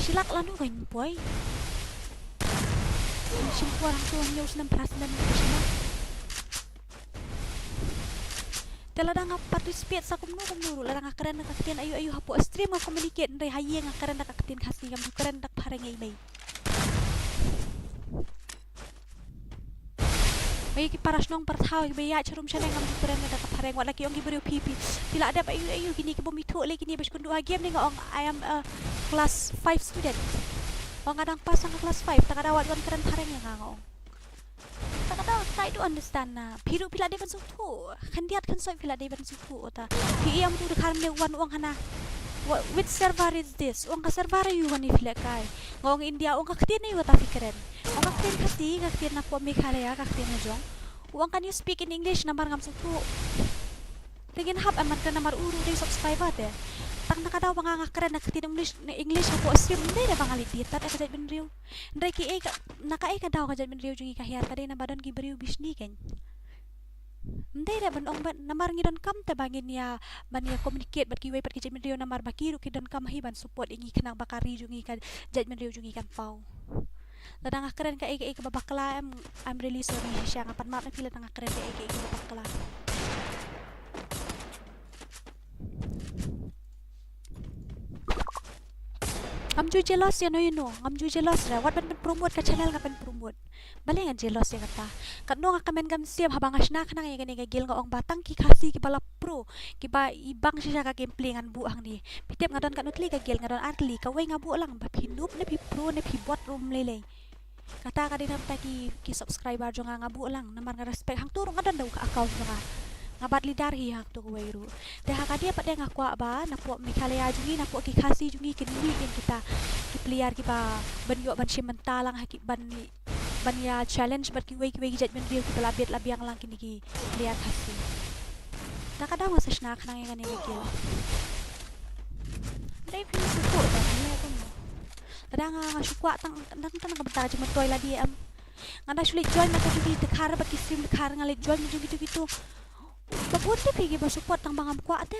Shi lak lano ka ngin poi. Ngin shim por hangto hynñiew snem phra snem ka shi lak. Te lada nga participate sa kumno kumno ruh, lada nga kren da ka ktien aïu aïu hapoh stream nga communicate, hynrei ha ïing nga kren da ka ktien Khasi, ngam ju kren da ka phareng ei mei. Ba ïa ki para shnong para thaw, ba ïa sharum shaneng ngam ju kren da ka phareng, wat la ki ong ki briew phi phi. Phi la dep aïu aïu kine ki bym ithuh lei kine ba shu kynduh ha game ne nga ong I am a class five student. Ong nga dang pass ha ka class five, ta ka daw wat wan kren phareng ïa nga nga ong. Ta ka daw, I don't understand na. Phi ruh phi la dei ban sngewthuh. Khyndiat khynsoit phi la dei ban sngewthuh ta. Phi ïa mtu Dkhar ne wan ong hana. Wha-, which server is this? Ong ka server aïu kane phi lehkai. Nga ong India, ong ka ktien aïu kata phi kren. Ong ka ktien Khasi, ka ktien na pdeng Meghalaya, ka ktien na jong. Ong can you speak in English namar ngam sngewthuh. Te ngin hap em ban kren namar u ruh dei subscriber te. Tang na ka daw ba nga nga kren na ka ktien English, English hapoh stream, ym dei re ba nga leit dien tad ïa ka jaitbynriew. Hynrei kiei ka, na kaei ka daw ka jaitbynriew jong ngi ka hiar, ka dei na ba don ki briew bishni kein. Ym dei re ban ong ban, namar ngi donkam te ba ngin ïa, ban ïa communicate bad kiwei pat ki jaitbynriew namar ba ki ruh ki donkam hi ban support ïa ngi khnang ba ka ri jong ngi, ka jaitbynriew jong ngi kan paw. Lada nga kren kaei kaei kaba bakla em, I'm really sorry shisha, nga pan map na phi lada nga kren kaei kaei kaba bakla. Ngam ju jealous ïano ïano, ngam ju jealous re, wat ban pynpromote ka channel nga pynpromote. Balei ngan jealous ïa kata? Katno nga kmen kam siem haba nga shna khnang ïa kane ka guild nga ong ba tang ki Khasi kiba la pro, kiba i bang shisha ka gameplay ngan buh hangne. Phi tip nga don katno tylli ka guild, nga don ar tylli, kawei nga buh lang, ba phi noob ne phi pro ne phi bot ruh ym lei lei. Kata ka dei na bynta ki, ki subscriber jong nga, nga buh lang namar nga respect, hangto ruh nga don da u ka account jong nga. Nga bat leader hi hangto kawei ruh. Te ha kane pat de nga kwah ba napoh Meghalaya jong ngi, napoh ki Khasi jong ngi kin mih ïa kita ki player kiba ban ïoh ban shim bynta lang ha ki ban, ban ïa challenge bad kiwei kiwei ki jaitbynriew kiba la bit la biang lang kine ki player Khasi. Ta ka daw nga sa shna khnang ïa kane ka guild. Dei phi sngewthuh da kane kumno. Lada nga, nga shu kwah tang, tang, tang ka bynta ka jingmyntoi lade em. Nga da shu leit join na ka jong ki Dkhar bad ki stream Dkhar, nga leit join na jong kitu kitu. Ba bun te phi kiba support tang ba ngam kwah te.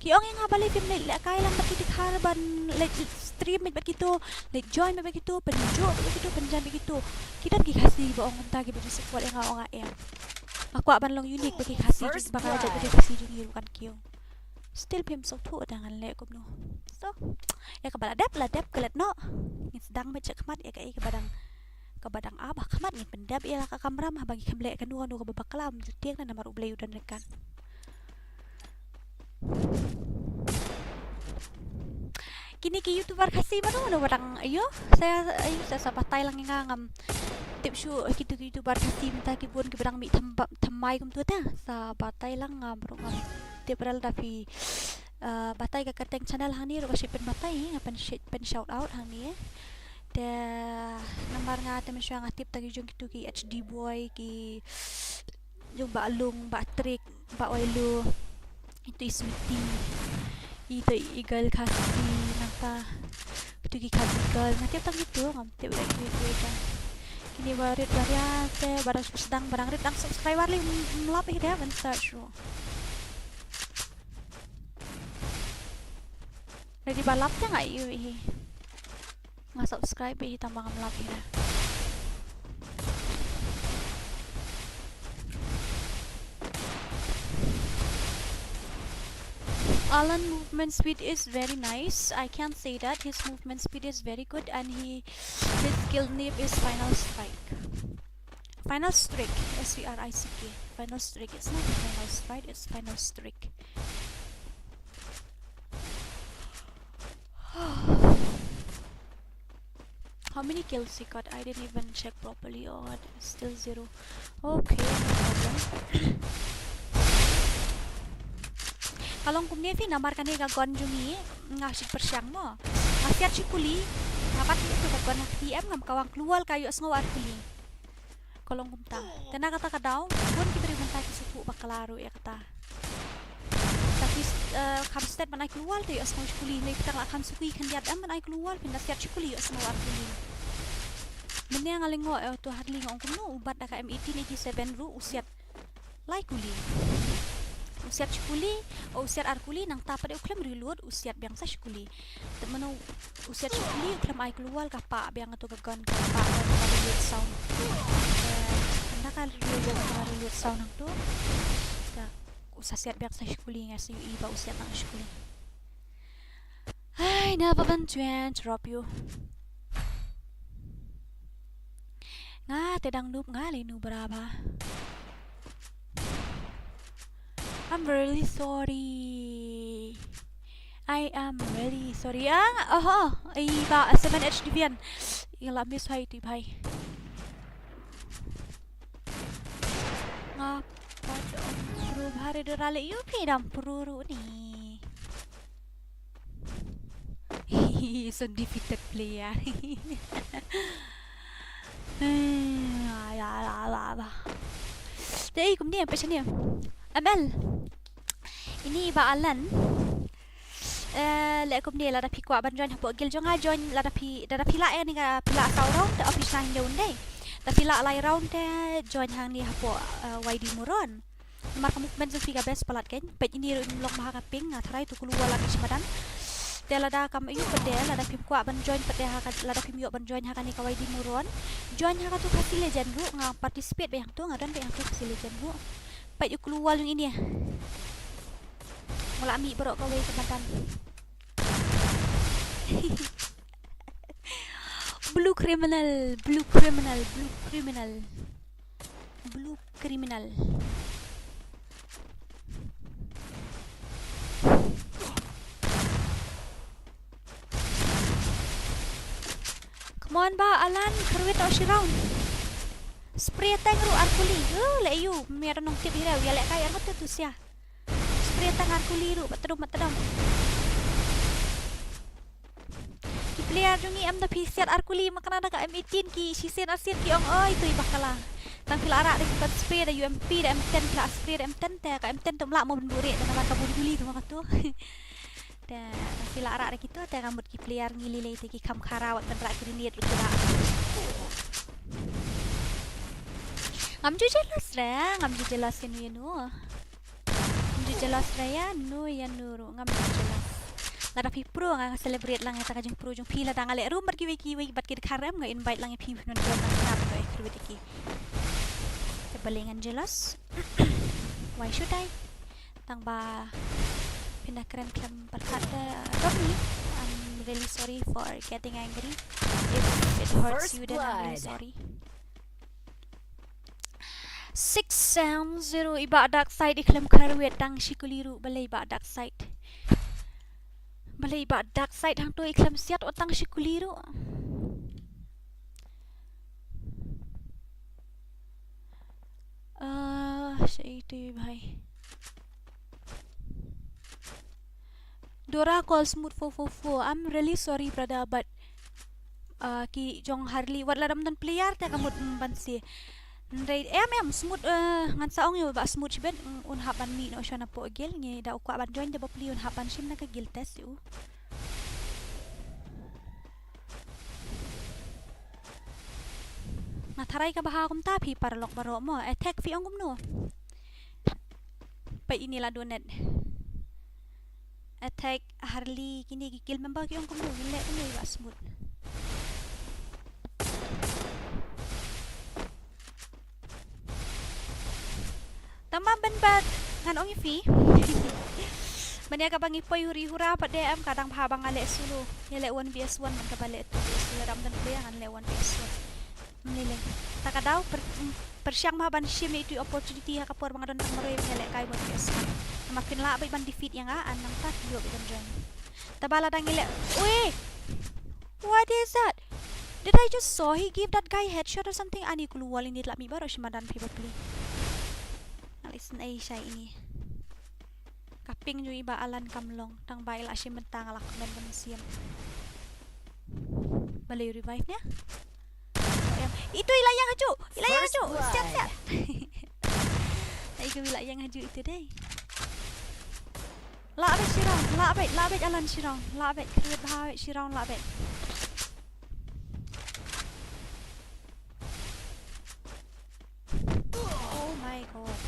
Ki ong ïa nga balei phim leit lehkai lang bad ki Dkhar ban leit stream bad kitu, leit join bad kitu, pynjooh bad kitu, pynjan bad kitu. Ki don ki Khasi ba ong kumta kiba ju support ïa nga, ong nga em. Nga kwah ban long unique bad ki Khasi jong, ba ka jaitbynriew Khasi jong ngi ruh kan kiew. Still phim sngewthuh da ngan leh kumno. So, ïa kaba la dep, la dep, klet noh. Ngin sdang beit sha khmat ïa kaei kaba dang, kaba dang ap ha khmat, ngin pyndep ïa la ka kamram, haba ngi kham leh kano kano kaba bakla, ym ju tieng namar U Blei u don ryngkat. Kine ki YouTuber Khasi mano mano ba dang, ayo, sa, ayo, sa, sa batai lang ïa nga, ngam tip shuh kito ki YouTuber Khasi mynta ki bun kiba dang mih thymmai kumto te. Sa batai lang, ngam ruh ngam tip. Lada phi, eh, batai ka kyrteng channel hangne ruh ba shu pynbatai, nga pyn, pyn shout out hangne. Te namar nga te mynshuwa nga tip tang ki jong kito ki H D boy, ki jong Bah Lung, Bah Trick, Bah Wailo, ito i Sweety, ito i Eagle Khasi, nangta kito ki Khasi girl, nga tip tang kito, ngam tip ïa kito ïa ka. Kine ba rit ba ria te ba dang sdang, ba dang rit dang subscriber lei, ym lap ïa ki de ban search ruh. Lada ba lap te nga ïohi. Nga subscribe ïa hi tang ba ngam lap ïa hi. Alan movement speed is very nice. I can say that his movement speed is very good, and he, his guild name is Final Strike. Final Strike, S T R I C K. Final Strike. It's not Final Strike, it's Final Strike. How many kills he got? I didn't even check properly. Oh, still zero. Okay, no problem. Ka long kumne phi, namar kane ka gun jong ngi nga shu pyrshang mo. Nga siat shi kuli, nga pat ïa ka gun ha ka T M, ngam kawang klur, ka ïohsngew ar kuli. Ka long kumta. Te na kata ka daw, bun ki briew mynta ki sngewthuh bakla ruh ïa kata. Te phi, eh, kham stet ban ai klur te ïohsngew shi kuli, ne phi tang la kham suki khyndiat em ban ai klur, phin da siat shi kuli ïohsngew ar kuli. Mynne nga lyngngoh, eh, to Hadley nga ong kumno u bat da ka M eighteen eighty-seven ruh u siat lai kuli. U siat shi kuli, o u siat ar kuli, nangta pat u khlem reload, u siat biang sa shi kuli. Te mano u siat shi kuli, u khlem ai klur, ka pah biang to ka gun, ka pah biang ka reload sound. Te ynda ka reload, ka reload sound hangto. Ka, u sa siat biang sa shi kuli, nga sa ïohi ba u siat tang shi kuli. Ai, na ba ban tuen, drop you. Nga te dang noob, nga lei noob bra ba. I'm really sorry. I am really sorry. Ah, oho, i ba seven H Deviant. Ïa la miss hai ti bhai. Nga pat ong pro bhare dora le U P dam pro ru ni. He's a defeated player. Te kumne, pisa ne. M L. Ini ba Alan. Eh, le kumne lada phi kwah ban join hapoh guild jong nga join lada phi, lada phi lah ïa ni ka phi lah saw round te office nang jong dei. Lada phi lah lai round te join hangne hapoh, eh, Y D Muron. Namar ka movement jong phi ka best palat kein. Peit ini ruh im long bha ka ping, nga tharai tu kulu wala ki shmadan. Te lada kam ïoh pat de, lada phim kwah ban join pat de ha ka, lada phim ïoh ban join ha kane ka Y D Muron. Join ha ka tu Khasi Legend ruh, nga participate ba yang tu, nga don ba yang tu Khasi Legend ruh. Peit u kulu wal jong ini. Wala mih baroh kawei ka madan. Blue criminal, blue criminal, blue criminal. Blue criminal. Come on ba, Alan, kyrwit o shi round. Spray tang ruh ar kuli. Uh, le yu, mer nong tip hi rew, ïa le kai ar mut tu sia. Spray tang ar kuli ruh, patrum patrum. Ki player jong ngi em da phi siat ar kuli ma kane da ka M eighteen ki shisien ar sien ki ong oi tui bakla. Tang phi la rah da ki kon spray da U M P da M ten phi la spray da M ten te ka M ten tum la mo bun buri da namar ka bun kuli tu ma ka tu. Te tang phi la rah da ki tu te ka mut ki player ngi lilei te ki kham khara wat tang rah grenade ruh ki rah. Ngam ju jealous re, ngam ju jealous ïa nu ïa nu. Ngam ju jealous re ïa nu ïa nu ruh, ngam ju jealous. Lada phi pro nga celebrate lang ïa ta ka jingpro jong phi lada nga leh room bad kiwei kiwei bad ki dkhar em nga invite lang ïa phi phin wan don lang ïa phi ïa kyrwit ïa ki. Te balei ngan jealous? Why should I? Tang ba phin da kren khlem pyrkhat te Tommy, I'm really sorry for getting angry. If it hurts you then I'm really sorry. Six seven zero i ba dark side i khlem kyrwit tang shi kuli ruh balei ba dark side. Balei ba dark side hangto i khlem siat wat tang shi kuli ruh. Ah, shi iti bhai. Dora call smooth four four four. I'm really sorry, brother, but, uh, ki jong Harley wat la dam don player te ka mut, mm, ban si. Hynrei em em smooth, uh, ngan sa ong ïa u ba smooth shibit, mm, un hap ban mih noh shwa napoh guild, ngi da u kwah ban join da bapli un hap ban shim na ka guild test ïa u. Nga tharai ka bha kumta phi paralok baroh mo. Attack phi ong kumno? Peit ini la donate. Attack, Harley, kine ki guild member ki ong kumno, ngin leh kumno i ba smooth. Tang ba ban bat ngan ong ïa phi. Ban ïa kaba ngi poi huri hura pat de em, ka dang bha ba nga leh solo. Ïa leh one versus one, man kaba leh two versus two, lada ym don player ngan leh one versus one. Ym lei lei. Ta ka daw pyrshang ma ban shim ïa itu i opportunity ha ka por ba nga don tang marwei ban ïa lehkai one versus one. Namar phin lah beit ban defeat ïa nga, nangta phi ïoh beit ban join. Taba lada ngi leh, wait! What is that? Did I just saw he give that guy headshot or something? Ani kulu wall ini tlak mi baroh shi madan phi bapli. Nga listen ai shai ini. Ka ping ju i ba Alan kam long, tang ba i la shim bynta nga la kmen ka mynsiem. Balei revive nia? Itu i la ïeng haju, i la ïeng haju. Siap, siap. Ai ku i la ïeng haju itu dei. Lah beit shirong, lah beit, lah beit Alan shirong, lah beit, khrip ha beit shirong, lah beit. Oh my god.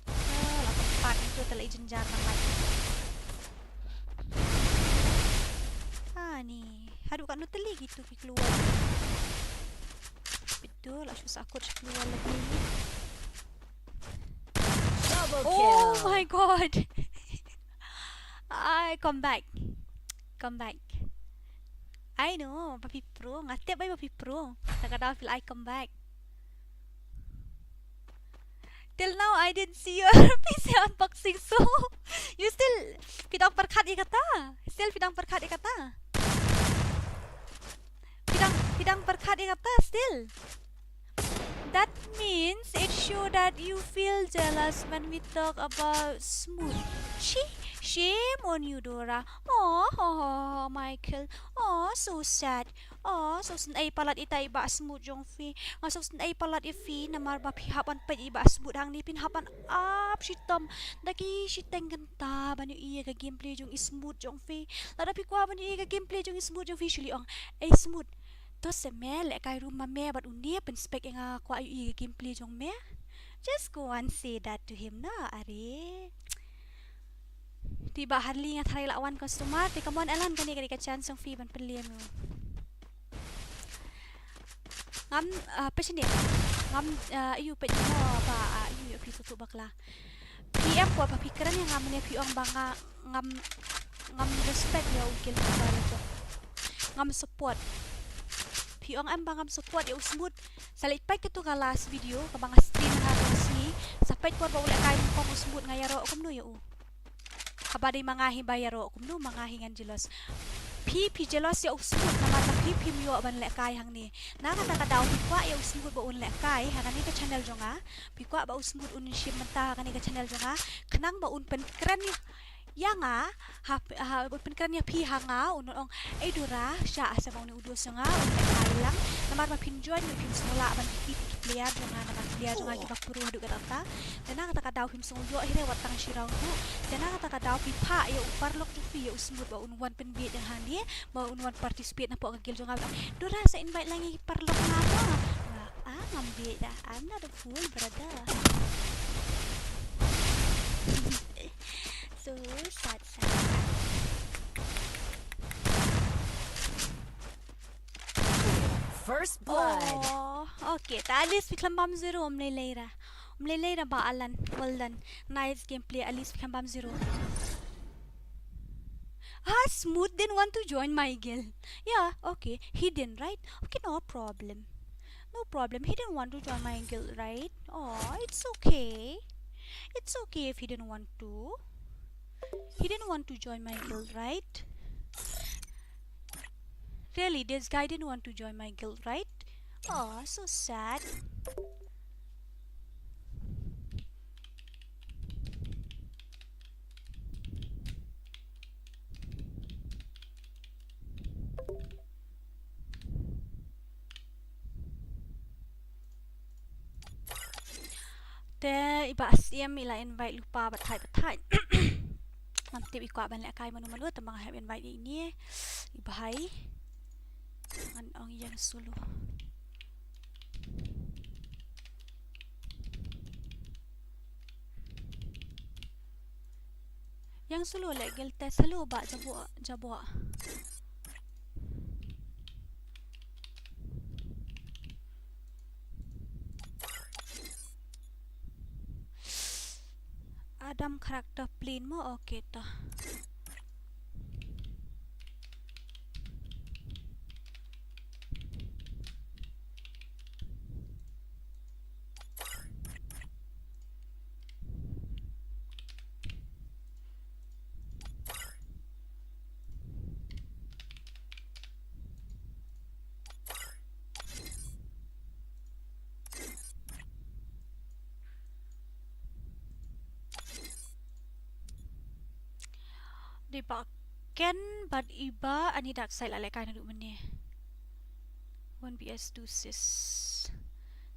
Ah, la tempat itu telah ijen jar nang lagi. Ah, ni. Haduh kat nuteli gitu ki keluar. Betul lah susah kot keluar lagi. Oh my god. I come back. Come back. I know, ba phi pro, nga tip ba phi pro. Takada feel I come back. Till now I didn't see your P C unboxing, so you still phi dang pyrkhat ïa kata. Still phi dang pyrkhat ïa kata. Phi dang, phi dang pyrkhat ïa kata still. That means it show that you feel jealous when we talk about Smooth. Shi, shame on you, Dora. Oh, ho, ho, ho, Michael. Oh, so sad. Oh, so sngewsynei palat ita i ba Smooth jong phi. Nga so sngewsynei palat ïa phi namar ba phi hap ban peit i ba Smooth hangne phin hap ban ap shitom. Da ki shiteng kynta ban ïohi ïa ka gameplay jong i Smooth jong phi. Lada phi kwah ban ïohi ïa ka gameplay jong i Smooth jong phi shu leh ong, ei Smooth. To se me lehkai room ma me bad une pynspek ïa nga kwah ïohi ïa ka gameplay jong me. Just go and say that to him na, are. Te i ba Harley nga tharai la wan customer, te come on Alan, kane ka dei ka chance jong phi ban pynliem ïa u. Ngam, ah, peit shane. Ngam, ah, ïohi peit mo ba, ah, ïohi phi tutu bakla. Phi em pat ba phi kren ïa nga mynne phi ong ba nga ngam, ngam respect ïa u guild member jong. Ngam support. Phi ong em ba ngam support ïa u Smooth. Sa leit peit katu ka last video kaba nga stream ha ka sngi. Sa peit por ba u lehkai nyngkong u Smooth nga ïaroh kumno ïa u. Haba dei ma nga hi ba ïaroh kumno ma nga hi ngan jealous. Phi, phi jealous ïa u Smooth namar ba phi phim ïoh ban lehkai hangne. Na kata ka daw phi kwah ïa u Smooth ba un lehkai ha kane ka channel jong nga. Phi kwah ba u Smooth un shim bynta ha kane ka channel jong nga. Khnang ba un pynkren ïa ïa nga, ha, ha, pynkren ïa phi ha nga, un ong, ei Dora, sha, ah, sa ba une u dos jong nga, un lehkai lang, namar ba phin join, ba phin sngewlah ban defeat ïa ki player jong nga, namar ki player jong nga kiba pro haduh katta katta. Te na kata ka daw phim sngew ïoh hi re wat tang shi round ruh. Te na kata ka daw phi phah ïa u paralok jong phi ïa u Smooth ba un wan pynbieit ïa nga hangne, ba un wan participate napoh ka guild jong nga. Dora sa invite lang ïa ki paralok nga mo. Nga, ah, ngam bieit da. I'm not a fool, brother. So sad, sad, sad. First blood. Oh, okay. Ta at least phi khlem bam zero, ym lei lei ra. Ym lei lei ra ba Alan. Well done. Nice gameplay. At least phi khlem bam zero. Ah, Smooth didn't want to join my guild. Yeah, okay. He didn't, right? Okay, no problem. No problem. He didn't want to join my guild, right? Oh, it's okay. It's okay if he didn't want to. He didn't want to join my guild, right? Really, this guy didn't want to join my guild, right? Oh, so sad. Te i Bah Siem i la invite lypa bad thait bad thait. Ngam tip i kwah ban lehkai mano mano, tang ba nga hap invite ïa ine i bhai. Ngan ong ïeng solo. Ïeng solo leh guild test. Hello Bah Jaboh, Jaboh. Adam character plain mo, okay to. Dei Bah Ken bad i Bah Ani Dark Side la lehkai naduh mynne. One B S two sis.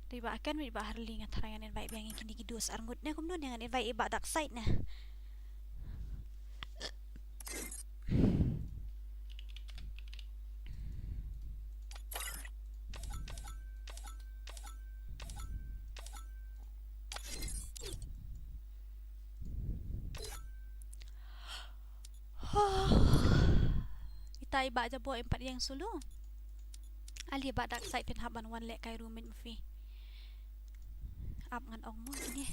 Dei Bah Ken bad i Bah Harley, nga tharai ngan invite biang ïa kine ki dos arngut ne kumno ne, ngan invite i Bah Dark Side ne. Ita i Bah Jaboh em pat ïeng solo. Ale Bah Dark Side phin hap ban wan lehkai roommate ma phi. Ap ngan ong mo kine.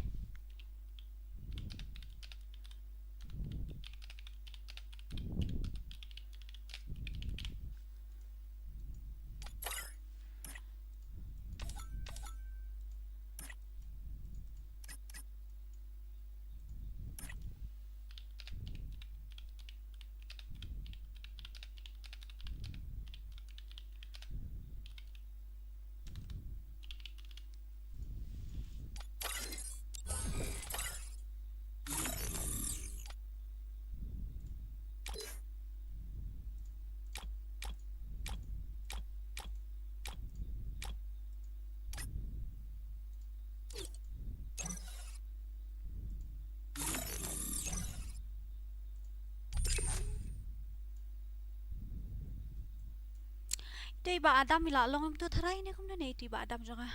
Ito i Bah Adam i la long em tu tharai ne kumno ne ito i Bah Adam jong nga.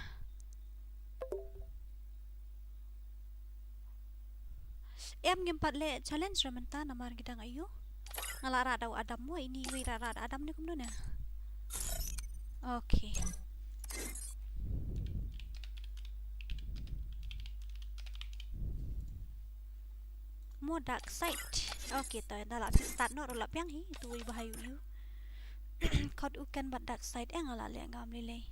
Em ngim pat leh challenge ruh mynta namar ki dang aiu. Nga la rah da u Adam mo, ini iwei rah rah da Adam ne kumno ne. Okay. Mo Dark Side. Okay, to ynda la phi start noh ruh la biang hi, to i bha ïa u. Khot u Ken bad Dark Side, eh nga la leh ngam lei lei.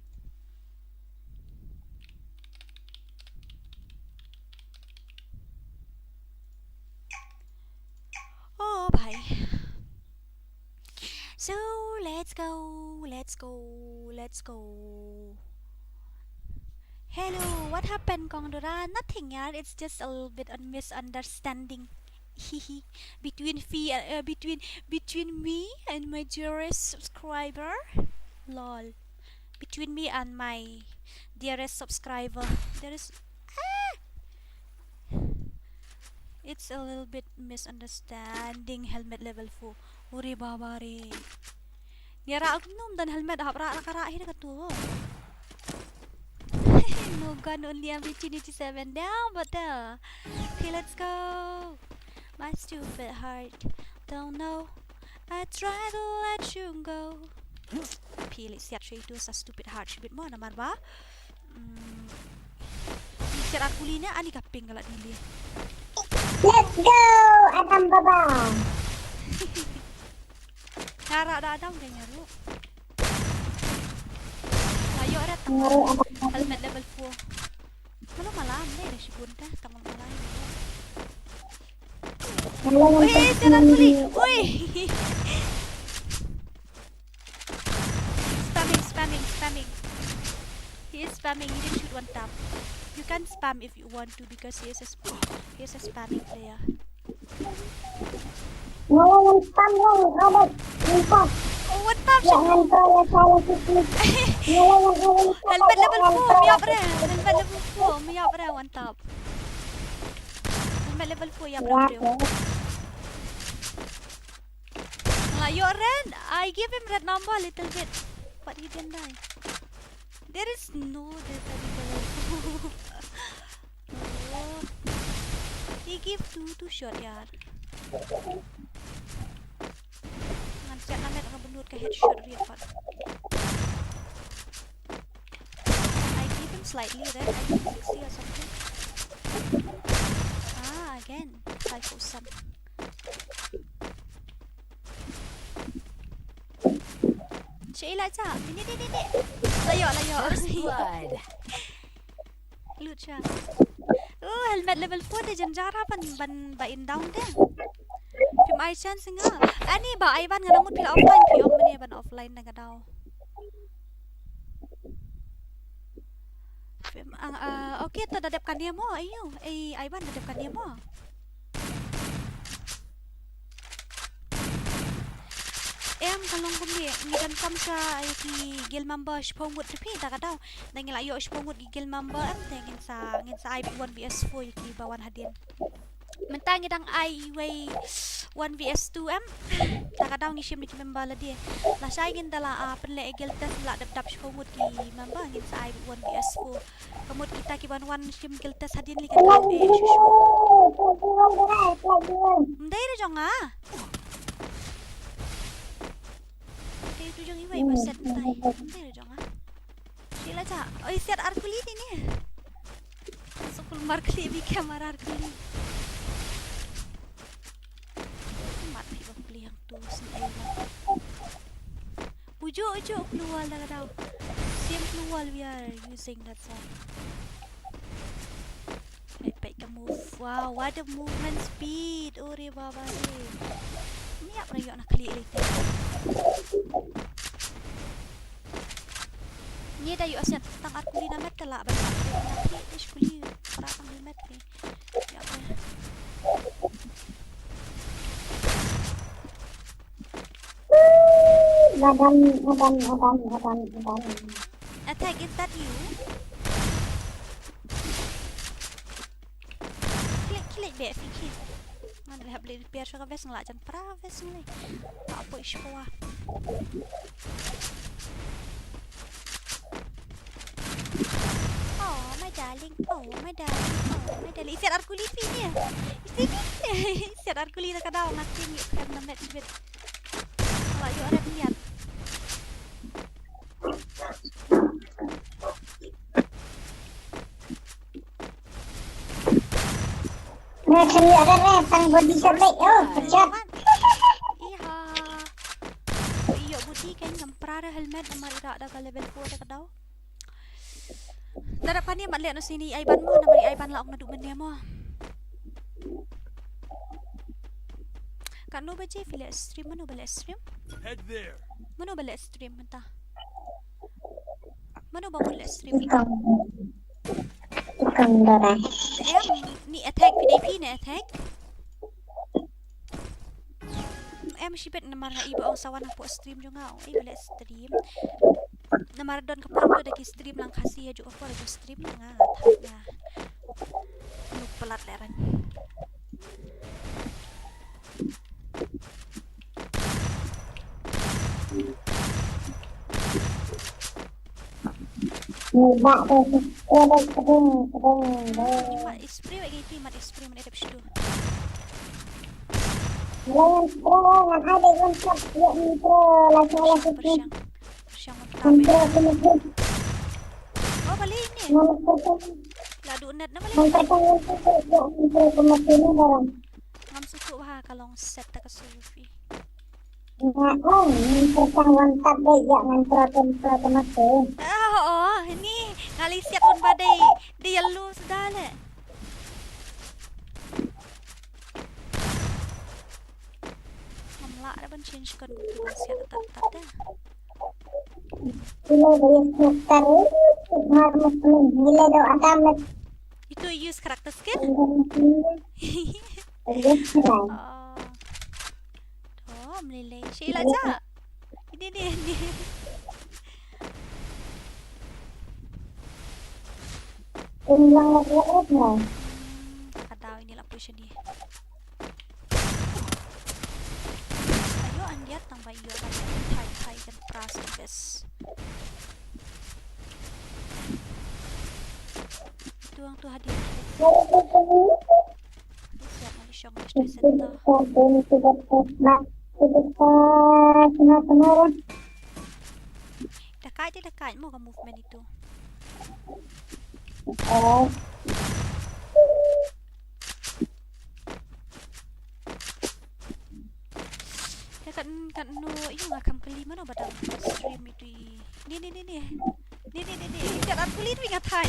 Oh bhai. So let's go, let's go, let's go. Hello, what happened, Kong Dora? Nothing, yaar. It's just a little bit a misunderstanding. Hihi. Between fee, uh, uh, between between me and my dearest subscriber. Lol. Between me and my dearest subscriber. There is, ah! It's a little bit misunderstanding. Helmet level four. Uri baba re. Ïa rah kumno don helmet hap rah ka rah hi da ka tu. No gun, only M P three eighty-seven down, but uh, okay, let's go. My stupid heart don't know. I try to let you go. Phi leh siat sha itu sa stupid heart shibit mo namar ba. Mm. Siat ar kuli ne ani ka ping ka la dili. Let's go, Adam Baba. Nga rah da Adam ka ïa ruh. Ayo ada tang helmet level four. Malu malam deh, dah shibun dah, tang malam. Oi, eh, siat artylli. Oi. Spamming, spamming, spamming. He is spamming. He didn't shoot one tap. You can spam if you want to because he is a sp- he is a spamming player. Ngala one spam lang, Robert. One tap. Oh, one tap. Helmet level four, me ïap re. Helmet level four, me ïap re, one tap. Helmet level four, ïap re. Nga ïoh red, I give him red number a little bit, but he didn't die. There is no death level four. Oh. He give two, two shot, yaar. Ngan siat na met nga bynnud ka headshot riat pat. I give him slightly red, I think sixty or something. Ah, again. Five oh seven. Sheila cha. Ni, ni, ni, ni. Layo, layo. First blood. Lut sha. Oh, helmet level four te jan jara ban, ban ba in down te. Phim ai chance nga. Ani ba ai ban nga nang mut phi la offline phi ong mane ban offline na ka daw. Phim ang, ah, okay, to da dep kane mo, ayo. Ei, ai ban da dep kane mo. Em, ka long kumne, ngi donkam sha, eh, ki guild member shiphew ngut te phi, da ka daw. Da ngi la ïoh shiphew ngut ki guild member em, te ngin sa, ngin sa ai one V S four ïa ki ba wan hadien. Mynta ngi dang ai iwei one V S two em. Da ka daw ngi shim ïa ki member lade. Lashai ngin da la, ah, pynleh guild test la dep dap shiphew ngut ki member ngin sa ai one V S four. Ka mut kita ki ban wan shim guild test hadien lei ka dei, eh, shuh shuh. Ym dei re jong nga. Ka ïa tu jong iwei ba set mynta. Ym dei re jong nga. Sheila cha. Oi, siat ar kuli ni ni. Sukul mar kuli bi kamar ar kuli. Mat phi ba kuli hangtu sngewbha. Uju, uju, gloo wall da ka daw. Same gloo wall we are using, that's why. Peit, peit ka move. Wow, what a movement speed. Ore baba re. Ngi ïap ra ïoh na khlieh lei te. Ngi da ïoh siat tang ar kuli na met te lah ban lah na khlieh te shi kuli. Pra tang helmet te. Ïa, okay. Madan, madan, madan, madan, madan. Attack, is that you? Klik, klik, bek, klik. Ngan leh hap leh repair sha ka vest nga lah jan pra vest nga leh. Ka poi shwa. Oh, my darling. Oh, my darling. Oh, my darling. Isiat ar kuli phi ni. Isiat, isiat ar kuli na ka daw nga tim ni kan na match bit. Kalau you orang lihat. Nga khan ïa ka re tang body shot leh. Oh, pachat. Iha. Ïoh body kan ngam pra re helmet namar ira da ka level four da ka daw. Da dap kane mat leh no sini ai ban mo namar ai ban la ong naduh mynne mo. Katno baje phi leh stream, mano ba leh stream? Head there. Mano ba leh stream mynta? Mano ba mut leh stream? Ikang. Ikang dara. Em, ni attack phi dei phi ni attack. Em shibit namar nga i ba ong sa wan hapoh stream jong nga ong i ba leh stream. Namar don ka por da ki stream lang Khasi ha juk ka por da ki stream nga nga thap nga. Nuk pelat leh rang. Ni ba de, de, de, de, de. Mat spray wei ngi ti mat spray man edep shitu. Layan pro ngan ada ngan tap ya ni pro la sala sini. Persiang. Persiang mantap. Ngan pro kena tu. Oh, balik ni. Ngan pro tu. La du net na balik. Ngan pro tu ngan pro tu ya ni pro kena tu ni barang. Ngam suku bah ka long set ta ka sufi. Nga ong, ngan pro tu ngan tap dei ya ngan pro tu pro kena tu. Ah, oh, ini ngali siat un badai di yellow sudah le. Ada ban change kon kum tu ban siat tat tat da. Ila da use character, ila da use character. Ila da ada met. Ila da ada met. Itu use character skill? Ila da use character. Oh. Oh, mlilei. Sheila ja. Ini ni ni. Ini lang lagi apa? Hmm, tak ada ini lah push ni. Ayo andiat tang ba iyo ba thai thai kan pras bes. Itu ang tu hadiah. Hadiah siap mali shong di center. Dekat je dekat mo ka movement itu. Oh. Te kan, kan no, ïa nga kam kali mano ba dang stream itu i. Ni, ni, ni, ni. Ni, ni, ni, ni. Kat ap kulit wi nga thai.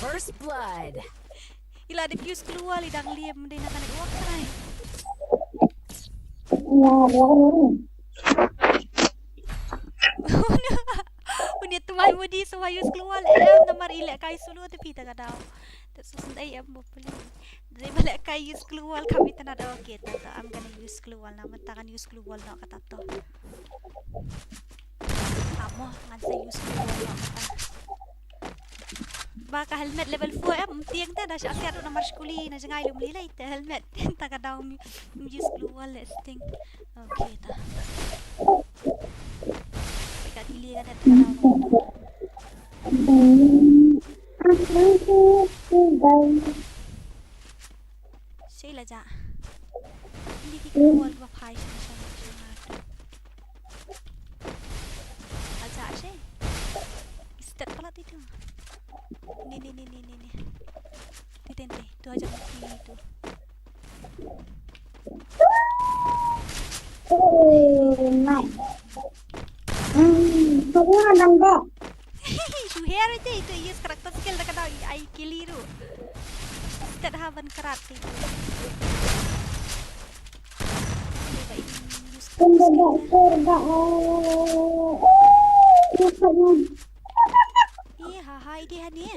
First blood. Ila de fuse keluar li dang liam de na kan wan thai. Ïa, ïa, ïa. Uni tuan mudi so use glue wall em namar i lehkai sulu te phi ta ka daw. Te so sendai em bo puli. Dei ba lehkai use glue wall kami ta na daw ke ta ta I'm gonna use glue wall na mynta kan use glue wall no kata to. Amo ngan sa use glue wall no kata. Ba ka helmet level four em tiang te da sha siat namar skuli na jngai lum lilai te helmet ta ka daw mi use glue wall le sting. Okay ta. Ka delay ka net ka daw. Sei la ja. Ni ki ko wal ba phai sha sha sha. Aja sei. Istat pala ti tu. Ni ni ni ni ni ni. Ti ten te. Tu aja ti tu. Oh my. Hmm, tu dia bang dek. Shu her aja itu use character skill da ka daw ai kili ru. Stat ha ban karat ti. Pun dek dek sur dek. Eh, ha ha ide ha ni.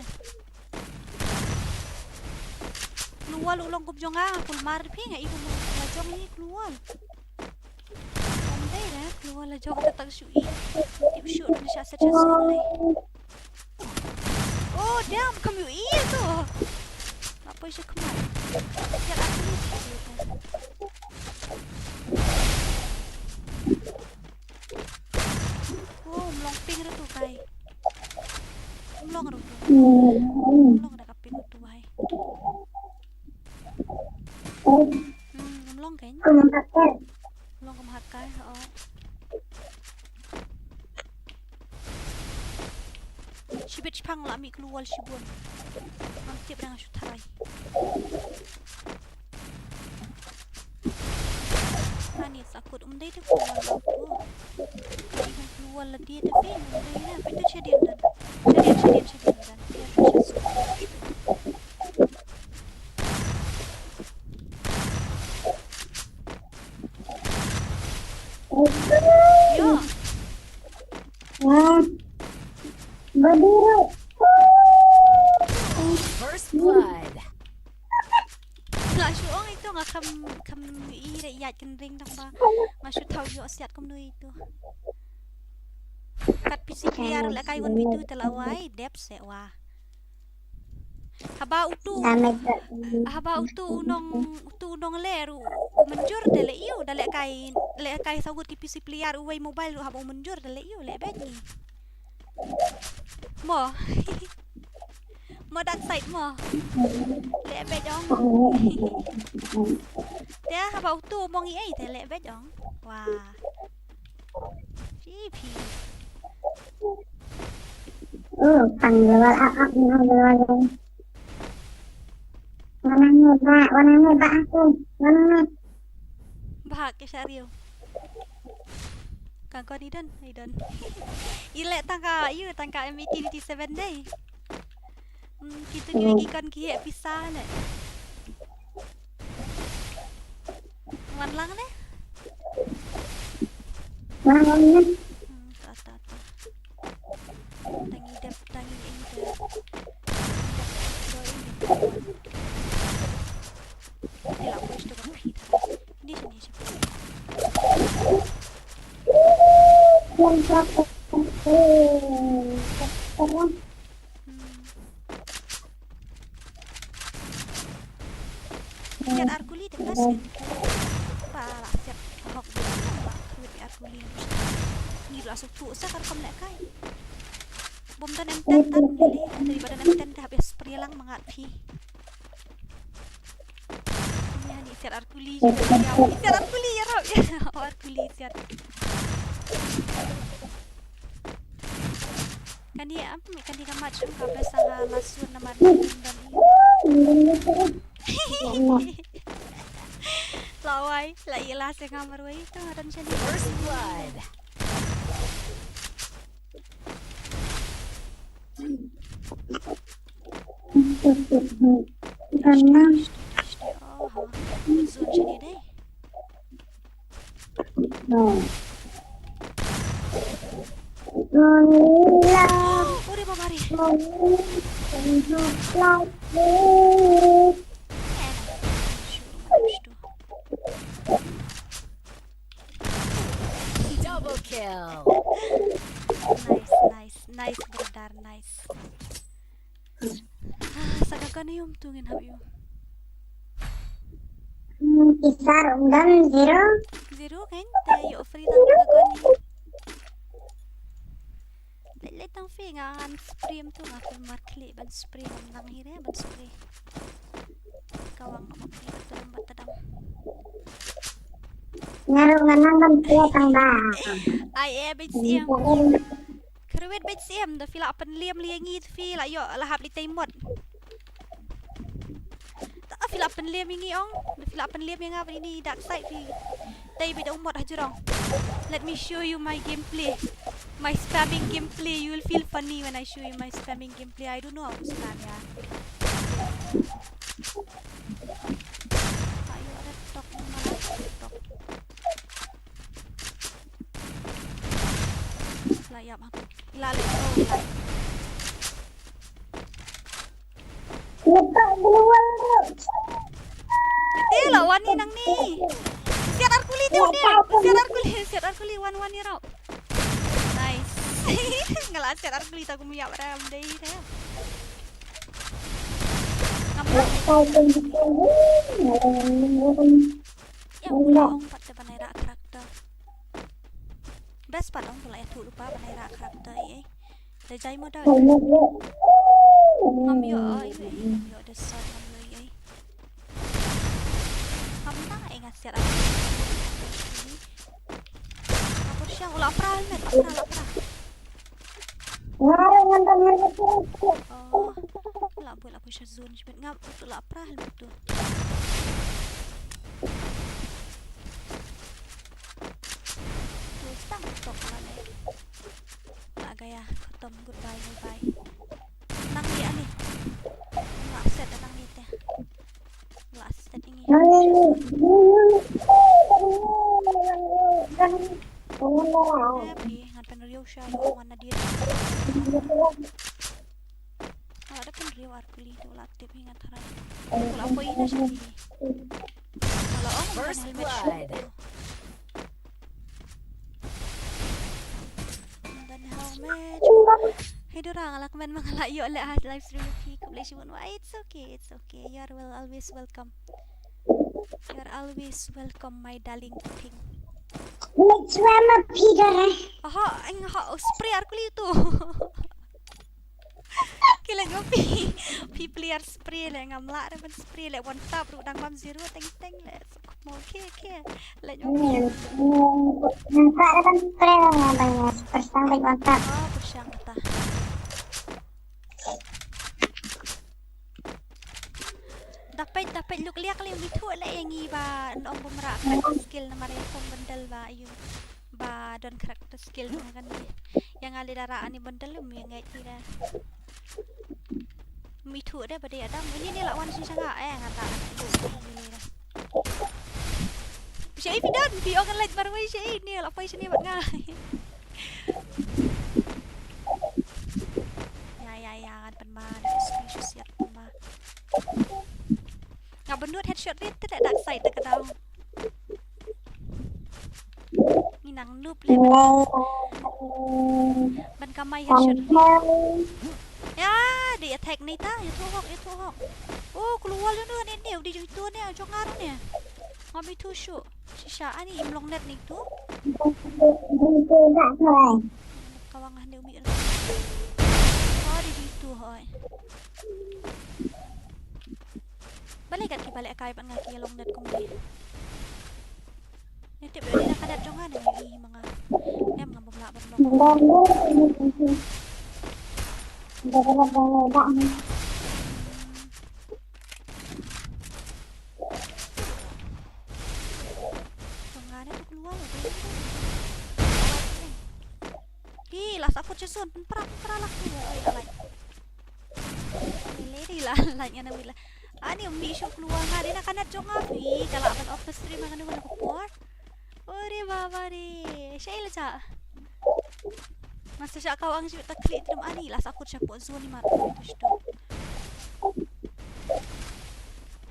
Klue wal u long kum jong nga, kulmar phi nga i kum la jong ni klue wal. Kum dei da, klue wal la jong ta tang shu i. Tip shu na sha sa sha shu lai. Oh, damn, kam yu i tu. Apa shu kemar. Ya aku ni. Oh, mlong ping rutu kai. Mlong rutu. Mlong da ka ping rutu hai. Hmm, mlong kan? Mlong kum hakai, oh. Shibit shipang la mi klue wal shibun. Ngam tip dang shu tharai. Ani sa kut um dei te klue wal la ko. Ka i klue wal la die te phi um dei na phi te shadien dan. Shadien shadien shadien dan. Shadien shadien. Yo. Wah. Baduru. First blood. Nga shu ong itu nga kam kam i re ïaid kynring dang ba. Nga shu thaw ïoh siat kumno itu. Kat P C player la kai wan bitu te la wai dep se wa. Haba utu, haba utu unong, utu unong le ru u mynjur de le iu da le kai, le kai sagut ki P C player uwei mobile ru haba u mynjur de le iu le bet ni. Mo. Mo dark side mo. Le bet ong. Te haba utu mong i ei te le bet ong. Wah. Phi phi. Oh, pang lewal up up na lewal. Wanang ni ba, wanang ni ba aku, wanang ni. Ba ke syariu. Kang kon i don, i don. I le tang ka, yu tang ka M eighteen eighty-seven dei. Hmm, kitu ki ki kon ki heh pisa le. Wan lang ne? Hmm, ta, ta, ta. Tangi dep, tangi ing dep. Dep, dep, dep. Ila ko isto ka phi tha. Ni sini si. Hmm. Siat ar kuli te best kan. Pa la siat hok ba la khuit ar kuli. Ngi la suk tu sa kar kam le kai. Bom dan em ten tan ni le, dari badan em ten dah habis prilang mangat phi. Ni ani siat ar kuli juga ya. Siat ar kuli ya rap ya. Ar kuli siat. Kani am, kani ka mat shum ka best ha la sur na mat ni dan ni. Lawai, la ila se ngamar wai tu ngaran chani. First blood. Ore baba re. Double kill. Nice, nice, nice, brother, nice. Ah, sa ka kon ïum tu ngin hap ïum. Hmm, kisar um dam zero. Zero kan, te ïoh free tang ka kon ni. Leit, leit tang phi nga ngan spray em tu nga phi mar khlieh ban spray ban nang hi re ban spray. Ka wang ka ma khlieh ban tadam ban tadam. Nga ruh nga nang ban spray tang ba. Ai eh beit siem. Kyrwit beit siem da phi la pynliem li ngi phi la ïoh la hap li tei mot. Ta phi la pynliem ïa ngi ong, phi la pynliem ïa nga ba ini dark side phi. Tei beit ong mot ha jrong. Let me show you my gameplay. My spamming gameplay. You will feel funny when I show you my spamming gameplay. I don't know how to spam ya. Ayo ada tok mana tok. La ïap ha. La le oh la. Lepas keluar tu. Te la wan ni nang ni. Siat ar kuli te wan ni. Siat ar kuli, siat ar kuli wan wan ni rau. Nice. Nga la siat ar kuli ta kum ïap ram dei te. Ngam. Ïa u la ong pat te ban ai rah character. Best pat ong tu la ïathuh lypa ban ai rah character ei ei. Da jai mo da. Ngam ïoh ei ei, ngam ïoh da sat ngam ïoh ei ei. Ngam nang ei nga siat. Nga pyrshang u la pra helmet, la pra, la pra. Nga ruh ngan don helmet tu. Oh, la buh la buh sha zone shibit nga tu la pra helmet tu. Tu stang tok la ne. La gaya khatam goodbye goodbye. Nang ni ani. La set nang ni te. La set ini. Nang ni. Happy ngan pynriew sha ïa wan na dien. Nga la da pynriew ar kuli te u la tip hi nga tharai. U la poi na sha kini. Nga la ong first blood. Dan helmet. Hey Dora, nga la kmen ma nga la ïoh leh ha live stream phi khublei shibun. Wah, it's okay, it's okay. You are well, always welcome. You are always welcome, my darling thing. Let's swim up, Peter. Aha, ang ha spray ar kuli tu. Ki leh nga phi, phi player spray leh ngam lah re ban spray leh one tap ruh dang bam zero teng teng leh. Mo khe khe. Leh nga phi. Nang ka re ban spray leh nga ban spray sang leh one tap. Oh, pyrshang ta. Da peit da peit luk liak leh ym ithuh leh ïa ngi ba nong bym rah character skill namar ïa kong bundle ba ïa ba don character skill na kane. Ïa nga leh da rah ani bundle ym ïa ngeit ïa da. Ym ithuh de ba dei Adam. Ini ni la wan shisha nga eh nga ta. Che i phi don, phi ong ngan leit marwei che i, ne la poi shane bad nga. Ya, ya, ya, ngan pynma, da ka spi shu siat pynma. Nga bynnud headshot rit te da dark side te ka daw. Ngi nang noob le. Ban kamai headshot rit. Ya, di attack ni ta, ya tu hok, ya tu hok. Oh, keluar lu nu ni ni, di jong itu ni, jong ngar ni. Ngam itu shu. Shisha ani im long net ni tu. Kawang ah ni umi. Oh, di jong itu hoi. Balei kat ki balei kai ban nga ki long net kum ni. Ni tip ni na kadat jong nga ni i manga. Em ngam bom lah ban long. Tengah ni tu keluar lah. Hi, lah saput Jason, pempera, pempera lah tu. Oi, alai. Ni lady lah, lah nyana wila. Ani umi shu keluar nga, dia nak kanat jong nga. Hi, kalau akan off stream akan dulu nak por. Ore baba re. Shai la cha. Masa sha kawang shu ta klik trim ani la sa kut sha pok zone ni mar. Push to.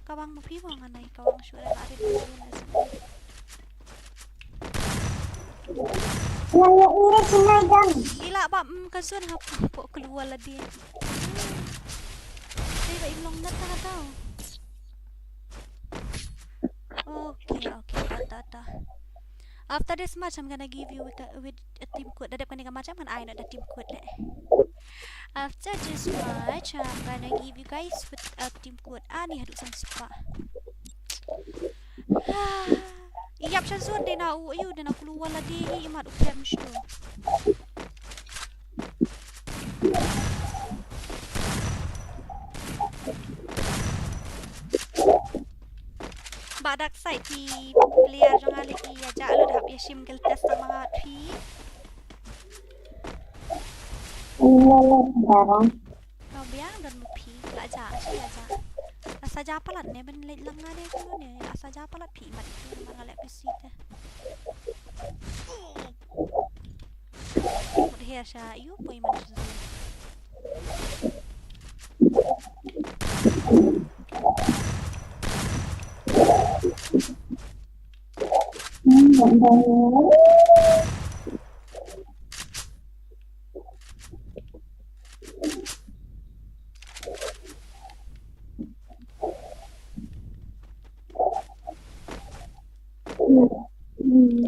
Kawang mu phi mo ngan nai kawang shu la ari dua zone la sa. Ngan ya ira sinai dan. Ila ba mm ka zone ha pok keluar la dia. Dei ba im long na ta tau. Okay, okay, ta ta ta. After this match, I'm gonna give you with a, with a team code. Da dep kane ka match, I'm gonna ai no da team code le. After this match, I'm gonna give you guys with a team code. Ani haduh san spah. Iyap sha zone de na u, ayu de na kulu wala de i mat u kem shto. Ba dak sai ki player jong nga lagi ïa ja lut hap ïa shim gel test sama nga phi. Ina la barang. Kau biang don mu phi la ja shi la ja. La sa ja palat ne ben leit lang nga de kuno ne la sa ja palat phi mat phi mar nga leh phi si te. Mut her sha yu poi man sha.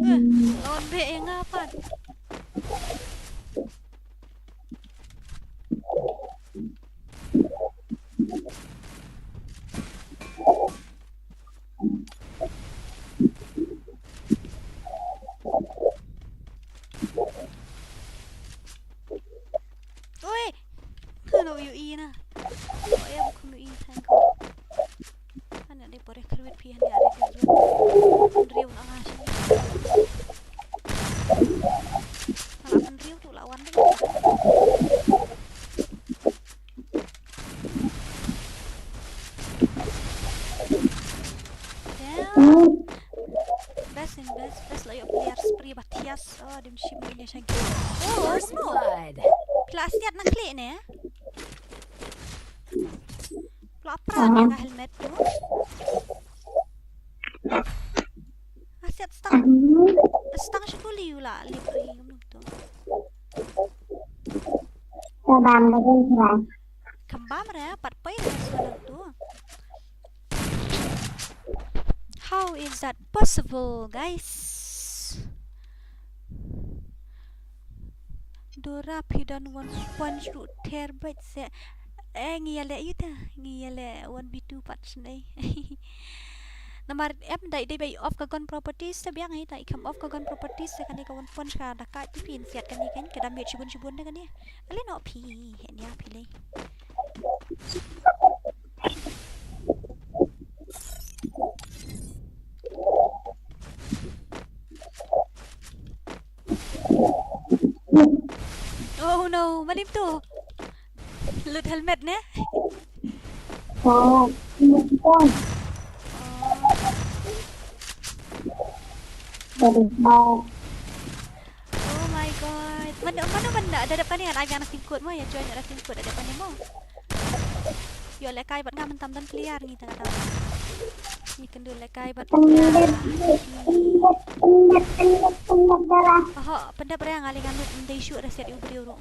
Eh, lawan beh ïa nga pat. Oi! Hano yu i na. Oh ya, bukan yu i, thank you. Hano dei pore kharwit phi hano ada kerja. Penriu na nga sini. Kalau penriu tu lawan deh. Damn. Best in best, best la ïoh player spree ba thias. Oh, dim shim ïa shang. Oh, no. Pla siat na klik ne. Pla pra ne ka helmet tu. Asiat stang. Stang shukuli ula lip ai tu. Kabam lagi kurang. Kambam re, pat poi re suara tu. How is that possible, guys? Dora phi don one punch ru ter bait se. Eh, ngi ïa leh yu te, ngi ïa leh one v two pat shnei. Namar em dei dei bai off ka gun properties te biang hi ta i kham off ka gun properties te kane ka one punch ka da ka ti phin siat kane kan ka damage shibun shibun de kane. Ale no phi, hen ya phi lei. Oh no, manim tu. Lut helmet ne? Oh, ini kita. Oh. Oh my god. Mano, mano ban da dep kane, nga ai biang na team code mo, ïa join na team code da dep kane mo. Ïoh lehkai bad nga, mynta ym don player ngi, tang kata. Ngi kynduh lehkai bad player. Oho, pyndep re, nga leh ngan lut, ym dei shuh da siat ïa u briew ruh.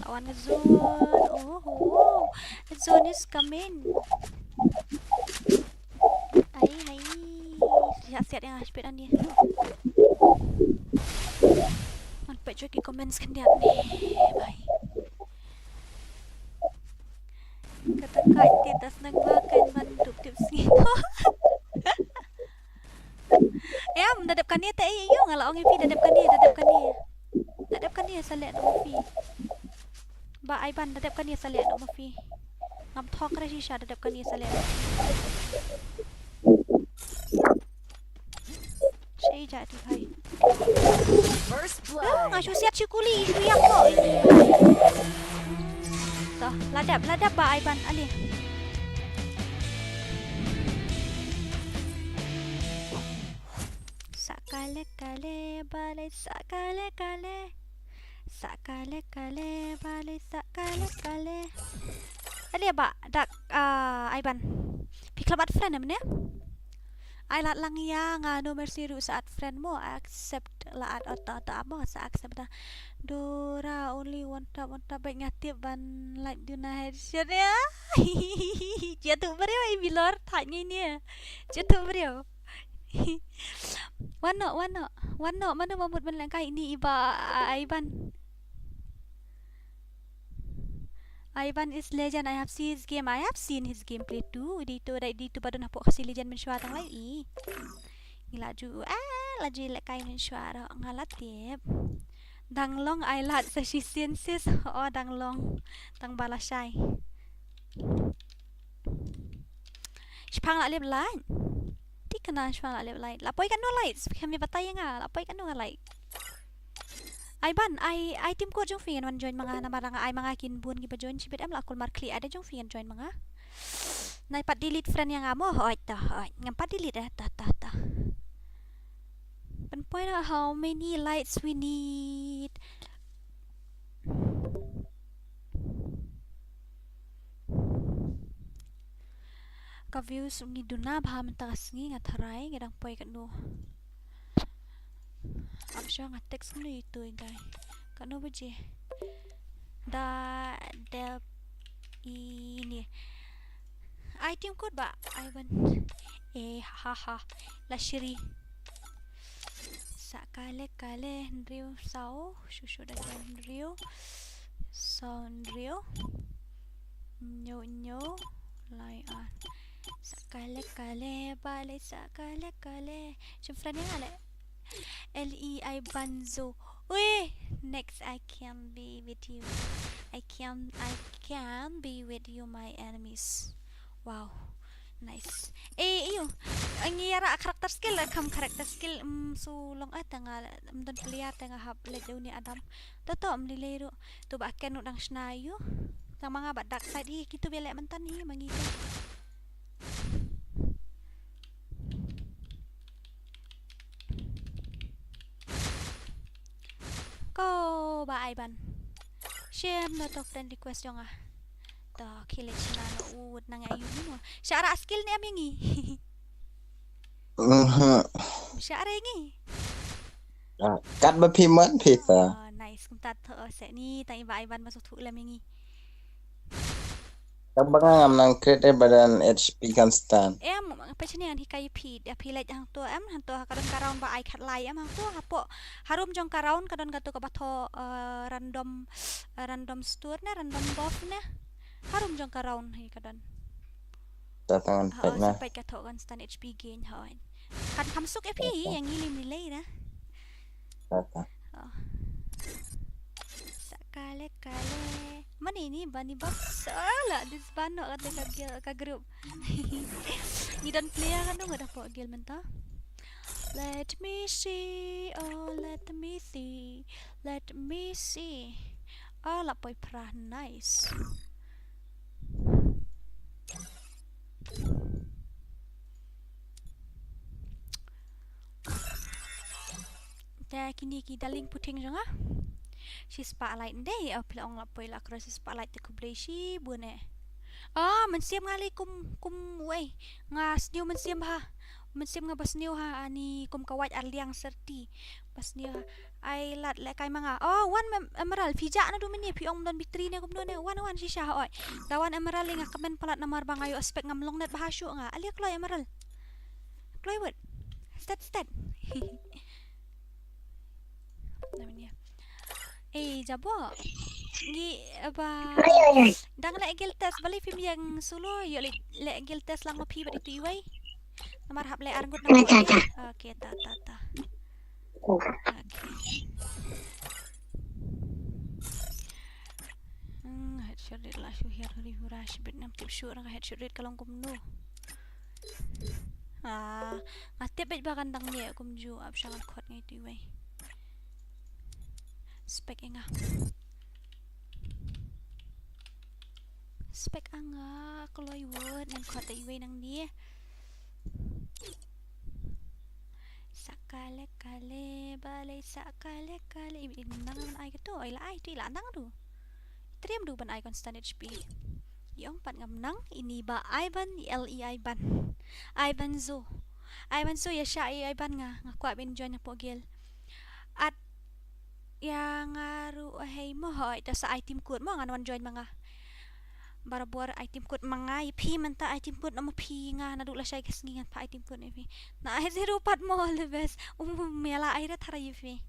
That one is zone. Oh, zone is coming. Ai, ai. Siat, siat ïa nga, speed ani. Ngan peit shuwa ki comments khyndiat ne. Bye. Kata ka ïa te tas nang ba kan ban dup tip sngi. Em, da dep kane te, eh, ïa nga la ong ïa phi da dep kane, da dep kane. Da dep kane sa leh noh ma phi. Ba Aiban, da dep kane sa leh noh ma phi. Ngam thok re shisha, da dep kane sa leh noh. Shei ja tu bhai. First blood. Nga shu siat shu kuli, shu ïap ko. Toh, la dep, la dep ba Aiban, ale. Sa kale kale, balei sa kale kale. Sa kale kale, balei sa kale kale. Ale ba, dak, ah, Aiban. Phi khlem add friend em ne? Ai lad lang ïa nga, no mercy ruh sa add friend mo, accept la add, oto, oto, amo sa accept da. Dora only one tap, one tap, bad nga tip ban like duna headshot ïa. Jia tu briew ai bilor, thait ngi ne. Jia tu briew. Wan noh, wan noh, wan noh, mano ba mut ban lehkai ini i ba Aiban. Aiban is legend, I have seen his game, I have seen his gameplay too. Di tu, di tu ba don hapoh Khasi Legend mynshuwa tang lai i. Ngi la ju, ah, la ju lehkai mynshuwa ruh nga la tip. Dang long ai lad sa shisien sis, oh dang long. Tang ba la shai. Shipang la lip light. Ti kana shipang la lip light. La poi katno light. Phi kham ïa batai ïa nga. La poi katno nga light. Aiban, ai, ai team code jong phi ngan wan join ma nga namar nga ai ma nga kin bun kiba join shibit em la kulmar khlieh, ai da jong phi ngan join ma nga. Nai pat delete friend ïa nga mo, hoi ta, hoi. Ngam pat delete eh, ta, ta, ta. Ban poi na how many lights we need. Ka views ngi duna bha mynta ka sngi, nga tharai ngi dang poi katno. Am sure nga text ngi tu i dai. Katno baje? Da dep ini. Ai team code ba Aiban. Eh, ha ha ha. La shiri. Sa kale kale hynriew saw, shu shu da hynriew. Saw hynriew. Hynñiew hynñiew. Lai ar. Sa kale kale, balei sa kale kale. Shim friend ïa nga leh. L E I Banzo. Weh, next I can be with you. I can, I can be with you, my enemies. Wow. Nice. Eh, iyo. Ngi ïa rah character skill, eh, kham character skill, mm, so long, eh, te nga, mm, don player te nga hap leh jauh ni Adam. To to, mm, lilei ruh. To ba ken ruh dang shna ïa u. Tang ma nga ba dark side hi, kito ba leh mynta hi, ma ngi to. Ko ba Aiban. Shim na to friend request jong nga. To khie leit shna noh u, nang ïa u ni mo. Sha rah skill ne em ïa ngi. Mhm. Sha rah ïa ngi. Ah, kat ba phi mon phi ta. Oh, nice. Kumta to, oh, se ni tang i ba Aiban ba shu thuh lem ïa ngi. Ka ba ngam nang create eh ba don H P constant. Em, pa chini an hikai phi, da phi leit hangto em, hangto ha ka don ka round ba ai khatlai em hangto, hapoh harum jong ka round ka don kato kaba thoh, eh, random, eh, random store ne, random buff ne. Harum jong ka round hi ka don. Ta tang Ha, pek oh, na. Sa pek ka thoh kan standard H P gain ha. Kan kham suk ïa phi, ïa ngi lim lei na. Ta ta. Oh. Sa kale kale. Mane ni bani box. Ala disband noh kata ka gil-, ka group. Ngi don player kan dong ada pok gil mynta. Let me see, oh let me see, let me see. Oh la poi pra, nice. Te kine ki darling puting jong nga. Shi spotlight ndei, oh phi la ong la poi la cross shi spotlight te khublei shibun eh. Ah, mynsiem nga lei kum, kum wei. Nga sniew mynsiem ha. Mynsiem nga ba sniew ha, ani kum ka wait arliang serti. Ba sniew ha. Ai lad leh kai ma nga. Oh, wan em-, Emerald, phi jah naduh mynne, phi ong don B three ne kumno ne. Wan, wan shisha ha oi. Da wan Emerald lei nga kmen palat namar ba nga ïoh spec ngam long net bha shuh nga. Alia kloi Emerald. Kloi wut. Stet, stet. Namanya. Eh, jabo. Ngi, eh, ba dang leh guild test, balei phim ïeng solo, ïoh leh, leh guild test lang ma phi bad itu iwei. Namar hap leh arngut na. Okay, ta, ta, ta. Okay. Hmm, headshot rate la shu hiar huri hura shibit, ngam tip shuh na ka headshot rate ka long kumno. Ah, nga tip beit ba kan dang ïeh kumjuh, ap sha ngan khot ngai tu iwei. Spec ïa nga. Spec ïa nga, kloi wut, ngan khot da iwei nangne. Sa kale kale, balei sa kale kale. Ïa, ïa nang ban ai kato, ïa la ai tu, ïa la nang tu. Triem du ban ai constant H P. Ïa ong pat ngam nang, ini ba Ivan, L E Ivan. Ivan Zo. Ivan Zo ïa sha ïa Ivan nga, nga kwah ban join hapoh guild. At ïa nga ruh hei mo hoi, ta sa ai team code mo ngan wan join ma nga. Barabor ai team code ma nga, ïa phi mynta ai team code na ma phi nga, naduh lashai ka sngi ngan phah ai team code ïa phi. Na ai zero pat mo, all the best. Um, me la ai da tharai ïa phi.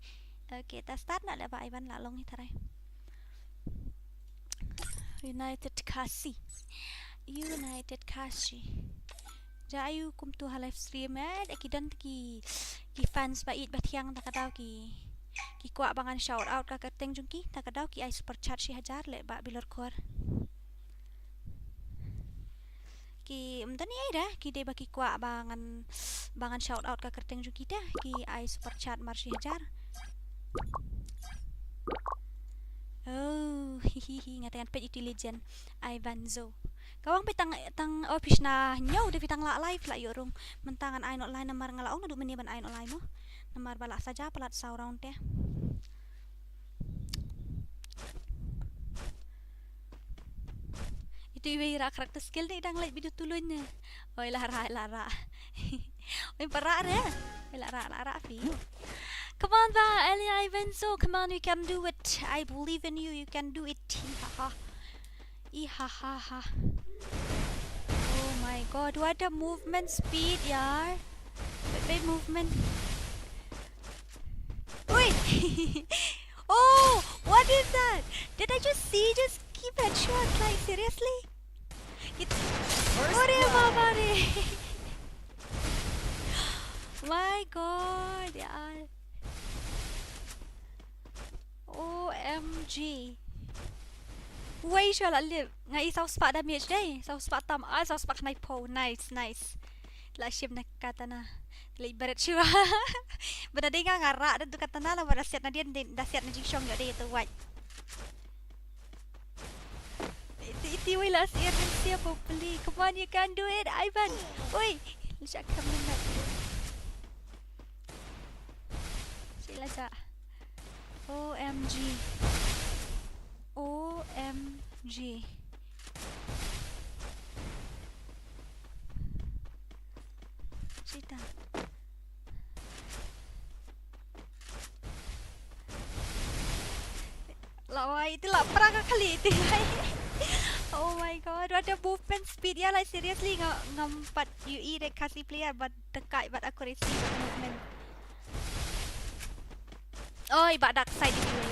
Okay, ta start na leh ba Ivan la long hi tharai. United Khasi. United Khasi. Ja ayu kumtu ha live stream eh, da ki don ki, ki fans ba ïeit ba thiang da ka daw ki, ki kwah ba ngan shout out ka kyrteng jong ki, da ka daw ki ai super chat shi hajar leh ba bilor kor. Ki, ym don ei da, ki dei ba ki kwah ba ngan, ba ngan shout out ka kyrteng jong ki te, ki ai super chat mar shi hajar. Oh, hi hi hi, nga te ngan peit ïa utu i legend, Ivan Zo. Ka wan peit tang, tang, oh, phi shna hynñiew te phi tang lah live lah ïoh rung. Mynta ngan ai noh lai namar nga la ong naduh mynne ban ai noh lai mo. Namar ba lah saja palat saw round te. Itu iwei rah character skill ne dang leh bidu tulun ne. Oi, la rah, la rah. Oi, para re. Oi, la rah, la rah phi. Come on ba, Elia Ivanzo, come on, you can do it. I believe in you, you can do it. Ihaha. Ihahaha. Oh my god, what a movement speed, yaar. Wait, wait, movement. Wait. Oh, what is that? Did I just see just keep headshot? Like, seriously? It... Ore baba re. My god, yaar. O M G. Wei sha la lip. Nga i saw spah damage dei. Saw spah tam. Ah, saw spah knife po. Nice, nice. La shim na katana. Leh beret shuwa. Bad da dei nga nga rah da tu katana la ba da siat nadien, da siat na jingshong ïoh dei tu wait. Iti, iti, wei la siat na siat po peli. Come on, you can do it, Ivan. Oi, la shah kam na. Sila sa. O M G. O M G. Sita. La wai, iti la pra ka kali iti. Oh my god, what a movement speed. Ya, like, seriously, nga, ngam pat ïohi re Khasi player bad tengkait bad accuracy bad movement. Oi, ba dark side ini.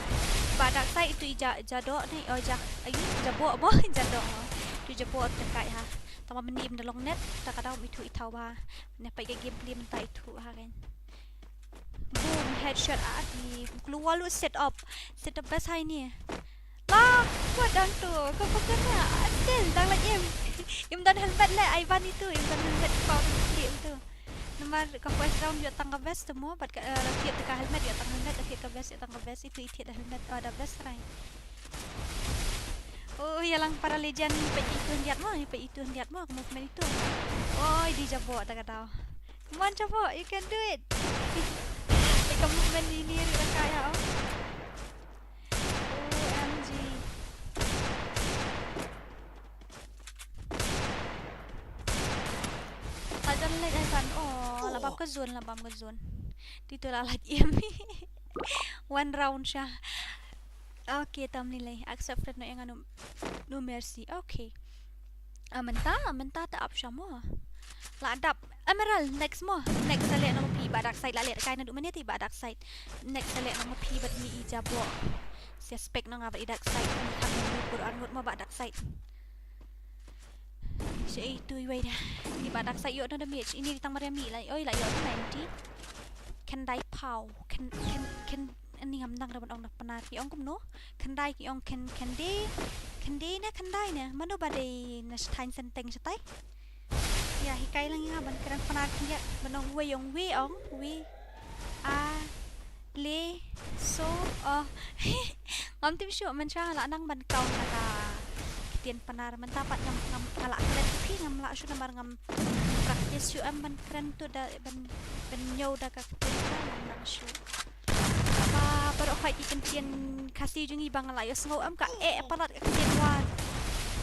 Ba dark side itu i ja, ja doh ne, oh ja, ayu, ja boh mo, ja doh mo. Itu ja boh da kai ha. Tama mani im da long net, ta ka daw mi itu i thaw ba. Ne pa i ka gameplay mynta itu ha kan. Boom, headshot a di. Kloi walu set up. Set up best hai ni. La, kuat dang tu. Kau bukan na. Still, dang lagi im. Im don helmet le, Ivan itu. Im don helmet kau tu. Namar ka first round ïoh tang ka vest tu mo, bad ka, eh, la thied ka helmet ïoh tang helmet, la thied ka vest ïoh tang ka vest, itu i thied da helmet, oh, da vest rai. Oh, ïa lang para legend, peit itu hyndiat mo, peit itu hyndiat mo, ka movement itu. Oi, di jaboh da ka daw. Come on, jaboh, you can do it. Peit ka movement ini, ri da ka ïa, oh. O M G. Ka jan leh ai ban. Oh, la bam ka zone, la bam ka zone. Ti tu la lait im. One round sha. Okay, tam ni lei. Accept friend no ïa nga no, no mercy. Okay. Ah, mynta, mynta ta up sha mo. La dap. Emerald, next mo. Next sa leh nong phi ba dark side la leh kai na du mane ti ba dark side. Next sa leh nong phi bad ni i jaboh. Suspect nong ba i dark side. Ni kham ni kur an ngut mo ba dark side. Sha itu i wei da. Ni ba dark side ïoh no damage. Ini tang Maria mi la. Oi la ïoh ninety. Khyndai pow. Khyndai, khyndai, khyndai. Ani ngam nang da ban ong da Pnar ki ong kumno. Khyndai ki ong khyn, khyndai. Khyndai ne khyndai ne. Mano ba dei na sha thaiñ Senteng shatai. Ïa hikai lang ïa nga ban kren Pnar ki ïa ban ong wei ong wei ong wei. A le so oh. Ngam tip shuh mynta la nang ban count na ka ktien Pnar mynta pat ngam, ngam, nga la kren phi ngam lah shuh namar ngam practice shuh em ban kren tu da ban, ban ñiew da ka ktien Pnar ngam nang shuh. Ba baroh khoit ki kyntien Khasi jong ngi ba nga la ïohsngew em ka eh palat ka kyntien War.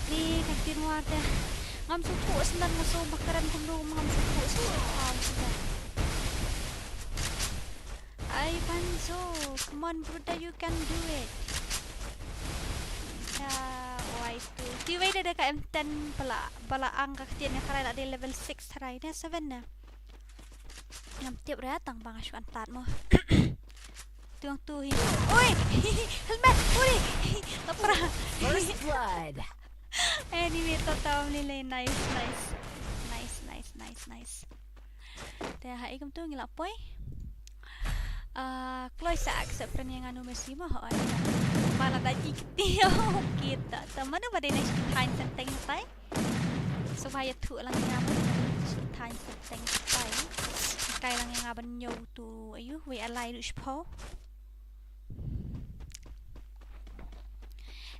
Ni ka kyntien War te. Ngam sngewthuh sngewthuh nga sngewbha kren kumno ngam sngewthuh sngewthuh. Ai Banzo, come on brother, you can do it. Ya, why tu? Ti wei da ka M ten pala, pala ang ka kyntien ïa ka rai la dei level six tharai ne seven ne. Ngam tip re tang ba nga shu antad mo. Tuang tu hi. Oi! Helmet! Oi! Lapra. First blood. Anyway, to tam ni le nice, nice. Nice, nice, nice, nice. Te ha ikum tu ngi la poi. Ah, kloi sa accept friend ïa nga no mercy mo ho ai. Mana da jik ti. Kita. Ta mano ba dei next time senteng tai. So ba ïathuh lang ïa nga ban thaiñ senteng tai. Kai lang ïa nga ban ñiew tu ayu wei alai ruh shiphew.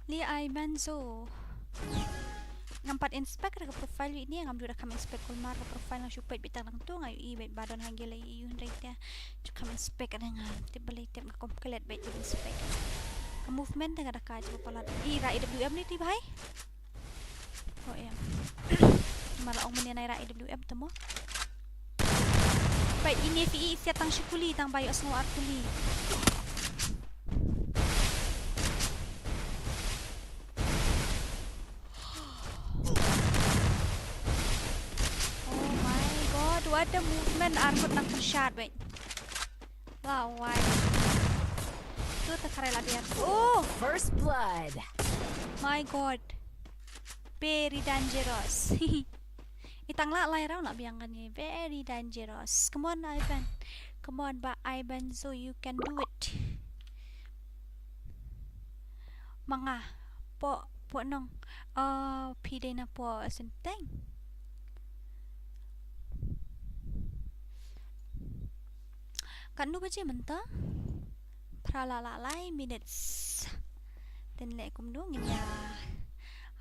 Li ai Banzo. Ngam pat inspect da ka profile wei ne ngam ju da kham inspect kulmar ka profile nga shu peit beit tang nangtu nga ïohi beit ba don hangne la ïohi hynrei te ju kham inspect da nga tip balei tip nga kom klet beit ju inspect. Ka movement da ka da kai ju palat. I ra A W M ni ti bhai. Oh, em. Mala ong mene naira A W M temo. Peit ine phi i siat tang shi kuli tang bai osngo ar kuli. Oh my god, what a movement, ar kut nang shot, wait. Wow, why? Tu ta kare la biar. Oh! First blood. My god. Very dangerous. Itang la lai rau la biang kan ni. Very dangerous. Come on, Ivan. Come on, ba Ivan, so you can do it. Manga. Po, po nong. Oh, phi dei na po senteng. Katno baje mynta? Phra la la lai minutes. Ten le kumno ngin ïa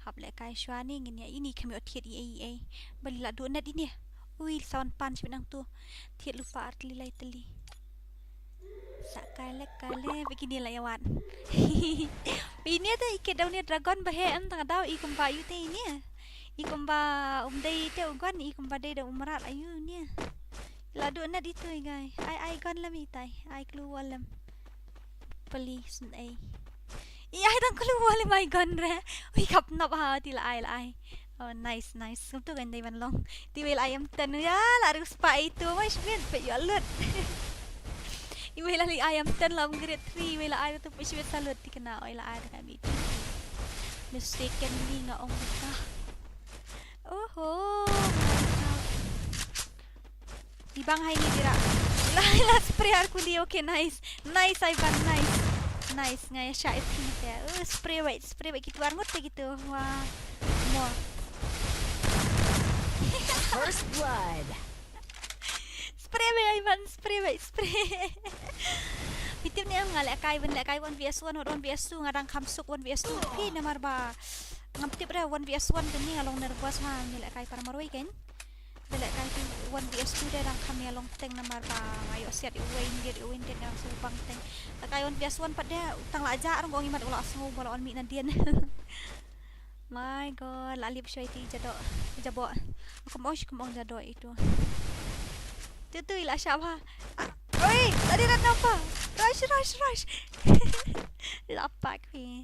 hap le kai shwa ni ngin ïa ini kham ïoh thied i ei i ei. Bali la duh net ini. Ui sawan pan shibit nang tu. Thied lypa ar tylli lai tylli. Sa kai le kai le bikini la ïa wan. Ini te i kit daw ni dragon ba he em tang daw i kumba yu te ini. I kumba um dei te u gon i kumba dei da u mrad ayu ni. La duh net itu i gai. Ai ai gon lem itai. Ai klu wal lem. Peli sun ai. I ai dang klu wal lem ai gon re. Ui kap nop ha ti la ai la ai. Oh nice nice. Kum tu kan dei ban long. Ti wel ai em ten ya la ru spa itu mai shwin pe yo lut. Iwei la li ai em ten la ong grade three, iwei la ai tu push with salute ti kena, oi la ai ka mi. Mistakenly nga ong ka. Oho. Di bang hai ni dira. La la spray ar kuli, okay, nice. Nice, Ivan, nice. Nice, nga ya sha iti te. Oh, spray wait, spray wait, kitu ar ngut te kitu. Wah. Mo. First blood. Spray wait, Ivan, spray wait, spray. Phi tip ne em nga lehkai, wan lehkai one V S one, one V S two, nga dang kham suk one V S two. Phi namar ba ngam tip re one V S one te ni nga long nervous ha, ni lehkai para marwei ken. Te lehkai tu one V S two te dang kham ïa long teng namar ba nga ïoh siat ïa uwei ngiat ïa uwei ngiat nga dang sngewbang teng. Lehkai one V S one pat te tang la jah rong ong imat u la sngew ba la wan mih nadien. My God, la lip shoi ti jadok, jabok. Kum ong shi kum ong jadok itu. Tu tu ila shaba. Ah, oi, tadi red number. Rush, rush, rush. Lapak pi.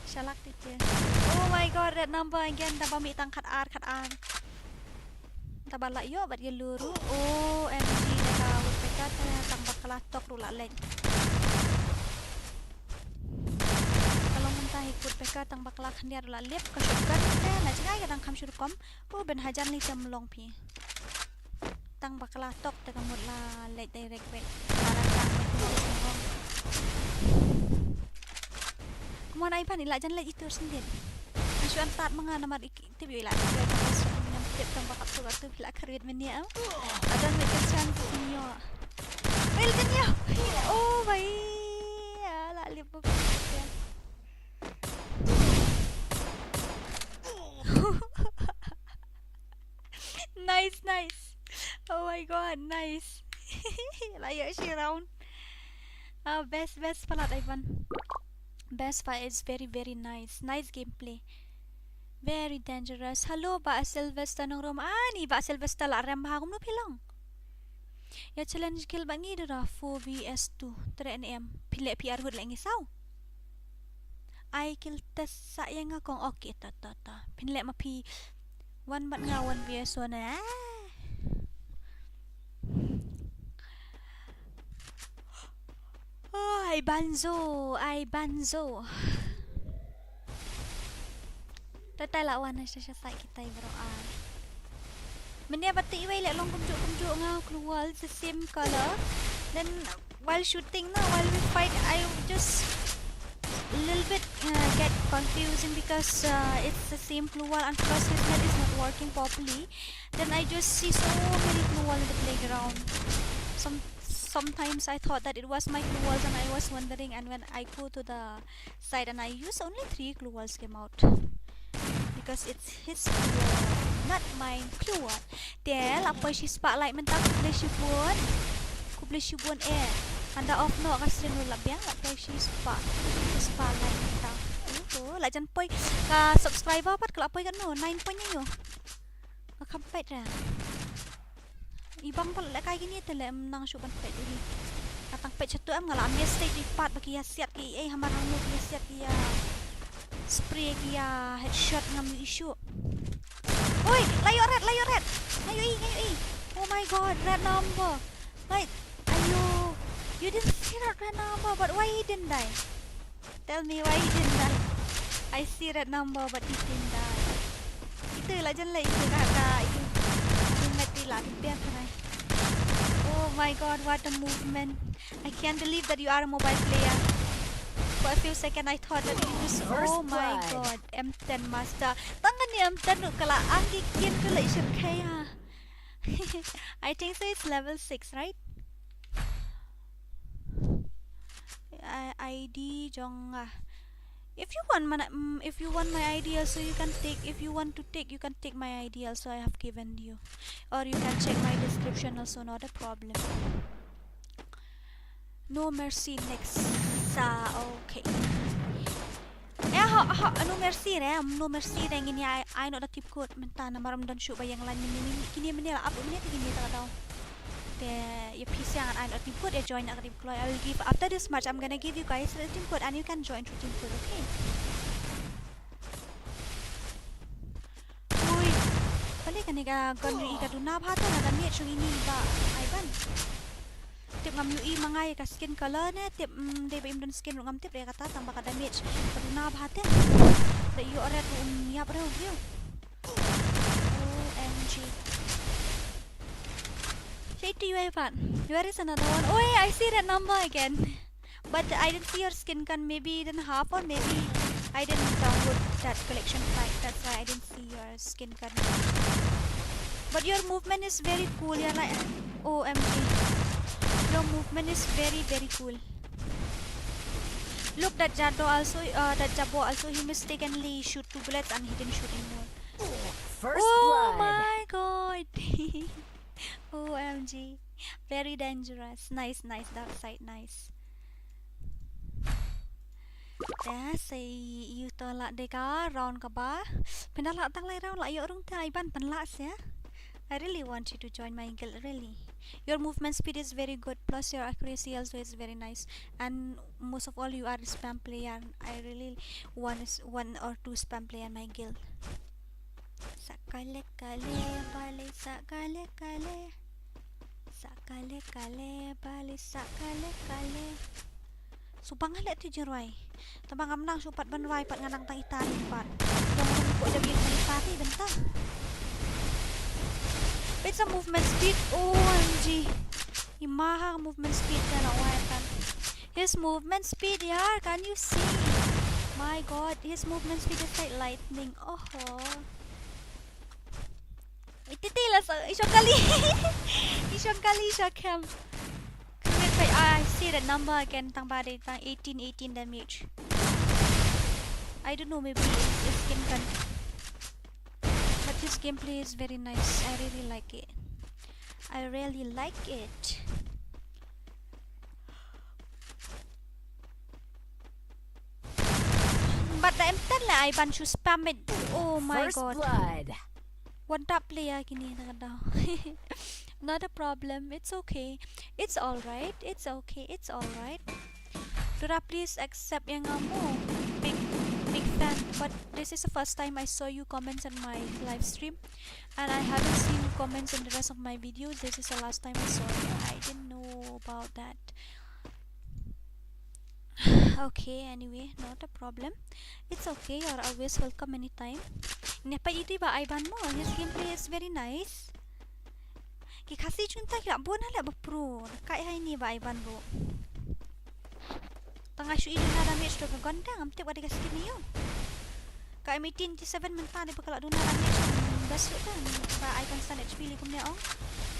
Shalak ti ti. Oh my God, red number again. Taba mi tang khat ar, khat ar. Taba la ïoh bad ïa luru. O M G, da ka woodpecker te tang bakla tok ruh la leit. Ka long mynta hi woodpecker tang bakla khyndiat ruh la lip, ka shotgun te na jngai ka dang kham shu rukom. U ben hajan li tem long phi. Tang bakla tok te ka mut la leit direct bek. La la tang bek. Come on, Ivan, ila jan leit itu sendiri. Shu antat manga namar iki. Tip ïa la, ïa la, ïa la, ïa la, tip tang ba katto katto phi la kyrwit mynne am. La don mynta chance mynne. Wel mynne. Oh bhai. Ïa la lip buk. Nice, nice. Oh my God, nice. La ïa shi round. Ah, best, best palat Ivan. Best fight is very, very nice. Nice gameplay. Very dangerous. Hello, Bah Sylvester Nongrum. Ani, Bah Sylvester la rem bha kumno phi long. Ïa challenge kill ba ngi dura four V S two. Tre ne em. Phi leh phi ar ngut leh ngi saw. Ai kill test sa ïa nga kong, okay, ta, ta, ta. Phin leh ma phi. One bad nga one V S one, eh. Oh, ai banzo, ai banzo. Tatai la wan na sha sha sai kitai bro ai. Mynne ba te iwei le long kumjuh kumjuh nga klur wall the same color. Then while shooting na, while we fight, I just a little bit uh, get confusing because uh, it's the same klur wall and plus his net is not working properly. Then I just see so many klur wall in the playground. Some sometimes I thought that it was my klur walls and I was wondering, and when I go to the side and I use only three klur walls came out. Because it's his klur wall, not mine klur wall. Te la poi shi spotlight mynta, khublei shibun. Khublei shibun eh. Hynda off noh ka screen ruh la biang, la poi shi spot. Spotlight mynta. Oh, la jan poi ka subscriber pat ka la poi katno, nine point ïa ïo. Ka kham peit ra. I bang pat lehkai kine te leh ym nang shuh ban peit ïa hi. Nga tang peit shatu em, nga la miss te i pat ba ki ïa siat ki ei, hamar hangno ki ïa siat ki ïa spray ki ïa headshot ngam ïohi shuh. Oi, la ïoh red, la ïoh red. Nga ïohi, nga ïohi. Oh my God, red number. Like, ayo, you didn't see that red number, but why he didn't die? Tell me why he didn't die. I see red number but he didn't die. Itu la jan la itu ka ka itu. Itu mati la biar kena. Oh my God, what a movement. I can't believe that you are a mobile player. For a few seconds I thought that you just, oh my God, M ten master. Tangan ni M ten tu kalau anggi kin tu la isir kaya. I think so it's level six, right? I- ID jong nga. If you want my, mm, if you want my ID also you can take. If you want to take, you can take my ID also. I have given you, or you can check my description also. Not a problem. No mercy next. Sa okay. Eh, ha ha, no mercy re, no mercy re ngin ïa ai noh da team code mynta namar ym don shuh ba ïeng line mynne, kine mynne la ap mynne te kine ta la daw. Te ïa phi sha ngan ai noh da team code, ïa join na ka team kloi. I will give after this match, I'm gonna give you guys the team code and you can join through team code, okay? Ui, pale kane ka gun ri ka duna bha ta na da miet shong ini ba ai ban. Tip ngam ïohi ma nga ïa ka skin color ne, tip, mm, dei ba im don skin ruh ngam tip re kata, tang ba ka damage ka duna bha te. Da ïoh red ruh um ïap re u briew. O M G. Shade to you, Ivan. Where is another one? Oh, hey, I see that number again. But I didn't see your skin gun. Maybe you didn't have one. Maybe I didn't download that collection pack. That's why I didn't see your skin gun. But your movement is very cool. You're like, O M G. Your movement is very, very cool. Look, that Jado also, uh, that Jabo also, he mistakenly shoot two bullets and he didn't shoot anymore. First Oh blood. My god. O M G. Very dangerous. Nice, nice. Dark side, nice. Te sa ïoh to lah de ka round kaba. Pynda lah tang lai round lah ïoh rung te Ivan pynlah sia. I really want you to join my guild, really. Your movement speed is very good, plus your accuracy also is very nice. And most of all, you are a spam player. I really want s-, one or two spam player in my guild. Sakale kale bale sakale kale. Sakale kale bale sakale kale. Subang hale tu jingrwai. Tang ba ngam nang shu pat ban rwai pat nga nang tang ita ri pat. Dang rum ko da biang tang ita ri benta. Bit sa movement speed. O M G. I maha movement speed ka na wai tan. His movement speed, yaar, can you see? My god, his movement speed is like lightning. Oho. Iti ti la sa, i shong kali. I shong kali, i shong kem. Kami kai, I see the number again, tang ba dei tang eighteen, eighteen damage. I don't know, maybe it's, it's skin gun. But his gameplay is very nice. I really like it. I really like it. But the M ten la Ivan shu spam it. Oh my First god. Blood. What a player kini na ka daw. Not a problem. It's okay. It's all right. It's okay. It's all right. Dora, please accept ïa nga mo. Big, big fan. But this is the first time I saw you comments on my live stream. And I haven't seen you comments in the rest of my videos. This is the last time I saw you. I didn't know about that. Okay, anyway, not a problem. It's okay, you're always welcome anytime. Napa itu ba Ivan mo? His gameplay is very nice. Ki Khasi jong ngi ta ki la bun ha la ba pro. Kai hai ni ba Ivan bo. Tang nga shu i duna damage to ka gun te ngam tip ka dei ka skin ïa u. Ka M eighteen G seven mynta dei ba ka la duna damage. Best ruh te ba Ivan san H P li kumne ong.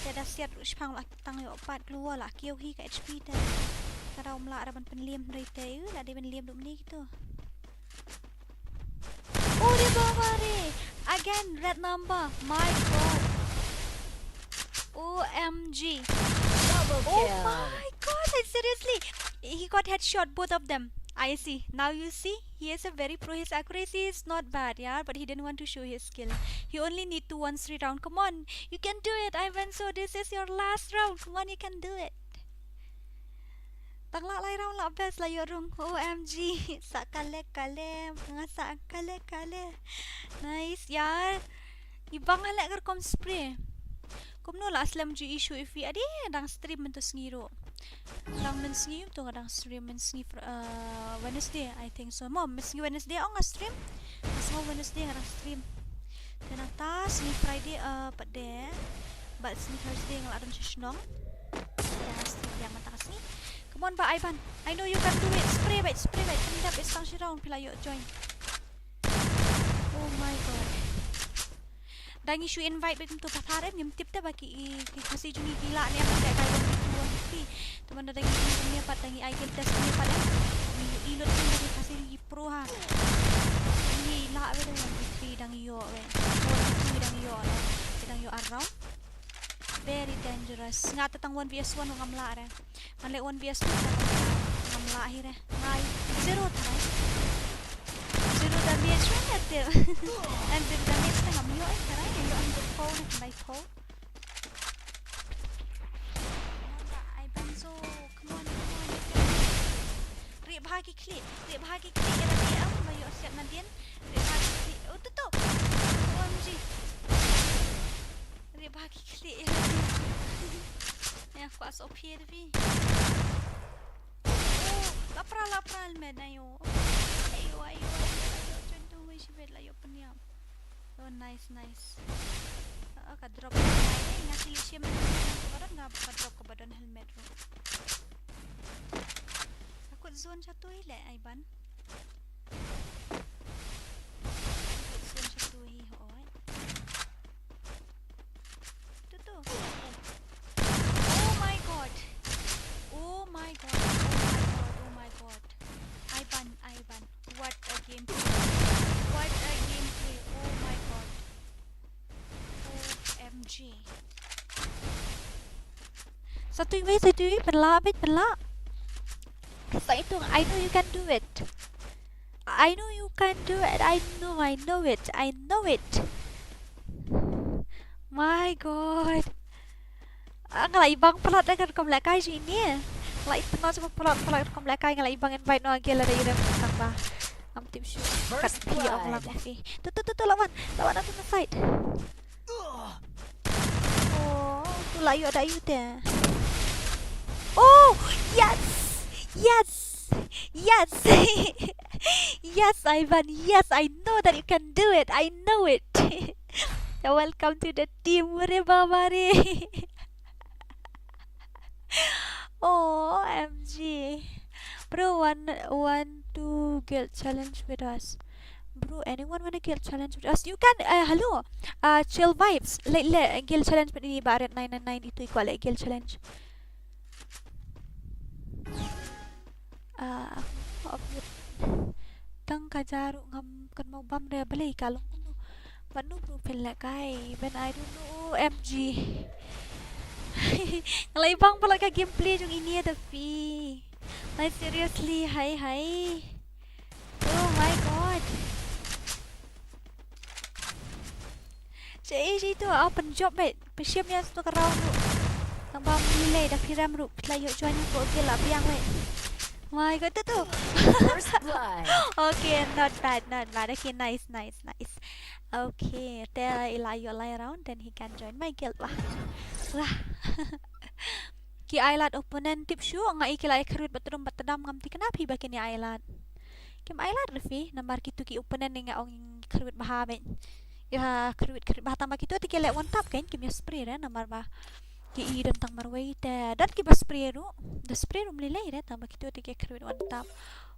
Te da siat ruh shipang la tang ïoh pat klua la kiew hi ka H P te. Ka daw mla ra ban pynliem hynrei te u la dei ban liem ruh mne kito. Oh, re bawa re. Again, red number. My god. O M G. Double kill. Oh my god, like, seriously. He got headshot, both of them. I see. Now you see, he is a very pro. His accuracy is not bad, yeah, but he didn't want to show his skill. He only need to one three round. Come on, you can do it, Ivan. So this is your last round. Come on, you can do it. Tang lah lai round lah best lah ïoh rung. O M G. Sa kale kale. Nga sa kale kale. Nice, yaar. I bang haleh ka rukom spray. Kumno lah slem ju issue if i adi dang stream mynta sngi ruh. Dang mynsngi to nga dang stream mynsngi fr-, uh, Wednesday, I think so. Mo, mynsngi Wednesday ong nga stream. Nga sngew Wednesday nga dang stream. Te nangta sngi Friday, uh, pat de. Bad sngi Thursday nga la don sha shnong. Te nga stream biang mynta ka sngi. Come on ba Ivan. I know you can do it. Spray bait, spray bait. Pyndep ïa tang shi round phi la ïoh join. Oh my god. Da ngi shu invite beit kumto pathar em, ngim tip te ba ki, ki Khasi jong ngi ki lah ne em, ka ka jong ki one three. Te man da ngi ïohi ne pat, da ngi ai guild test ne pat em. Ngi ïohi lut ne ba ki Khasi ki pro ha. Ngi lah wei da one three da ngi ïoh wei. One three da ngi ïoh lah. Ki da ngi ïoh around. Very dangerous. Nga te tang one V S one ngam lah re. Ngan leh one V S two te ngam lah hi re. Ngai zero tharai. Zero damage re nga tip. And zero damage te ngam ïoh eh tharai. Nga ïoh hundred pound, hundred pound. Ai Banzo, come on, come on. Rieh bha ki khlieh, rieh bha ki khlieh ïa lade em, ba ïoh siat nadien. Rieh bha ki khlieh. Oh, tu tu. O M G. Rieh bha ki khlieh ïa lade. Kwah sop phi da phi. Oh, la pra, la pra, helmet na ïoh. Ayo, ayo, ayo, ayo, jon tu wei shibit la ïoh pynïap. Oh, nice, nice. Ah, ka drop. Nga sili shim ka badon, nga ka drop ka badon helmet ruh. Ka kut zone satu i leh, Aiban. Ka kut zone satu i, hooid. Tu, tu. Oh my God. Oh my God. Oh my God. Oh my God. Aiban, Aiban. What a gameplay. What a gameplay. Oh my God. O M G. Satu wei, satu wei, pynlah, bit pynlah. Sa itu, I know you can do it. I know you can do it. I know, I know it. I know it. My God. Ah, nga la ibang palat da ka rukom lehkai jong ine. Nga la itno shuh palat, palat rukom lehkai, nga la ibang invite noh ha guild lada i rem tang ba. Ngam tip shuh. Kat phi ong lang phi. Tu, tu, tu, tu, lawan. Lawan, atu na side. Oh, tu la ïoh da ïoh te. Oh, yes! Yes! Yes! Yes, Aiban, yes, I know that you can do it. I know it. Welcome to the team, re baba re. O M G. Bro, one, one, two guild challenge with us. Bro, anyone wanna guild challenge with us? You can, uh, hello. Uh, Chill Vibes. Leh, leh, guild challenge with ini ba Red nine nine nine itu i kwah leh guild challenge. Ah, tang ka jaru ngam kan mau bam re balei ka long kumno. Mano bro phin lehkai, ben I don't know, O M G. Nga la ibang palat ka gameplay jong ini da phi. Like seriously, hai hai. Oh my God. Che, eh, che tu, ah, pynjop, mate. Pynshim ïa satu ka round ruh. Tang ba mlilei da phi rem ruh, phi la ïoh join ko ke la biang, mate. My God, tu tu. First blood. Okay, not bad, not bad. Okay, nice, nice, nice. Okay, te i la ïoh lai round, then he can join my guild. Wah. Wah. Ki ai lad opponent tip shuh, nga i ki la ïa kyrwit bad tdom bad tdam, ngam thikna phi ba kin ïa ai lad. Kim ai lad re phi, namar kitu ki opponent ne nga ong kyrwit bha bha. Ïa kyrwit kyrwit bha tang ba kitu te ki leh one tap kein, kim ïa spray re namar ba ki i don tang marwei te. Don kiba spray ruh, da spray ruh mlilei re tang ba kitu te ki kyrwit one tap.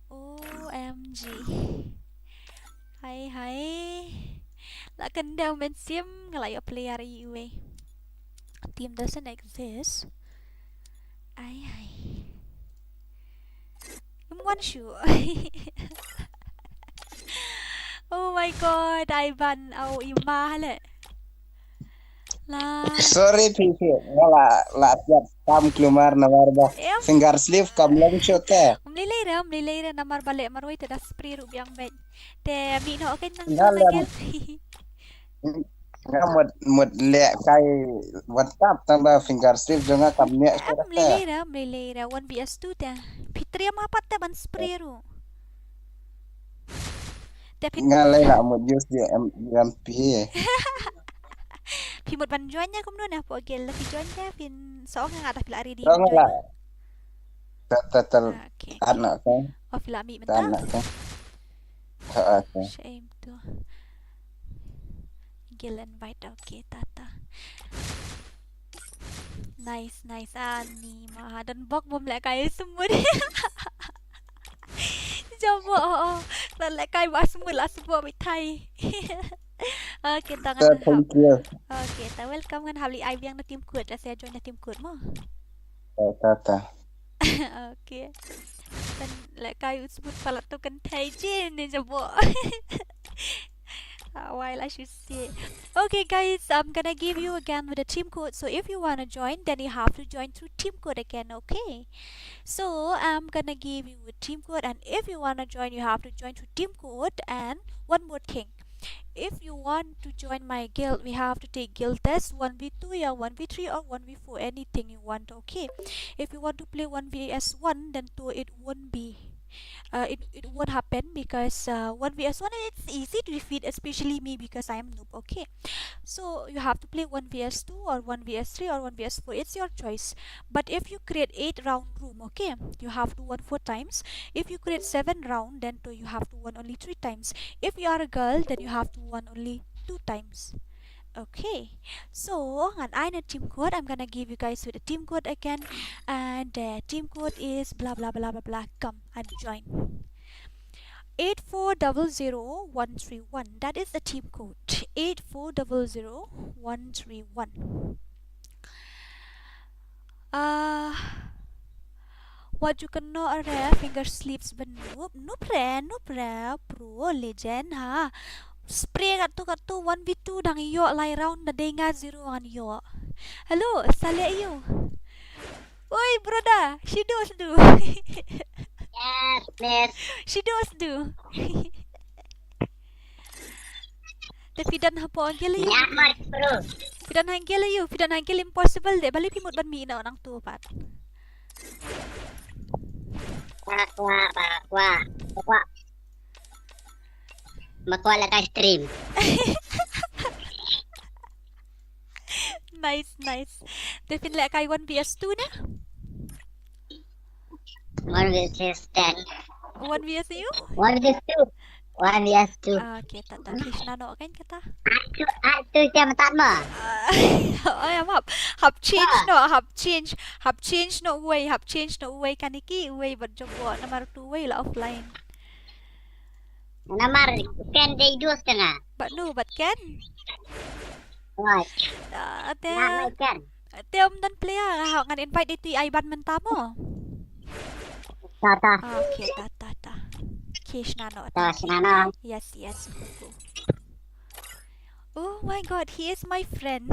O M G. Hai hai. La kyndem mynsiem, nga la ïoh player iwei. Team doesn't exist. Ai ai. Im wan shu. Oh my God, Aiban, au ima le. La. Sorry phi phi, nga la la siap kam klumar namar ba. Em. Finger slip kam long shu te. Mlilei re, mlilei re namar ba leh marwei te da spray ruh biang bad. Te mih noh kein nang. Nga leh. Nga mut mut lehkai WhatsApp tang ba finger slip jong nga kam ne. Em, mlilei re, mlilei re, one V S two te. Phi triem ha pat te ban spray ruh. Te phi. Nga lei la mut use the M-, U M P. Phi mut ban join ïa kumno ne hapoh guild, la phi join te phin sa ong nga da phi la ready. Ong ban la. Join. Ta ta ta. Ah, okay. Ana ka. Oh, phi la mih mynta. Ana ka. Ha, okay. Shame tu. Guild invite, okay, tata. Nice, nice. Ani ma ha don bok bom lehkai smut. Jabo, oh, oh. La lehkai ba smut la smut ba thai. Okay, tang. Thank you. Okay, ta welcome, ngan hap leit ai biang na team code, la sa join na team code mo. Eh, tata. Okay. Kan lehkai u smut palat tu kan thai jin ni jabo. Ah, while I should say. Okay, guys, I'm gonna give you again with a team code. So if you wanna join, then you have to join through team code again, okay? So I'm gonna give you a team code, and if you wanna join, you have to join through team code. And one more thing, if you want to join my guild, we have to take guild test, one v two, yeah, one v three or one v four, anything you want, okay? If you want to play one v s one, then two, it won't be Uh, it, it won't happen because uh, one v s one, it's easy to defeat, especially me, because I am noob. Okay, so you have to play one v s two or one v s three or one v s four. It's your choice. But if you create eight round room, okay, you have to won four times. If you create seven round, then to you have to won only three times. If you are a girl, then you have to won only two times. Okay, so ngan ai na team code. I'm gonna give you guys with a team code again, and uh, team code is blah blah blah blah blah. Come and join. Eight four double zero one three one. That is the team code. Eight four double zero one three one. Ah, wat ju kynnoh re finger slips ban noob, noob re, noob re, pro legend ha. Spray katto katto, one v two dang ïoh, lai round da dei nga zero ngan ïoh. Hello, sa leh ïa u. Oi, brother, shido shido. Yes, miss. Shido shido. Te phi don hapoh guild ïa u. Ïa mat, bro. Phi don ha guild ïa u, phi don ha guild impossible de, balei phi mut ban mih noh nangtu pat. Ba kwah, ba kwah, ba kwah. Ba kwah lehkai stream. Nice, nice. Te phin lehkai one v s two ne? One v s ten. One v s u? One v s two. One v s two. Ah, okay, ta ta. Phi shna noh kan kata. Atu, atu jam tak ma. Ah, oh, ya, hap, hap change noh, hap change, hap change noh uwei, hap change noh uwei, kane ki uwei bad Jabok, namar utu uwei la offline. Namar Ken dei dus tengah. Bad nu, bad Ken. Right. Ah, te, Nak mai Ken. te ym don player, ha, ngan invite itu Aiban mynta mo. Ta ta. Ah, okay, ta ta ta. Okay, shna noh. Ta shna noh. Yes, yes, go, go. Oh my god, he is my friend.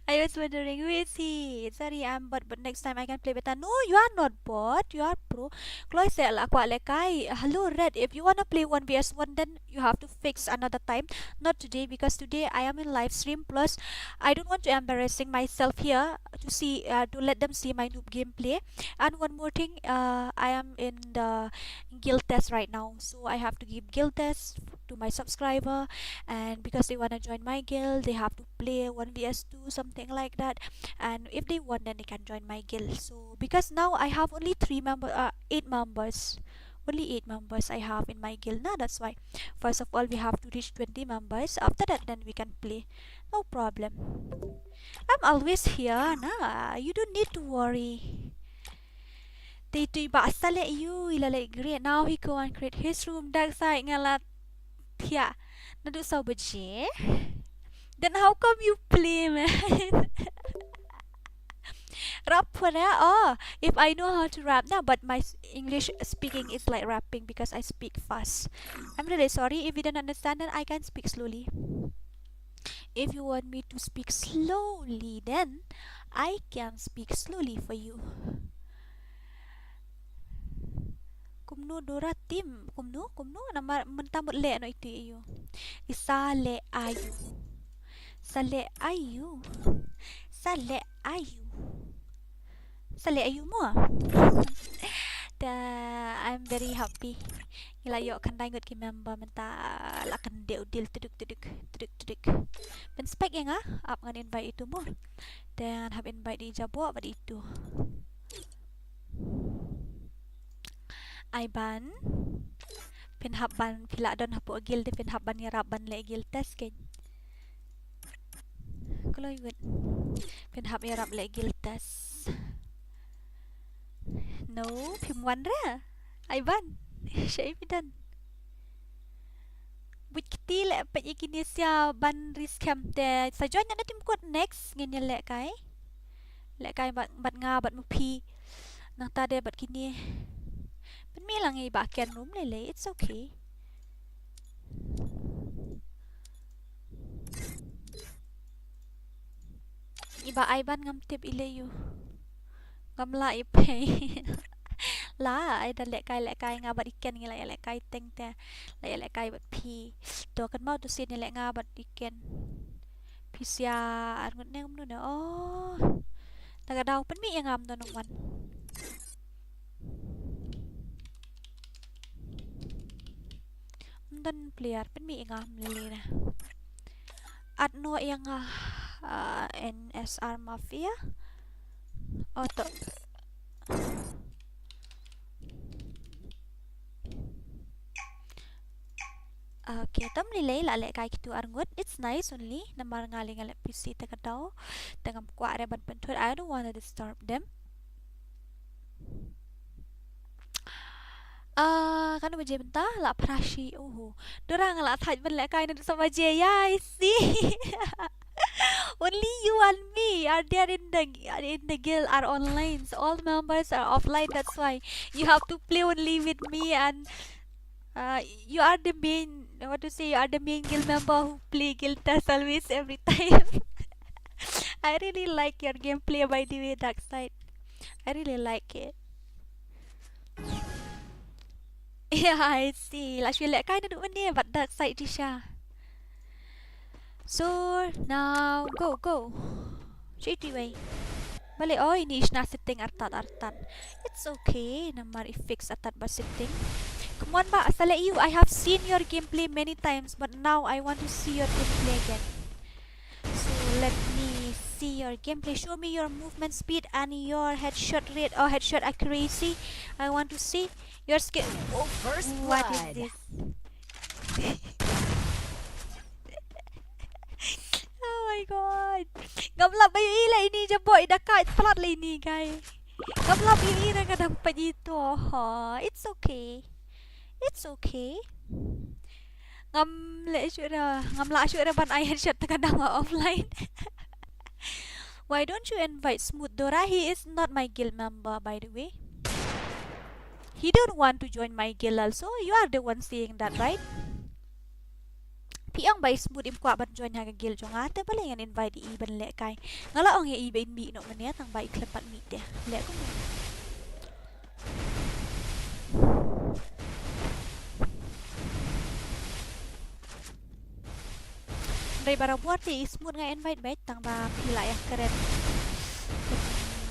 I was wondering who is he. Sorry, I'm bot, but next time I can play better. No, you are not bot. You are pro. Kloi se la kwah lehkai. Hello, Red. If you wanna play one v s one, then you have to fix another time. Not today, because today I am in live stream. Plus, I don't want to embarrassing myself here to see, uh, to let them see my noob gameplay. And one more thing, uh, I am in the guild test right now, so I have to give guild test to my subscriber, and because they wanna join my guild, they have to play one v s two, something like that. And if they want, then they can join my guild. So because now I have only three member, uh, eight members, only eight members I have in my guild. Now that's why first of all we have to reach twenty members. After that, then we can play. No problem. I'm always here, na. You don't need to worry. Te itu i Bah Saleh ïa u, i la leh great. Now he go and create his room. Dak sa nga la thiah naduh saw baje. Then how come you play, man? Rap for that? Oh, if I know how to rap now, but my s- English speaking is like rapping because I speak fast. I'm really sorry if you don't understand, then I can speak slowly. If you want me to speak slowly, then I can speak slowly for you. Kumno Dora team? Kumno? Kumno? Namar mynta mut leh noh itu ïa u. I Saleh ïa u. Saleh ïa u. Saleh ïa u. Saleh ïa u mo. Ta, I'm very happy. Ngi la ïoh khyndai ngut ki member mynta, la kyndit u deal, tduk tduk tduk tduk. Pynspek ïa nga, ap ngan invite itu mo. Te ngan hap invite i Jabok bad itu. Aiban. Phin hap ban, phi lah don hapoh guild, phin hap ban ïarap ban leh guild test kein. Kloi wut. Phin hap ïarap leh guild test. No, phim wan re. Aiban. Shaei phi don? Buit kti leh peit ïa kine sia ban risk hem te. Sa join na team code next, ngin ïa lehkai. Lehkai bad, bad nga bad ma phi. Nangta de bad kine. Pynmih lang ïa i Bah Ken rum lei lei, it's okay. I Bah Aiban ngam tip i lei ïa u. Ngam lah ïa phi. La, ai da lehkai lehkai nga bad i Ken ngi la ïa lehkai teng te. La ïa lehkai bad phi. To kynmaw to sien ïa leh nga bad i Ken. Phi sia ar ngut ne kumno ne. Oh. Ta ka daw pynmih ïa nga, mano nong wan. Don player pynmih ïa nga, ym lei lei na. At no ïa nga, ah, N S R Mafia. Oh, to. Okay, to ym lei lei, la lehkai kitu ar ngut. It's nice only. Namar nga lei nga leh P C te ka daw. Te ngam kwah re ban pynthut. I don't wanna disturb them. Ah, katno baje mynta? La phra shi. Uhu. Dora nga la thait ban lehkai naduh saw baje. Yeah, I see. Only you and me are there in the, in the guild are online. So all the members are offline. That's why you have to play only with me and, uh, you are the main, what to say, you are the main guild member who play guild test always every time. I really like your gameplay, by the way, Dark Side. I really like it. Yeah, I see. La shu lehkai naduh mynne bad Dark Side, Tisha. So, now, go, go. Straight away. Balei, oh, ini i shna setting artat, artat. It's okay. Namar i fix artat ba setting. Come on, ba, sa leh ïa u. I have seen your gameplay many times, but now I want to see your gameplay again. So let me see your gameplay. Show me your movement speed and your headshot rate or headshot accuracy. I want to see your skill. Oh, first what is blood. This? Oh my god. Ngam lap ba ïohi la ini jabok, i da ka palat la ini, guy. Ngam lap ba ïohi na ka dang pynïaid to. Ha, it's okay. It's okay. Ngam leh shuh re, ngam lah shuh re ban ai headshot te ka dang offline. Why don't you invite Smooth, Dora? He is not my guild member, by the way. He don't want to join my guild also. You are the one saying that, right? Phi ong ba i Smooth im kwah ban join ha ka guild jong nga, te balei ngan invite i ban lehkai? Nga la ong ïa i ba in mih noh mynne tang ba i khlem pat mih te. Leh kumno? Hynrei barabor te i Smooth nga invite beit tang ba phi la ïa kren.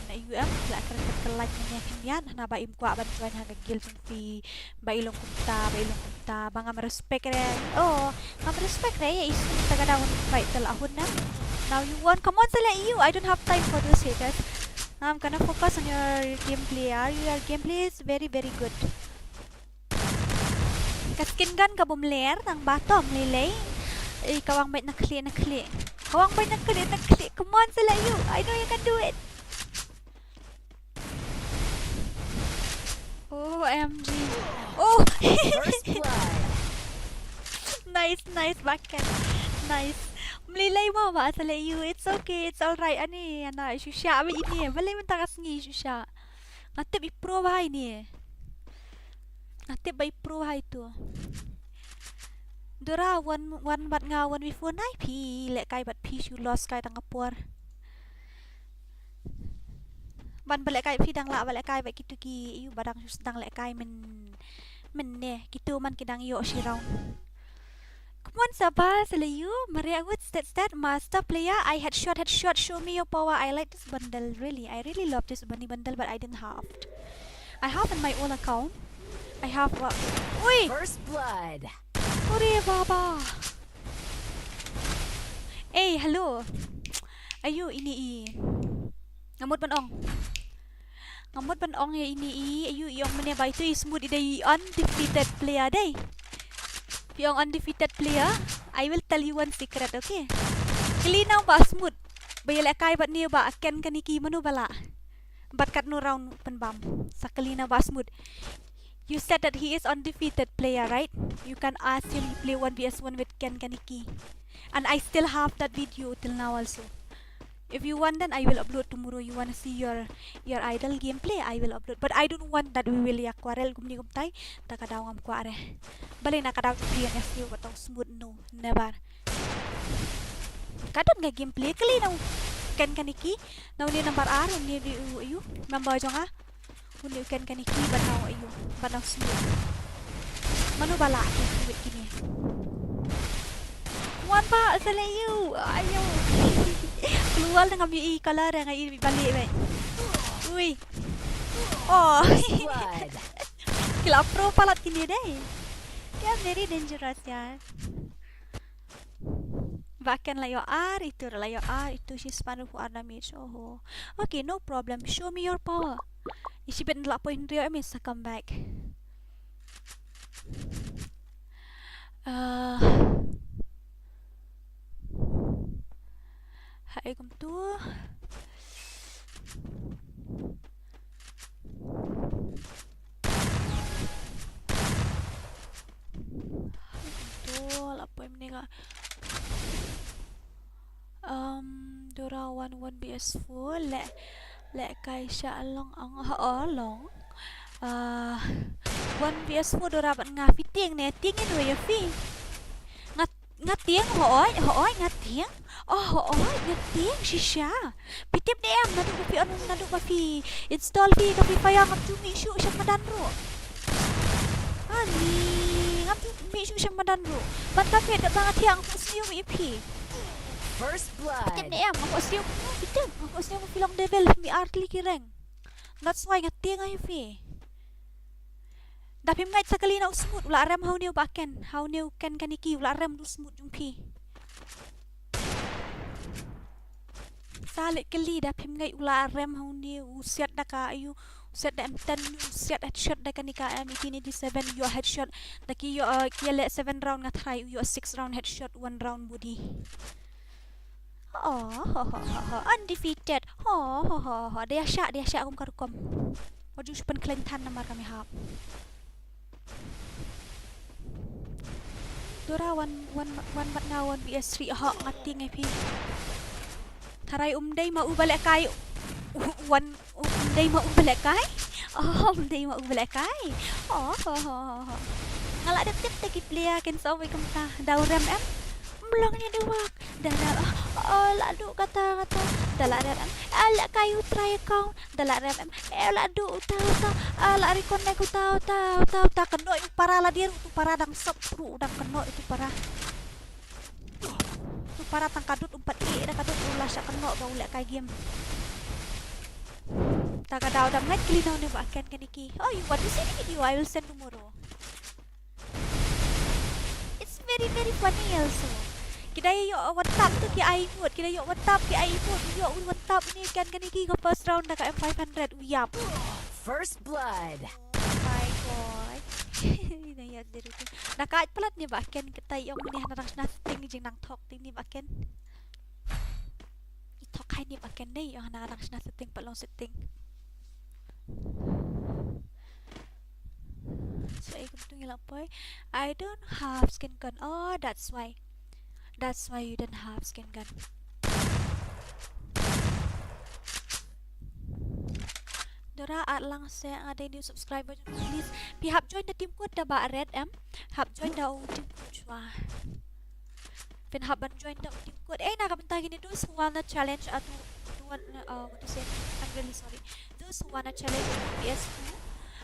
Na U M phi la kren ka lain mynne khyndiat, hana ba im kwah ban join ha ka guild jong phi, ba i long kumta, ba i long kumta, ba ngam respect re. Oh, ngam respect re ïa i Smooth, te ka dang invite te la hun na. Now you want, come on, sa leh ïa u. I don't have time for those haters. Now I'm gonna focus on your gameplay. Are you, your gameplay is very, very good. Ka skin gun ka bym ler, tang ba to ym lei lei. Ei, ka wang beit na khlieh na khlieh. Ka wang beit na khlieh na khlieh. Come on, sa leh ïa u. I know you can do it. O M G. Oh. First blood. Nice, nice, Baken. Nice. Ym lei lei mo, ba, sa leh ïa u. It's okay, it's alright. Ani, ana shu shah beit ini. Balei mynta ka sngi shu shah? Nga tip i pro bha ini. Nga tip ba i pro bha itu. Dora, wan, wan bad nga one v four nai, phi lehkai bad phi shu lost kai tang ka por. Ban ba lehkai, phi dang lah ba lehkai bad kitu ki, ïa u ba dang shu sdang lehkai myn, mynne, kitu man ki dang ïoh shi round. Come on, Sabah, sa leh ïa u. Maria Wood, stat, stat, master player. I headshot, headshot. Show me your power. I like this bundle, really. I really love this bunny bundle, but I didn't have. I have in my old account. I have what? Ui! First blood. Ure baba. Ei, hello. Ayu, ini i. Nga mut ban ong. Nga mut ban ong ïa ini i, ayu, i ong mynne ba itu i Smooth i dei i undefeated player dei. Phi ong undefeated player, I will tell you one secret, okay? Kylli na u Bah Smooth ba ïalehkai bad ni u Bah Ken Kaniki, mano ba lah? Bad katno round pynbam? Sa kylli na u Bah Smooth. You said that he is undefeated player, right? You can ask him, he play one v one with Ken Kaniki. And I still have that video till now also. If you want, then I will upload tomorrow. You wanna see your, your idol gameplay, I will upload. But I don't want that we will ïa quarrel kumne kumtai. Ta ka daw ngam kwah re. Balei na ka daw phi ïa siew ba tong Smooth, no. Never. Ka don ka gameplay, kylli na u Ken Kaniki. Na une number ar, une u, u, u member jong nga. Une u Ken Kaniki, bad na u, ayu, bad na u Smooth. Mano ba lah ki wit kine. Wan ba, sa leh ïa u. Ayu. Kloi da ngam ïohi color, nga ïohi balei beit. Ui. Oh. Ki la pro palat kine dei. Ki Very dangerous, yeah. Ba Ken la ïoh ar itu, la ïoh ar itu, shi spah hynriewphew ar damage. Oho. Okay, no problem. Show me your power. Ishi bet la poi hynriew em, sa come back. Uh, hai kumtu. To la poi mynne ka. Um, Dora one, one V S four, leh, leh kai sha long, ong, ha, oh, long. Uh, one V S four Dora bad nga, phi tieng ne, tieng ïa dua ïa phi. Nga, nga tieng, hooid, hooid, nga tieng. Oh, hooid, nga tieng shisha. Phi tip ne em, naduh ba phi on, naduh ba phi install phi ka Free Fire, ngam ju mih shuh sha madan ruh. Ani, ngam ju mih shuh sha madan ruh. Ban ka phi da ba nga thiang, nga sniew ïa phi. First blood. Phi tip ne em, nga sniew, phi tip, nga sniew phi long devil, mih ar tylli ki rank. That's why nga tieng ïa phi. Da phim ngeit sa kylli na u smut, u la rem ha une u Bah Ken, ha une u Ken Kaniki, u la rem da u smut jong phi. Sa leh kylli, da phim ngeit u la rem ha une u siat da ka aïu, u siat da M ten, u siat headshot da kane ka M eighteen eighty-seven, ïoh headshot da ki ïoh, uh, ki ïaleh seven round, nga tharai u ïoh six round headshot, one round body. Oh, ho, ho, ho, ho. Undefeated. Ho, ho, ho, ho. Da ïa shah, da ïa shah kum ka rukom. Wat ju shu pynkhlaiñ than namar kam ïahap. Dora one, one, one bad nga, one V S three. Ho, nga tieng ïa phi. Tharai um dei ma u ba lehkai. U, one, um dei ma u ba lehkai. Oh, um dei ma u ba lehkai. Oh, ho, ho, ho, ho. Nga la dep tip te ki player kin sa wei kumta. Da u rem em. Mlong ni dewak. Da la, oh, oh, la duh kata, kata. Da la rem em. Eh, lehkai u try account. Da la rem em. Eh, la duh uta, uta. Ah, la reconnect uta, uta, uta, uta. Kynnoh ïa u para la dei ruh, utu para dang sop ruh, dang kynnoh ïa utu para. Utu para tang ka dud um pat ïeh da ka dud, u la shah kynnoh ba u lehkai game. Ta ka daw dam ngeit kylli na une Bah Ken Kaniki. Oh, you want to see the video? I will send tomorrow. It's very, very funny also. Ki da ïoh one tap tu ki ai emote, ki da ïoh one tap ki ai emote, ïoh one tap une Ken Kaniki ka first round da ka M five hundred, u ïap. First blood. Oh my God. Na ïa diri tu. Na ka palat ne Bah Ken, kita ïong ne hana dang shna setting, jingnang thok ti ne Bah Ken. I thok hai ne Bah Ken ne, ïong hana dang shna setting, pat long setting. So, eh, kumtu ngi la poi. I don't have skin gun. Oh, that's why. That's why you don't have skin gun. Dora, add lang se, nga dei new subscriber, please. Phi hap join da team code da Bah Red em. Hap join da u team code shuwa. Phin hap ban join da u team code. Eh, na ka bynta kine, those who wanna challenge, uh, to, to want, uh, what to say? I'm really sorry. Those who wanna challenge V S two,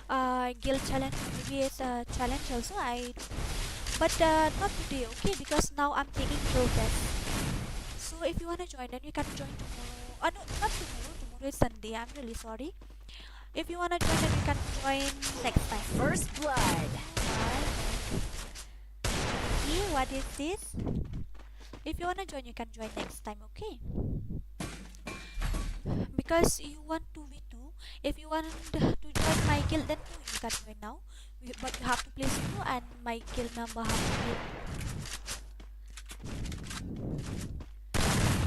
uh, guild challenge, V S, uh, challenge also, I do. But, uh, not today, okay? Because now I'm taking guild test. So if you wanna join, then you can join tomorrow. Uh, no, not tomorrow. Tomorrow is Sunday. I'm really sorry. If you wanna join, then you can join next time. First blood. Alright. See, what is this? If you wanna join, you can join next time, okay? Because you want two v two. If you want to join my guild, then too, you can join now. We- But you have to play solo and my guild member have to play.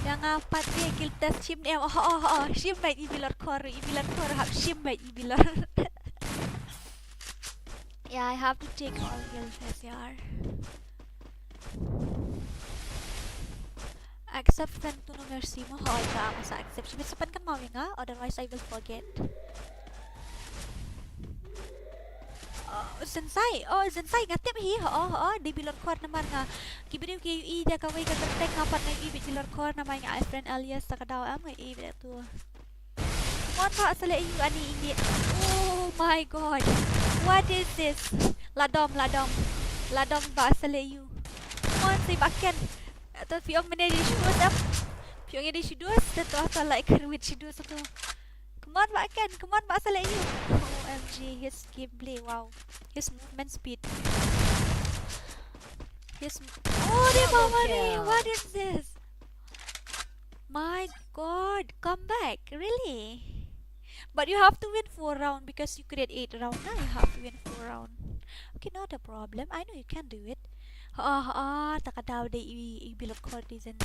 Ïa nga pat ne guild test shim ne em. Oh, oh, oh, shim bad i Bilor Khor, i Bilor Khor hap shim bad i Bilor. Yeah, I have to take all guild test, yaar. Accept friend to no mercy mo, hooid, ka masa accept. Shibit sa pynkan maw ïa nga, otherwise I will forget. Oh, Zensai, oh, Zensai, nga tip hi, oh, oh, dei Bilor Khor namar nga. Ki briew ki ïohi da kawei ka kyrteng, nga pat nga ïohi bad Bilor Khor namar nga ai friend alias, ta ka daw em nga ïohi bad tu. Mon ba sa leh ïu ani ini. Oh my God. What is this? La dom, la dom. La dom ba sa leh ïu. Mon si Bah Ken. To phi ong mynne dei Shadows em. Phi ong dei Shadows, to to sa like with Shadows to. Come on, Bah Ken. Come on, ba sa leh ïu. O M G, his gameplay, wow. His movement speed. Yes. Oh, Double kill. What is this? My God, come back, really? But you have to win four round because you create eight round. Now you have to win four round. Okay, not a problem. I know you can do it. Ah, ah, ta ka daw de i, i bilot khor di zen.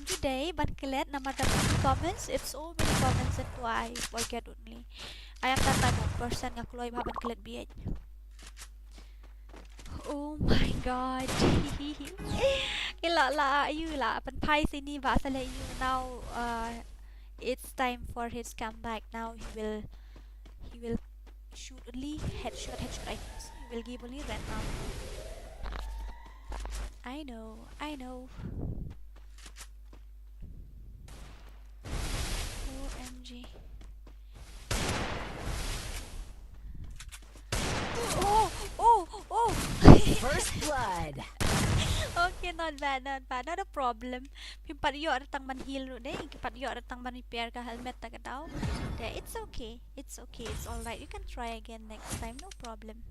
Today, ban klet namar da many comments. It's so many comments and to I forget only. I am that type of person nga kloi bha ban klet biet. Oh my God. Ila la you la pan pai sini ba sa le you now. Uh, it's time for his comeback. Now he will, he will shoot only headshot, headshot. I think so. He will give only red round. I know, I know. O M G. Oh, oh, oh. First blood. Okay, not bad, not bad. Not a problem. Phim pat ïoh re tang ban heal ruh de. Ki pat ïoh re tang ban repair ka helmet ta ka daw. De, it's okay. It's okay. It's all right. You can try again next time. No problem.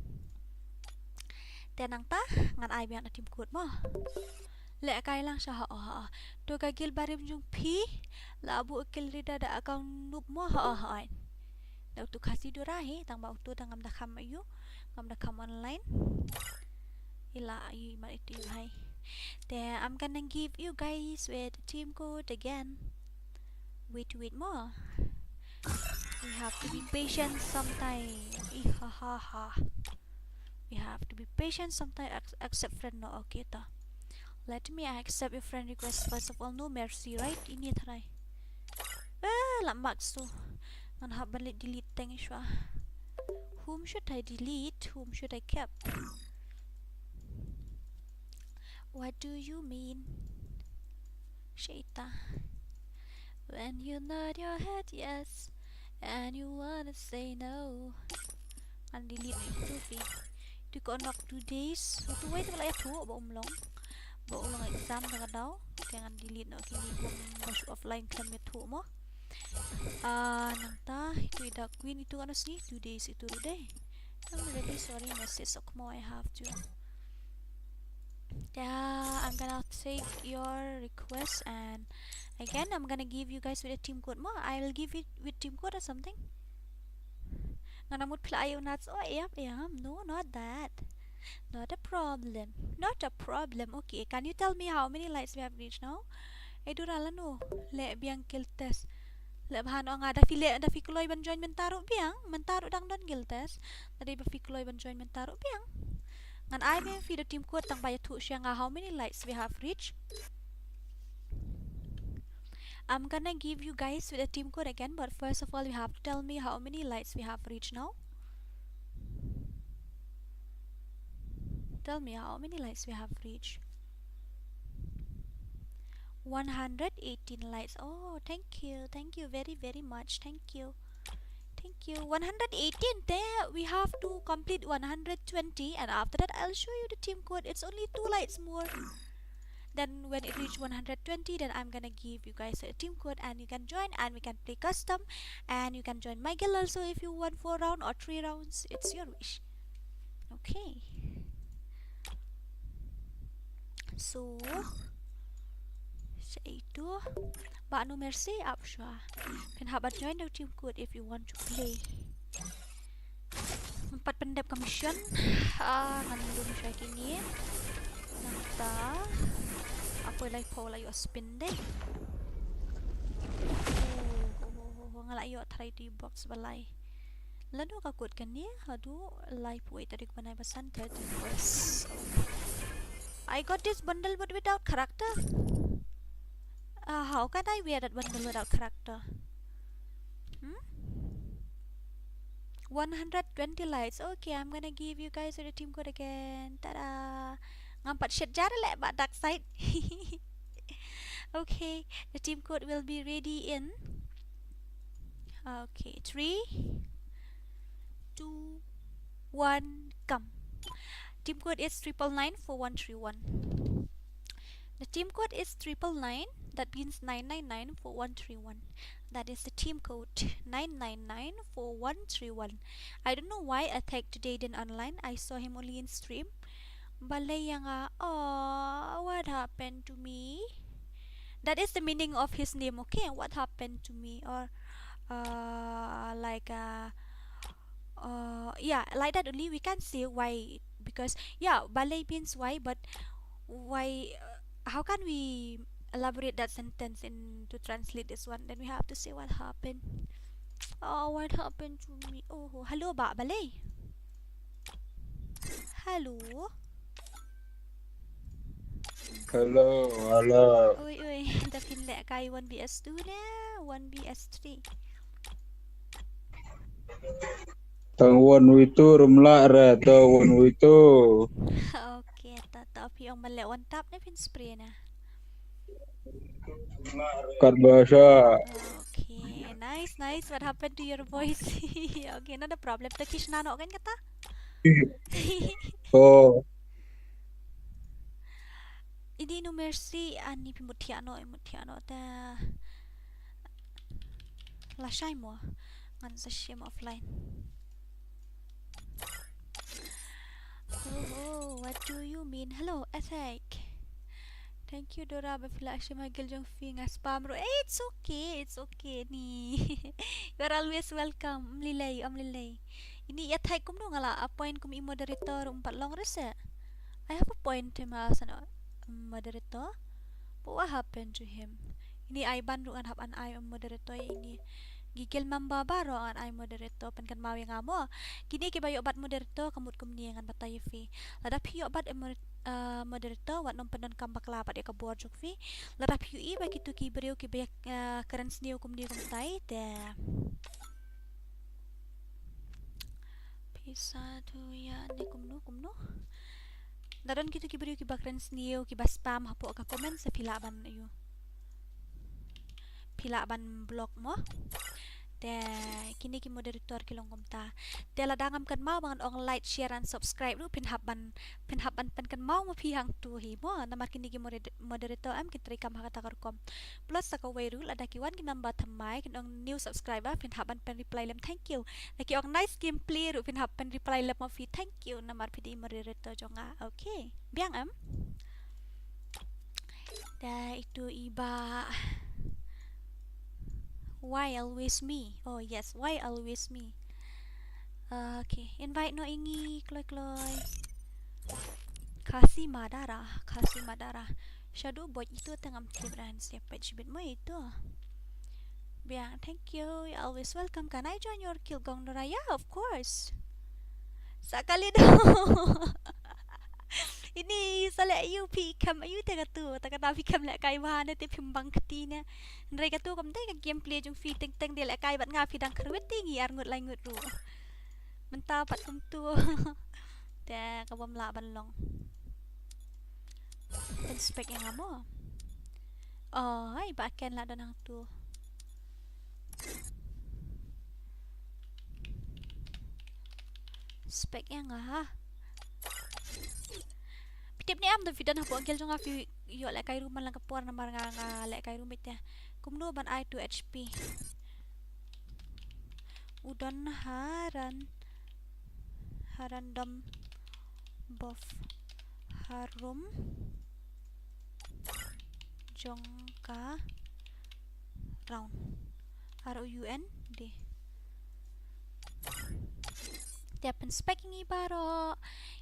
Te nangta ngan ai biang na team code mo. Leh kai lang sha ha, ha. To ka guild barim jong phi. La buh kill leader da account noob mo ha, ha. Da utu Khasi Dura hi, tang ba utu tang ngam da kham ayu, ngam da kham online. Ila ayu mar itu hai. Te I'm gonna give you guys with team code again. Wait, wait mo. We have to be patient sometime. Ih, ha, ha, ha. We have to be patient sometimes. Ac- accept friend no, okay to. Let me accept your friend request first of all. No mercy, right? Ini try. Ah, la max tu. Ngan hap balik delete teng shwa. Whom should I delete? Whom should I keep? What do you mean? Shaita. When you nod your head yes and you wanna say no. Ngan delete itu phi. Tu ko nok two days. Tu wai tu la ya tu ba um long. Ba um long exam da ka daw. Te ngan delete no kini kum ba shu offline khlem ya tu mo. Ah, nangta itu i da queen itu kan sni two days itu ruh de. I'm really sorry, message sok mo, I have to. Yeah, I'm gonna take your request and again I'm gonna give you guys with a team code mo. I will give it with team code or something. Ngana mut pla ayu nats. Oh, yep, yep. No, not that. Not a problem. Not a problem. Okay, can you tell me how many likes we have reached now? Edu rala no. Le biang kill test. Le bahan ong ada phi le, ada phi kloi ban join mynta ruh biang, mynta ruh dang don guild test. Tadi ba phi kloi ban join mynta ruh biang. Ngan ai biang phi da team code tang ba ya tu sha nga how many likes we have reached. I'm gonna give you guys with a team code again, but first of all you have to tell me how many likes we have reached now. Tell me how many likes we have reached. One hundred eighteen likes. Oh, thank you. Thank you very, very much. Thank you. Thank you. One hundred eighteen. There we have to complete one hundred twenty, and after that, I'll show you the team code. It's only two likes more. Then when it reach one hundred twenty, then I'm gonna give you guys a team code, and you can join, and we can play custom, and you can join my guild also if you want four round or three rounds. It's your wish. Okay. So, sa itu. Ba no mercy up shwa. Phin hap ban join the team code if you want to play. Pat pyndep ka mission. Ah, ngan lum shwa kini. Nangta. Apa lai pau lai spin deh. Oh, oh, oh, oh, nga la ïoh try di box balai. Lano ka kut kane, haduh lai poi tarik bnai ba san, thirty-first. I got this bundle but without character. Uh, how can I wear that bundle without character? Hmm? One hundred twenty likes. Okay, I'm gonna give you guys the team code again. Ta-da! Ngam pat shet jar leh ba dark side. Okay, the team code will be ready in. Okay, three, two, one, come. Team code is triple nine four one three one. The team code is triple nine, that means nine nine nine four one three one. That is the team code, nine nine nine four one three one. I don't know why Attack today didn't online. I saw him only in stream. Balei ïa nga? Oh, what happened to me? That is the meaning of his name, okay? What happened to me? Or, uh, like, uh, uh, yeah, like that only we can say why. Because, yeah, balei means why, but why? Uh, how can we elaborate that sentence in to translate this one? Then we have to say what happened. Oh, what happened to me? Oh, hello, Bah, balei? Hello. Hello, hello. Oi, oi, da phin leh kai one V S two ne, one V S three. Tang one V two rum lah re, to one V two. Okay, ta ta phi ong ban leh one tap ne phin spray na. Kat bahasa. Okay, nice, nice. What happened to your voice? Okay, not a problem. To kish nano kan kata? Oh, Idi nu Mercy ani phi mut thiah no, mut thiah no ta. Lashai mo. Ngan sa shim offline. Oh, what do you mean? Hello, Attack. Thank you, Dora, ba phi la shim ha guild jong phi nga spam ruh. Eh, it's okay, it's okay ni. You are always welcome. Ym lei lei, ym lei lei. Ini ïa thai kumno nga la appoint kum i moderator um pat long re se. I have appointed him as an, um, moderator. But what happened to him? Ini ai ban ruh ngan hap an ai, um, moderator ïa ini. Ki guild member baroh ngan ai moderator, pynkynmaw ïa nga mo. Kine kiba ïoh bat moderator ka mut kumne, ngan batai ïa phi. Lada phi ïoh bat, eh, moder-, eh, moderator, wat nym pyndonkam bakla pat ïa ka bor jong phi. Lada phi ïohi ba kito ki briew kiba ïa, eh, kren sniew kumne kumtai te. Pisa tu ïa ne kumno, kumno. Da don kito ki briew kiba kren sniew, kiba spam hapoh ka comment, sa phi lah ban ïoh. Phi lah ban block mo. Te kine ki moderator ki long kumta. Te lada ngam kynmaw ba ngan ong like, share and subscribe ruh, phin hap ban, phin hap ban pynkynmaw ma phi hangtu hi mo. Namar kine ki moder-, moderator em ki trei kam ha kata ka rukom. Plus sa kawei ruh, lada ki wan ki member thymmai kin ong new subscriber, phin hap ban pyn reply lem thank you. Lada ki ong nice gameplay ruh, phin hap pyn reply lem ma phi thank you namar phi dei moderator jong nga. Okay. Biang em? Da itu iba. Why always me? Oh yes, why always me? Okay, invite noh ïa ngi kloi kloi. Khasi Madara, Khasi Madara. Shadow Boy itu te ngam tip, ran siap pet shibit mo itu. Biang, thank you. You're always welcome. Can I join your guild, Gong Nora? Yeah, of course. Sa kali do. Ini sa leh ïa phi kam ïa te katu, ta kata phi kam leh kai bha ne te phim bang kti ne. Hynrei katu kam dei ka gameplay jong phi, teng teng dei leh kai bad nga phi dang kyrwit te ngi ar ngut lai ngut ruh. Mynta pat kumtu. Te ka bym lah ban long. Pyn spec ïa nga mo. Oh, hai ba ken lah don hangtu. Spec ïa nga ha. Phi tip ne em, da phi don hapoh guild jong nga phi ïoh lehkai ruh man la ka por namar nga, nga lehkai ruh beit te. Kumno ban ai two H P? U don haran, haran dom buff harum jong ka round. R O U N D. Te pyn spec ïa ngi baroh.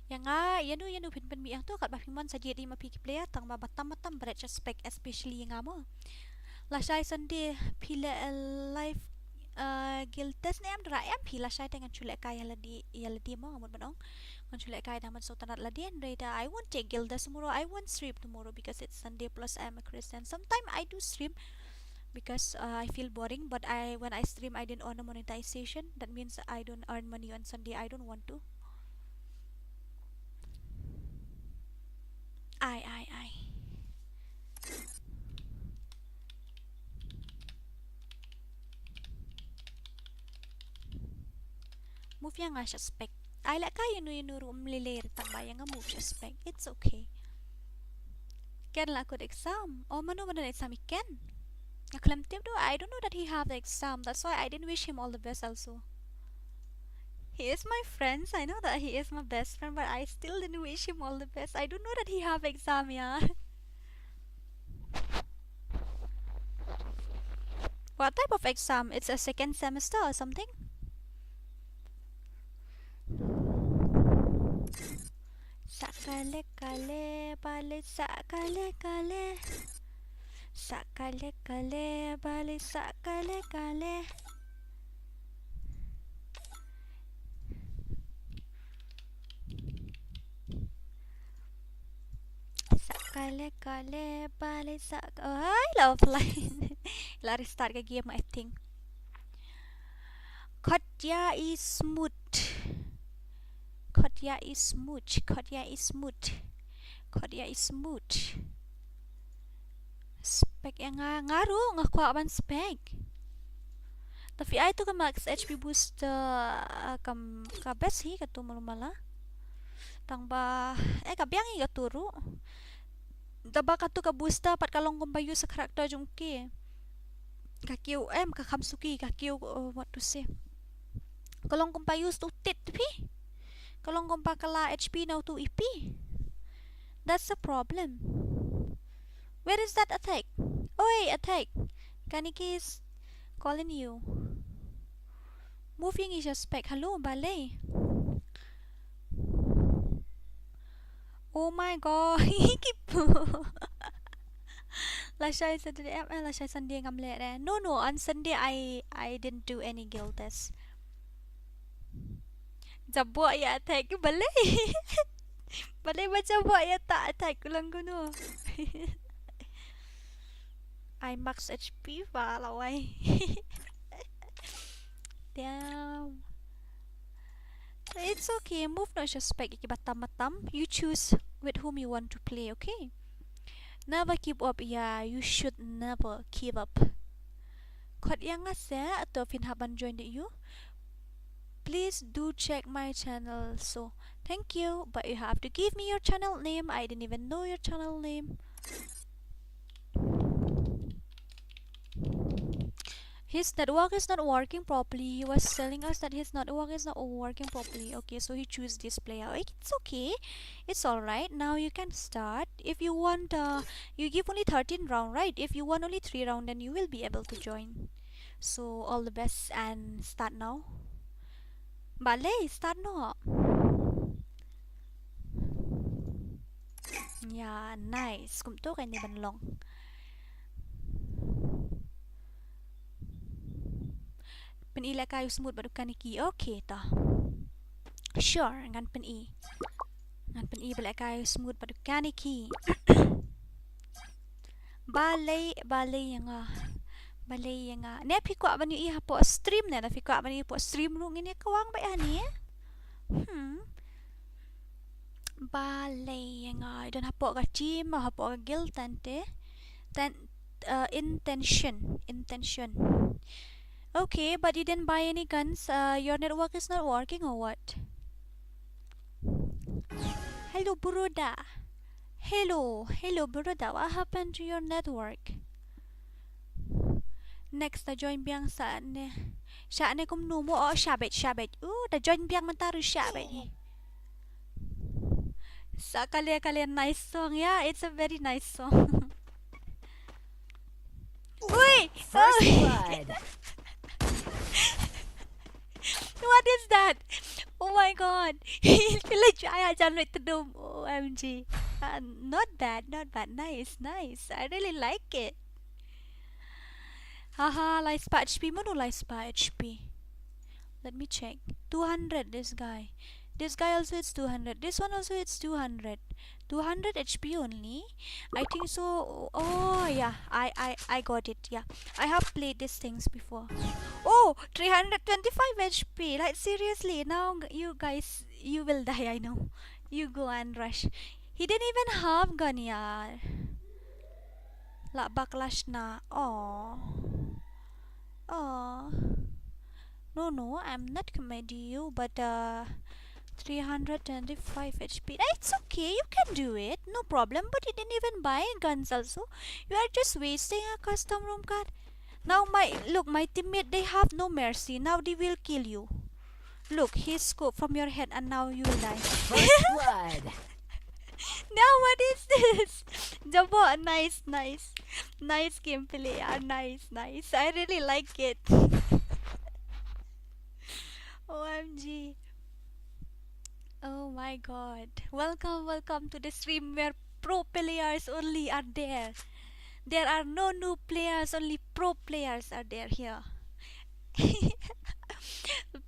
Ïa nga, ïa nu, ïa nu phin pynmih ïa tu, katba phi mon sa jied ïa ma phi ki player, tang ba batam batam bret sha spec, especially ïa nga mo. Lashai Sunday phi leh live, uh, guild test ne em, Dora? Em phi, lashai te ngan shu lehkai ïa lade, ïa lade mo, nga mut ban ong. Ngan shu lehkai da man shu tynnat lade, hynrei da I won't take guild test tomorrow, I won't stream tomorrow because it's Sunday plus I'm a Christian. Sometimes I do stream because, uh, I feel boring, but I, when I stream, I didn't earn a monetization. That means I don't earn money on Sunday. I don't want to. Ai, ai, ai. Move ïa nga sha spec. Ai lehkai ïa nu ïa nu ruh ym lei lei re tang ba ïa nga move sha spec. It's okay. Ken la kut exam. Oh, mano mano exam i Ken? Nga khlem tip do. I don't know that he have the exam. That's why I didn't wish him all the best also. He is my friend. I know that he is my best friend, but I still didn't wish him all the best. I don't know that he have exam, yeah. What type of exam? It's a second semester or something? Sa kale kale, bale sa kale kale. Sa kale kale, bale sa kale kale. Sa kale kale, bale sa, oh, hai, la offline. La restart ka game, I think. Khot ïa i smooth. Khot ïa i smooth. Khot ïa i smooth. Khot ïa i smooth. Spec ïa nga, nga ruh nga kwah ban spec. Te phi ai tu ka max H P booster, ah, kam, ka best hi katu malu mala. Tang ba, eh, ka biang hi katu ruh. Te ba katu ka booster pat ka long kumba use character jong u Kane. Ka kiew, em, ka kham suki, ka kiew, uh, what to say. Ka long kumba use tu tit phi. Ka long kumba ka la H P na utu ipi. That's a problem. Where is that Attack? Oi, Attack. Kaneki is calling you. Move ïa ngi sha spec. Hello, balei? Oh my God. Ki pu. Lashai Saturday, eh, eh, lashai Sunday ngam leh re. No, no, on Sunday I, I didn't do any guild test. Jaboh ïa Attack, balei? Balei ba jaboh ïa ta Attack, u long kumno? Ai max H P ba la wai. Damn. It's okay, move noh sha spec, ïa kiba tam ba tam. You choose with whom you want to play, okay? Never give up, yeah, you should never give up. Khot ïa nga seh, to phin hap ban join de ïa u. Please do check my channel. So, thank you, but you have to give me your channel name. I didn't even know your channel name. His network is not working properly. He was telling us that his network is not working properly. Okay, so he choose this player. It's okay. It's all right. Now you can start. If you want, uh, you give only thirteen round, right? If you want only three round, then you will be able to join. So, all the best and start now. Balei, start noh. Ya, nice. Kumto kein ban long. Pyni lehkai u Smooth bad u Kaneki. Okay, to. Sure, ngan pyni. Ngan pyni ba lehkai u Smooth bad u Kaneki. Balei, balei ïa nga. Balei ïa nga. Ne phi kwah ban ïohi hapoh stream ne, lada phi kwah ban ïohi hapoh stream ruh ngin ïa kawang beit hangne. Hmm. Balei ïa nga. I don hapoh ka team, hapoh ka guild tang te. Ten, uh, intention, intention. Okay, but you didn't buy any guns. Uh, your network is not working or what? Hello, Buruda. Hello, hello, Buruda. What happened to your network? Next, da join biang sa ne. Sha ne kumno mo, oh, sha beit, sha beit. Uh, da join biang mynta ruh sha beit. Sa kale kale, nice song. Yeah, it's a very nice song. Ui! First blood. What is that? Oh my God. Kila jaya jam le tedum. O M G. Uh, not bad, not bad. Nice, nice. I really like it. Haha, lai spah H P, mano lai spah H P? Let me check. Two hundred, this guy. This guy also, it's two hundred. This one also, it's two hundred. Two hundred H P only. I think so. Oh, yeah. I, I, I got it. Yeah. I have played these things before. Oh, three hundred twenty-five H P. Like, seriously. Now, g-, you guys, you will die, I know. You go and rush. He didn't even have gun, yaar. Lah backlash na. Aw. Aw. No, no, I'm not comedy you, but, uh, three hundred twenty-five H P. It's okay, you can do it. No problem, but you didn't even buy guns also. You are just wasting a custom room card. Now my, look, my teammate, they have no mercy. Now they will kill you. Look, he scooped from your head and now you die. First blood. Now what is this? Jabo, nice, nice. Nice gameplay, yeah, nice, nice. I really like it. O M G. Oh my god. Welcome, welcome to the stream where pro players only are there. There are no noob players, only pro players are there here.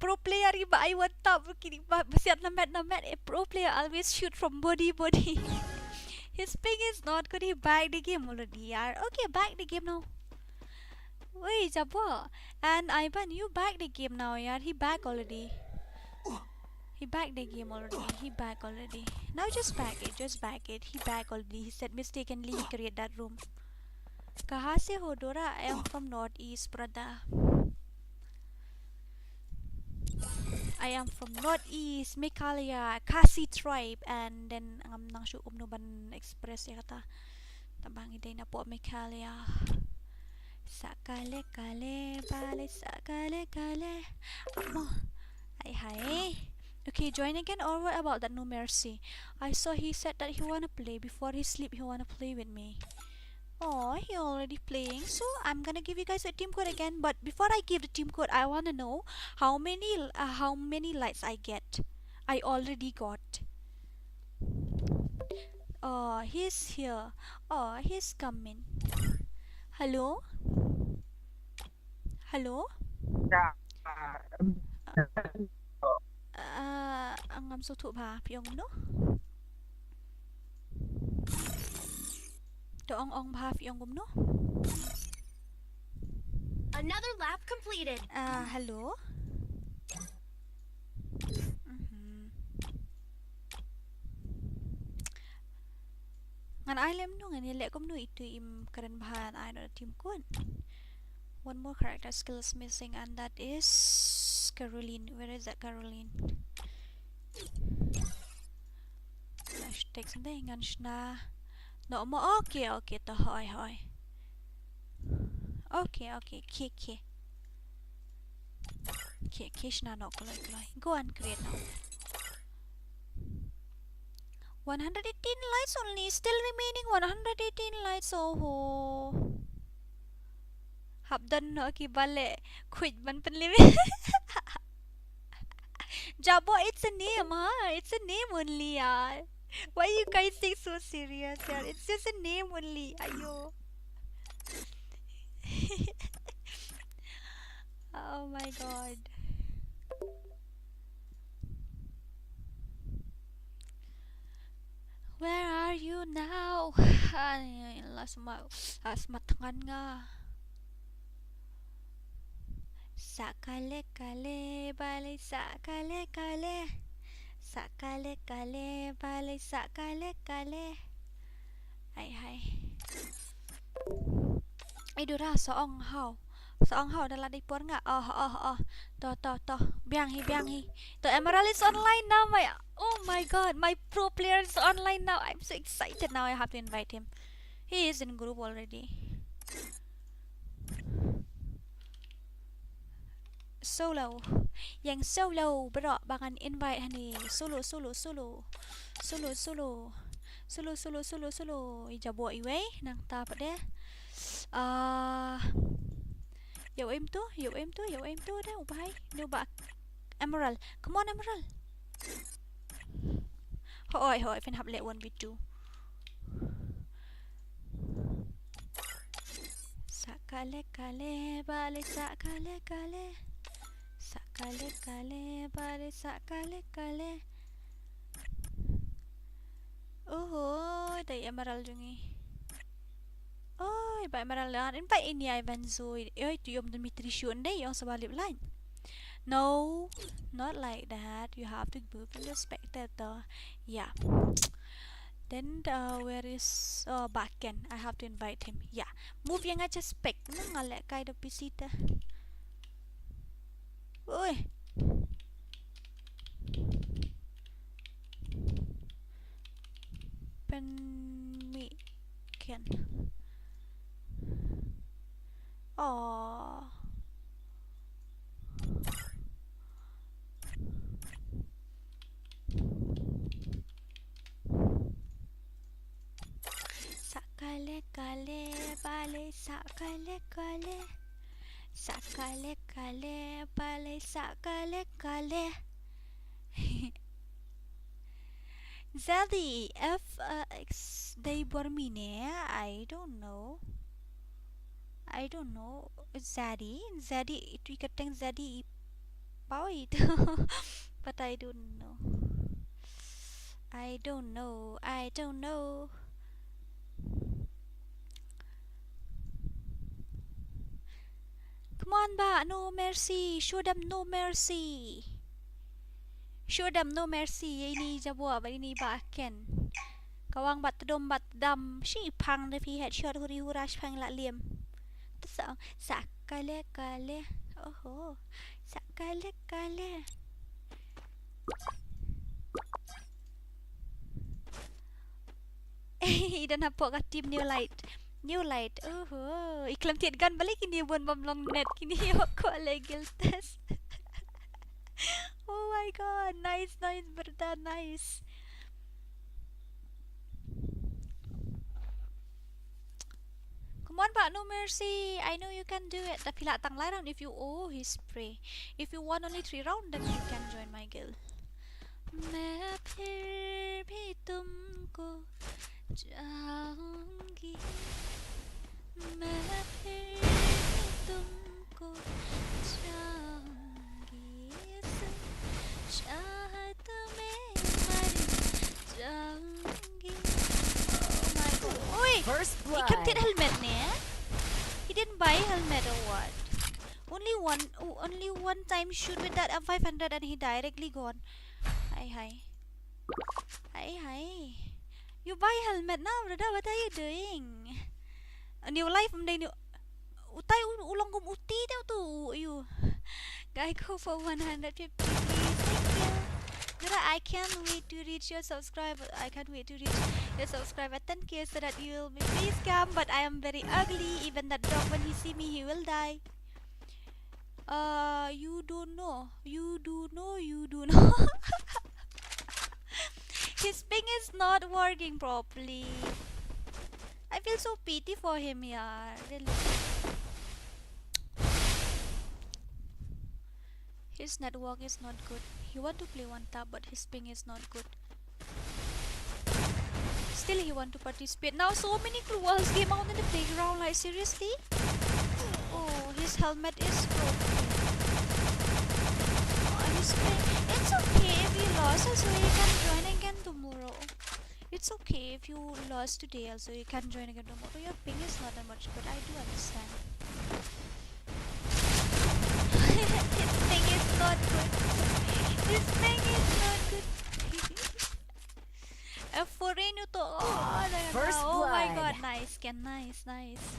Pro player ki ba ai one tap ki ba, ba siat na met na met. A pro player always shoot from body body. His ping is not good. He back the game already, yaar. Okay, back the game now. Wait, Jabo. And Ivan, you back the game now, yaar. He back already. He back the game already. He back already. Now just back it. Just back it. He back already. He said mistakenly he create that room. Kahan se ho, Dora? I am from Northeast, brother. I am from Northeast, Meghalaya, Khasi tribe, and then ngam nang shu um no ban express ïa kata. Tang ba ngi dei na pdeng Meghalaya. Sa kale kale, bale sa kale kale. Amo. Hai hai. Okay, join again, or what about that No Mercy? I saw he said that he wanna play. Before he sleep, he wanna play with me. Oh, he already playing. So I'm gonna give you guys a team code again. But before I give the team code, I wanna know how many, uh, how many likes I get. I already got. Oh, he's here. Oh, he's coming. Hello? Hello? Ah, ngam sngewthuh bha, phi ong kumno? To ong ong bha, phi ong kumno? Another lap completed. Ah, hello. Mhm. Ngan ai lem nu, ngan ïaleh kumno itu im kren bha, ai no team code. One more character skill is missing, and that is Caroline. Where is that Caroline? Hashtag sendai ngan shna. No mo, okay, okay, to hoi, hoi. Okay, okay, okay, okay. Okay, okay, shna no kloi, kloi. Go and create now. One hundred eighteen lights only, still remaining one hundred eighteen lights, oh ho. Hap don noh ki ba leh khuid ban pynlip. Jabo, it's a name, ha? It's a name only, yaar. Why you guys take so serious, yaar? It's just a name only. Ayo. Oh my god. Where are you now? Ai, la sma, la sma tngan nga. Sa kale kale, bale sa kale kale. Sa kale kale, bale sa kale kale. Hai hai. Ai Dora, sa ong hau. Sa ong hau, da la dei por nga. Oh, oh, oh. To, to, to. Biang hi, biang hi. To, Emerald is online now, my, oh my god, my pro player is online now. I'm so excited now. I have to invite him. He is in group already. Solo. Ïeng solo, bro, ba ngan invite hangne. Solo, solo, solo. Solo, solo. Solo, solo, solo, solo. I Jabo iwei, nangta pat de. Ah, ïa u em tu, ïa u em tu, ïa u em tu de, u bhai. Ni u ba Emerald. Come on, Emerald. Hoi, hoi, phin hap leh one v two. Sa kale kale, bale sa kale kale. Sa kale kale, bale sa kale kale. Oho, dei Emerald jong ngi. Oi, ba Emerald lan, in ba ini ai ban zui. Oi, tu yom demi tri shun dei, yong sa ba lip line. No, not like that. You have to move in the spectator. Yeah. Then, uh, where is, oh, Baken? I have to invite him. Yeah. Move yang aja spec. Nang ngalek kai do P C ta. Oi. Pen mi ken. Oh. Kale kale bale sa kale kale. Sa kale kale bale sa kale kale. Zadi F X dei bor mine, I don't know. I don't know. Zadi, Zadi, itu ikateng Zadi i pawi itu. But I don't know. I don't know. I don't know. Come on, ba, no mercy. Show them no mercy. Show them no mercy. Ini jabo, ba ini ba ken. Kawang bat dom bat dam. Shi pang de phi headshot huri hura shi pang la liem. Sa, sa kale kale. Oho. Sa kale kale. I don hapoh ka team New Light. New Light. Oho. I khlem thied gun balei kine bun bam long net kine ïoh ko le guild test. Oh my god. Nice, nice, brother, nice. Come on, ba, no mercy. I know you can do it. Tapi lah tang lai round if you, oh, he's prey. If you won only three round, then you can join my guild. मैं फिर भी तुमको चाहूंगी, मैं फिर भी तुमको चाहूंगी, इस चाहत में मर जाऊंगी। Oh my god. Oi! First blood. Ikam tit helmet ne? He didn't buy helmet or what? Only one, o-, only one time shoot with that M five hundred and he directly gone. Hi, hi. Hi, hi. You buy helmet now, brother. What are you doing? A new life, um, new. Utai u-, u long kum uti te utu, you. Guy, go for one hundred fifty, please. Thank you. Brother, I can't wait to reach your subscriber. I can't wait to reach your subscriber ten K so that you will be face cam. But I am very ugly. Even that dog, when he see me, he will die. Uh, you don't know. You do know. You do know. His ping is not working properly. I feel so pity for him, yaar. Really. His network is not good. He want to play one tap, but his ping is not good. Still, he want to participate. Now, so many cruels came out in the playground. Like, seriously? Oh, his helmet is broken. Oh, his ping. It's okay if he lost, so he can join again tomorrow. It's okay if you lost today also, you can join again tomorrow. Your ping is not that much good, I do understand. This ping is not good. This ping is not good. F four A nyo to. Oh, first blood. Oh my god, nice, Ken, nice, nice.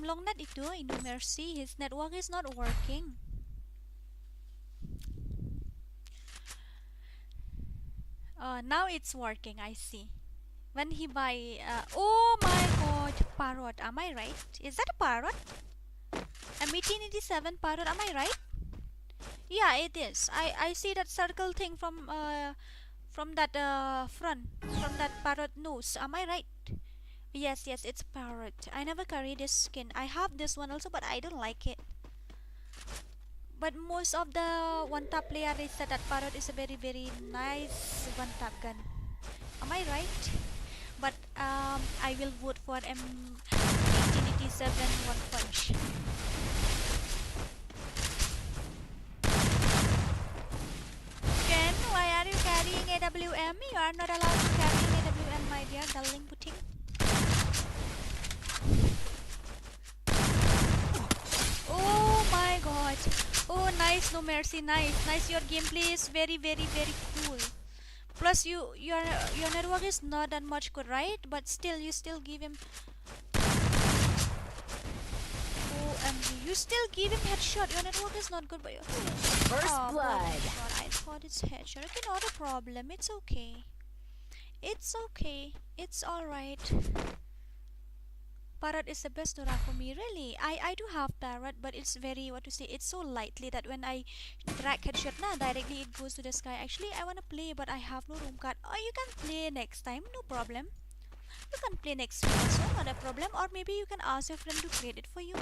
Long net itu, i no mercy. His network is not working. Uh, now it's working, I see. When he buy, uh, oh my god, parrot, am I right? Is that a parrot? M eighteen eighty-seven parrot, am I right? Yeah, it is. I, I see that circle thing from, uh, from that, uh, front, from that parrot nose. Am I right? Yes, yes, it's parrot. I never carry this skin. I have this one also, but I don't like it. But most of the one tap player, they said that parrot is a very, very nice one tap gun. Am I right? But, um, I will vote for M eighteen eighty-seven one punch. Ken, why are you carrying A W M? You are not allowed to carry A W M, my dear darling puting. Oh my god. Oh, nice, no mercy. Nice, nice. Your gameplay is very, very, very cool. Plus, you, your, your network is not that much good, right? But still, you still give him. O M G. You still give him headshot. Your network is not good, but your. First blood. Oh, poor headshot. I thought it's headshot. Okay, not a problem. It's okay. It's okay. It's alright. Parrot is the best Dora for me, really. I, I do have Parrot, but it's very, what to say, it's so lightly that when I drag headshot na, directly it goes to the sky. Actually, I wanna play, but I have no room card. Oh, you can play next time, no problem. You can play next week also, not a problem. Or maybe you can ask your friend to create it for you.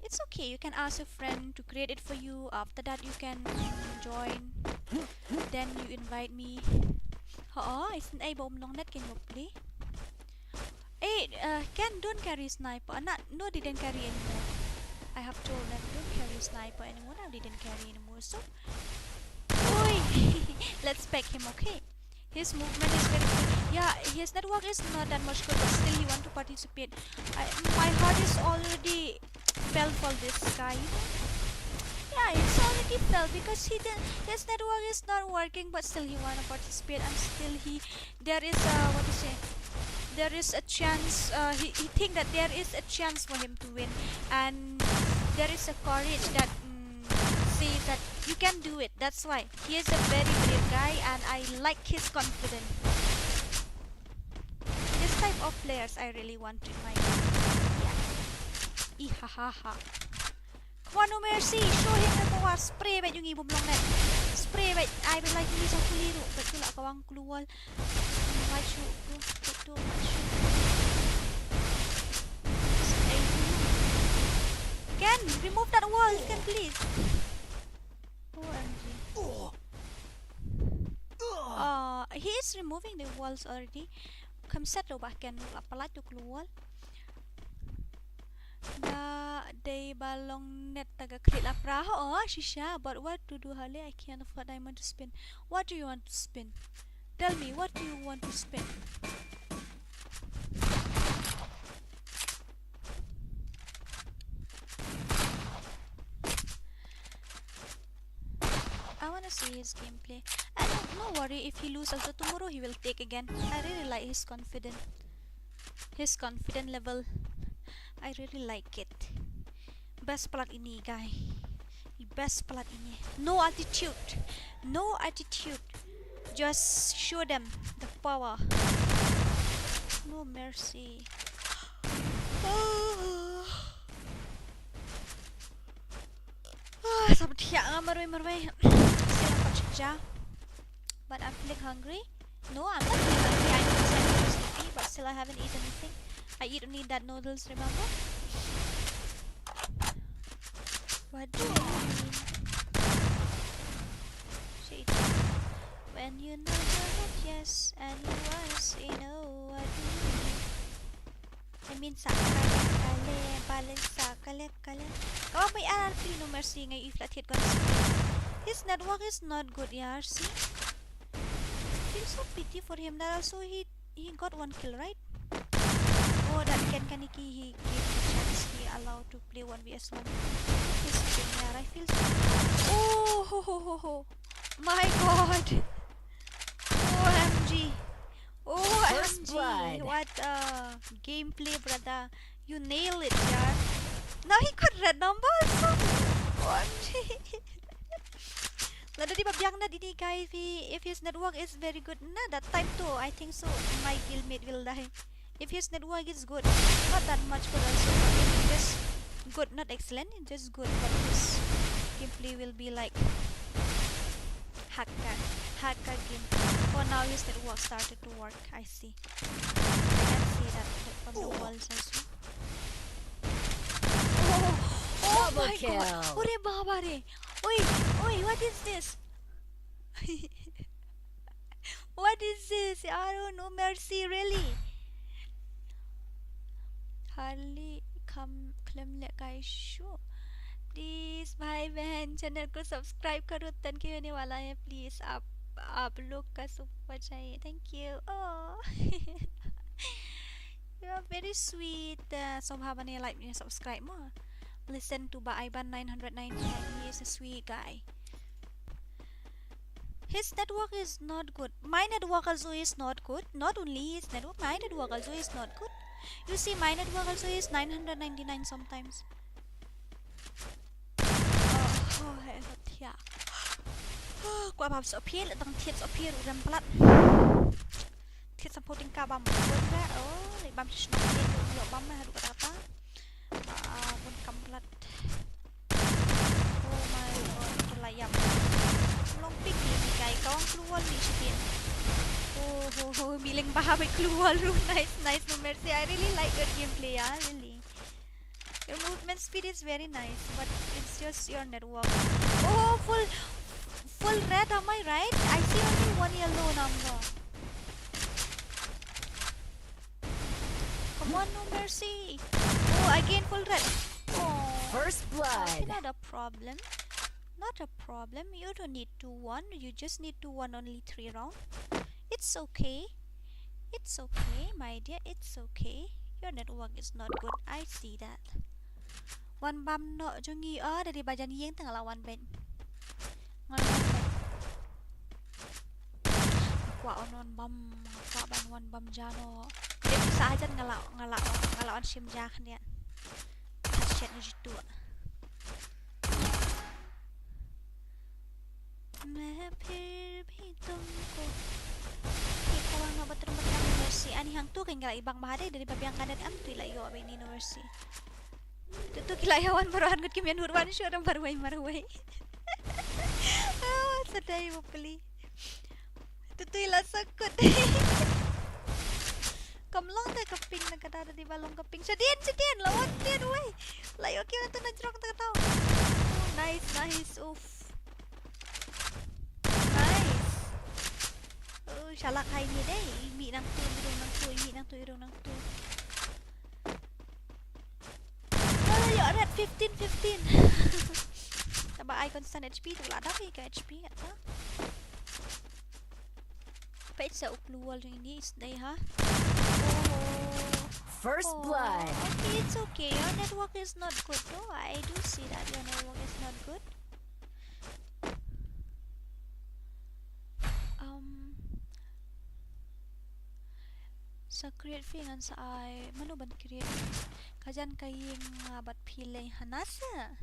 It's okay, you can ask your friend to create it for you. After that, you can join. Then you invite me. Oo, isn't ay bom long net can you play? Eh, uh, Ken, don't carry sniper. Uh, not, no, didn't carry anymore. I have told them don't carry sniper anymore. Now didn't carry anymore. So, oi, let's pack him, okay? His movement is very good. Yeah, his network is not that much good, but still he want to participate. I, my heart is already fell for this guy, you know? Yeah, it's already fell because he did, his network is not working, but still he wanna participate, and still he, there is a, what to say, there is a chance, uh, he, he think that there is a chance for him to win, and there is a courage that, mm, says that you can do it. That's why he is a very brave guy, and I like his confidence. This type of players I really want in my team. Yeah. Ihahaha. Come on, no mercy. Show him the power. Spray bad yung ibom long net. Spray bad. I will like this. Aku liru. Betul lah kawang keluar. Maju tu. Betul maju. Ken, remove that wall, Ken, please. O M G. Uh, he is removing the walls already. Kam set lo bah Ken la palat tu keluar. Da dei ba long net ta ka krit la pra. Oh, shisha, but what to do, Harley? I can't afford diamond to spin. What do you want to spin? Tell me, what do you want to spin? I wanna see his gameplay. And no, no worry, if he lose also tomorrow he will take again. I really like his confidence. His confidence level. I really like it. Best plat ini, guy. Best plat ini. No attitude. No attitude. Just show them the power. No mercy. Ah, sa ba thiah nga marwei marwei. Still haven't got shit, ja. But I'm feeling hungry. No, I'm not feeling hungry. I know it's time to sleepy, but still I haven't eaten anything. I eat only that noodles, remember? What do you mean? Shit. When you know you have yes and you wanna say no, what do you mean? I mean, sa kale kale, balance sa kale kale. Kawang bai R R P, no mercy, ngai i flat hit kon. His network is not good, yeah, see? Feel so pity for him. That also he, he got one kill, right? Oh, that Ken Kaneki, he gave him a chance. He allowed to play one v one. He's playing, yeah, I feel so. Oh, ho, ho, ho, ho. My God. O M G. First O M G, blood. What a gameplay, brother. You nail it, yeah. Now he got red number also. O M G. Lada dei ba biang na dei ni guy, if he, if his network is very good, na that time too, I think so, my guildmate will die. If his network is good, not that much good also, but it's just good, not excellent, it's just good, but his gameplay will be like Hakka, Hakka game. Oh, now his network started to work. I see. I can see that from the walls also. Oh, oh my God. Double kill. Ore baba re. Oi, oi, what is this? What is this? I don't know, mercy, really. Harley, kham khlem leh kai shu. Please, bhai behin, channel ko subscribe karo, ten K hone wala hai, please. Aap, aap log ka support chahiye. Thank you. Oh. You are very sweet. Uh, soh bha ban like ne subscribe mo. Listen to Ba Aiban nine hundred ninety-nine. He is a sweet guy. His network is not good. My network also is not good. Not only his network, my network also is not good. You see, my network also is nine hundred ninety-nine sometimes. Oh, oh, hai, oh, thiah. Oh, kwah bam soh phi, leh dang thied soh phi ruh rem palat. Te samphaw tyngka bam. Bun ka. Oh, leh bam shisha. Ïoh bam haduh katta katta. Ba bun kam palat. Oh my god, ki la ïap. Long pick ni kai ka wan klur wall ni shadien. Oh ho ho, mi lyngba ha bai klur wall ruh. Nice, nice, no mercy. I really like your gameplay, yeah, really. Your movement speed is very nice, but it's just your network. Oh, full, full red, am I right? I see only one yellow number. Come on, no mercy. Oh, again full red. Oh. First blood. Okay, not a problem. Not a problem. You don't need to one. You just need to one only three round. It's okay. It's okay, my dear. It's okay. Your network is not good. I see that. Wan bam noh jong ngi, ah, da dei ba jan ïeng te nga la wan beit. Nga la wan beit. Kwah wan bam, kwah ban wan bam ja noh. Dei pisa hajan nga la, nga la, nga la wan shim ja khyndiat. Shet ni jitu. Main phir bhi tumko. Ki khawang no bathroom bathroom mercy. Ani hangtu kan galak ibang mahade dari babiang kadet am tu ila yo abini no mercy. Tu tu kila yawan baru angut ki mian hurwan shu adam baru wai maru wai. Ah, sadai bapli. Tu tu ila sakut. Kam long te ka ping na kata tadi ba long ka ping. Shadien, shadien, lawan dien wai. Layo ki tu na jrong ta tau. Oh, nice, nice. Uff. Nice. Oh, shalak hai ni dei. Imi nang tu, irung nang tu, imi nang tu, irung nang tu. Oh, you're at fifteen fifteen. Taba ai constant H P tu la da ka H P ata. Peit sa u klur wall jong ini is dei ha. Oh. First blood. Okay, it's okay. Your network is not good though. I do see that your network is not good. Um, sa create phi ngan sa ai mano ban create. Ka jan ka ïing, ah, bad phi lei hana sa.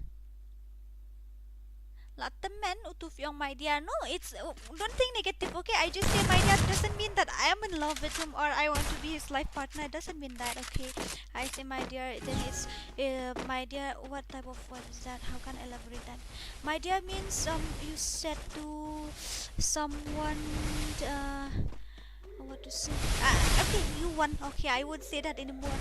La temen utu phi ong my dear. No, it's, uh, don't think negative, okay? I just say my dear doesn't mean that I am in love with him or I want to be his life partner. It doesn't mean that, okay? I say my dear, then it's, uh, my dear, what type of word is that? How can I elaborate that? My dear means, um, you said to someone, uh, what to say? Ah, okay, you won. Okay, I won't say that anymore.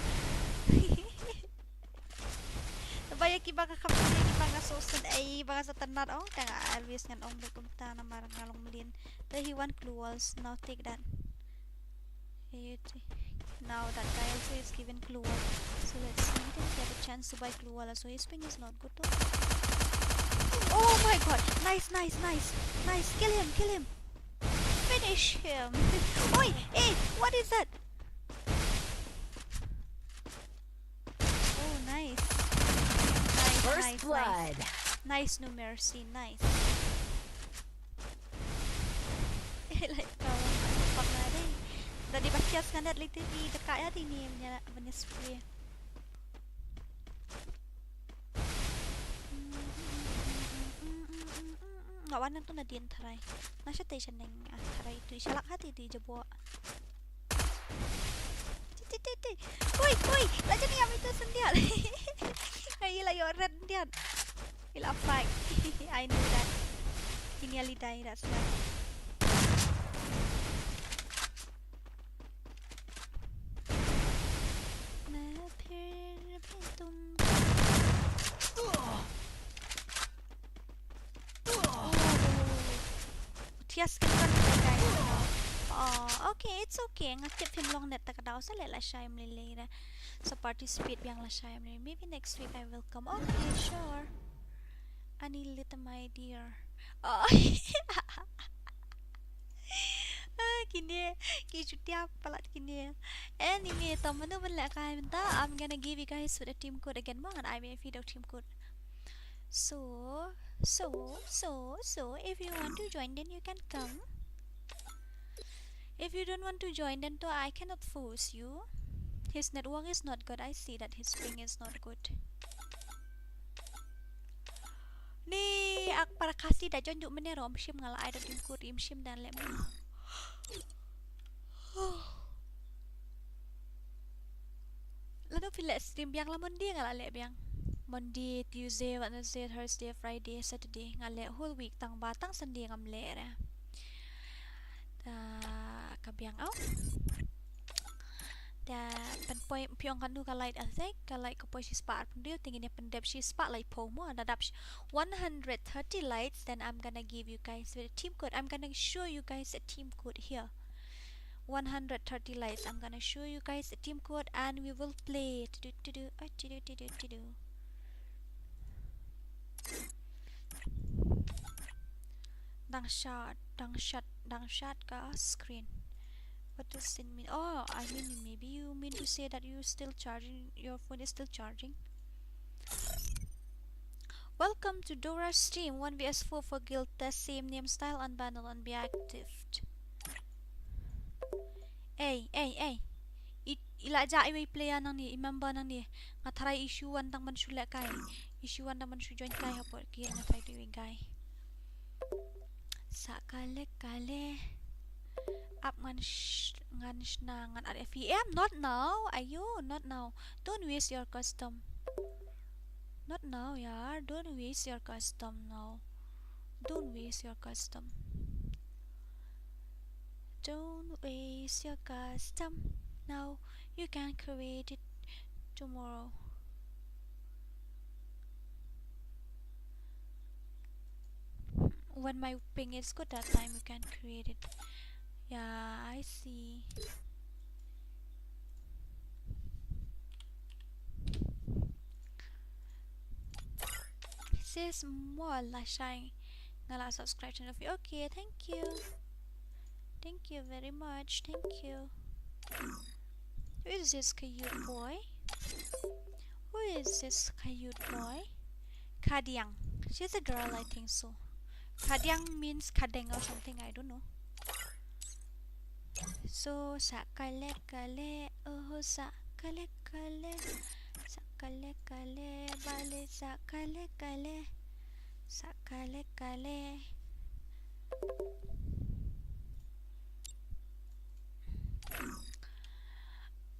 Ba ïa kiba nga kham ïa kiba nga sngewsynei, ba nga sngewtynnat, oh, tang always ngan ong bad kumta namar nga long mlien. Te hi wan klur walls, now take that. Here you take. Now that guy also is given klur wall. So let's see, he didn't get a chance to buy klur wall. So his ping is not good though. Oh my god! Nice, nice, nice, nice! Kill him, kill him! Finish him! Oi! Hey! What is that? Oh, nice. Nice, first nice, blood. Nice. Nice, no mercy. Nice. Like, kawan, pang na dei. Dadi ba kias kan dat liti ni deka ya di ni menya, menya spray. Nga wan nang tu na dien tharai. Nga sha te sha neng, ah, tharai tu sha lak hati di jabo. Ti, ti, ti, ti. Oi, oi, la jani am itu sendial. Ai, la yo red diat. Ila fight. I knew that. He nearly died, that's why. Thias kan kan kai kai. Oh, okay, it's okay. Nga tip phim long net ta ka daw sa leh lashai mlei lei ra. Sa participate biang lashai mlei. Maybe next week I will come. Okay, sure. Ani lit my dear. Oh. Ah, kine, ki chutia palat kine. Anyway, to mano ban leh kai mynta, I'm gonna give you guys with a team code again. Mo ngan ai ba phi da u team code. So, so, so, so, if you want to join, then you can come. If you don't want to join, then to I cannot force you. His network is not good. I see that his ping is not good. Ni ak para Khasi da join juk mene rom shim nga la ai da team code im shim dan leh mo. phi leh stream biang la Monday nga la leh biang. Monday, Tuesday, Wednesday, Thursday, Friday, Saturday nga leh whole week, tang ba tang Sunday ngam leh re. Da ka biang au. Da pynpoi, phi ong kano ka light, I think ka light ka poi shispah arphew hynriew, te ngin ïa pyndep shispah laiphew mo, da dap shi-, one hundred thirty lights, then I'm gonna give you guys the team code. I'm gonna show you guys the team code here. One hundred thirty lights. I'm gonna show you guys the team code and we will play. Tudu, tudu, ah, tudu, tudu, tudu. Dang shad, dang shad, dang shad ka screen. What does it mean? Oh, I mean, maybe you mean to say that you still charging, your phone is still charging. Welcome to Dora Stream, one v s four for guild test, same name, style, unbanned, and be active. Ei, ei, ei. I, i la jah iwei player nangne, i member nangne. Nga tharai i shu wan tang ban shu leh kai. I shu wan tang ban shu join kai hapoh ki, nga tharai tu iwei guy. Sa kale kale. Ap ngan sh-, ngan shna ngan ar F E M. Not now. Ayo, not now. Don't waste your custom. Not now, yaar. Don't waste your custom now. Don't waste your custom. Don't waste your custom now. You can create it tomorrow. When my ping is good, that time you can create it. Yeah, I see. Sis Mol Lashai, nga la subscribe channel phi. Okay, thank you. Thank you very much. Thank you. Who is this cute boy? Who is this cute boy? Kadiang. She's a girl, I think so. Kadiang means kadeng or something, I don't know. So, sa kale kale, oh, sa kale kale, sa kale kale, bale sa kale kale, sa kale kale.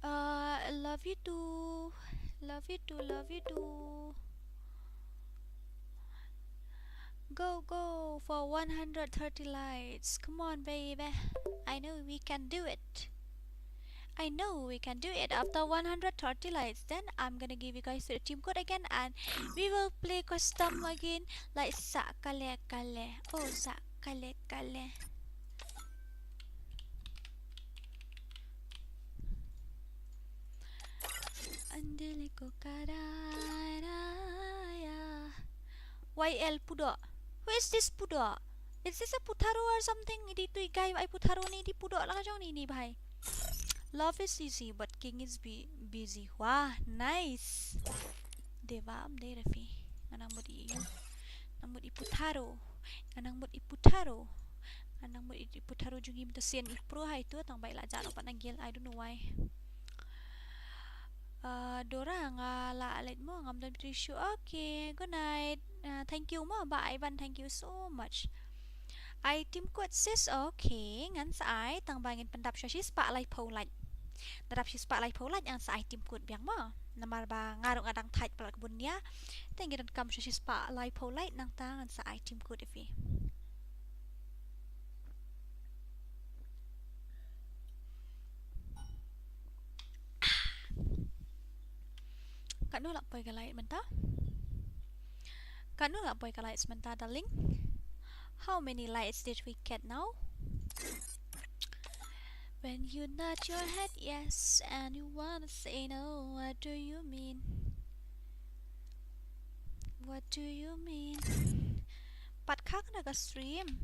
Uh, love you too. Love you too, love you too. Go, go for one hundred thirty likes. Come on, baby. I know we can do it. I know we can do it. After one hundred thirty likes, then I'm gonna give you guys the team code again and we will play custom again. Like sa kale kale. Oh, sa kale kale. Andele ko karara ya. Y L Pudo. Who is this Pudo? Is this a Putharu or something? Idi tu i guy ai Putharu ni, idi Pudo la ka jong ni ni bhai. Love is easy but king is bu-, busy. Wah, nice. Dei bam dei Rafi. Nga nang mut i, nang mut i Putharu. Nga nang mut i Putharu. Nga nang mut i Putharu jong i mynta sien i pro hai tu tang ba i la jah noh pat na guild, I don't know why. Uh, Dora, nga la leit mo, ngam don battery issue. Okay, good night. Uh, thank you mo Bah Ivan, thank you so much. Ai team code sis, okay, ngan sa ai tang ba ngin pyndap sha shispah laiphew like. Nda dap shispah laiphew like ngan sa ai team code biang mo. Namar ba nga ruh nga dang thait palat ka bun nia. Te ngi donkam sha shispah laiphew like nangta ngan sa ai team code ïa phi. Katno la poi ka light mynta? Katno la poi ka lights mynta, darling? How many lights did we get now? When you nod your head yes and you wanna say no, what do you mean? What do you mean? Pat khak na ka stream.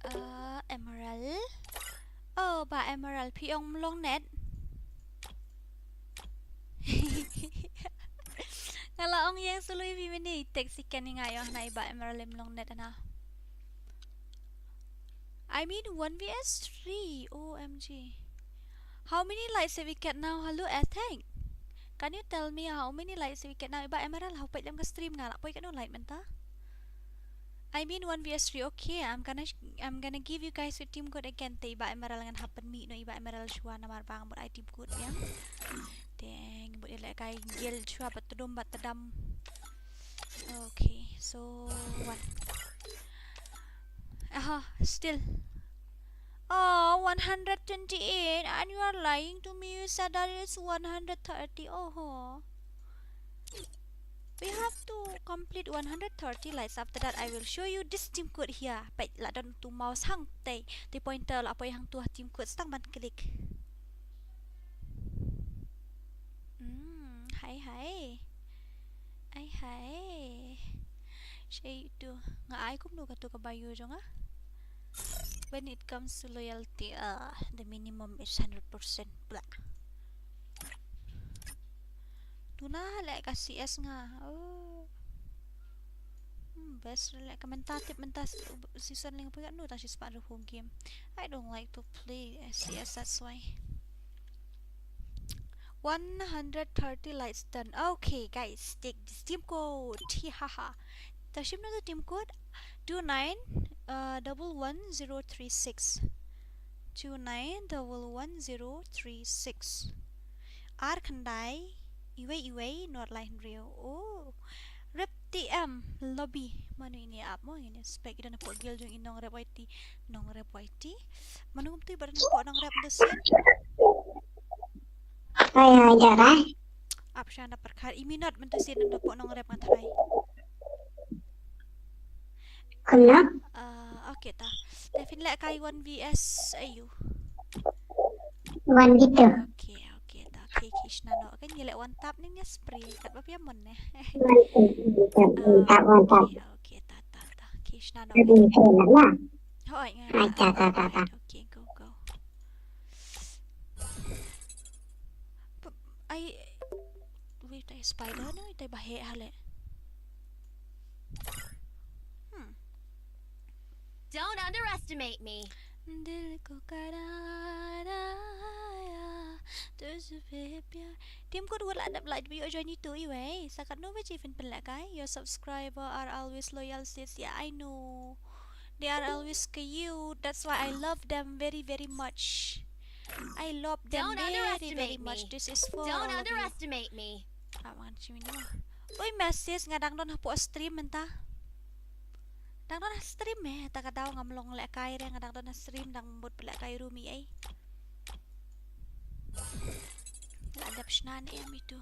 Uh, Emerald. Oh, Bah Emerald, phi ong mlong net. Nga la ong ïeng sulu ïa phi mynne, text ïa ken nga ïoh na i Bah Emerald mlong net na. I mean one V S three, O M G. How many likes have we get now? Hello, Atheng. Can you tell me how many likes have we get now? I Bah Emerald, haw peit lem ka stream nga la poi katno like mynta? I mean one v one v three. Okay, I'm gonna sh- I'm gonna give you guys your team code again. Te i Bah Emerald ngan hap pynmih noh i Bah Emerald shuwa namar ba nga mut ai team code biang. Te ngi mut ïa lehkai guild shuwa ba tdum ba tdam. Okay, so one. Aha, still. Oh, one hundred twenty-eight, and you are lying to me. You said that it's one hundred thirty. Oh, we have to complete one hundred thirty lights. After that, I will show you this team code here. Peit, la don tu mouse hangtei, te pointer la poi hangtu ha team code, sa tang ban click. Hmm, hai hai. Ai hai. Shaei tu. Nga ai kumno katu ka bio jong nga. When it comes to loyalty, uh, the minimum is hundred percent. Blah. Tuna leh ka C S nga. Oh. Hmm, best leh ka mynta tip mynta s- season leng pun kat nu tang shi spah ruh game. I don't like to play C S, that's why. One hundred thirty lights done. Okay, guys, take this team code. Hihaha. Ta shim na tu team code two nine, uh, double one zero three six. Two nine double one zero three six. Ar khyndai, iwei iwei, nod lai hynriew. Oh. Rep T M lobby. Mano ini ap mo ini spek ida na pok gil jong i nongrep Y T. Nongrep Y T. Mano kumtu iba na pok nongrep the same. Oi, oi, jara. Ap shana perkhat. Imi nod mynta sien na pok nongrep nga try. Kumno? Ah, okay ta. Te phin lehkai one v one v three. One v two. Okay, okay ta. Okay, ki shna no. Kan ngi leh one tap ning ïa spray. Kat ba pia mon ne. One tap, one tap, one tap. Ah, okay, okay ta ta ta. Ki shna no. Hoi nga. Ai ta ta ta ta. Okay, go go. P- Ai Wait, tai spider no, tai ba heh hale. Hmm. Don't underestimate me. Dil ko karara ya, tujhse pyar. Team code wala dap light bi join itu iwei. Sakat no ba chi phin pynlehkai. Your subscriber are always loyal sis. Yeah, I know. They are always cute. That's why I love them very, very much. I love them very, very much. This is for all of you. Don't underestimate me. Ah, wan shi mini mo. Oi, message nga dang don hapoh stream mynta. Dang don ha stream eh, ta ka daw ngam long lehkai re, nga dang don ha stream, dang mut lehkai room i ei. La dep shna ne em itu.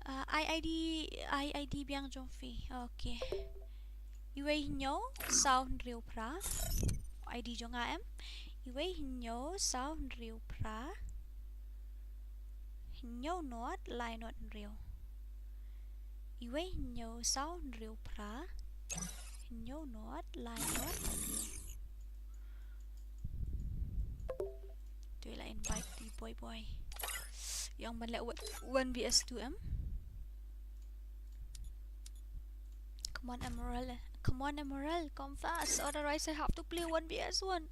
Ah, ai ID, ai ID biang jong phi. Okay. Iwei hynñiew saw hynriew phra. ID jong nga em. Iwei hynñiew saw hynriew phra. Hynñiew nod lai nod hynriew. Iwei hynñiew saw hynriew phra. Hynñiew nod lai nod hynriew. Tu la invite ti boy boy. Yang ban leh one, one v one v two em. Come on, Emerald. Come on, Emerald. Come fast. Otherwise, I have to play one v one v one.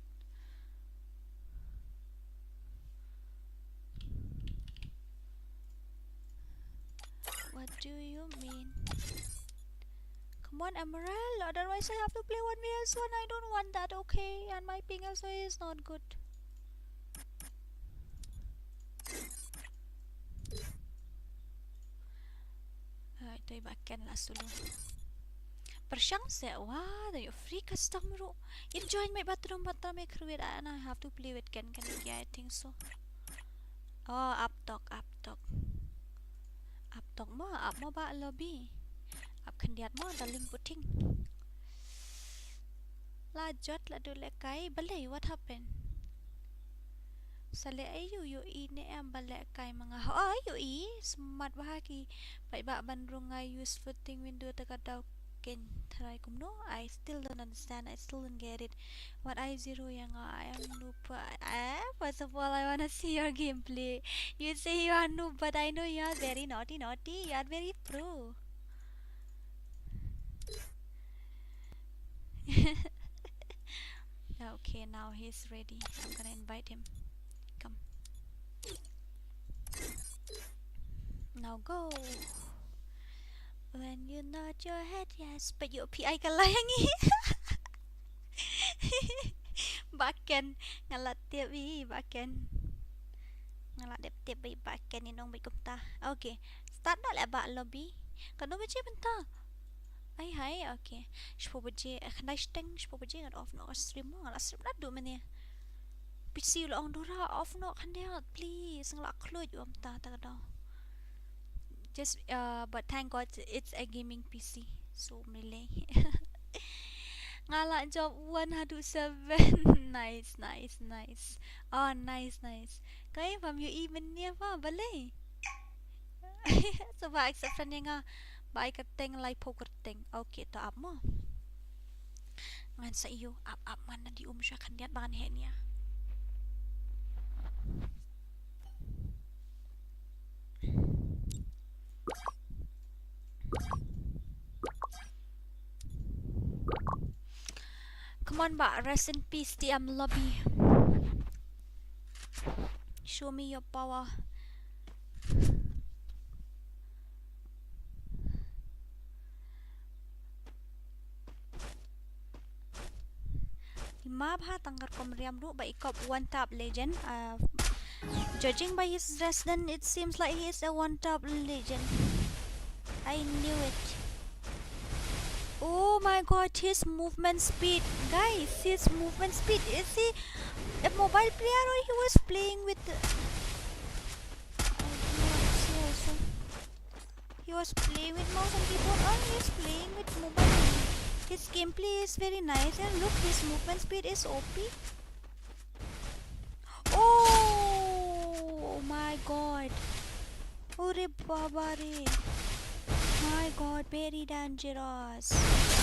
What do you mean? Come on, Emerald. Otherwise, I have to play one v one v one. I don't want that, okay? And my ping also is not good. Ai, to i ba Ken la solo. Pyrshang se, wa, da ïoh free custom ruh. In join my bathroom, bathroom e create, and I have to play with Ken, Ken, yeah, I think so. Oh, up talk, up talk. Up talk mo, up mo ba lobby. Up khyndiat mo, darling puting. La jot la du lehkai, balei, what happened? Sa leh aïu, ïohi ne em ba lehkai ma nga. Oh, ïohi, smat bha ki. Paidbah ban rung nga use footing window ta ka daw ken try kumno. I still don't understand. I still don't get it. What I zero ïa nga, I am noob. Eh, first of all, I wanna see your gameplay. You say you are noob, but I know you are very naughty, naughty. You are very pro. Okay, now he's ready. I'm gonna invite him. Come. Now Oh. When you nod your head, yes, but you P I ka la ïa ngi. Ba Ken, nga la tip i, ba Ken. Nga la dep tip i, ba Ken, i nong bad kumta. Okay. Start na leh ba lobby. Katno baje mynta? Ai hai, okay. Shiphew baje, eh, khyndai shiteng, shiphew baje ngan off noh ka stream mo, nga la stream naduh mynne. P C u la ong Dora, off noh khyndiat, please. Nga la khluid ym ta ta ka daw. Just, uh, but thank God it's a gaming P C. So, mele. Nga la jop one haduh seven. Nice, nice, nice. Oh, nice, nice. Kaei ba ym ïohi mynne ba, balei? So ba accept friend ïa nga. Ba ai kyrteng, laiphew kyrteng. Okay, to ap mo. Ngan sa ïoh, ap, ap, man na di um sha khyndiat ba ngan heh nia. Come on, ba, rest in peace, T M lobby. Show me your power. I map ha tang kar kom riam ruh ba i kop one tap legend. Uh, judging by his dress, then it seems like he is a one tap legend. I knew it. Oh my God, his movement speed. Guys, his movement speed. Is he a mobile player or he was playing with the, I do not see also. He was playing with mouse and keyboard or he is playing with mobile. His gameplay is very nice and look, his movement speed is O P. Oh my God. Ore baba re. My God, very dangerous.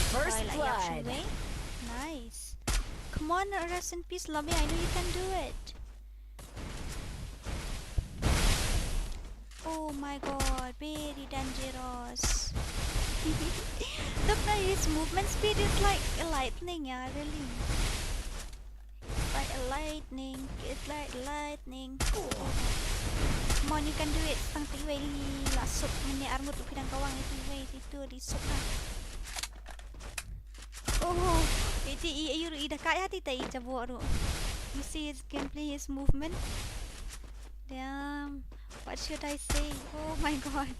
First blood. Nice. Come on, rest in peace, lobby. I know you can do it. Oh my God, very dangerous. Look now, his movement speed is like a lightning, yeah, really. It's like a lightning. It's like lightning. Come on, you can do it. Tang te wei la suk mynne arngut u pidang kawang itu wei itu di suk na. Oh, iti i ayu i da kaya ti tai jabo ru. You see his gameplay, his movement. Damn. What should I say? Oh my God.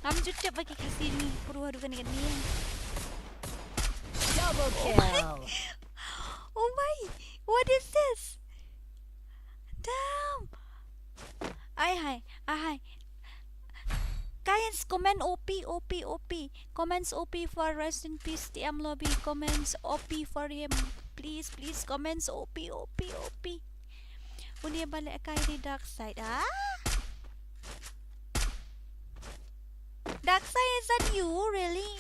Ngam ju tip ba ki Khasi ni pruh haduh kane kane. Double kill. Oh my. What is this? Damn. Ai hai. Ai hai. Guys, comment O P, O P, O P. Comments O P for rest in peace, T M lobby. Comments O P for him. Please, please, comments O P, O P, O P. Uni balik kai di dark side. Ah? Dark side, is that you, really?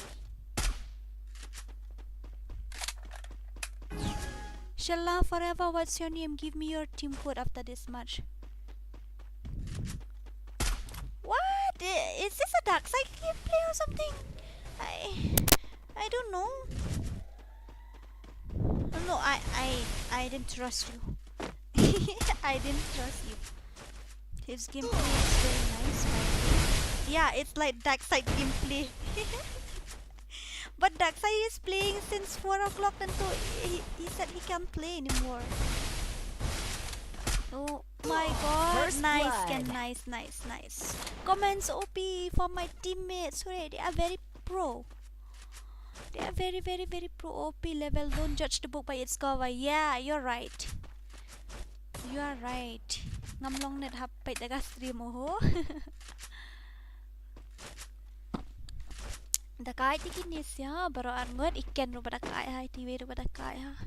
Shella forever, what's your name? Give me your team code after this match. What? I- Is this a dark side gameplay or something? I I don't know. No, I I I didn't trust you. I didn't trust you. His gameplay is very nice, by the way. Yeah, it's like dark side gameplay. But Darkside is playing since four o'clock, then too, he, he said he can't play anymore. Oh my god, first nice, blood. Ken, nice, nice, nice. Comments O P for my teammates, hooray, they are very pro. They are very, very, very pro O P level. Don't judge the book by its cover. Yeah, you're right. You are right. Ngam long net hap peit da ka stream, oho. Da kai te kine sia, baroh arngut, i Ken ruh ba da kai ha, i Tiwi ruh ba da kai ha.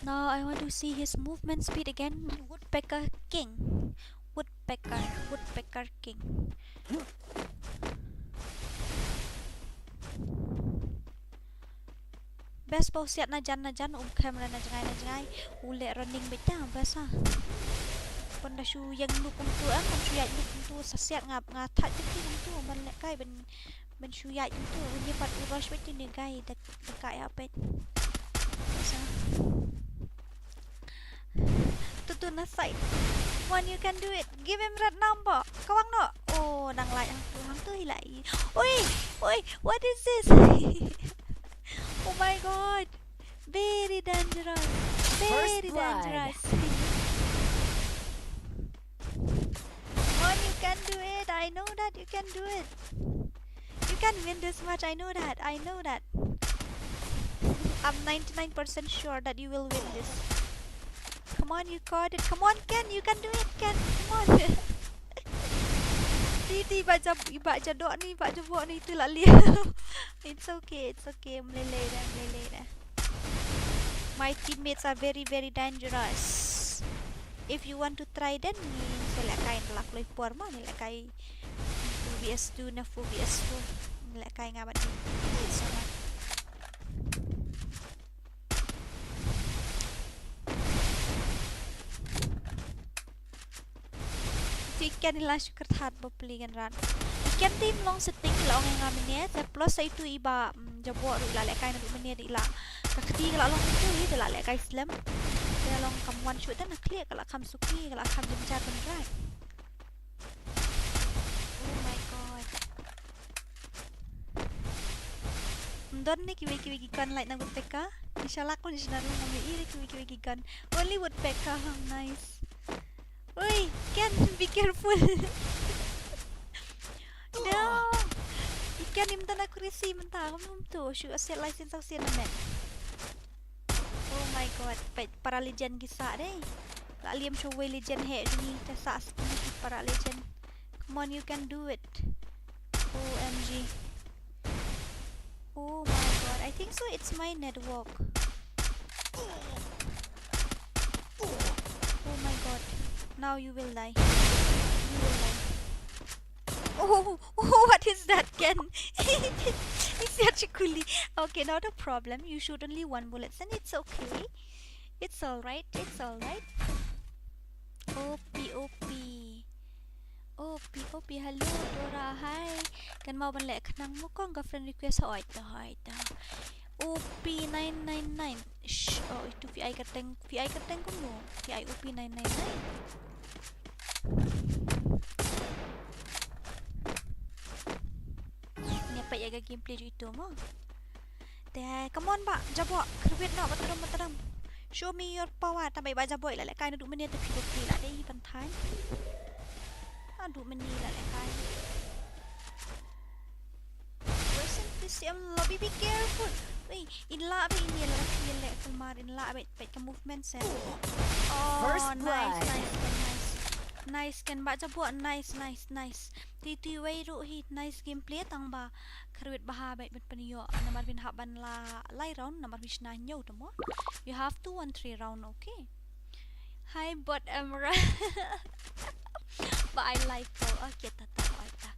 Now I want to see his movement speed again. Woodpecker King. Woodpecker, Woodpecker King. Best ba u siat na jan na jan, um khem re na jngai na jngai. U leh running beit ta, best ha. Pynda shu ïeng nuk kumtu em, pynda shu ïaid nuk kumtu, sa siat nga, nga thait kumtu, ban leh kai, ban, ban shu ïaid kumtu. Une pat u rush beit, une guy da, da kai ha peit. Best ha. Tu tu na side. Come on, you can do it. Give him red number. Kawang no. Oh, dang lai hangtu, hangtu hi lai. Oi, oi, what is this? Oh my god. Very dangerous. Very dangerous. Come on, you can do it. I know that you can do it. You can win this match. I know that. I know that. I'm ninety-nine percent sure that you will win this. Come on, you got it. Come on, Ken, you can do it, Ken. Come on. Ti, ti, ba ja, ba ja doh ni, ba ja boh ni, tu la liam. It's okay, it's okay. Mlele da, mlele da. My teammates are very, very dangerous. If you want to try then, ni select kai la kloi por ma, ni lehkai two V S two na four V S four. Ni lehkai nga bad ni. So, Ti Ken i la shu kyrthat ba pli kan rat. I Ken te im long setting i la ong ïa nga mynne, te plus sa itu iba, mm, jaboh ruh i la lehkai naduh mynne, i la, ka kti ka la long itu i, te la lehkai slem. Te long kam wan shuh te na khlieh ka la kham suki, ka la kham jynjar ban rai. Oh my god. Ym don ne kiwei kiwei ki gun lait na woodpecker. Inshallah kon jina long ngam ïohi ne kiwei kiwei ki gun. Only woodpecker, nice. Oi, Ken, be careful. No. I Ken im tana kurisi mynta, ngam tu shu asiat license, asiat na met. Oh my god, peit para legend ki sah dei. La liam shuh wei legend heh jong ngi, te sah siki ki para legend. Come on, you can do it. O M G. Oh my god, I think so it's my network. Oh my god. Now you will die. You will die. Oh, oh, what is that, Ken? It's such a coolie. Okay, not a problem. You shoot only one bullets and it's okay. It's alright. It's alright. O P, O P. O P, O P, hello, Dora, hi. Kan mau ban leh khnang mo kong ka friend request, hoi ta, hoi ta. O P nine nine nine. Shh, oh, itu V I kyrteng, V I kyrteng kumno? V I O P nine nine nine. Ni apa ïa ka gameplay ju itu mo? Te, come on, bah, jaboh, kyrwit noh, batram, batram. Show me your power, tang ba i bah jaboh i la lehkai naduh mynne te phi dei phi la dei ban thaiñ. Naduh mynne i la lehkai. Western P C M lobby, be careful. Wei, in la beit, in la beit, in la beit, Salmar, in la beit, beit ka movement set. Oh, nice, nice, nice. Nice, Ken, bah jaboh, nice, nice, nice. Ti, ti wei ruh hi, nice gameplay, tang ba kyrwit bha beit ban pynïoh. Namar phin hap ban la lai round, namar phi shna hynñiew te mo. You have to win three round, okay? Hi, bot Emerald. Ba ai live ko. Okay, ta, ta, ta, ta.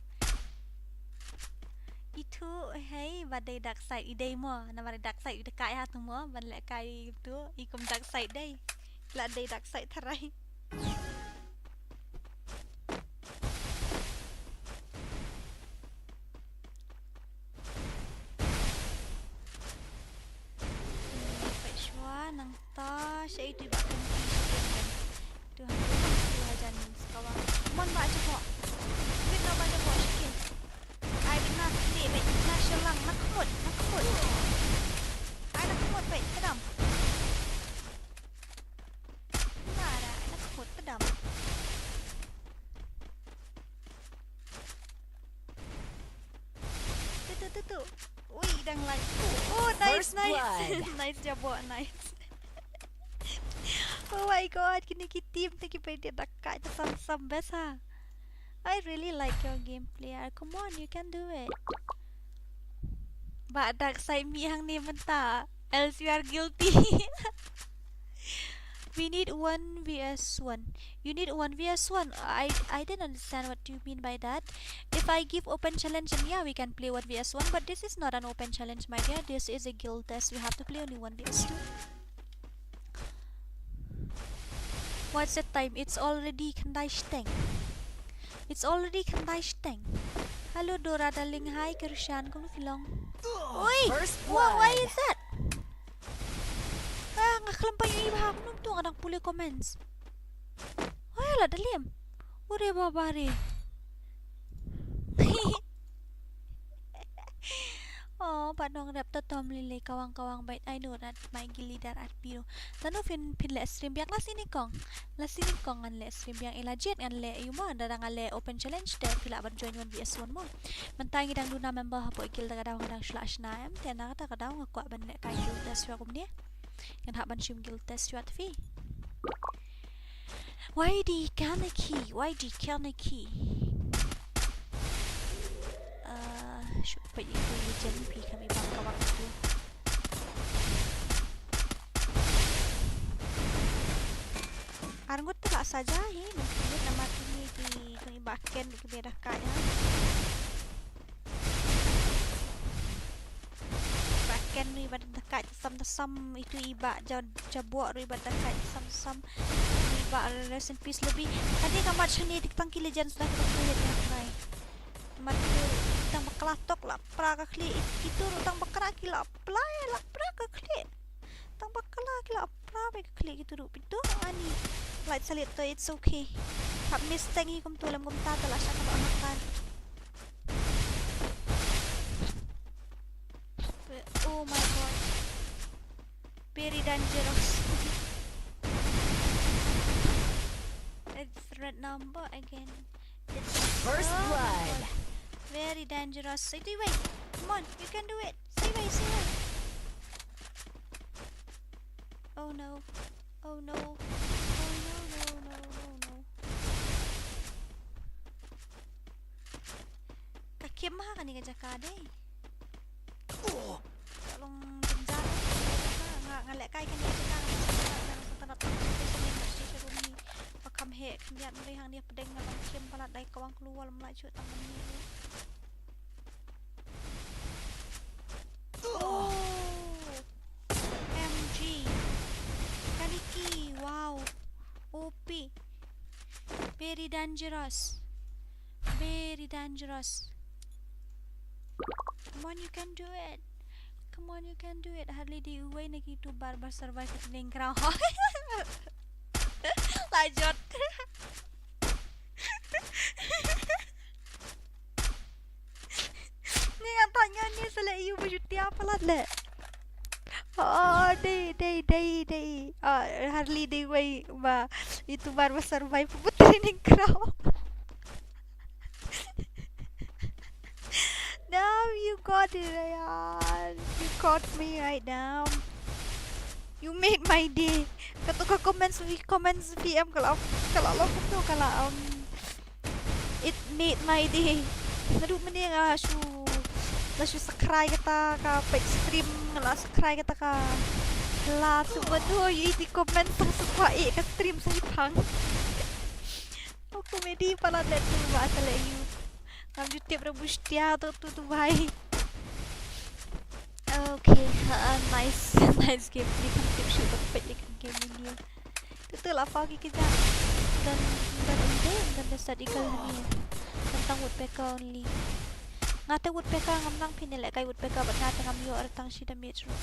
Itu, hei, ba dei dark side i dei mo. Namar dark side i dei kai ha tu mo, ban lehkai tu, i kum dark side dei. La dei dark side tharai. Peit shuwa nangta sha itu i bah kan pi sha ken kan. Itu hangtu hangtu hajan sekawa. Mon bah jaboh. Bit noh bah jaboh sha ken. Ai bit na khlieh beit na sha lang na khmut na khmut. Ai na khmut beit tdam. Na ra na khmut tdam. Tu tu tu tu. Ui, dang lai. Oh, nice, nice. Nice jaboh, nice. Oh my god, kine ki team te ki peit da kai ta sam sam best ha. I really like your gameplay. Ah, come on, you can do it. Bah dark side mih hangne mynta. Else you are guilty. We need one V S one. You need one V S one. I, I didn't understand what you mean by that. If I give open challenge, then yeah, we can play one V S one, but this is not an open challenge, my dear. This is a guild test. We have to play only one V S two. What's the time? It's already khyndai shiteng. It's already khyndai shiteng. Hello, Dora darling. Hi, Krishan. Kumno phi long? Oi! Wha-, why is that? Ah, nga khlem peit ïa i bha, kumno to nga dang pule comments. Oi, Pla da liam. Ure baba re. Oh, pat nong rep to tom lili kawang kawang bait ai no rat mai gili dar at piro. Tanu phin phin le stream biang la sini kong. La sini kong ngan le stream biang ila jet ngan le yuma da ngan le open challenge te pila ban join one v one mo. Mentai ngi dang duna member hapo ikil da ka daw ngi dang shla shna em te na kata ka daw nga kwah ban le kai guild test shuwa kumne. Ngan hap ban shim guild test shuwa tfi. Why di kana ki? Why di kana ki? Uh, shuwa pa ikil jen pi kami bang kawang tu. Arngut tu la saja hi, mungkin nama kini di kami baken di kami dah kaya. Baken ni bad dekat sam sam itu iba ja jabok ri bad dekat sam sam iba rest in peace lebih. Tadi ka mat shani dik tang ki legend sudah kita kulit yang nai. Mat itu tang bakla tok la pra ka kli itu ru tang bakra ki la pla ya la pra ka kli. Tang bakla ki la pra ba ka kli itu ru pintu ani. Light salit to it's okay. Hap miss tang hi kum tulam kum tata la shaka ba makan. Oh my god. Very dangerous. It's red number again. It's first blood. Very dangerous. Say wait. Come on, you can do it. Say wait, say wait. Oh no. Oh no. Oh no, no, no, no, no. Ka kim ha kane ka jaka dei. Ka long jynjar. Nga nga lehkai kane ka jaka nga sa tanat tanat station ni station ni. Ba kham heh khyndiat mri hangne pdeng nga long kim palat dei kawang kluwal mlai chu tang mani. Oh. M G. Kane ki, wow. O P. Very dangerous. Very dangerous. Come on, you can do it. Come on, you can do it. Hardly di uwei na ki tu bar bar survive at ning ground. Lajot. Ni nga tanya ni sele iu baju tiap palat le. Oh, dei, dei, dei, dei. Ah, Harley dei wei ba. Itu bar ba survive put training ground. Damn, you got it, Ryan. You got me right now. You made my day. Katu ka comments, comments P M kalau kalau lo katu kalau um It made my day. Naduh mynne nga shu la shu subscribe kata ka page stream nga la subscribe kata ka la tu badu yu iti comment sa sukwa e ka stream sa ipang. Oh comedy pala that tu ba asal yu. Ngam ju tip ra bustia tu tu tu bai. Okay, uh, nice, nice game. Ni kan tip shu ba page kan game ni. Tutu la pau ki kejap. Dan dan inde dan da start eagle ni. Tang woodpecker only. Nga te woodpecker ngam nang phin lehkai woodpecker bad nga te ngam ïoh ar tang shi damage ruh.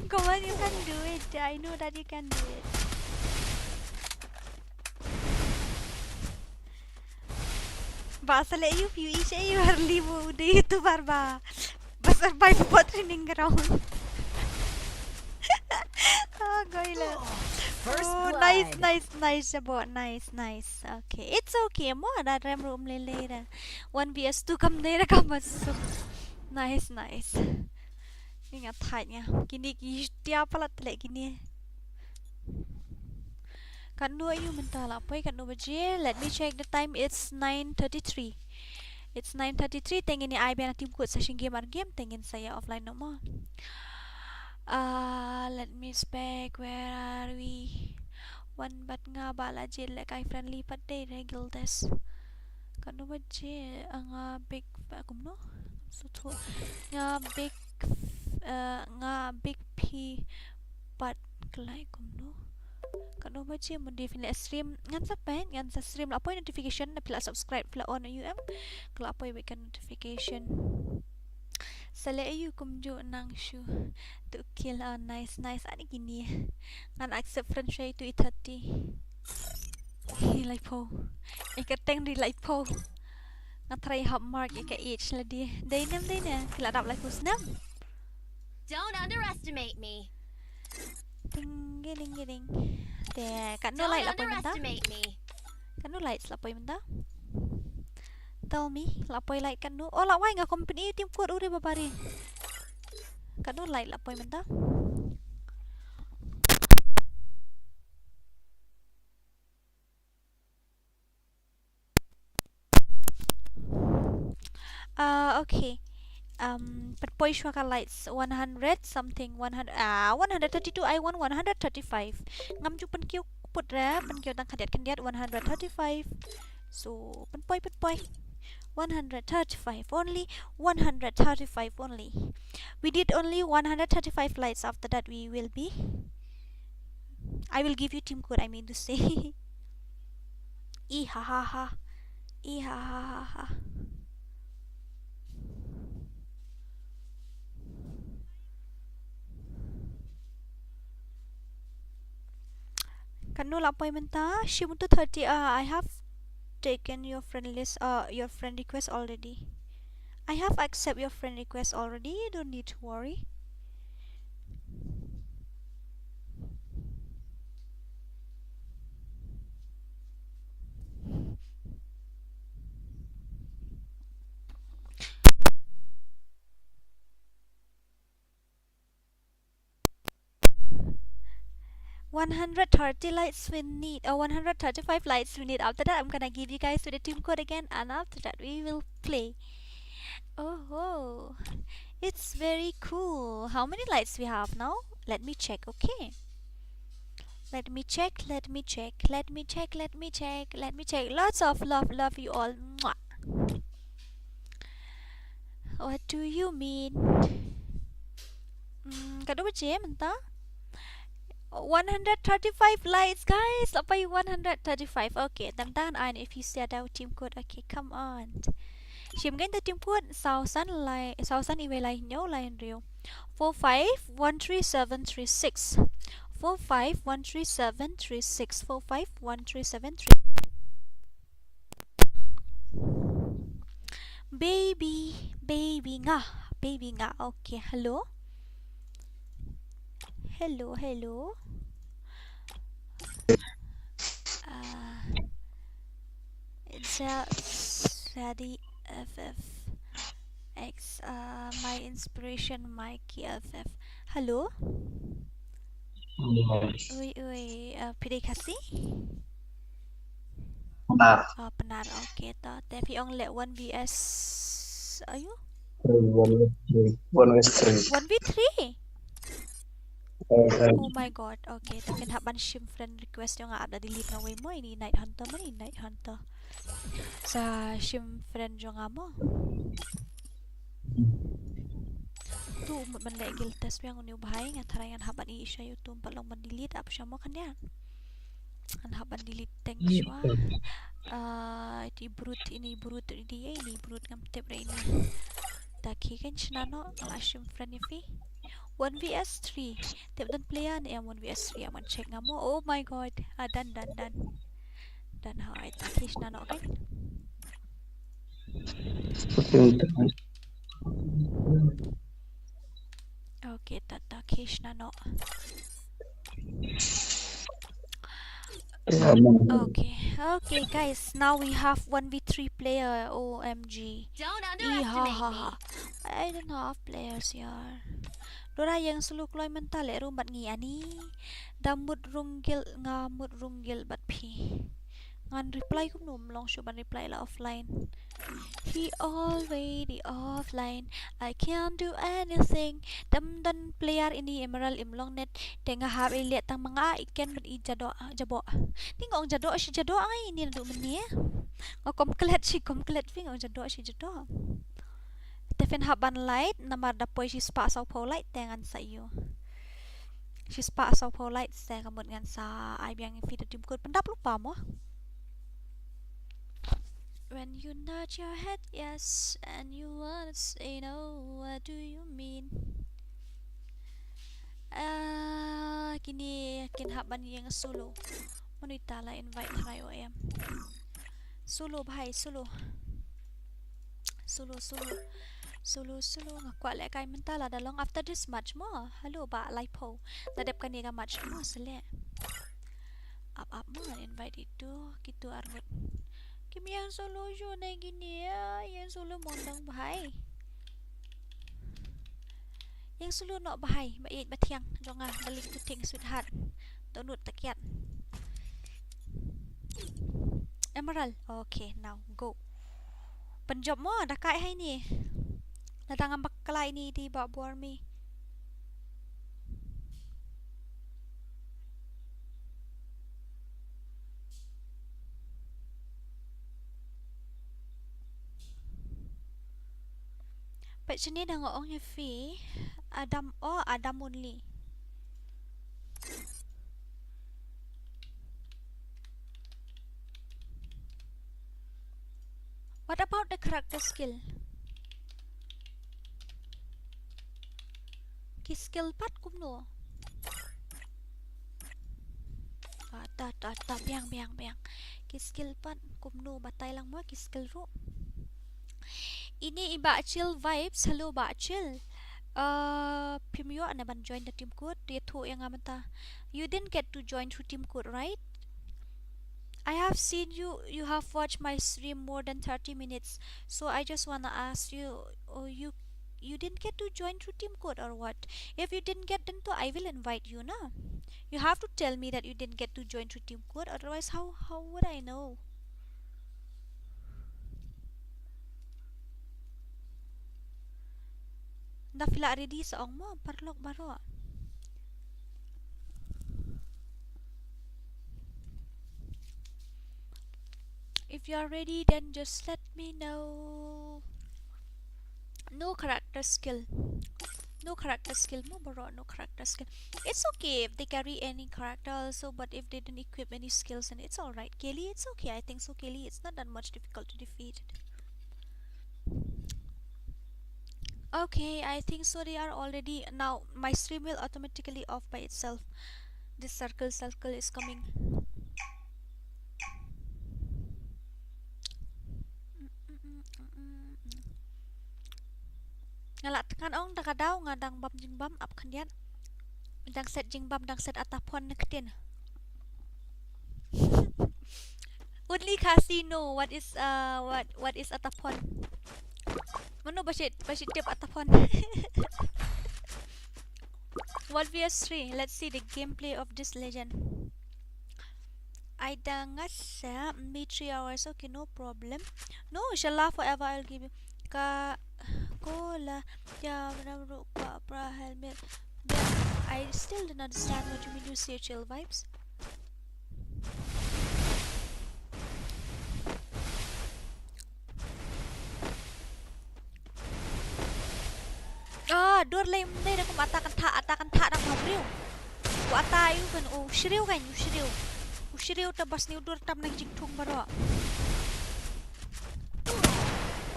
Come on, you can do it. I know that you can do it. Ba sale yu yu ishe yu harli mu de YouTuber ba. Ba survive bot training ground. Oh, goila. First oh, nice, blood. Nice, nice, jabo, nice, nice. Okay, it's okay. Mo da rem room lele da. One V S two kam de da kam masuk. Nice, nice. Ni nga thait nga. Kini ki tia palat le kini. Katno ayu mynta la poi katno baje? Let me check the time. It's nine thirty-three. It's nine thirty-three. Te ngin ai biang team kut sa shin game ar game te ngin sa ïa offline no mo. Ah, let me spec. Where are we? Wan bad nga ba la je lehkai friendly pat dei re guild test. Katno baje? Ah, nga big fa kumno? Suthu. Nga big, ah, nga big P pat klai kumno? Katno baje mynta phi la stream? Ngan sa peit, ngan sa stream la poi notification, na phi la subscribe, phi la on ïa u em. Ka la poi beit ka notification. Sa leh ïa u kumjuh nang shu. Tu kill, ah, nice, nice, ani kine. Ngan accept friend shuwa tu i thirty. Hi laiphew. I ka teng ri laiphew. Nga try hap mark i ka age lade. Dei ne em, dei ne em. Phi la dap laiphew snem. Don't underestimate me. Ding, ding, ding, ding. Te, katno light la poi mynta? Katno light la poi mynta? Tell me, la poi light katno? Oh, la wai, nga company team code uri babari. Katno light la poi mynta? Ah, okay. Um, pynpoi shuwa ka lights, one hundred something, one hundred, ah, one hundred thirty-two, I want one hundred thirty-five. Ngam ju pynkiew put re, pynkiew tang khyndiat khyndiat, one hundred thirty-five. So, pynpoi, pynpoi. One hundred thirty-five only, one hundred thirty-five only. We did only one hundred thirty-five lights, after that we will be, I will give you team code, I mean to say. Ih, ha, ha, ha. Ih, ha, ha, ha, ha. Katno la poi mynta? Shim tu thirty. Ah, I have taken your friend list, uh, your friend request already. I have accept your friend request already. You don't need to worry. One hundred thirty likes we need, or one hundred thirty-five likes we need. After that, I'm gonna give you guys with the team code again, and after that, we will play. Oh, it's very cool. How many likes we have now? Let me check, okay? Let me check, let me check, let me check, let me check, let me check. Lots of love, love you all. Mwah. What do you mean? Hmm, katno baje mynta? One hundred thirty-five likes, guys. La poi one hundred thirty-five. Okay, tang tang, and if you share our team code, okay, come on. Shim kein tu team code, saw san lai, saw san iwei lai hynñiew lai hynriew. Four five one three seven three six. Four five one three seven three six. Four five one three seven three. Baby, baby nga, baby nga. Okay, hello. Hello, hello. Uh, it's a Freddy F F X, uh, my inspiration, Mikey F F. Hello. Yes. Ui, ui, uh, phi dei Khasi? Pnar. Oh, Pnar, okay, to. Te phi ong leh one V S, ayu? One V three. One V three? One V three? Eh, eh. Oh my God, okay, to phin hap ban shim friend request jong nga, ap da delete nga wei mo, ini Night Hunter mo, ini Night Hunter. Sa shim friend jong nga mo. Tu mut ban leh guild test biang uni u bhai, nga tharai ngan hap ban ïoh sha YouTube, ba long ban delete ap sha mo khyndiat. Ngan hap ban delete teng shuwa. Ah, iti brut, ini brut, ini, ini brut ngam tip re ini. Ta ki kan shna noh, la shim friend ïa phi. One V S three. Tip don player ne em one V S three, aman check nga mo. Oh my God. Ah, done, done, done. Done, ha, ita ki shna noh kan. Okay, ta, ta ki shna noh. Okay, okay, guys, now we have one v three player, O M G. Don't underestimate me. I don't have players here. Dora ïeng sulu kloi mynta leh rung bad ngi ani. Da mut rung guild nga mut rung guild bad phi. Ngan reply kumno, ym long shuh ban reply la offline. He already offline. I can't do anything. Tem don player ini Emerald im long net. Te nga hap i leh tang ma nga i ken bad i jadoh, jaboh. Ni nga ong jadoh shi jadoh ngai ini naduh mynne. Nga kom klet shi kom klet phi nga ong jadoh shi jadoh. Te phin hap ban light namar da poi shi spah saw phew light te ngan sa ïoh. Shispah sawphew likes te ka mut ngan sa ai biang ïa phi da team code. Pyndap lypa mo. When you nod your head yes and you wanna say no, what do you mean? Ah, kine kin hap ban ïeng solo. Mano ita la invite trai o em? Solo bhai, solo. Solo, solo. Solo, solo. Nga kwah lehkai mynta lada long after this match mo. Hello bah laiphew. Lada dep kane ka match mo sa leh. Ap ap mo, invite itu, kitu arngut. Kim ïeng solo shuh ne kine, ïeng solo mo dang bhai. Ïeng solo noh bhai, ba ïeit ba thiang jong nga, darling to think sweetheart. Dohnud takiat. Emerald. Okay, now go. Pynjop mo, da kai hai ni. Lada ngam bakla ine i dei ba bor mi. Peit shane da nga ong ïa phi, Adam, oh, Adam only. What about the character skill? Ki skill pat kumno? Ah, ta, ta, ta, biang, biang, biang. Ki skill pat kumno, batai lang mo ki skill ruh. Ine i Bah Chill Vibes, hello Bah Chill. Uh, phim ïoh ne ban join da team code, ïathuh ïa nga mynta. You didn't get to join through team code, right? I have seen you, you have watched my stream more than thirty minutes. So I just wanna ask you, oh, you, you didn't get to join through team code or what? If you didn't get, then to I will invite you, na? You have to tell me that you didn't get to join through team code, otherwise how, how would I know? Nda phi la ready sa ong mo, paralok baroh. If you are ready, then just let me know. No character skill. No character skill mo baroh, no character skill. It's okay if they carry any character also, but if they don't equip any skills, and it's alright. Kelly, it's okay. I think so, Kelly. It's not that much difficult to defeat. Okay, I think so. They are already now. My stream will automatically off by itself. This circle, circle is coming. Nga lah thngan ong da ka daw nga dang bam jingbam ap khyndiat. Dang set jingbam, dang set ata phone na ktien. Only Khasi know what is, uh, what, what is ata phone. Mano ba shi, ba shi tip ata phone. One v three. Let's see the gameplay of this legend. Ai da nga sa me three hours, okay, no problem. No, inshallah, forever I'll give you. Ka ko la ya bra bra helmet. Then I still don't understand what you mean you say chill vibes. Ah, dur lei mdei da kum ata kan tha, ata kan tha dang ma briew. U ata ïu kan u shriew kan u shriew. U shriew ta bas ni u dur tam nang jingthung baroh.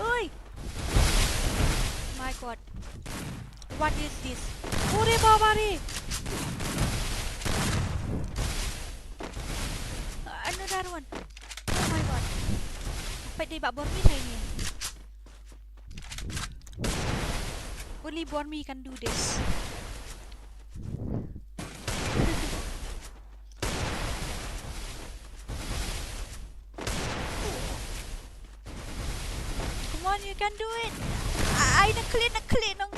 Oi. My God. What is this? Ore baba re. Another one. Oh my God. Peit dei ba bor mi thai ni. Only Bormi can do this. Come on, you can do it. Ai, na klik, na klik, nong.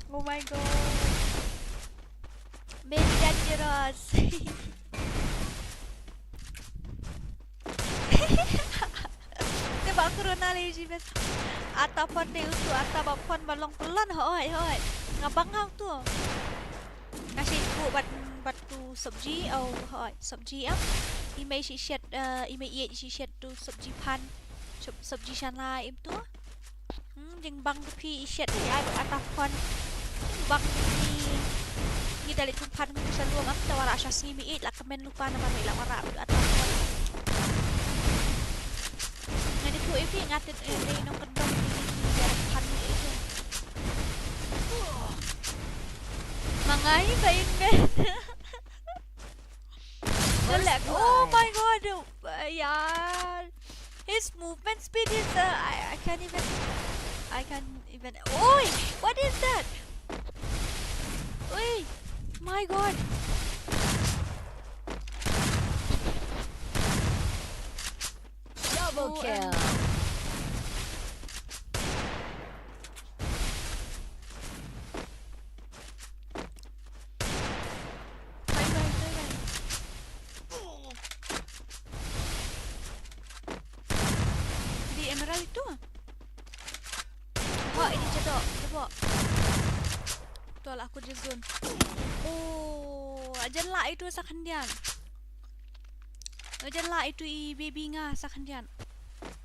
Oh my God. Very dangerous. Te ba corona le ji bes. Ata phone te utu, ata ba phone ba long pelan, hoi, hoi. Nga bang hau tu. Nga shi ku bat, bat tu sabji, au, hoi, sabji am. I mei shi shet, eh, i mei i shi shet tu sabji phan. Sab-, sabji shan la im tu. Hmm, jingbang ka phi i shet ni ai ata phone. Jingbang ka phi. Te leit pynphan ngan sha lum, am te wanrah sha sngi, mih ïeit la kmen lypa namar mih la wanrah u attack. Nga dei tu ifi nga te, eh, dei nongkyndong ïa pynphan mih ïeit. Ma nga hi ka in men. First blood. Oh my god. Uh, yeah. His movement speed is, uh, I, I can't even, I can't even. Oi! What is that? Oi! My god. Double kill. Bye bye, bye bye. Di emerald itu. Wah, ini cedok, cedok. Betul aku di zone. Oh, ajan lah itu sa khyndiat. Ajan lah itu i baby nga sa khyndiat.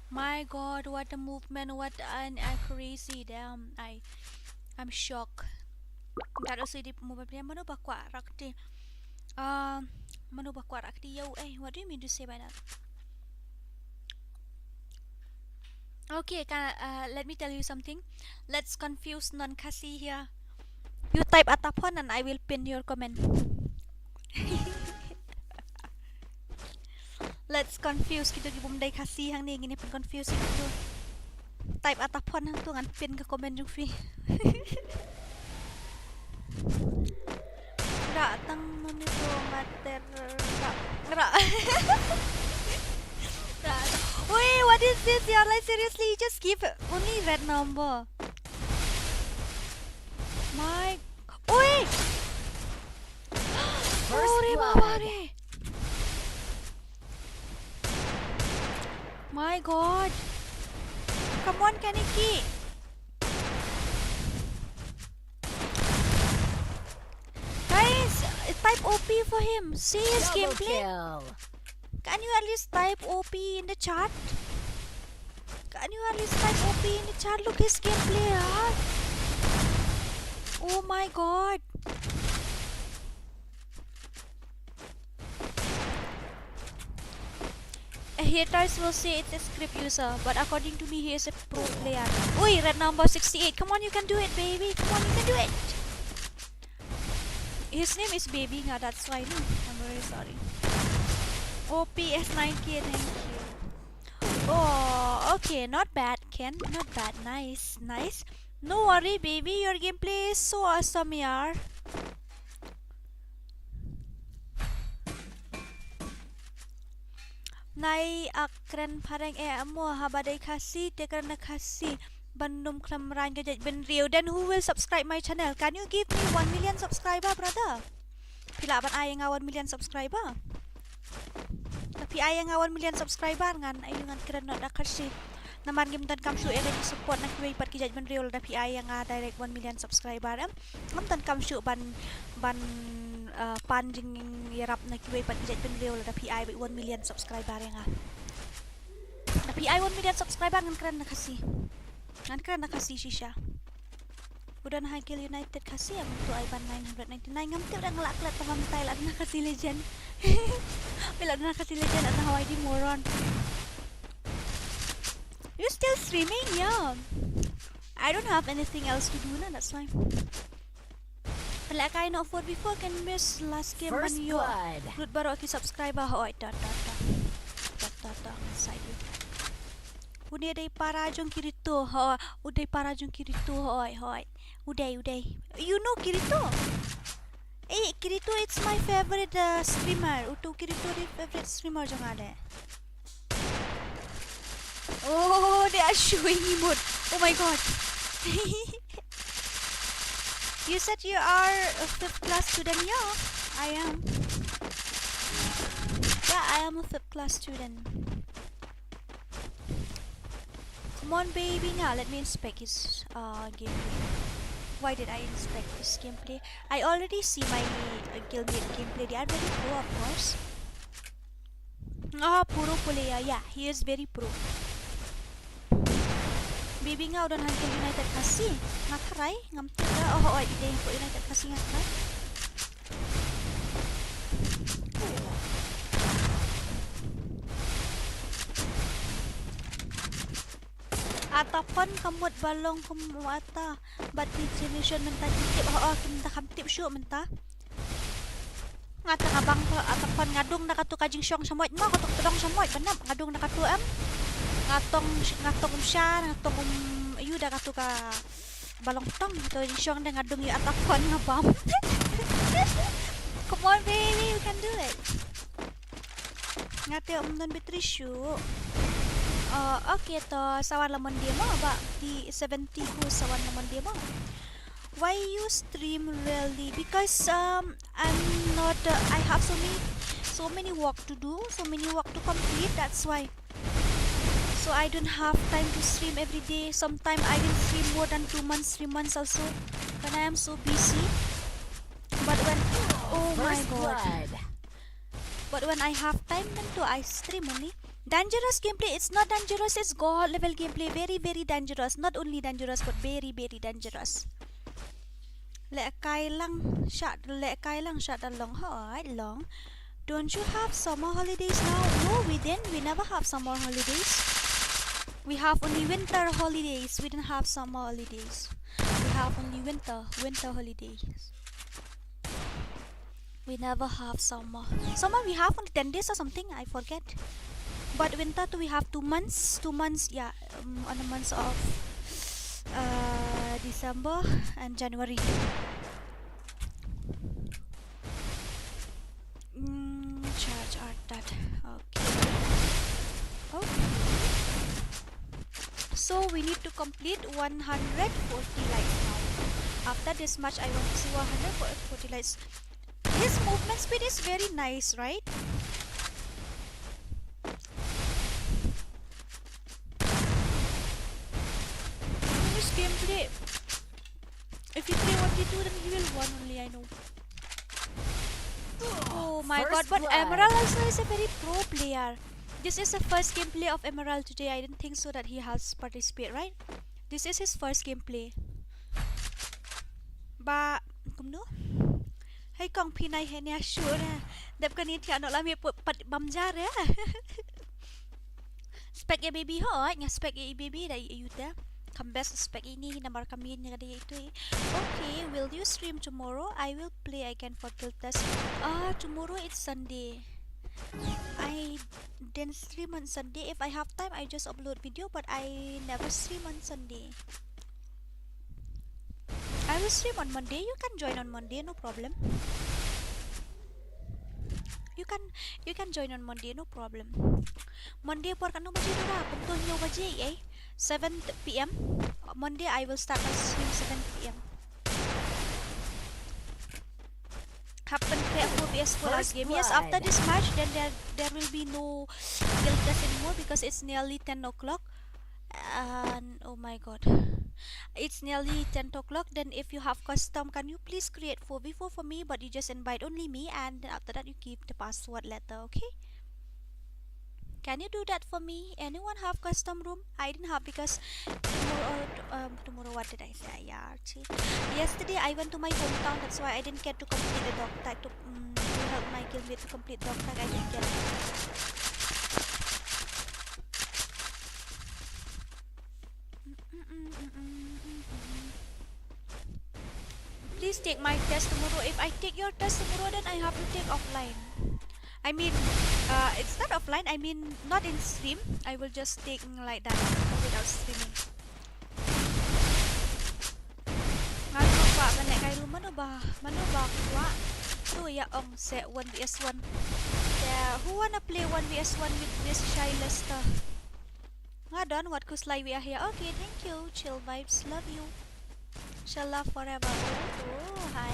My god, what a movement, what an accuracy. Damn, I, I'm shocked. That also di mobile player, mano ba kwah rakti. Uh, mano ba kwah rakti, yo, eh, what do you mean to say by that? Okay, ka, uh, let me tell you something. Let's confuse non-Khasi here. You type Atapon and I will pin your comment. Let's confuse kito ki bym dei Khasi hangne, ngin ïa pyn confuse kito. Type Atapon hangto ngan pin ka comment jong phi. Ra tang mami tu mater ra ra. Ra. Wait, what is this? You're like seriously, you just give only red number. My, oi! First blood. Ore baba re. My god. Come on, Kaneki. Guys, type O P for him. See his gameplay. Double kill. Can you at least type O P in the chat? Can you at least type O P in the chat? Look his gameplay, huh? Oh my god. Haters will say it's a script user, but according to me, he is a pro player. Oi, red number sixty-eight. Come on, you can do it, baby. Come on, you can do it. His name is Baby nga, that's why, no. I'm very sorry. O P S nine K, thank you. Oh, okay, not bad, Ken. Not bad. Nice, nice. No worry, baby. Your gameplay is so awesome, yaar. Nai ak kren phareng eh amo haba dei Khasi te kren na Khasi ban ym khlem rang ka jaitbynriew. Then who will subscribe my channel? Can you give me one million subscriber, brother? Phi lah ban ai ïa nga one million subscriber? Lada phi ai ïa nga one million subscriber ngan, ai ngan kren noh da Khasi. Namar ngim donkam shuh ïa ka jingsupport na kiwei pat ki jaitbynriew lada phi ai ïa nga direct one million subscriber em. Ngam donkam shuh ban, ban, uh, pan jingïarap na kiwei pat ki jaitbynriew lada phi ai one million subscriber ïa nga. Lada phi ai one million subscriber ngan kren na Khasi. Ngan kren na Khasi shisha. U don ha Guild United Khasi, ym tu ai ban nine hundred ninety-nine. Ngam tip, dang lah klet tang ngam tai lada na Khasi Legend. Phi lada na Khasi Legend, lada na Hawaii di moron. You still streaming? Yeah. I don't have anything else to do na, that's why. Pynlehkai noh four v four, Ken miss last game ban ïoh. First blood. Lut baroh ki subscriber, hoi, ta, ta, ta. Ta, ta, ta, ngan sa ïoh. Une dei para jong Kirito, hoi, u dei para jong Kirito, hoi, hoi. U dei, u dei. You know Kirito? Eh, Kirito, it's my favorite, uh, streamer. Utu Kirito dei favorite streamer jong nga de. Oh, they are showing emote. Oh my god. You said you are a fifth class student. Yeah, I am. Yeah, I am a fifth class student. Come on, baby. Now let me inspect his, uh, gameplay. Why did I inspect his gameplay? I already see my, uh, guildmate gameplay. They are very pro, of course. Ah, pro player, yeah, he is very pro. Baby, nga u don ha Guild United Khasi. Nga tharai, ngam tip re. Oh, oh, i dei ha United Khasi nga tharai. Ata pon ka mut ba long kum u ata. Bad ki generation mynta ki tip, ho, ho, ki mynta kam tip shuh mynta. Nga ta nga bang ka ata pon, nga dung da katu ka jingshong shamoit mo, katu ka tdong shamoit, banap, nga dung da katu em. Nga tong, nga tong um sha, nga tong um, yu da katu ka ba long tong, katu ka jingshong da nga dung ïa ata pon nga bam. Come on, baby, we can do it. Nga te um don battery shuh. Uh, okay, to sa wan la Monday mo, ba ti seventy ko sa wan la Monday mo. Why you stream rarely? Because um I'm not, uh, I have so many, so many work to do, so many work to complete. That's why. So I don't have time to stream every day. Sometimes I will stream more than two months, three months also when I am so busy. But when, oh my God. But when I have time, then too I stream only. Dangerous gameplay, it's not dangerous, it's god level gameplay, very, very dangerous. Not only dangerous, but very, very dangerous. Leh kai lang shah, leh kai lang shah da long, hoi long. Don't you have summer holidays now? No, we didn't. We never have summer holidays. We have only winter holidays. We don't have summer holidays. We have only winter, winter holidays. We never have summer. Summer we have only ten days or something, I forget. But winter too, we have two months, two months, yeah, um, on the months of, uh, December and January. Mm, charge art that. Okay. Okay. So we need to complete one hundred forty likes now. After this match, I want to see one hundred forty likes. His movement speed is very nice, right? This gameplay. If he play one v two, then he will won only, I know. Oh my god, but Emerald also is a very pro player. This is the first gameplay of Emerald today. I didn't think so that he has participate, right? This is his first gameplay. Ba, kumno? Hei kong phi nai henia sure. Dep kani thiah noh la me put pat bam jar eh. Spek ïa baby hoi, nga spek ïa baby da ïa yu te. Kam best spek ïa ini namar kam ïa ini ka dei ïa itu. Okay, will you stream tomorrow? I will play again for guild test. Ah, tomorrow it's Sunday. I didn't stream on Sunday. If I have time, I just upload video, but I never stream on Sunday. I will stream on Monday. You can join on Monday, no problem. You can, you can join on Monday, no problem. Monday por katno baje dura? Kumto hynñiew baje, eh? Seven p.m. Monday I will start my stream seven p.m. Happen kre four v four last game. Yes, after this match, then there there will be no guild test anymore because it's nearly ten o'clock. And oh my god, it's nearly ten o'clock. Then if you have custom, can you please create four v four for me? But you just invite only me, and then after that you give the password letter, okay? Can you do that for me? Anyone have custom room? I didn't have because tomorrow, um, tomorrow what did I say? Yeah, see. Yesterday I went to my hometown, that's why I didn't get to complete the dog tag to, um, to help my guildmate to complete dog tag. I didn't get it. Please take my test tomorrow. If I take your test tomorrow, then I have to take offline. I mean, uh, it's not offline. I mean, not in stream. I will just take like that without streaming. Nga kwah ban leh kai ru mano ba, mano ba kwah. Tu ïa ong se one v one. Yeah, who wanna play one v one with this shy Lester? Nga don wat kus lai wi ah ya. Okay, thank you. Chill vibes, love you. Shall love forever. Oh, oh, hi.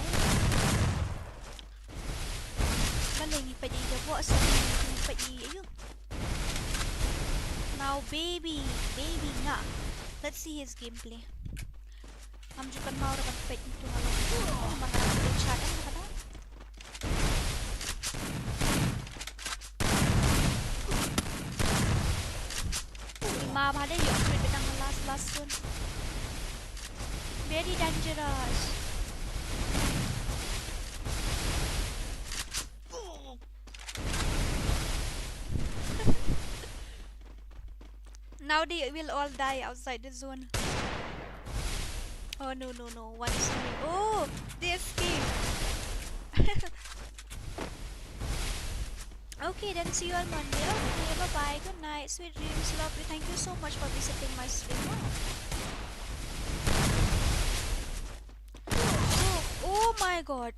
Balei ngi peit ïa jabo sa ngi peit ïa yu. Now baby, baby nga. Let's see his gameplay. Am ju kan mau ra ban peit ntu nga long. Oh, man ka peit chat em ka da. Ima ba dei ïoh crit bad tang last last one. Very dangerous. Now they will all die outside the zone. Oh no, no, no. One is coming. Oh, they escaped. Okay, then see you all Monday. Okay, bye bye. Good night. Sweet dreams. Love you. Thank you so much for visiting my stream. Oh, oh, oh my god.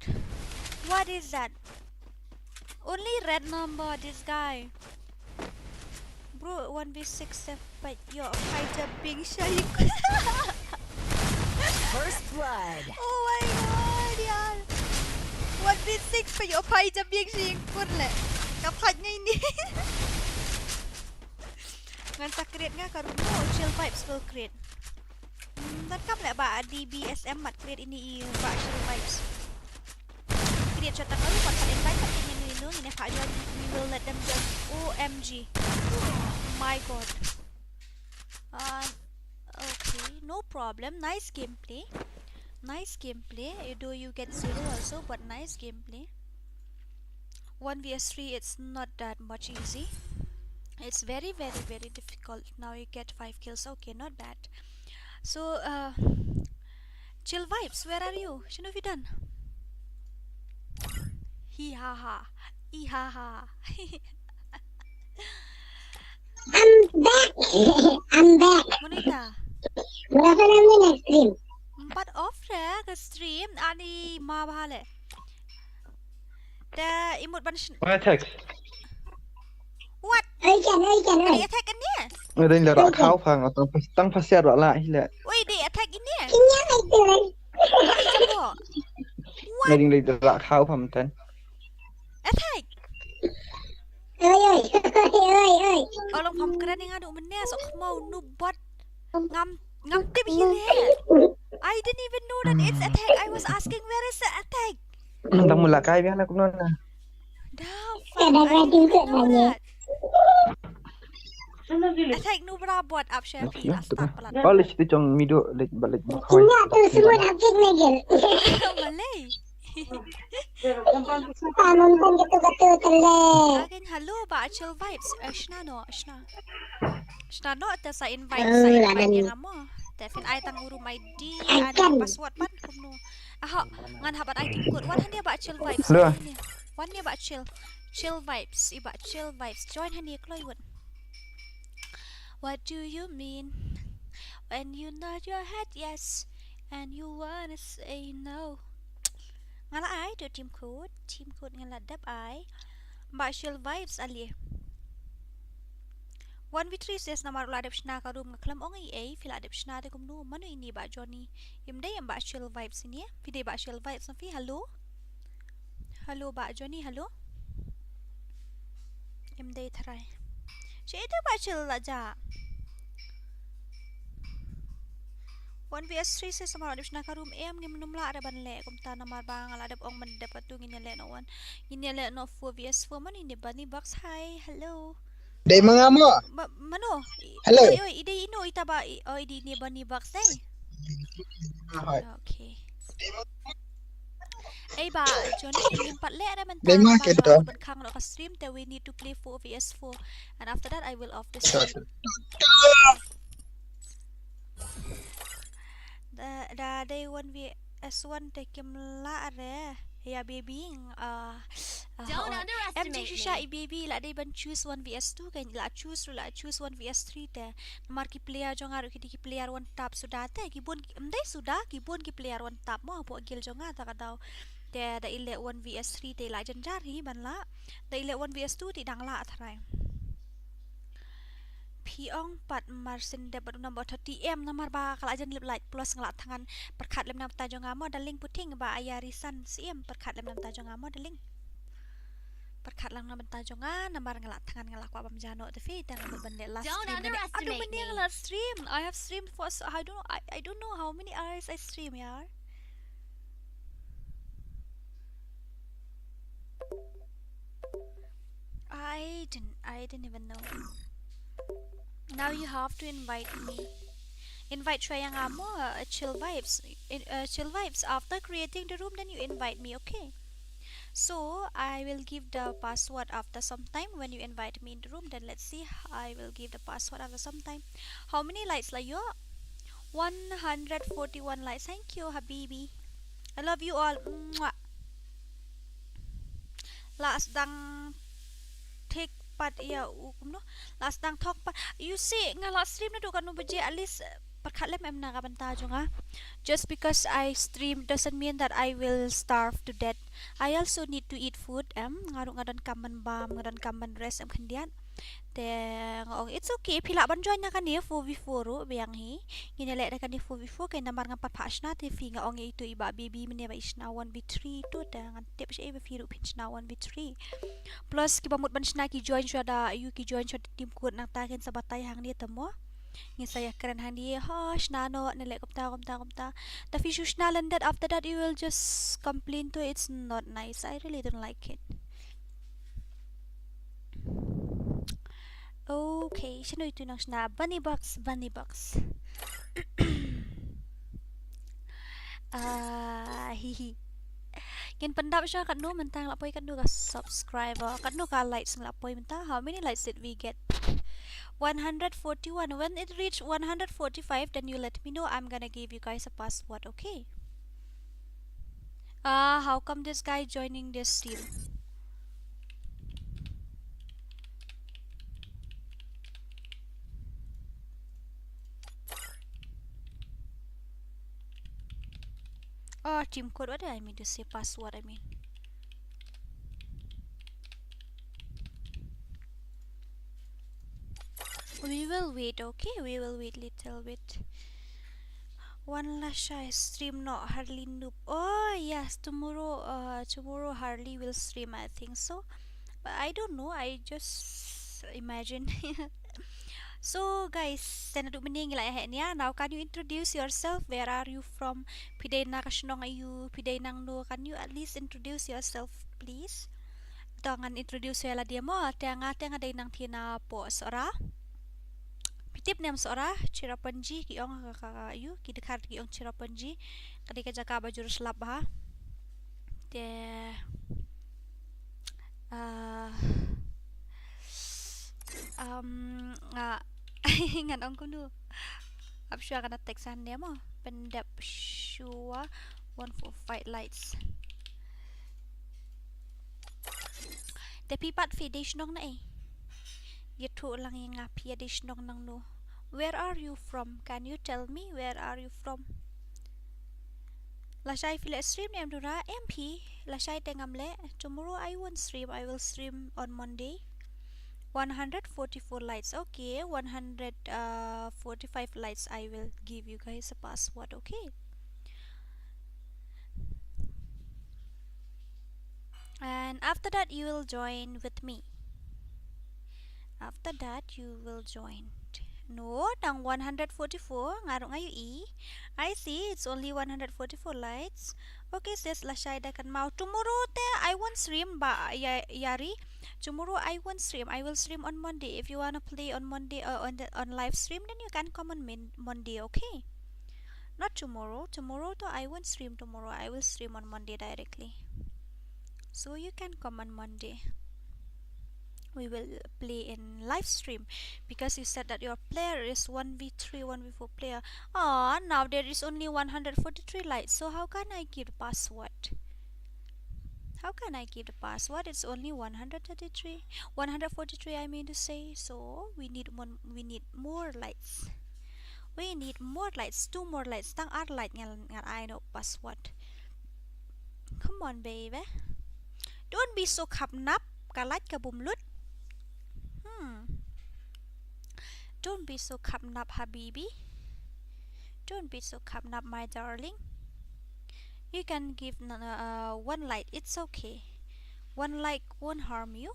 What is that? Only red number, this guy. Bro, one v six, eh, but your fighter being shy. First blood. Oh my god, yaar. One v six, but your fighter being shy. Kun le. Ka fight nga ini. Ngan sa create nga ka room. No, chill vibes will create. Hmm, donkam leh ba D B S M mat create ini i ba chill vibes. Create shot ka room, pat invite pat ine ine ine ine pa join, we will let them join. O M G. My god. Uh, okay, no problem. Nice gameplay. Nice gameplay. Although you get zero also, but nice gameplay. One v s three, it's not that much easy. It's very, very, very difficult. Now you get five kills. Okay, not bad. So, uh, chill vibes, where are you? Shano have you done? Hi ha ha. I ha ha. I'm back. I'm back. Mano ita? Mula ka nam ni stream. Empat off re ka stream ani ma bahale. Te imut ban shin. Oi, attack. What? Oi, kan, oi, kan, oi. Attack kan ni? Oi, ding le rak khau phang, tang pas, tang pas siar rak lah hi le. Oi, di attack ini. Ini yang itu kan. Coba. What? Oi, ding le rak khau phang tan. Attack. Oi, oi, oi, oi, oi. Alang pham kren nga du mene sok mau nubot. Ngam, ngam tip hi le. I didn't even know that it's attack. I was asking where is the attack. Tang mula kai biang aku nona. Dah, fuck, I didn't even know that. Attack nu bra buat up share fi la start palat. Balik situ jong midu, lek balik. Ini tu semua dah klik lagi. Malay. Paman pun gitu-gitu tele. Again, hello, ba chill vibes. Eh, shna no, shna. Shna no, te sa invite, sa invite yang amo. Te fin ai tang urum I D, ani password pan kumno. Aha, ngan habat I D code. Wan hane ba chill vibes. Hello. Wan ne ba chill. Chill vibes, i ba chill vibes. Join hane kloi wut. What do you mean when you nod your head yes and you wanna say no? Nga la ai to team code, team code nga la dep ai. Ba chill vibes ali. One v three says namar la dep shna ka room nga khlem ong ei ei, phi la dep shna te kumno, mano ini ba Johnny. Im dei em ba chill vibes ini, phi dei ba chill vibes na phi, hello? Hello ba Johnny, hello? Im dei tharai. Che ite ba chill la ja. One v s three says namar la dep shna ka room em ngim num la re ban leh kumta namar ba nga la dep ong ban dep atu ngin ïa leh no one. Ngin ïa leh no four v s four man ini Bunny Box. Hi, hello. Dei ma nga mo. Mano? Hello. Oi, oi, i dei ino ita ba, oh, i dei ini Bunny Box dei. Okay. Ei ba Johnny, ngim pat leh re mynta. Dei ma ke to. Ban khang lo ka stream te we need to play four v s four. And after that I will off the stream. Da, da dei one v s one te kim lah re. Ya baby, uh, uh, don't underestimate me. M G shisha i baby la dei ban choose one v s two kan la choose la choose one v s three te. Namar ki player jong nga ruh ki dei ki player one tap suda te ki bun ki, em dei suda ki bun ki player one tap mo hapoh guild jong nga ta ka daw. Te da i leh one v s three te la jynjar hi ban lah. Da i leh one v s two te dang lah tharai. Phi ong pat mar syn dep bad u number thirty em namar ba ka la jan lip light plus nga la thngan pyrkhat lem na bynta jong nga mo darling puting ba aya risan siem pyrkhat lem na bynta jong nga mo darling. Pyrkhat lang na bynta jong nga namar nga la thngan nga la kwah bam jano te phi te nga ban leh last stream. Adu mani nga la stream. I have streamed for so, I don't know, I, I don't know how many hours I stream yaar. I didn't, I didn't even know. Now you have to invite me. Invite shuwa ïa nga mo, uh, chill vibes. In, uh, chill vibes. After creating the room, then you invite me, okay? So I will give the password after some time when you invite me in the room. Then let's see. I will give the password after some time. How many likes la ïoh? One hundred forty-one likes. Thank you, Habibi. I love you all. Mwah. La sdang thik pat ïa u kumno. La sdang thok pat. You see, nga la stream naduh katno baje, at least, eh, pyrkhat lem em na ka bynta jong nga. Just because I stream doesn't mean that I will starve to death. I also need to eat food, em. Nga ruh nga donkam ban bam, nga donkam ban rest, em, khyndiat. Te nga ong, it's okay, phi lah ban join na kane four v four ruh biang hi. Ngin ïa leh da kane four v four, kane namar ngam pat phah shna, te phi, nga ong ïa itu i Bah Baby mynne ba i shna one v three tu, te ngan tip sha i ba phi ruh phin shna one v three. Plus kiba mut ban shna ki join shuwa da, ïa ki join shuwa da team code, nangta kin sa batai hangne te mo. Ngin sa ïakren hangne, ha, shna noh ne leh kumta, kumta, kumta. Te phi shu shna lyndet, after that you will just complain to, it's not nice. I really don't like it. Okay, shano itu nang shna? Bunny box, bunny box. Ah, hi hi. Ngin pyndap sha katno mynta nga la poi, katno ka subscriber, katno ka likes nga la poi mynta. How many likes did we get? One hundred forty-one. When it reach one hundred forty-five, then you let me know. I'm gonna give you guys a password, okay? Ah, how come this guy joining this team? Oh, team code. What do I mean to say? Password, I mean. We will wait, okay? We will wait little bit. Wan lashai, stream noh, Harley noob. Oh yes, tomorrow, uh, tomorrow Harley will stream, I think so. But I don't know, I just imagine. So guys, te naduh mynne ngi la ïa heh nia. Now can you introduce yourself? Where are you from? Phi dei na ka shnong aïu? Phi dei nangno? Can you at least introduce yourself, please? To ngan introduce ïa lade mo. Te nga, te nga dei nangthie napoh Sohra. Phi tip ne em Sohra? Cherrapunji ki ong, ka, ka, ka, aïu, ki dkhar ki ong Cherrapunji. Ka dei ka jaka ba jur slap bha. Te, ah, um, nga, ngan ong kumno? Hap shuwa kane text hangne mo. Pyndep shuwa, one four five likes. Te phi pat phi dei shnong naei? Ïathuh lang ïa nga, phi ïa dei shnong nangno. Where are you from? Can you tell me where are you from? Lashai phi leh stream ne em Dura? Em phi. Lashai te ngam leh. Tomorrow I won't stream. I will stream on Monday. One hundred forty-four likes. Okay, one hundred forty-five likes. I will give you guys a password, okay? And after that, you will join with me. After that, you will join. No, tang one hundred forty-four, nga ruh nga ïohi. I see, it's only one hundred forty-four likes. Okay, sis, lashai da kynmaw. Tomorrow te, I won't stream ba, ïa, ïari. Tomorrow I won't stream. I will stream on Monday. If you wanna play on Monday or on the, on live stream, then you can come on Mon-, Monday, okay? Not tomorrow. Tomorrow to I won't stream tomorrow. I will stream on Monday directly. So you can come on Monday. We will play in live stream because you said that your player is one v three, one v four player. Ah, now there is only one hundred forty-three likes. So how can I give the password? How can I give the password? It's only one hundred thirty-three, one hundred forty-three, I mean to say. So we need one, we need more likes. We need more likes, two more likes. Tang ar like ngan, ngan ai noh password. Come on, baby. Don't be so khapnap, ka like ka bym lut. Hmm. Don't be so khapnap, habibi. Don't be so khapnap, my darling. You can give n-, uh, one like. It's okay. One like won't harm you.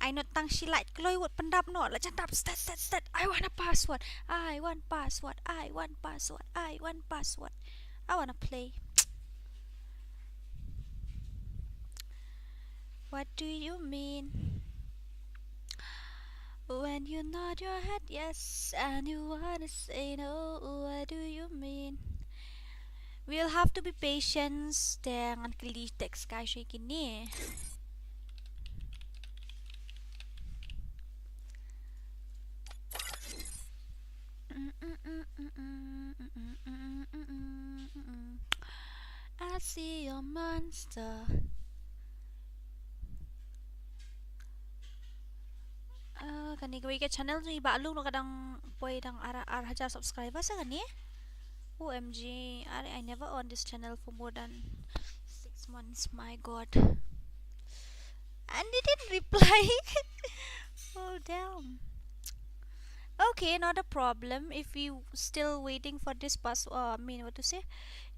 Ai noh tang shi like, kloi wut pyndap noh, la jan dap, stat, stat, stat. I want a password. I want password. I want password. I want password. I wanna play. What do you mean? When you nod your head yes and you wanna say no, what do you mean? We'll have to be patient. Te ngan kylli text kai sha kine. I see your monster. Ah, kane kawei ka channel jong i Bah Lung ruh ka dang poi dang ar, ar hajar subscriber sa kane. O M G, I, I never on this channel for more than six months. My God. And they didn't reply. Oh, damn. Okay, not a problem. If we still waiting for this pass, uh, I mean, what to say?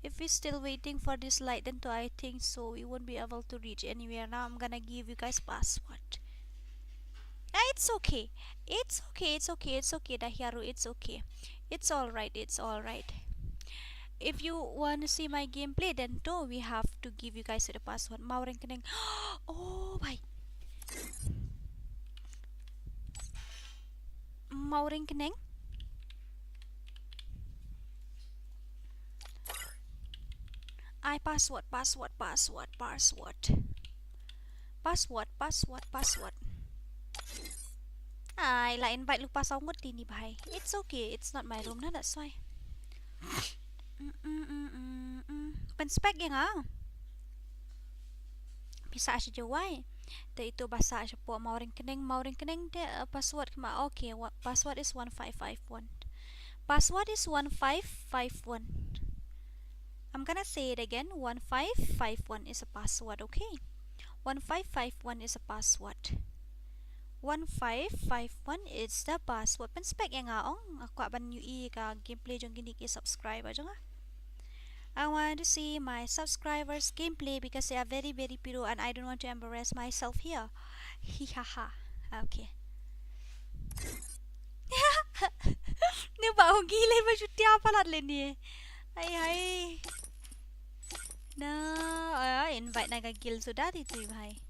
If we still waiting for this light, then to, I think so we won't be able to reach anywhere. Now I'm gonna give you guys password. Ah, it's okay. It's okay. It's okay. It's okay, Dahiaru. It's okay. It's all right. It's all right. If you want to see my gameplay, then to we have to give you guys the password. Mawreng keneng. Oh, bhai. Mawreng keneng. Ai, password, password, password, password. Password, password, password. Ai, la invite lypa saw ngut ini, bhai. It's okay, it's not my room na, that's why. Mm, mm, mm, mm, mm. Pynspek ïa nga. Pisa sha jowai. Te itu ba sah shapoh Mawreng keneng, Mawreng keneng te, uh, password kma. Okay, wa-, password is one five five one. Password is one five five one. I'm gonna say it again. One five five one is a password, okay? One five five one is a password. One five five one is the password. Pynspek ïa nga ong. Nga kwah ban ïohi ka gameplay jong kine ki subscriber jong nga. I want to see my subscribers gameplay because they are very, very pro and I don't want to embarrass myself here. Hihaha. Okay. Ni ba ong gile ba shutia palat le ni. Hai, hai. Na, ah, invite na ka guild suda ti tu, bhai.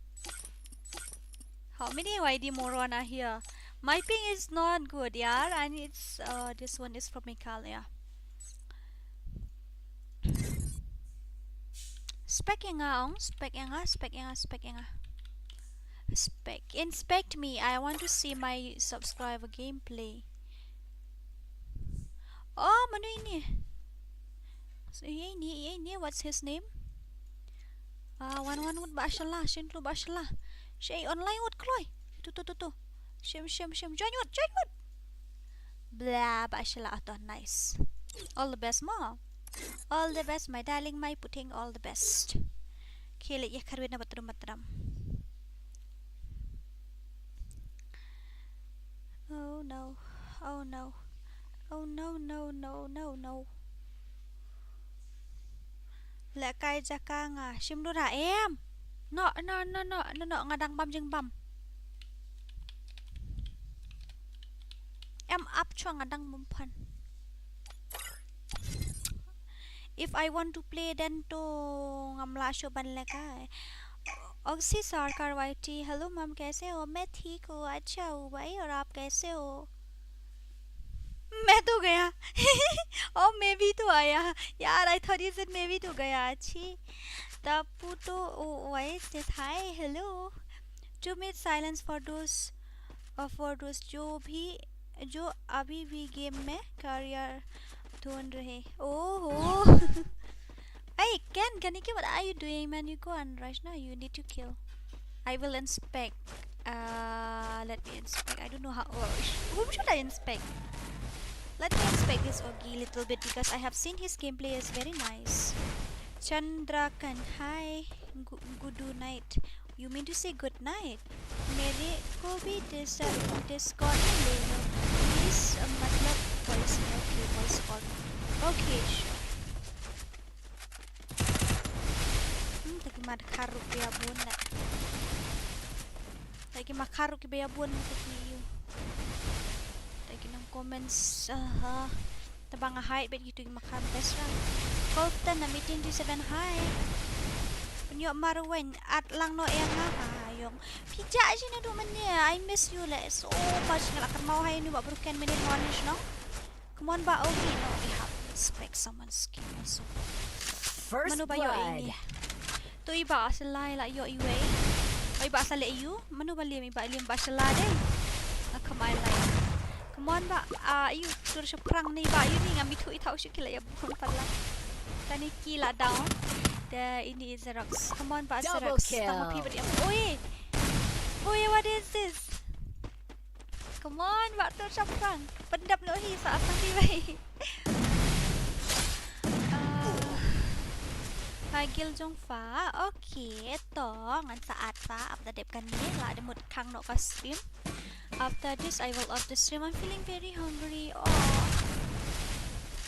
How many Y D moron are here? My ping is not good, yeah, and it's, uh, this one is from Meghalaya. Spek ïa nga ong, spek ïa nga, spek ïa nga, spek ïa nga. Spek, inspect me. I want to see my subscriber gameplay. Oh, mano ini? So, ïa ini, ïa ini, what's his name? Ah, wan wan ngut ba shala, shin tu ba shala. Shi online ngut kloi. Tu tu tu tu. Shim shim shim. Join ngut, join ngut. Bla ba shala ato, nice. All the best mo. All the best, my darling, my puting, all the best. Khie leit ïa kharwit na bathroom bathroom. Oh no. Oh no. Oh no, no, no, no, no. Lehkai jaka nga. Shim dura em. No, no, no, no, no, no, nga dang bam jingbam. Em ap chwa nga dang bam phan. If I want to play then to ngam lah shuh ban lehkai. Oxy Sarkar Y T, hello ma'am, कैसे हो? मैं ठीक हूँ, अच्छा हूँ भाई, और आप कैसे हो? मैं तो गया। Oh, मैं भी तो आया। यार, I thought you said मैं भी तो गया। अच्छी। Tapu to, oh, why is this? Hi, hello। Two minute silence for those, uh, for those जो भी, जो अभी भी game में career ढूंढ रहे। ओहो। Hey, Ken, Kaniki, what are you doing, man? You go and rush now. You need to kill. I will inspect. Uh, let me inspect. I don't know how. Oh, sh-, whom should I inspect? Let me inspect this Ogi little bit because I have seen his gameplay is very nice. Chandrakan, hi. Gu-, Gudu Knight. You mean to say good night? मेरे को भी डिस-, डिस्कॉर्ड में ले लो प्लीज, मतलब वॉइस में। ओके, वॉइस कॉल। ओके, श्योर। Hmm, ta ki ma khar ruh ki ba ïa bun na. Ta ki ma khar ruh ki ba ïa bun na ta ki ïa. Ta ki nang comments, aha. Tang ba nga hide bad kito ki ma khar best rank. Colton na meeting two seven, hi. Pynïoh marweiñ, at lang noh ïa nga, ha, ïong. Phi jah shi naduh mynne, I miss you leh so much, nga la kynmaw ha ïing ba broken minute morning shnong. Come on ba Ogi, no, we have to respect someone's game also. First Mano ba ïoh blood. Ini. To i Bah Shalai la ïoh iwei. Oi Bah Shalai ïoh. Mano ba Liam, i Bah Liam Bah Shalai dei. Ah, come on, like. Come on Bah, ah, ïoh tur shaphrang ni Bah ïoh ni ngam ithuh ithuh shuh ki la ïa bun pat la. Tani ki la down. Te ini Xerox. Come on Bah Double Xerox. Kill. Tang ma phi ba ïa. Oi. Oi, what is this? Come on, Bah tur shaphrang. Pyndep noh hi sa asang di bai. Ah, Fagil jong Fa. Okay, to ngan sa at Fa. Ap da dep kane la da mut khang noh ka stream. After this I will off the stream. I'm feeling very hungry. Oh.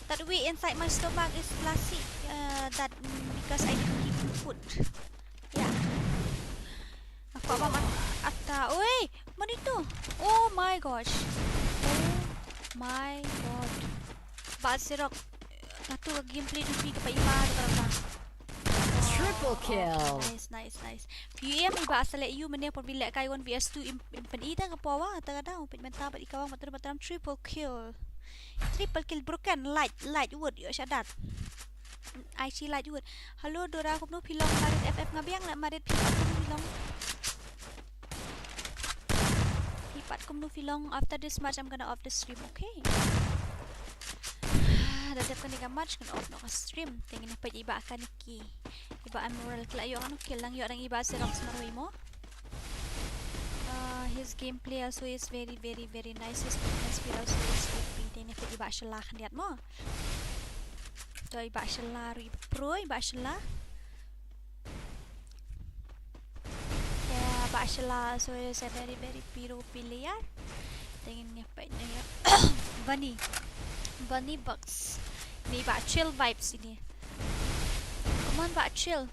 That way inside my stomach is lassi. Uh, that mm, because I didn't give him food. Yeah. Apa bang ata. Oi, mano ito? Oh my gosh. Oh my god. Bah Xerox. Katu ka gameplay dupi ka pa ima tu ka rata. Triple kill. Nice, nice, nice. P U M i Bah Shalai ïoh mane por bi leh kai one V S two im im pen ita ka pawa ta ka dau pin menta ba i kawang matur matur triple kill. Triple kill broken light light wood ïoh shadat. Ai chi light wood. Hello Dora kumno phi long marit F F nga biang la marit phi pat kumno phi long. Phi pat kumno phi long after this match I'm gonna off the stream, okay? Da dep kane ka match kan off noh ka stream. Te ngin peit i Bah kane ki. I Bah Emerald ki la ïoh kano kill lang ïoh dang i Bah Xerox marwei mo. Uh, his gameplay also is very very very nice. His movement speed also is O P. Te ngin peit i Bah Shala khyndiat mo. To i Bah Shala ruh i pro i Bah Shala. Yeah, Bah Shala also is a very very pro player. Te ngin ngepet ne ya. Bunny. Bunny Bucks. Ni Bah Chill vibes ini. Come on Bah Chill.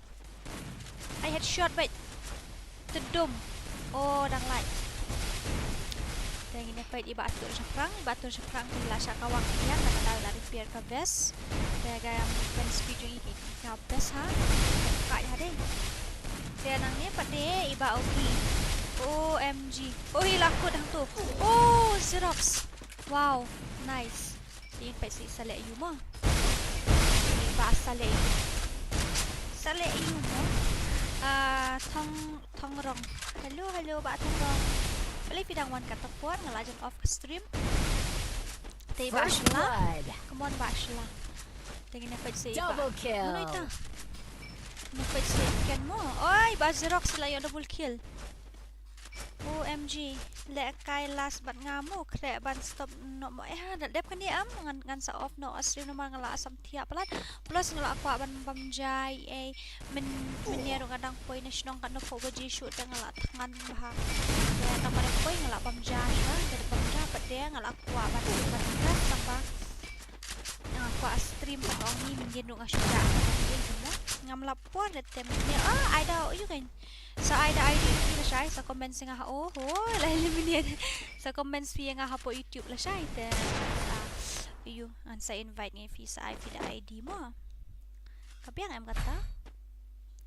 I had shot but the dome. Oh, dang light. Te ngin ngepet i Bah Tur Shaphrang, i Bah Tur Shaphrang ki la sha kawang ïa ka dal la repair ka vest. Te ka movement speed jong i ki ka best ha. Ka ya dei. Te nang ne pat de i Bah Oki. O M G. Oh, i la kut hangtu. Oh, Xerox. Wow, nice. Te peit sa leh ïa u mo. I Bah sa leh ïa u. Sa leh ïa u mo. Ah, Thong Thong Rong. Hello, hello Bah Thong Rong. Balei phi dang wan katta por nga la jan off ka stream. Te Bah Shla. Come on Bah Shla. Te ngin peit sa i Bah. Double kill. Mano ita? Ngin peit sa i Ken mo. Oi, Bah Xerox la ïoh double kill. O M G, leh kai last bad nga mo, khreh ban stop noh mo. Eh, da dep kane am, ngan, ngan sa off noh stream namar nga la sam thiah palat. Plus nga la kwah ban bam ja, eh, myn, mynne ruh nga dang poi na shnong katno phew baje shuh te nga la thngan bha. Te tang ba dep poi nga la bam ja shuwa, te dep bam ja pat te nga la kwah ban, ban rest tang ba nga kwah stream pat ong ni mynnin ruh nga shu ja. Mynnin ruh mo. Ngam lap por da te mynnin. Ah, ai da, oh, you can. Sa ai da I D ruh phi lashai, sa comment sha nga ha, oh, oh, la eliminate. Sa comment phi ïa nga hapoh YouTube lashai te. Sa, ïa u, ngan sa invite ngi phi sa ai phi da I D mo. Ka biang em kata.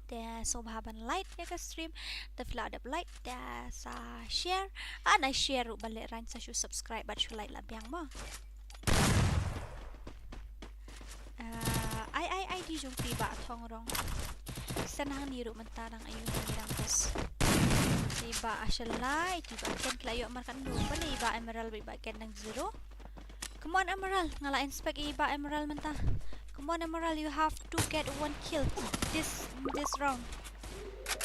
Te sngewbha ban like ïa ka stream. Te phi la dep like te sa share. Ah, na share ruh ban leh rang sa shu subscribe bad shu like la biang mo. Ah, ai, ai, I D jong phi Bah Thong Rong. Sa nang ni ruh mynta nang ayu nang ni dang bes. Te Bah Ashalai, te Bah Ken ki la ïoh markat ndu. Pynban i Bah Emerald bad i Bah Ken dang zero. Come on Emerald, nga la inspect i Bah Emerald mynta. Come on Emerald, you have to get one kill this, this round.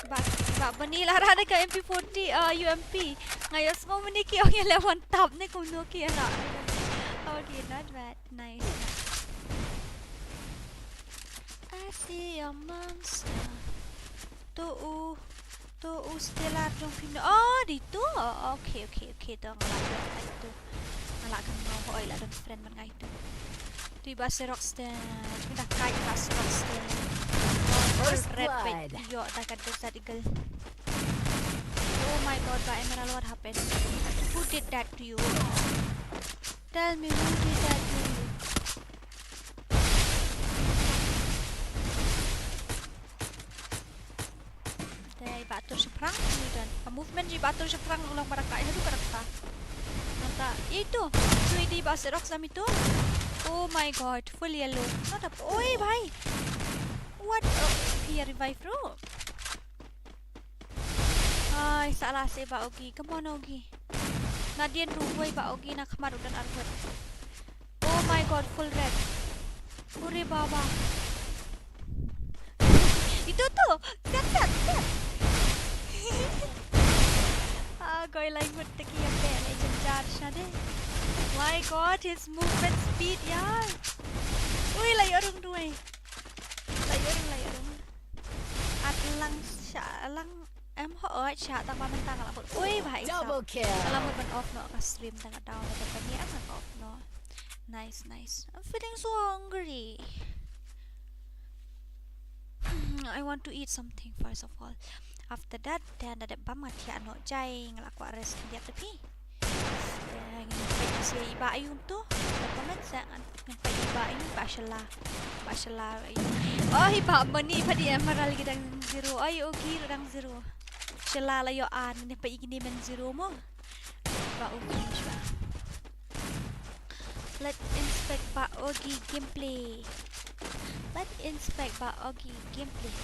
Bah, Bah Bani la rah da ka M P forty, uh, U M P. Nga ïohsngew mynne ki ong ïa leh one tap ne kumno ki ïa rah. Okay, not bad. Nice. I see a monster. To u, to u Stella jong phi. Oh, di tu. Oh, okay, okay, okay. To nga la ïoh, nga la ïoh tu. Nga la kan mau hoi la don friend man ngai tu. Tu i Bah Xerox te. Tu da kai i Bah Xerox te. First blood. Red bait. Ïoh da ka Desert Eagle. Oh my god, Bah Emerald, what happened? Who did that to you? Tell me who did that to you? Te i Bah Tur Shaphrang, ni don. Ka movement i Bah Tur Shaphrang u long ba da kai haduh ka rta. Nangta, itu. Tu i dei i Bah Xerox lam itu. Oh my god, full yellow. Not a, oi bhai. What? Oh, phi ïa revive ruh. Ai, salah sa i Bah Ogi. Come on, Ogi. Nadien ruh wei Bah Ogi na khmat u don arngut. Oh my God, full red. Ure baba. Itu tu. Siap, siap, siap. Ah, koi laingut te ki ïa peit la jan jar shade. My God, his movement speed, yaar. Ui, la ïoh rung duwai. La ïoh rung, la ïoh rung. At lang sha lang em ho oi sha tang ba mynta nga la mut. Ui, bha i sa. Double kill. Nga la mut ban off noh ka stream tang ka down ka ban ïa nga off noh. Nice, nice. I'm feeling so hungry. I want to eat something first of all. After that, then da dep bam nga thiah noh jai nga la kwah rest khyndiat te phi. Te ngin peit ïa i Bah Ayu to. Comment sa ngan peit i Bah Ayu, Bah Shala. Bah Shala. Oh, i Bah Mani pha di Emerald ki dang zero. Oi, Ogi ruh dang zero. Shala la ïoh ar, ngin peit ïa kine men zero mo. Bah Ogi shuwa. Let's inspect Bah Ogi gameplay. Let's inspect Bah Ogi gameplay.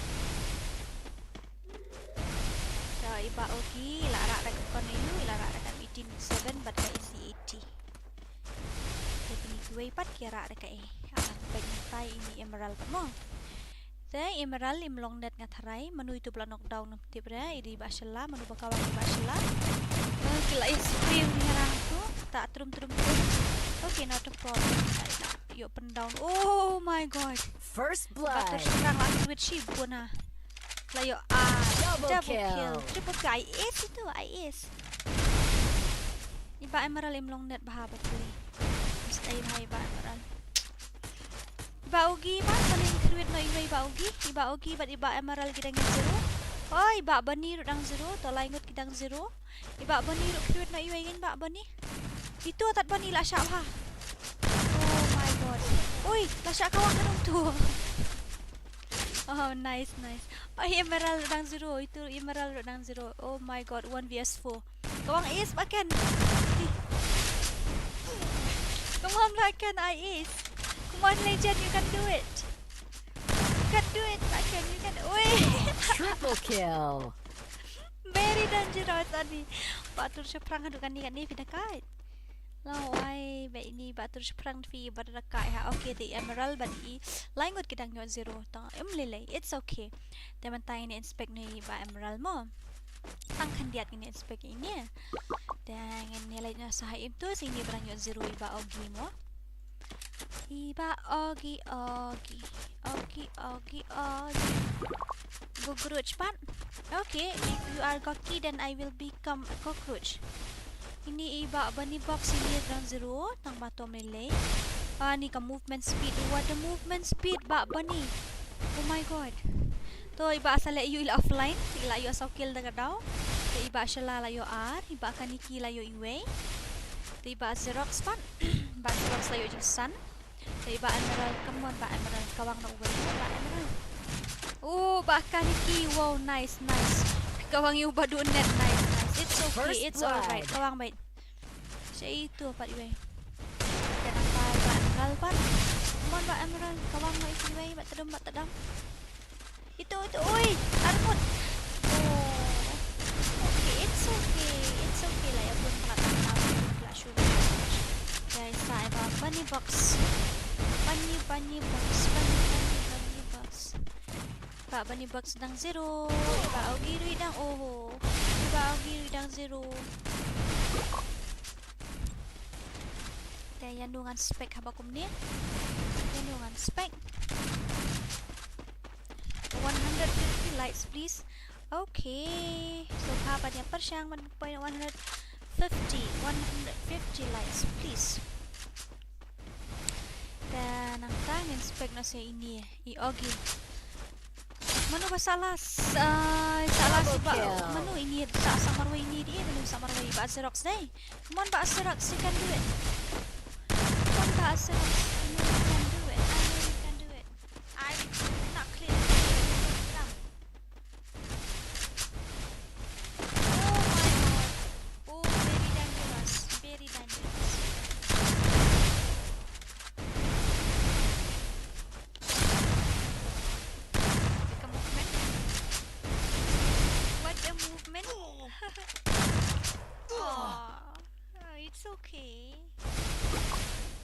So, i Bah Ogi, i la rah da ka Connor, i la rah da ka eighteen seven, bad ka A C eighty. Te kine kiwei pat ki rah da ka e. Ah, bad ngi tai ini Emerald pat mo. Te Emerald im long net nga tharai, mano itu ba la knockdown ngam tip re, i dei Bah Shala, mano ba kawang i Bah Shala. Eh, ki la ïa spray u ngi rang tu, ta trum trum trum. Okay, not a problem. Ïoh pyndown. Oh my God. First blood. Batur shaphrang la switch shi bun ha. La ïoh, ah, double kill. Triple kill. I ace itu, I ace. I Bah Emerald im long net bha ba puli. Mesti i Bah Emerald. I Bah Ogi, Bah, paling kruid no i Bah, i Bah Ogi. I Bah Ogi bad i Bah Emerald ki dang zero. Oh, i Bah Bani ruh dang zero. To laingut ki dang zero. I Bah Bani ruh kruid no i Bah, i Bah Bani. Itu tat Bani la shah bha. Oh my God. Oi, la shah kawang hanum tu. Oh, nice, nice. Oh, Emerald ruh dang zero. Itu Emerald ruh dang zero. Oh my God, one v s four. Kawang ace, Bah Ken. Come on, Bah Ken, I ace. Come on, legend, you can do it. You can do it, Bah Ken, you can. Oi. Triple kill. Very dangerous, ani. Batur shaphrang haduh kane kane phi da kait. Long wai, ba ini batur shaphrang phi ba da kait ha. Okay, te Emerald bad i laingut ki dang ïoh zero. Tang im lei lei. It's okay. Te mynta ngin inspect ne i Bah Emerald mo. Tang khyndiat ngin inspect ine. Te ngin ïa leit noh sa ha im tu, sa ine ba dang ïoh zero i Bah Ogi mo. I Bah Ogi, Ogi, Ogi, Ogi, Ogi. Cockroach pat. Okay, if you are Goki, then I will become a cockroach. Ini i Bah Bani box ini dang zero, tang ba to mele. Ah, ni ka movement speed. What the movement speed, Bah Bani. Oh my God. To i Bah Saleh ïoh i la offline, i la ïoh saw kill da ka daw. Te i Bah Shala la ïoh ar, i Bah Kaniki la ïoh iwei. Te i Bah Xerox pat, Bah Xerox la ïoh jingsan. Te i Bah Emerald, come on, Bah Emerald, kawang na uwei, Bah Emerald. Oh, Bah Kaniki, wow, nice, nice. Kawang ïa u Bah Dunet, nice, nice. It's okay, it's alright. Kawang bait. Sha itu pat iwei. Te nang Bah Emerald pat. Come on, Bah Emerald, kawang na iwei, Bah Tedem, Bah Tedem. Itu, itu, oi, armut. Oh. Okay, it's okay. It's okay lah, ya pun pernah tak tahu lah sudah. Guys, saya bawa bunny box. Bunny, bunny box, bunny, bunny, bunny box. Ba bunny box dang zero. Ba ogi rui dang, oh. Ba ogi rui dang zero. Te ïa ngan spec haba kumne. Ïa ngan spec. One hundred fifty likes, please. Okay. So, haba ïa pyrshang ban point one hundred fifty, one hundred fifty likes, please. Te nangta ngin spec na se ini, i ogi. Mano ba salas, ah, salas ba, mano ini sa, sa marwei ini di, mano sa marwei ba Xerox dei. Come on, ba Xerox, you can do it. Come on, ba Xerox, I know you can do it. I know you can do it. I not clear. Oh my God. Oh, very dangerous. Very dangerous. It's okay.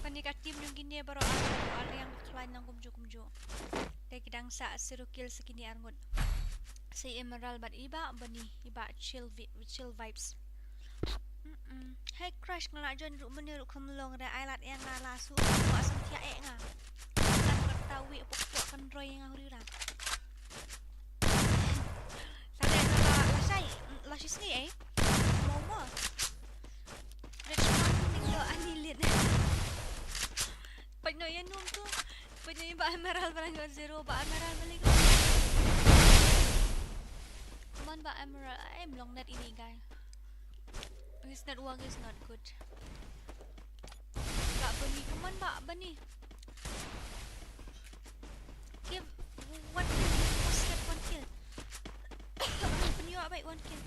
Kane ka team jong kine baroh ar, ar ïa nga khlaiñ lang kumjuh kumjuh. Te ki dang sah zero kill sa kine ar ngut. Sa Emerald bad i Bah Bani, i Bah Chill vi-, Chill Vibes. Mm-mm. Hey crush, nga la join ruh mynne ruh kham long re, ai lad ïa nga la su, wa sam thiah eh nga. Lad kata wi pok pok kan roi ïa nga huri rat. Sa re nga la, la shai, la shi sngi eh. Mo mo. Rich man ning lo ani lit. Pait no ïa num tu. Pait no ïa Bah Emerald barang zero, Bah Emerald balik. Come on, Bah Emerald. Ai, em long net ini, guy. His network is not good. Bah Bani, come on, Bah Bani. Give one kill, you must get one kill. Open you up, wait, one kill.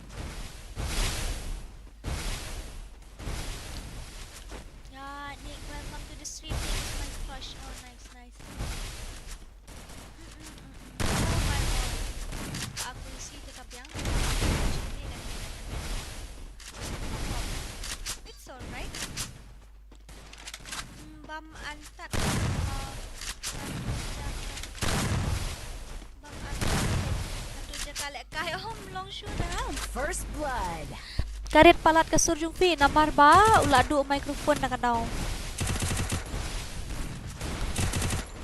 Yeah, Nick, welcome to the stream. Thank you so much, crush. Oh, nice, nice. Mm-mm-mm-mm. Oh my God. Aku isi kita biang. It's alright. Mm, bam antat. Uh, bam antat. Atu jaka lehkai, oh, ym long shuh da. First blood. Ka rit palat ka sur jong phi namar ba u la duh microphone na ka daw.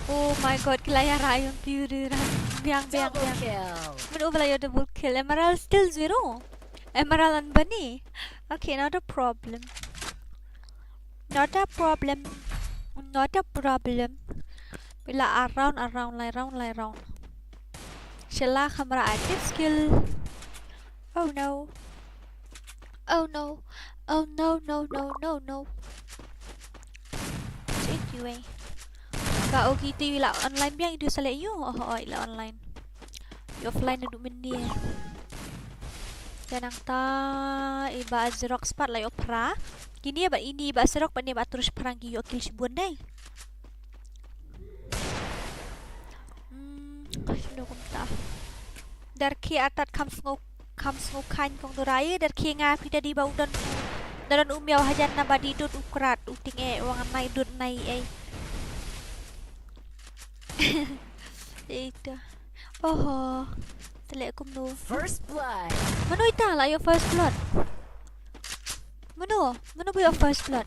Oh my God, ki la ïa rai ïong ki ri ra. Biang, biang, double biang kill. Mano ba la ïoh double kill? Emerald still zero. Emerald and Bani. Okay, not a problem. Not a problem. Not a problem. Phi la around, around, lai round, lai round. Shala khamra active skill. Oh no. Oh no. Oh no, no, no, no, no. Shit, you eh. Ba, okay, te i la online biang, i du sa leh ïu. Oh, oh, i la online. I offline naduh mynne. Te nangta i Bah Xerox pat la ïoh phra. Kine ba ini Bah Xerox pat ne Bah Trush phrang ki ïoh kill shibun dei. Hmm, shano kumta. Dar ki atat kham sngew, kham sngew khan kong durai, dar ki nga phi da di ba u don, da don u miaw hajan na ba di dud u krat, u ting eh, wa ngan nai dud nai eh. Ito. Oho. Te leh kumno. First blood. Mano ita la ïoh first blood? Mano? Mano ba ïoh first blood?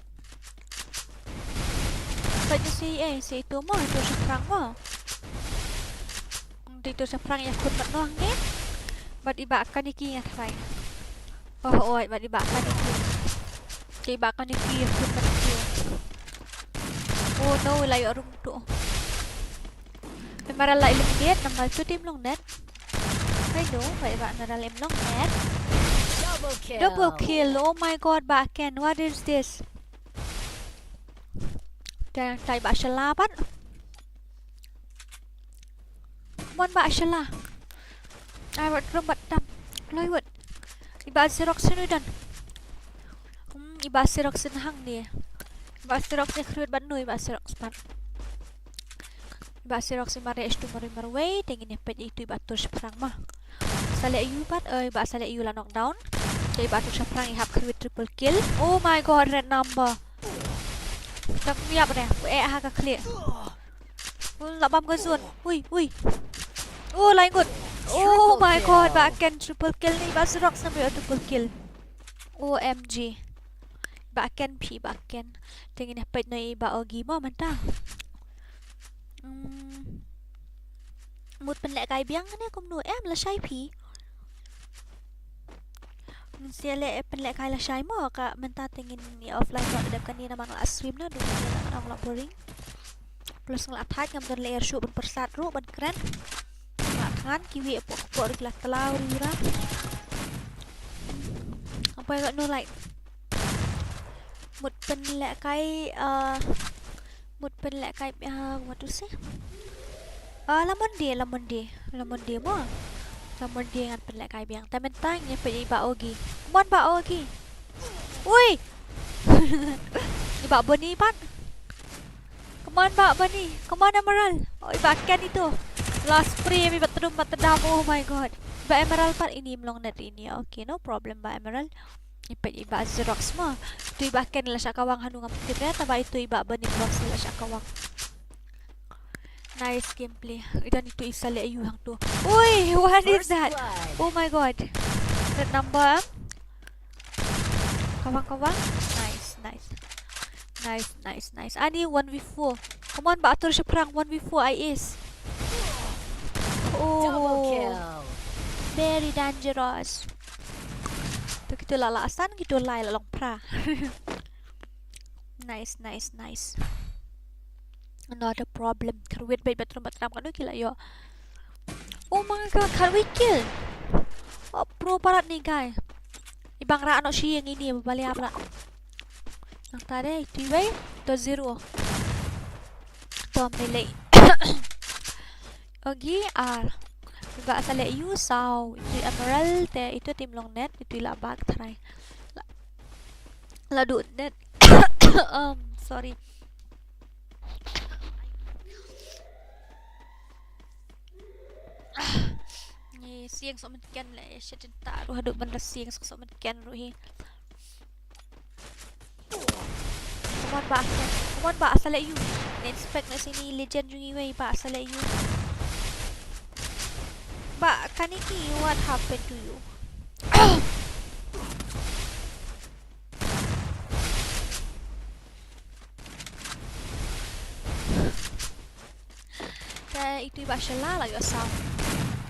Peit na si, eh, si itu mo, itu shaphrang mo. Itu shaphrang ïa khun mat noh ngi. Bad i Bah Kaniki ïa trai. Oh, oh, bad i Bah Kaniki. Te i Bah Kaniki ïa khun mat noh. Oh no, la ïoh rum tu. Emerald la eliminate, namar tu team long net. Hai do, bad i Bah Emerald em long net. Double kill. Double kill. Oh my God, Bah Ken, what is this? Te, te i Bah Shala pat. Mon Bah Shala. Ai, wat rum bat tam. Loi wat. I Bah Xerox sini dan. Hmm, i Bah Xerox sini hang ni. I Bah Xerox ni khruit bat nu i Bah Xerox pat. I Bah Xerox i mare istu mare marwei, te ngin ïa peit itu i Bah Trush phrang ma. Sa leh ïu pat, eh, i Bah sa leh ïu la knockdown. Te i Bah Trush phrang i hap khruit triple kill. Oh my God, red number. Ka miap re, eh, ha ka khlieh. Oh, la bam ka zone. Ui, ui. Oh, lai ngut. Oh my God, Bah Ken triple kill ni, Bah Xerox namar ïoh triple kill. O M G. Bah Ken phi, Bah Ken. Te ngin ïa peit noh i Bah Ogi mo mynta. Hmm. Mut pynlehkai biang ne kumno em, lashai phi. Ngin sa leh pynlehkai lashai mo, ka mynta te ngin ïa offline noh da dep kane namar nga la stream na, dei kane namar nga la boring. Plus nga la thait, ngam don lyer shuh ban pyrsad ruh ban kren. Nga la thngan kiwei hapoh hapoh ruh ki la tlaw ruh ïa ra. Nga poi noh light. Mut pynlehkai, ah, mut pynlehkai, ah, what to say? Ah, la Monday, la Monday, la Monday mo. La Monday ngan pynlehkai biang. Te mynta ngin peit i Bah Ogi. Come on Bah Ogi. Ui. I Bah Boni pat. Come on Bah Boni. Come on Emerald. Oh, i Bah Ken itu. Last spray mi bat tdum bat tdam. Oh my God. Bah Emerald pat ini mlong net ini. Okay, no problem Bah Emerald. Ipeit i Bah Xerox mo. Itu i Bah Ken la shah kawang hanu ngam tip re, taba itu i Bah Burning Box la shah kawang. Nice gameplay. Idan itu i sa leh ïu hangtu. Oi, what is that? Oh my god. Red number, em? Kawang, kawang. Nice, nice. Nice, nice, nice. Ani one v four. Come on, Bah, atur shaphrang, one v four I S. Oh. Very dangerous. To kito la la asan, kito lai la long pra. Nice, nice, nice. Not a problem. Kyrwit beit ba trum ba tram kano ki la ïoh. Oh my god, kyrwit kill. Oh, pro palat ni guy. Ibang ra no shi yang ini baliap ra. Nang tare, itu iwei, to zero. To melee. Ogi ar. Ba sa leh ïu saw. Itu emerald te, itu tim long net, itu i la bak trai. La, la du net. Um, sorry. Ngi siang sok mynken le, shit, ta ruh haduh ban da siang sok sok mynken ruh hi. Come on, Bah. Come on, Bah, sa leh ïu. Inspect na sini legend jong iwei, Bah, sa leh ïu. Bah, kane ki, what happened to you? Te itu i Bah Shella la ïoh saw.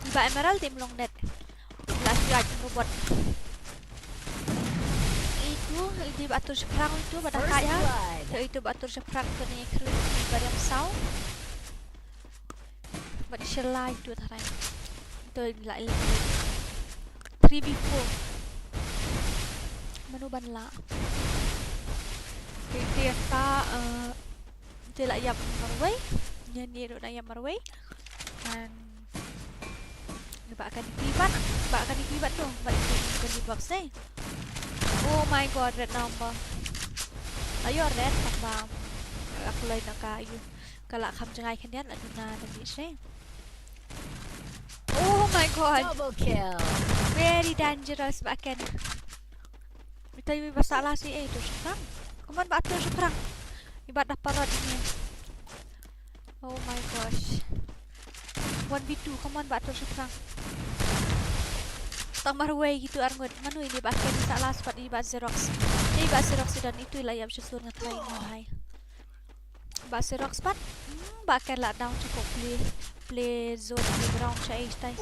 I Bah Emerald te im long net. La ïoh robot. Itu, itu i Bah atur shaphrang itu, ba da ka ïa. Te itu Bah atur shaphrang tu ni khlem i Bah ïam saw. Bad i Shella itu tharai. Itu la eliminate. Three v four. Mano ban lah. Itu ïa sa, eh, Te la ïap marwei. Ïa ni ruh la ïap marwei. And ba kane ki bat, ba kane ki bat tu, ba itu kane box ni. Oh my god, red number. Ayo red, tak ba. Aku lain nak kayu. Kalau kham jngai khyndiat la duna da ni shi. Oh my god. Double kill. Very dangerous ba ken. Ita iba sala si eh, atur shaphrang. Come on, ba atur shaphrang. Iba da parot ini. Oh my gosh. One v two, come on, ba atur shaphrang. Tang marwei gitu arngut. Mano ini ba ken sala spot ini ba Xerox. Ini ba Xerox dan itu la ïap shisur nga try mo hai. Ba Xerox pat. Hmm, ba ken la down to play, play zone, play ground sha eh tai.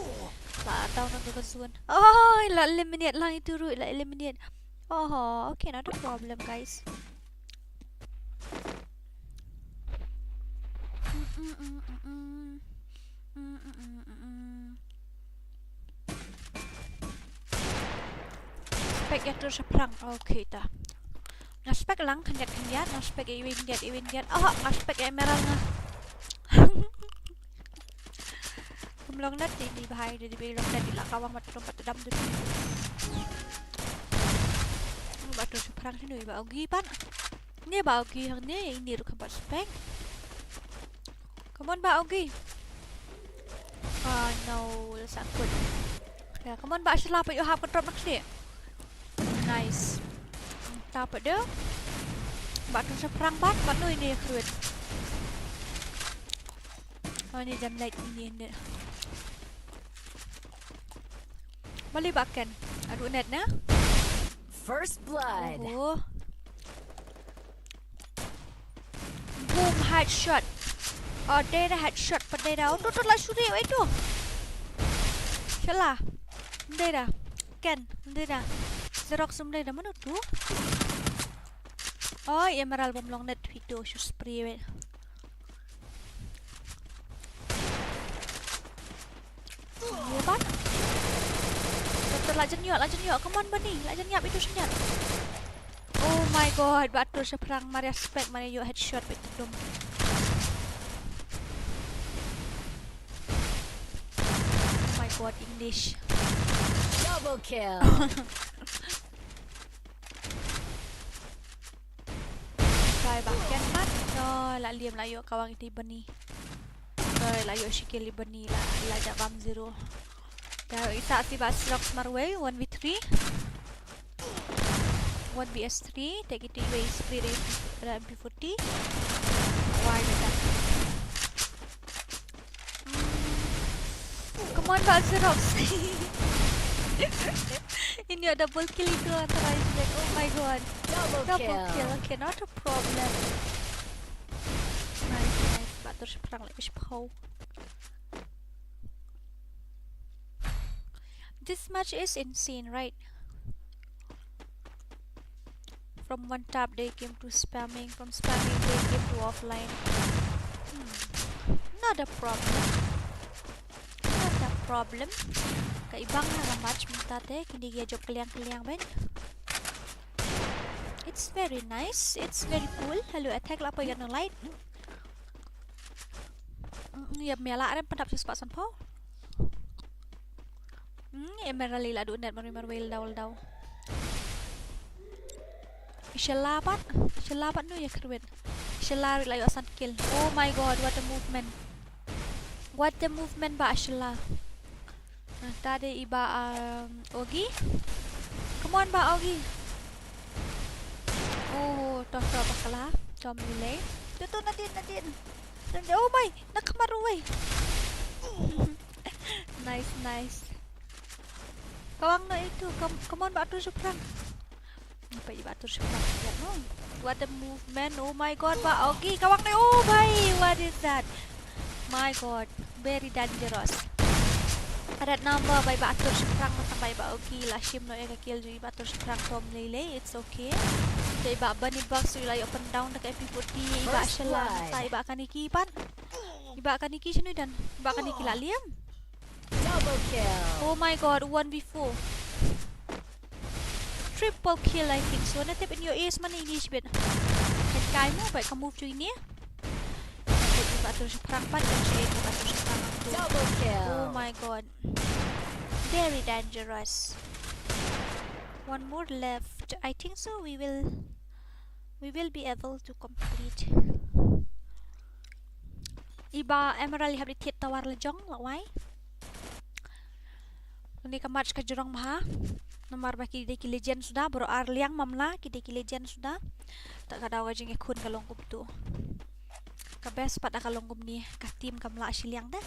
La down to zone. Oh, la eliminate lang itu ruh, la eliminate. Oh, okay, not a problem, guys. Spek ïa tur shaphrang. Okay ta. Nga spek lang khyndiat khyndiat, nga spek ïa iwei khyndiat, iwei khyndiat. Ah, nga spek ïa emerald nga. Kum long net ini bahai, dei ba long net ila kawang mat tum pat dam tu. Ba tur shaphrang sini ba ogi pan. Ni ba ogi hang ni, ini ruh kaba spek. Come on ba ogi. Ah, no, sakut. Ya, come on ba Shella, pat ïoh hap ka drop nak sini. Nice. Tap deh. Ba tur shaphrang bat, ba nui ni kruit. Oh, ni jam light ini ni. Bali ba ken. Aduh net na. First blood. Oh. Boom, headshot. Oh, dei da headshot pat dei da. Oh, tu tu la shuri wei tu. Shella. Dei da. Ken, dei da. Xerox um dei da mano tu. Oh, emerald bom long net phi tu shu spray wei. Ïa ban. Doktor la jan ïoh, la jan ïoh. Come on Bani, la jan ïap itu shen ïap. Oh my god, ba tur shaphrang, mar ïa spek, mar ïa ïoh headshot ba itu dum. Oh my god, English. Double kill. Bye ba ken pat. No, la liam la ïoh kawang iti Bani. Oi, la ïoh shi kill i Bani la, la jabam zero. Ya, ita ti ba Xerox marwei, one v three. One V S three, te kito iwei spray da M P forty. Why did that? Mm. Come on, Bah Xerox. Ini ada double kill itu antara itu. Oh my god. Double kill. Okay, not a problem. Nice, nice. Bah Tur shaphrang leh shiphew. This match is insane, right? From one tap they came to spamming, from spamming they came to offline. Hmm. Not a problem. Not a problem. Ka ibang ha ka match mynta te, kine ki ïa jop kylliang kylliang beit. It's very nice, it's very cool. Hello, attack la poi ïa no light. Mm, ïa, me la rem pyndap sha spah sanphew. Mm, Emerald la duh net marwei marwei, la dau la dau. Shylla pat, Shylla pat no ïa kyrwit. Shylla la ïoh san kill. Oh my god, what a movement. What a movement Bah Shylla. Nangta dei i Bah, um, Ogi. Come on Bah Ogi. Oh, to to bakla. To ym lei lei. To to nadien nadien. Nadien. Oh my, na khmat ruh wei. Nice, nice. Kawang noh itu. Come, come on Bah Tur shaphrang. Apa i Bah Tur shaphrang ïa no? What a movement. Oh my god, Bah Ogi. Kawang noh. Oh bhai, what is that? My god, very dangerous. Red number, bai Bah Tur shaphrang, tang bai Bah Ogi la shim noh ïa ka kill jong i Bah Tur shaphrang, to ym lei lei, it's okay. Te i Bah Bunny Box, i la ïoh pyndown da ka M P forty, i Bah Shylla, ta i Bah Kaniki pat. I Bah Kaniki shano i don? I Bah Kaniki la liam. Double kill. Oh my god, one v four. Triple kill, I think so. Na tip in your ears, man, ini shibit. Kan kai mo, bai ka move jong ini. Bai ka move jong i Bah Tur shaphrang pat, kan share i Bah Tur shaphrang. Double kill. Oh my god. Very dangerous. One more left. I think so. We will, we will be able to complete. I Bah Emerald i hap di thied tower la jong, la wai. Kane ka match ka jrong bha. Namar ba ki dei ki legend suda, baroh ar liang mamla, ki dei ki legend suda. Ta ka daw ka jingïakhun ka long kumtu. Ka best pat da ka long kumne, ka team kam lah shiliang de.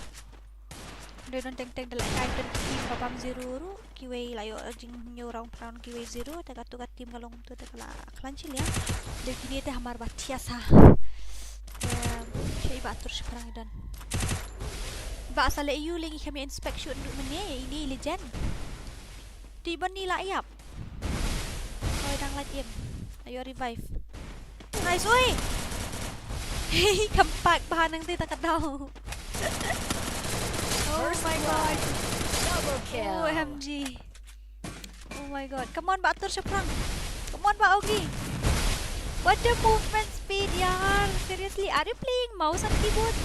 Dei don teng teng da leh kai don ki team ba bam zero ruh, kiwei la ïoh jingñiew round round kiwei zero, te katu ka team ka long kumtu te ka la khlaiñ shiliang. Dei kine te hamar ba thiah sa. Em, sha i Bah Tur shaphrang i don. Bah sa leh ïu lei ngi kham ïa inspect shuh ndu mynne, ine i legend. Te i Bah ni la ïap. Oi, dang lait im. Ayo revive. Nice, oi! Hey, kham pak bha nangta ta ka daw. Oh my god. Double kill. O M G. Oh my god. Come on, Bah Tur shaphrang. Come on, Bah Ogi. What the movement speed, yaar? Seriously, are you playing mouse and keyboard?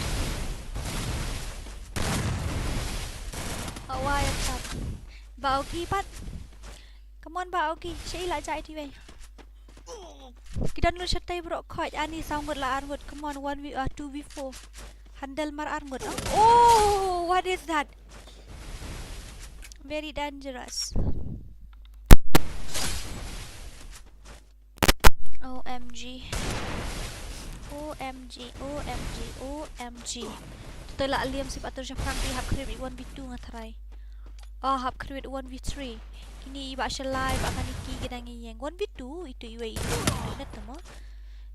Oh, why am I? Bah Ogi pat. Come on, Bah Ogi. Sha i la jai ti wei. Ki don lut shatai bro, khot ani saw ngut la ar ngut. Come on, one v, uh, two v four. Handle mar ar ngut. Oh, oh, what is that? Very dangerous. O M G. O M G, O M G, O M G. Te la liam si Bah Tur shaphrang te hap khrip i one v two nga tharai. Oh, hap khrip i one v three. Kine i Bah Shalai, Bah Kaniki ki dang ïeng. One v two, itu iwei itu. Net mo.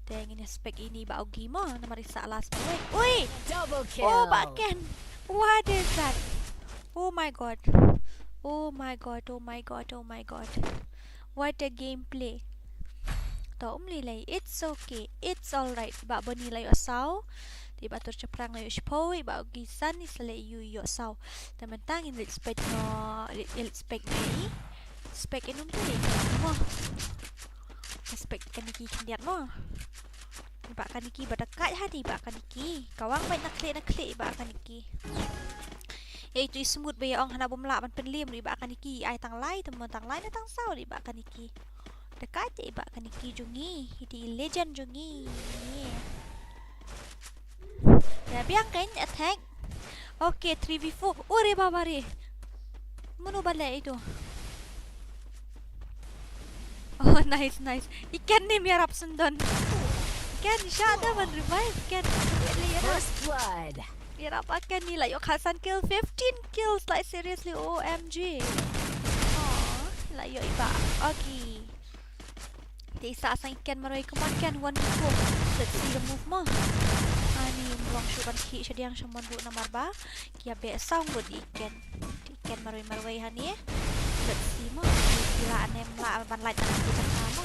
Te ngin expect ini Bah Ogi mo, namar i sa last mo. Wait, oi! Double kill. Oh, Bah Ken. What is that? Oh my god. Oh my god, oh my god, oh my god. What a gameplay. To um lei lei, it's okay, it's alright. Bah Boni la ïoh saw. Te Bah Tur shaphrang la ïoh shiphew, Bah Ogi san, i sa leh ïu ïoh saw. Te mynta ngin leit spec no, leit, leit spec no i. Spec in um te leit mo. Spec Kaniki khyndiat mo. Bah Kaniki ba da kait ha di Bah Kaniki. Kawang bait na khlieh na khlieh Bah Kaniki. Ïa itu i smooth ba ïa ong hana bym lah ban pynliem ri Bah Kaniki, ai tang lai te mo, tang lai ne tang saw ri Bah Kaniki. Da kait te i Bah Kaniki jong ngi, i te i legend jong ngi. Ïa biang kein attack. Okay, three v four. Ore baba re. Mano ba leh itu? Oh, nice, nice. I Ken ne ïarap syndon. Ken, shah da ban revive, Ken. First blood. Ïarap a Ken ne la ïoh khatsan kill, fifteen kills, like, seriously, O M G. Oh, la ïoh i Bah Ogi. Te i sah sa i Ken marwei, come on Ken, one to four. Let's see the move mo. Ani ym long shuh ban khih shadiang sha mon ruh namar ba ki ïa beh saw ngut i Ken. Te i Ken marwei marwei hani. Let's see mo. Ki la ne em lah ban lait na ki jaka mo.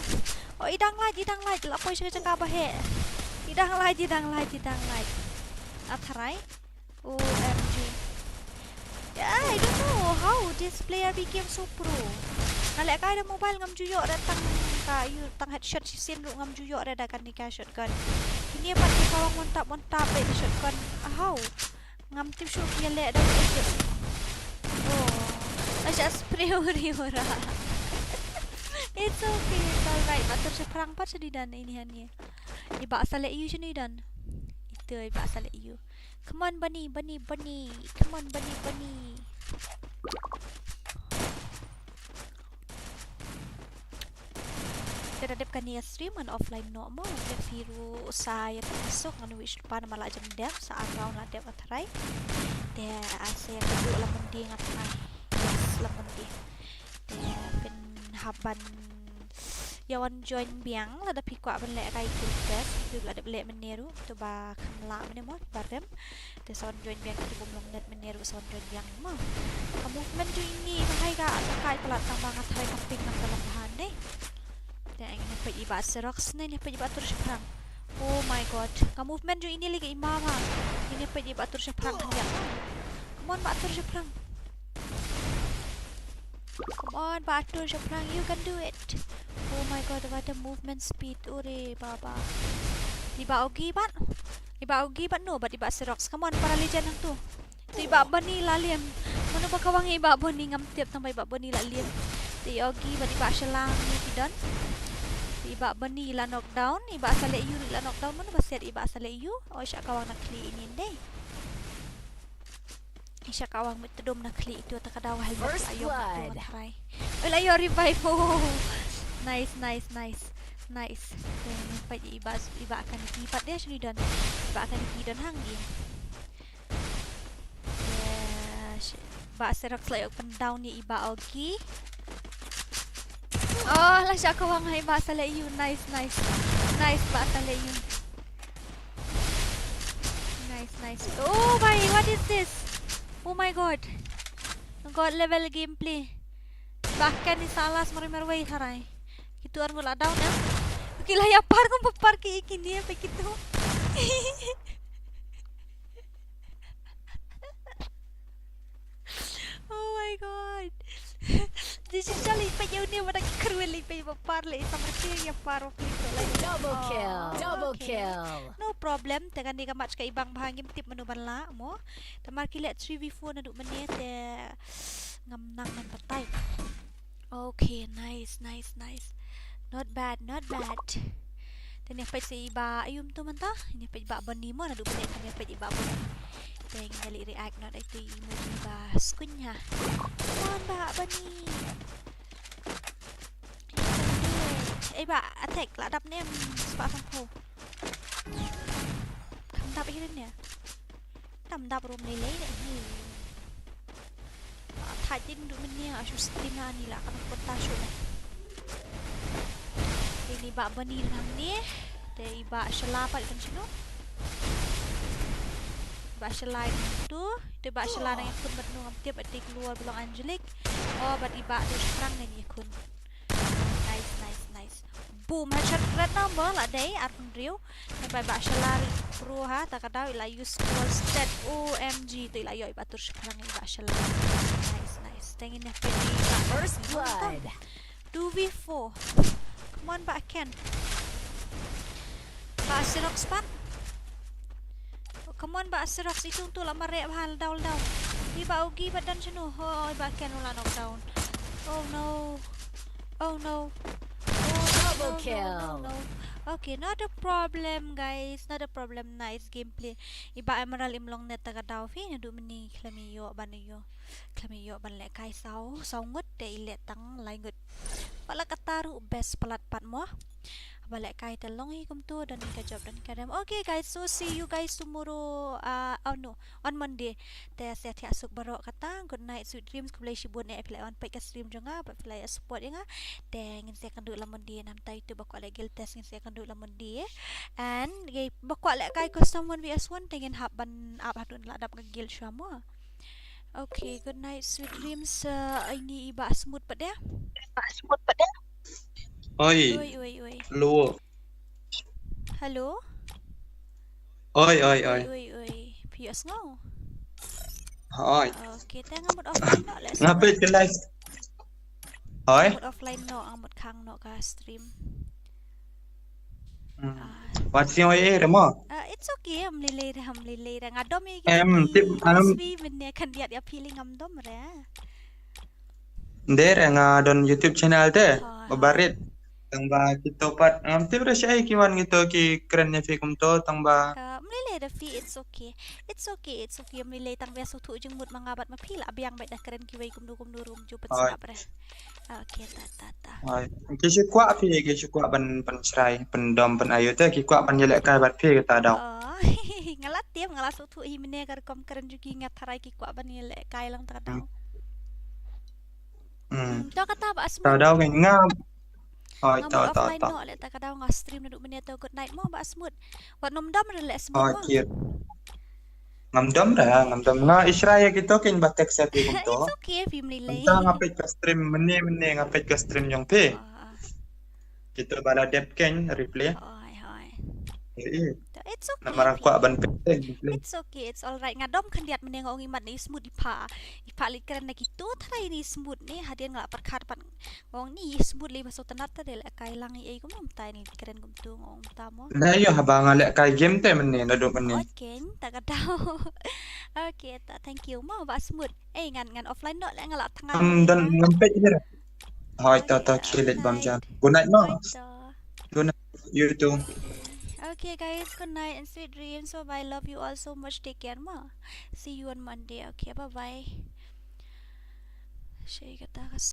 Oh, i dang lait, i dang lait, la poi sha ka jaka ba heh. I dang lait, i dang lait, i dang lait. A tharai. O M G. Yeah, I don't know how this player became so pro. Nga leh kai da mobile ngam ju ïoh re tang ka ïu tang headshot shisien ruh ngam ju ïoh re da kane ka shotgun. Kine pat ki kawang one tap one tap da shotgun. How? Ngam tip shuh ki leh da u edit. Oh. Asha spray uri ura. It's okay, it's alright. Matur shaphrang pat shadei don ini hani. I Bah Saleh Yu shadei don. Ito i Bah Saleh Yu. Come on, Bunny, Bunny, Bunny. Come on, Bunny, Bunny. Te da dep kane ka stream ngan offline noh mo, te phi ruh sa ïa tynsuh ngan wish lypa namar la jem dep, sa ar round la dep ka tharai. Te asa ïa tynduh la mynta nga tharai. Yes, la mynta. Te phin hap ban ïa wan join biang lada phi kwah ban leh kai guild best, phi la dep leh mynne ruh, to ba kham lah mynne mo, ba rem. Te sa wan join biang, te bym long net mynne ruh sa wan join biang mo. Ka movement jong ine i bahai ka, ka kai palat tang ba nga tharai ka ping ngam ka long bha ne. Te ngin ïa peit i Bah Xerox ne, ngin ïa peit i Bah Tur Shaphrang. Oh my god. Ka movement jong ine lei ka i ma bha. Ngin ïa peit i Bah Tur Shaphrang hangne. Come on Bah Tur Shaphrang. Come on, Bah Tur Shaphrang, you can do it. Oh my god, what a movement speed. Ure baba. I Bah Ogi pat. I Bah Ogi pat no, bad i Bah Xerox. Come on, para legend hangtu. Te i Bah Bunny la lem. Mano ba kawang i Bah Bunny ngam tip tang ba i Bah Bunny la lem. Te i Ogi bad i Bah Shala ni ki don. Te i Bah Bunny la knockdown, i Bah Saleh Yu la knockdown, mano ba siat i Bah Saleh Yu. Oh, sha kawang na khlieh ine dei. Isha kawang mit tdum na khlieh itu ta ka daw helmet. First la ïoh blood. Itu try. Oh, la ïoh revive. Oh. Nice, nice, nice. Nice. Te peit i Bah, i Bah Kaniki pat de shini don. I Bah Kaniki don hangin. Te sh-, Bah Xerox la ïoh pyndown ïa i Bah Ogi. Oh, la sha kawang ha i Bah Saleh Yu. Nice, nice. Nice Bah Saleh Yu. Nice, nice. Oh my, what is this? Oh my god. God level gameplay. Bah Ken i salas marwei marwei tharai. Kitu ar ngula down em. Ki la ïa par ngam par ki kine pa kitu. Oh my god. Di shisha lei peit ïa une, wat ki kyrwel lei peit ba par lei, samar ki ïa par wa peit ko lei. Double kill. Oh, double kill. No problem, te kane ka match ka i bang bha, ngim tip mano ban lah mo. Te mar ki leh three v four naduh mynne te ngam nang ban batai. Okay, nice, nice, nice. Not bad, not bad. Te ngin ïa peit sa i Bah, aïu mynta? Ngin ïa peit Bah Bunny mo, naduh mynne ngin ïa peit i Bah Bunny. Te ngin ïa leit react noh ïa itu i emoji ba skuñ ha. Come on, Bah Bunny. You can do it. Eh, Bah, attack, la dap ne em spah sanphew. Kam dap ïa ne. Tam dap rum lei lei de. Thait ding duh mynne, a shu stim na ni la kan kynta shu ne. Te i Bah Bunny nang ni. Te i Bah Shala pat kan shino. Bah Shala itu. Te Bah Shala nang ïakhun bad no ngam tip, bad i klur ba long Angelic. Oh, bad i Bah Tur Shaphrang nang ïakhun. Nice, nice, nice. Boom, headshot red number la dei, arphew hynriew. Te ba i Bah Shala pro ha, ta ka daw i la use wall stat, O M G, te i la ïoh i Bah Tur Shaphrang i Bah Shala. Nice, nice. Te ngin ïa peit i Bah. First blood. Two v four. Come on, Bah Ken. Bah Xerox pat. Oh, come on, Bah Xerox, itu tu la mareh bha, la daw, la daw. I Bah Ogi bad don shano. Oh, i Bah Ken u la knockdown. Oh no. Oh no. Oh no, no, no, no, no. Double kill. Okay, not a problem, guys. Not a problem. Nice gameplay. I Bah Emerald im long ne ta ka daw phi, naduh mynne khlem ïoh ban ïoh. Khlem ïoh ban lehkai saw, saw ngut te i leh tang lai ngut. Pala kata ruh best palat pat mo. Ba lehkai te long hi kumtu, don ka job, don ka dem. Okay, guys, so see you guys tomorrow. Uh, oh no, on Monday. Te sa thiah suk baroh kata. Good night, sweet dreams. Khublei shibun eh phi la wan peit ka stream jong nga, ba phi la support ïa nga. Te ngin sa ïakynduh la Monday, namta ïa uto ba kwah leh guild test ngin sa ïakynduh la Monday. And ba kwah lehkai custom one v one te ngin hap ban ap haduh la dap ka guild shuwa mo. Okay, good night, sweet dreams. Uh, ini i Bah Smut pat de. Oi. Oi, oi, oi. Hello. Hello. Oi, oi, oi. Oi, oi, oi. Phi ïohsngew? Oi. Okay, te nga mut offline noh leh. Nga peit ka live. Oi. Nga mut offline noh, nga mut khang noh ka stream. Hmm. Ah. Wat sing oi eh re mo? Ah, it's okay, ym lei lei re, ym lei lei re. Nga dom ïa ki, em, tip, em, sweet dreams, mynne khyndiat ïa phi lei ngam dom re. Ym dei re, nga don YouTube channel te. Ha, ba ha. Barit. Tang ba kito pat ngam tip re shaei ki wan kito ki kren ïa phi kumto, tang ba. Ah, ym lei lei re phi, it's okay. It's okay, it's okay. Ym lei lei, tang ba sngewthuh jingmut ma nga bad ma phi, la biang bad da kren kiwei kumno kumno ruh ym ju pynsngap re. Okay, ta ta ta. Oi. Ki shu kwah phi, ki shu kwah ban pynshrai, pyndom, pyn-ayu te, ki kwah ban ïalehkai bad phi kata daw. Oh, nga la tip, nga la sngewthuh hi mynne ka rukom kren jong ki, nga tharai ki kwah ban ïalehkai lang ta ka daw. Hmm. Hmm. Hmm, to kata Bah Smut. Ta daw ngi nga. Oi, nga to, mut to, offline to. Noh leh ta ka daw, nga stream naduh mynne to, good night mo Bah Smut. Wat nym dom re leh Smut mo. Oi, kit. Ngam dom re, ngam dom. Nga ïa shrai ïa kito kin ba text ïa phi kumto. It's okay, phi ym lei lei. Mynta nga peit ka stream mynne, mynne nga peit ka stream jong phi. Ah, ah. Kito ba la dep ken replay. Hoi, hoi. Eh, eh. It's okay. Namar nga kwah ban peit. It's okay, it's all right. Nga dom khyndiat mynne nga ong imat ne i Smut i pha. I pha leit kren na kito tharai ne i Smut ne, hadien nga la pyrkhat pat. Nga ong ne i Smut lei ba sngewtynnat te lehkai lang, i ei kumno mynta ne leit kren kumto, nga ong mynta mo. Na ïoh haba nga lehkai game te mynne, naduh mynne. Oi ken, ta ka daw. Okay, ta, thank you mo Bah Smut. Eh, ngan, ngan offline noh leh, nga la thngan. Ngam don, ngam peit re. Hoi, to, to, okay, khie leit bam ja. Good night mo. Hoi to. Good night. You too. Okay guys, good night and sweet dreams. Bye bye. Love you all so much. Take care mo. See you on Monday. Okay, bye bye. Shaei kata ka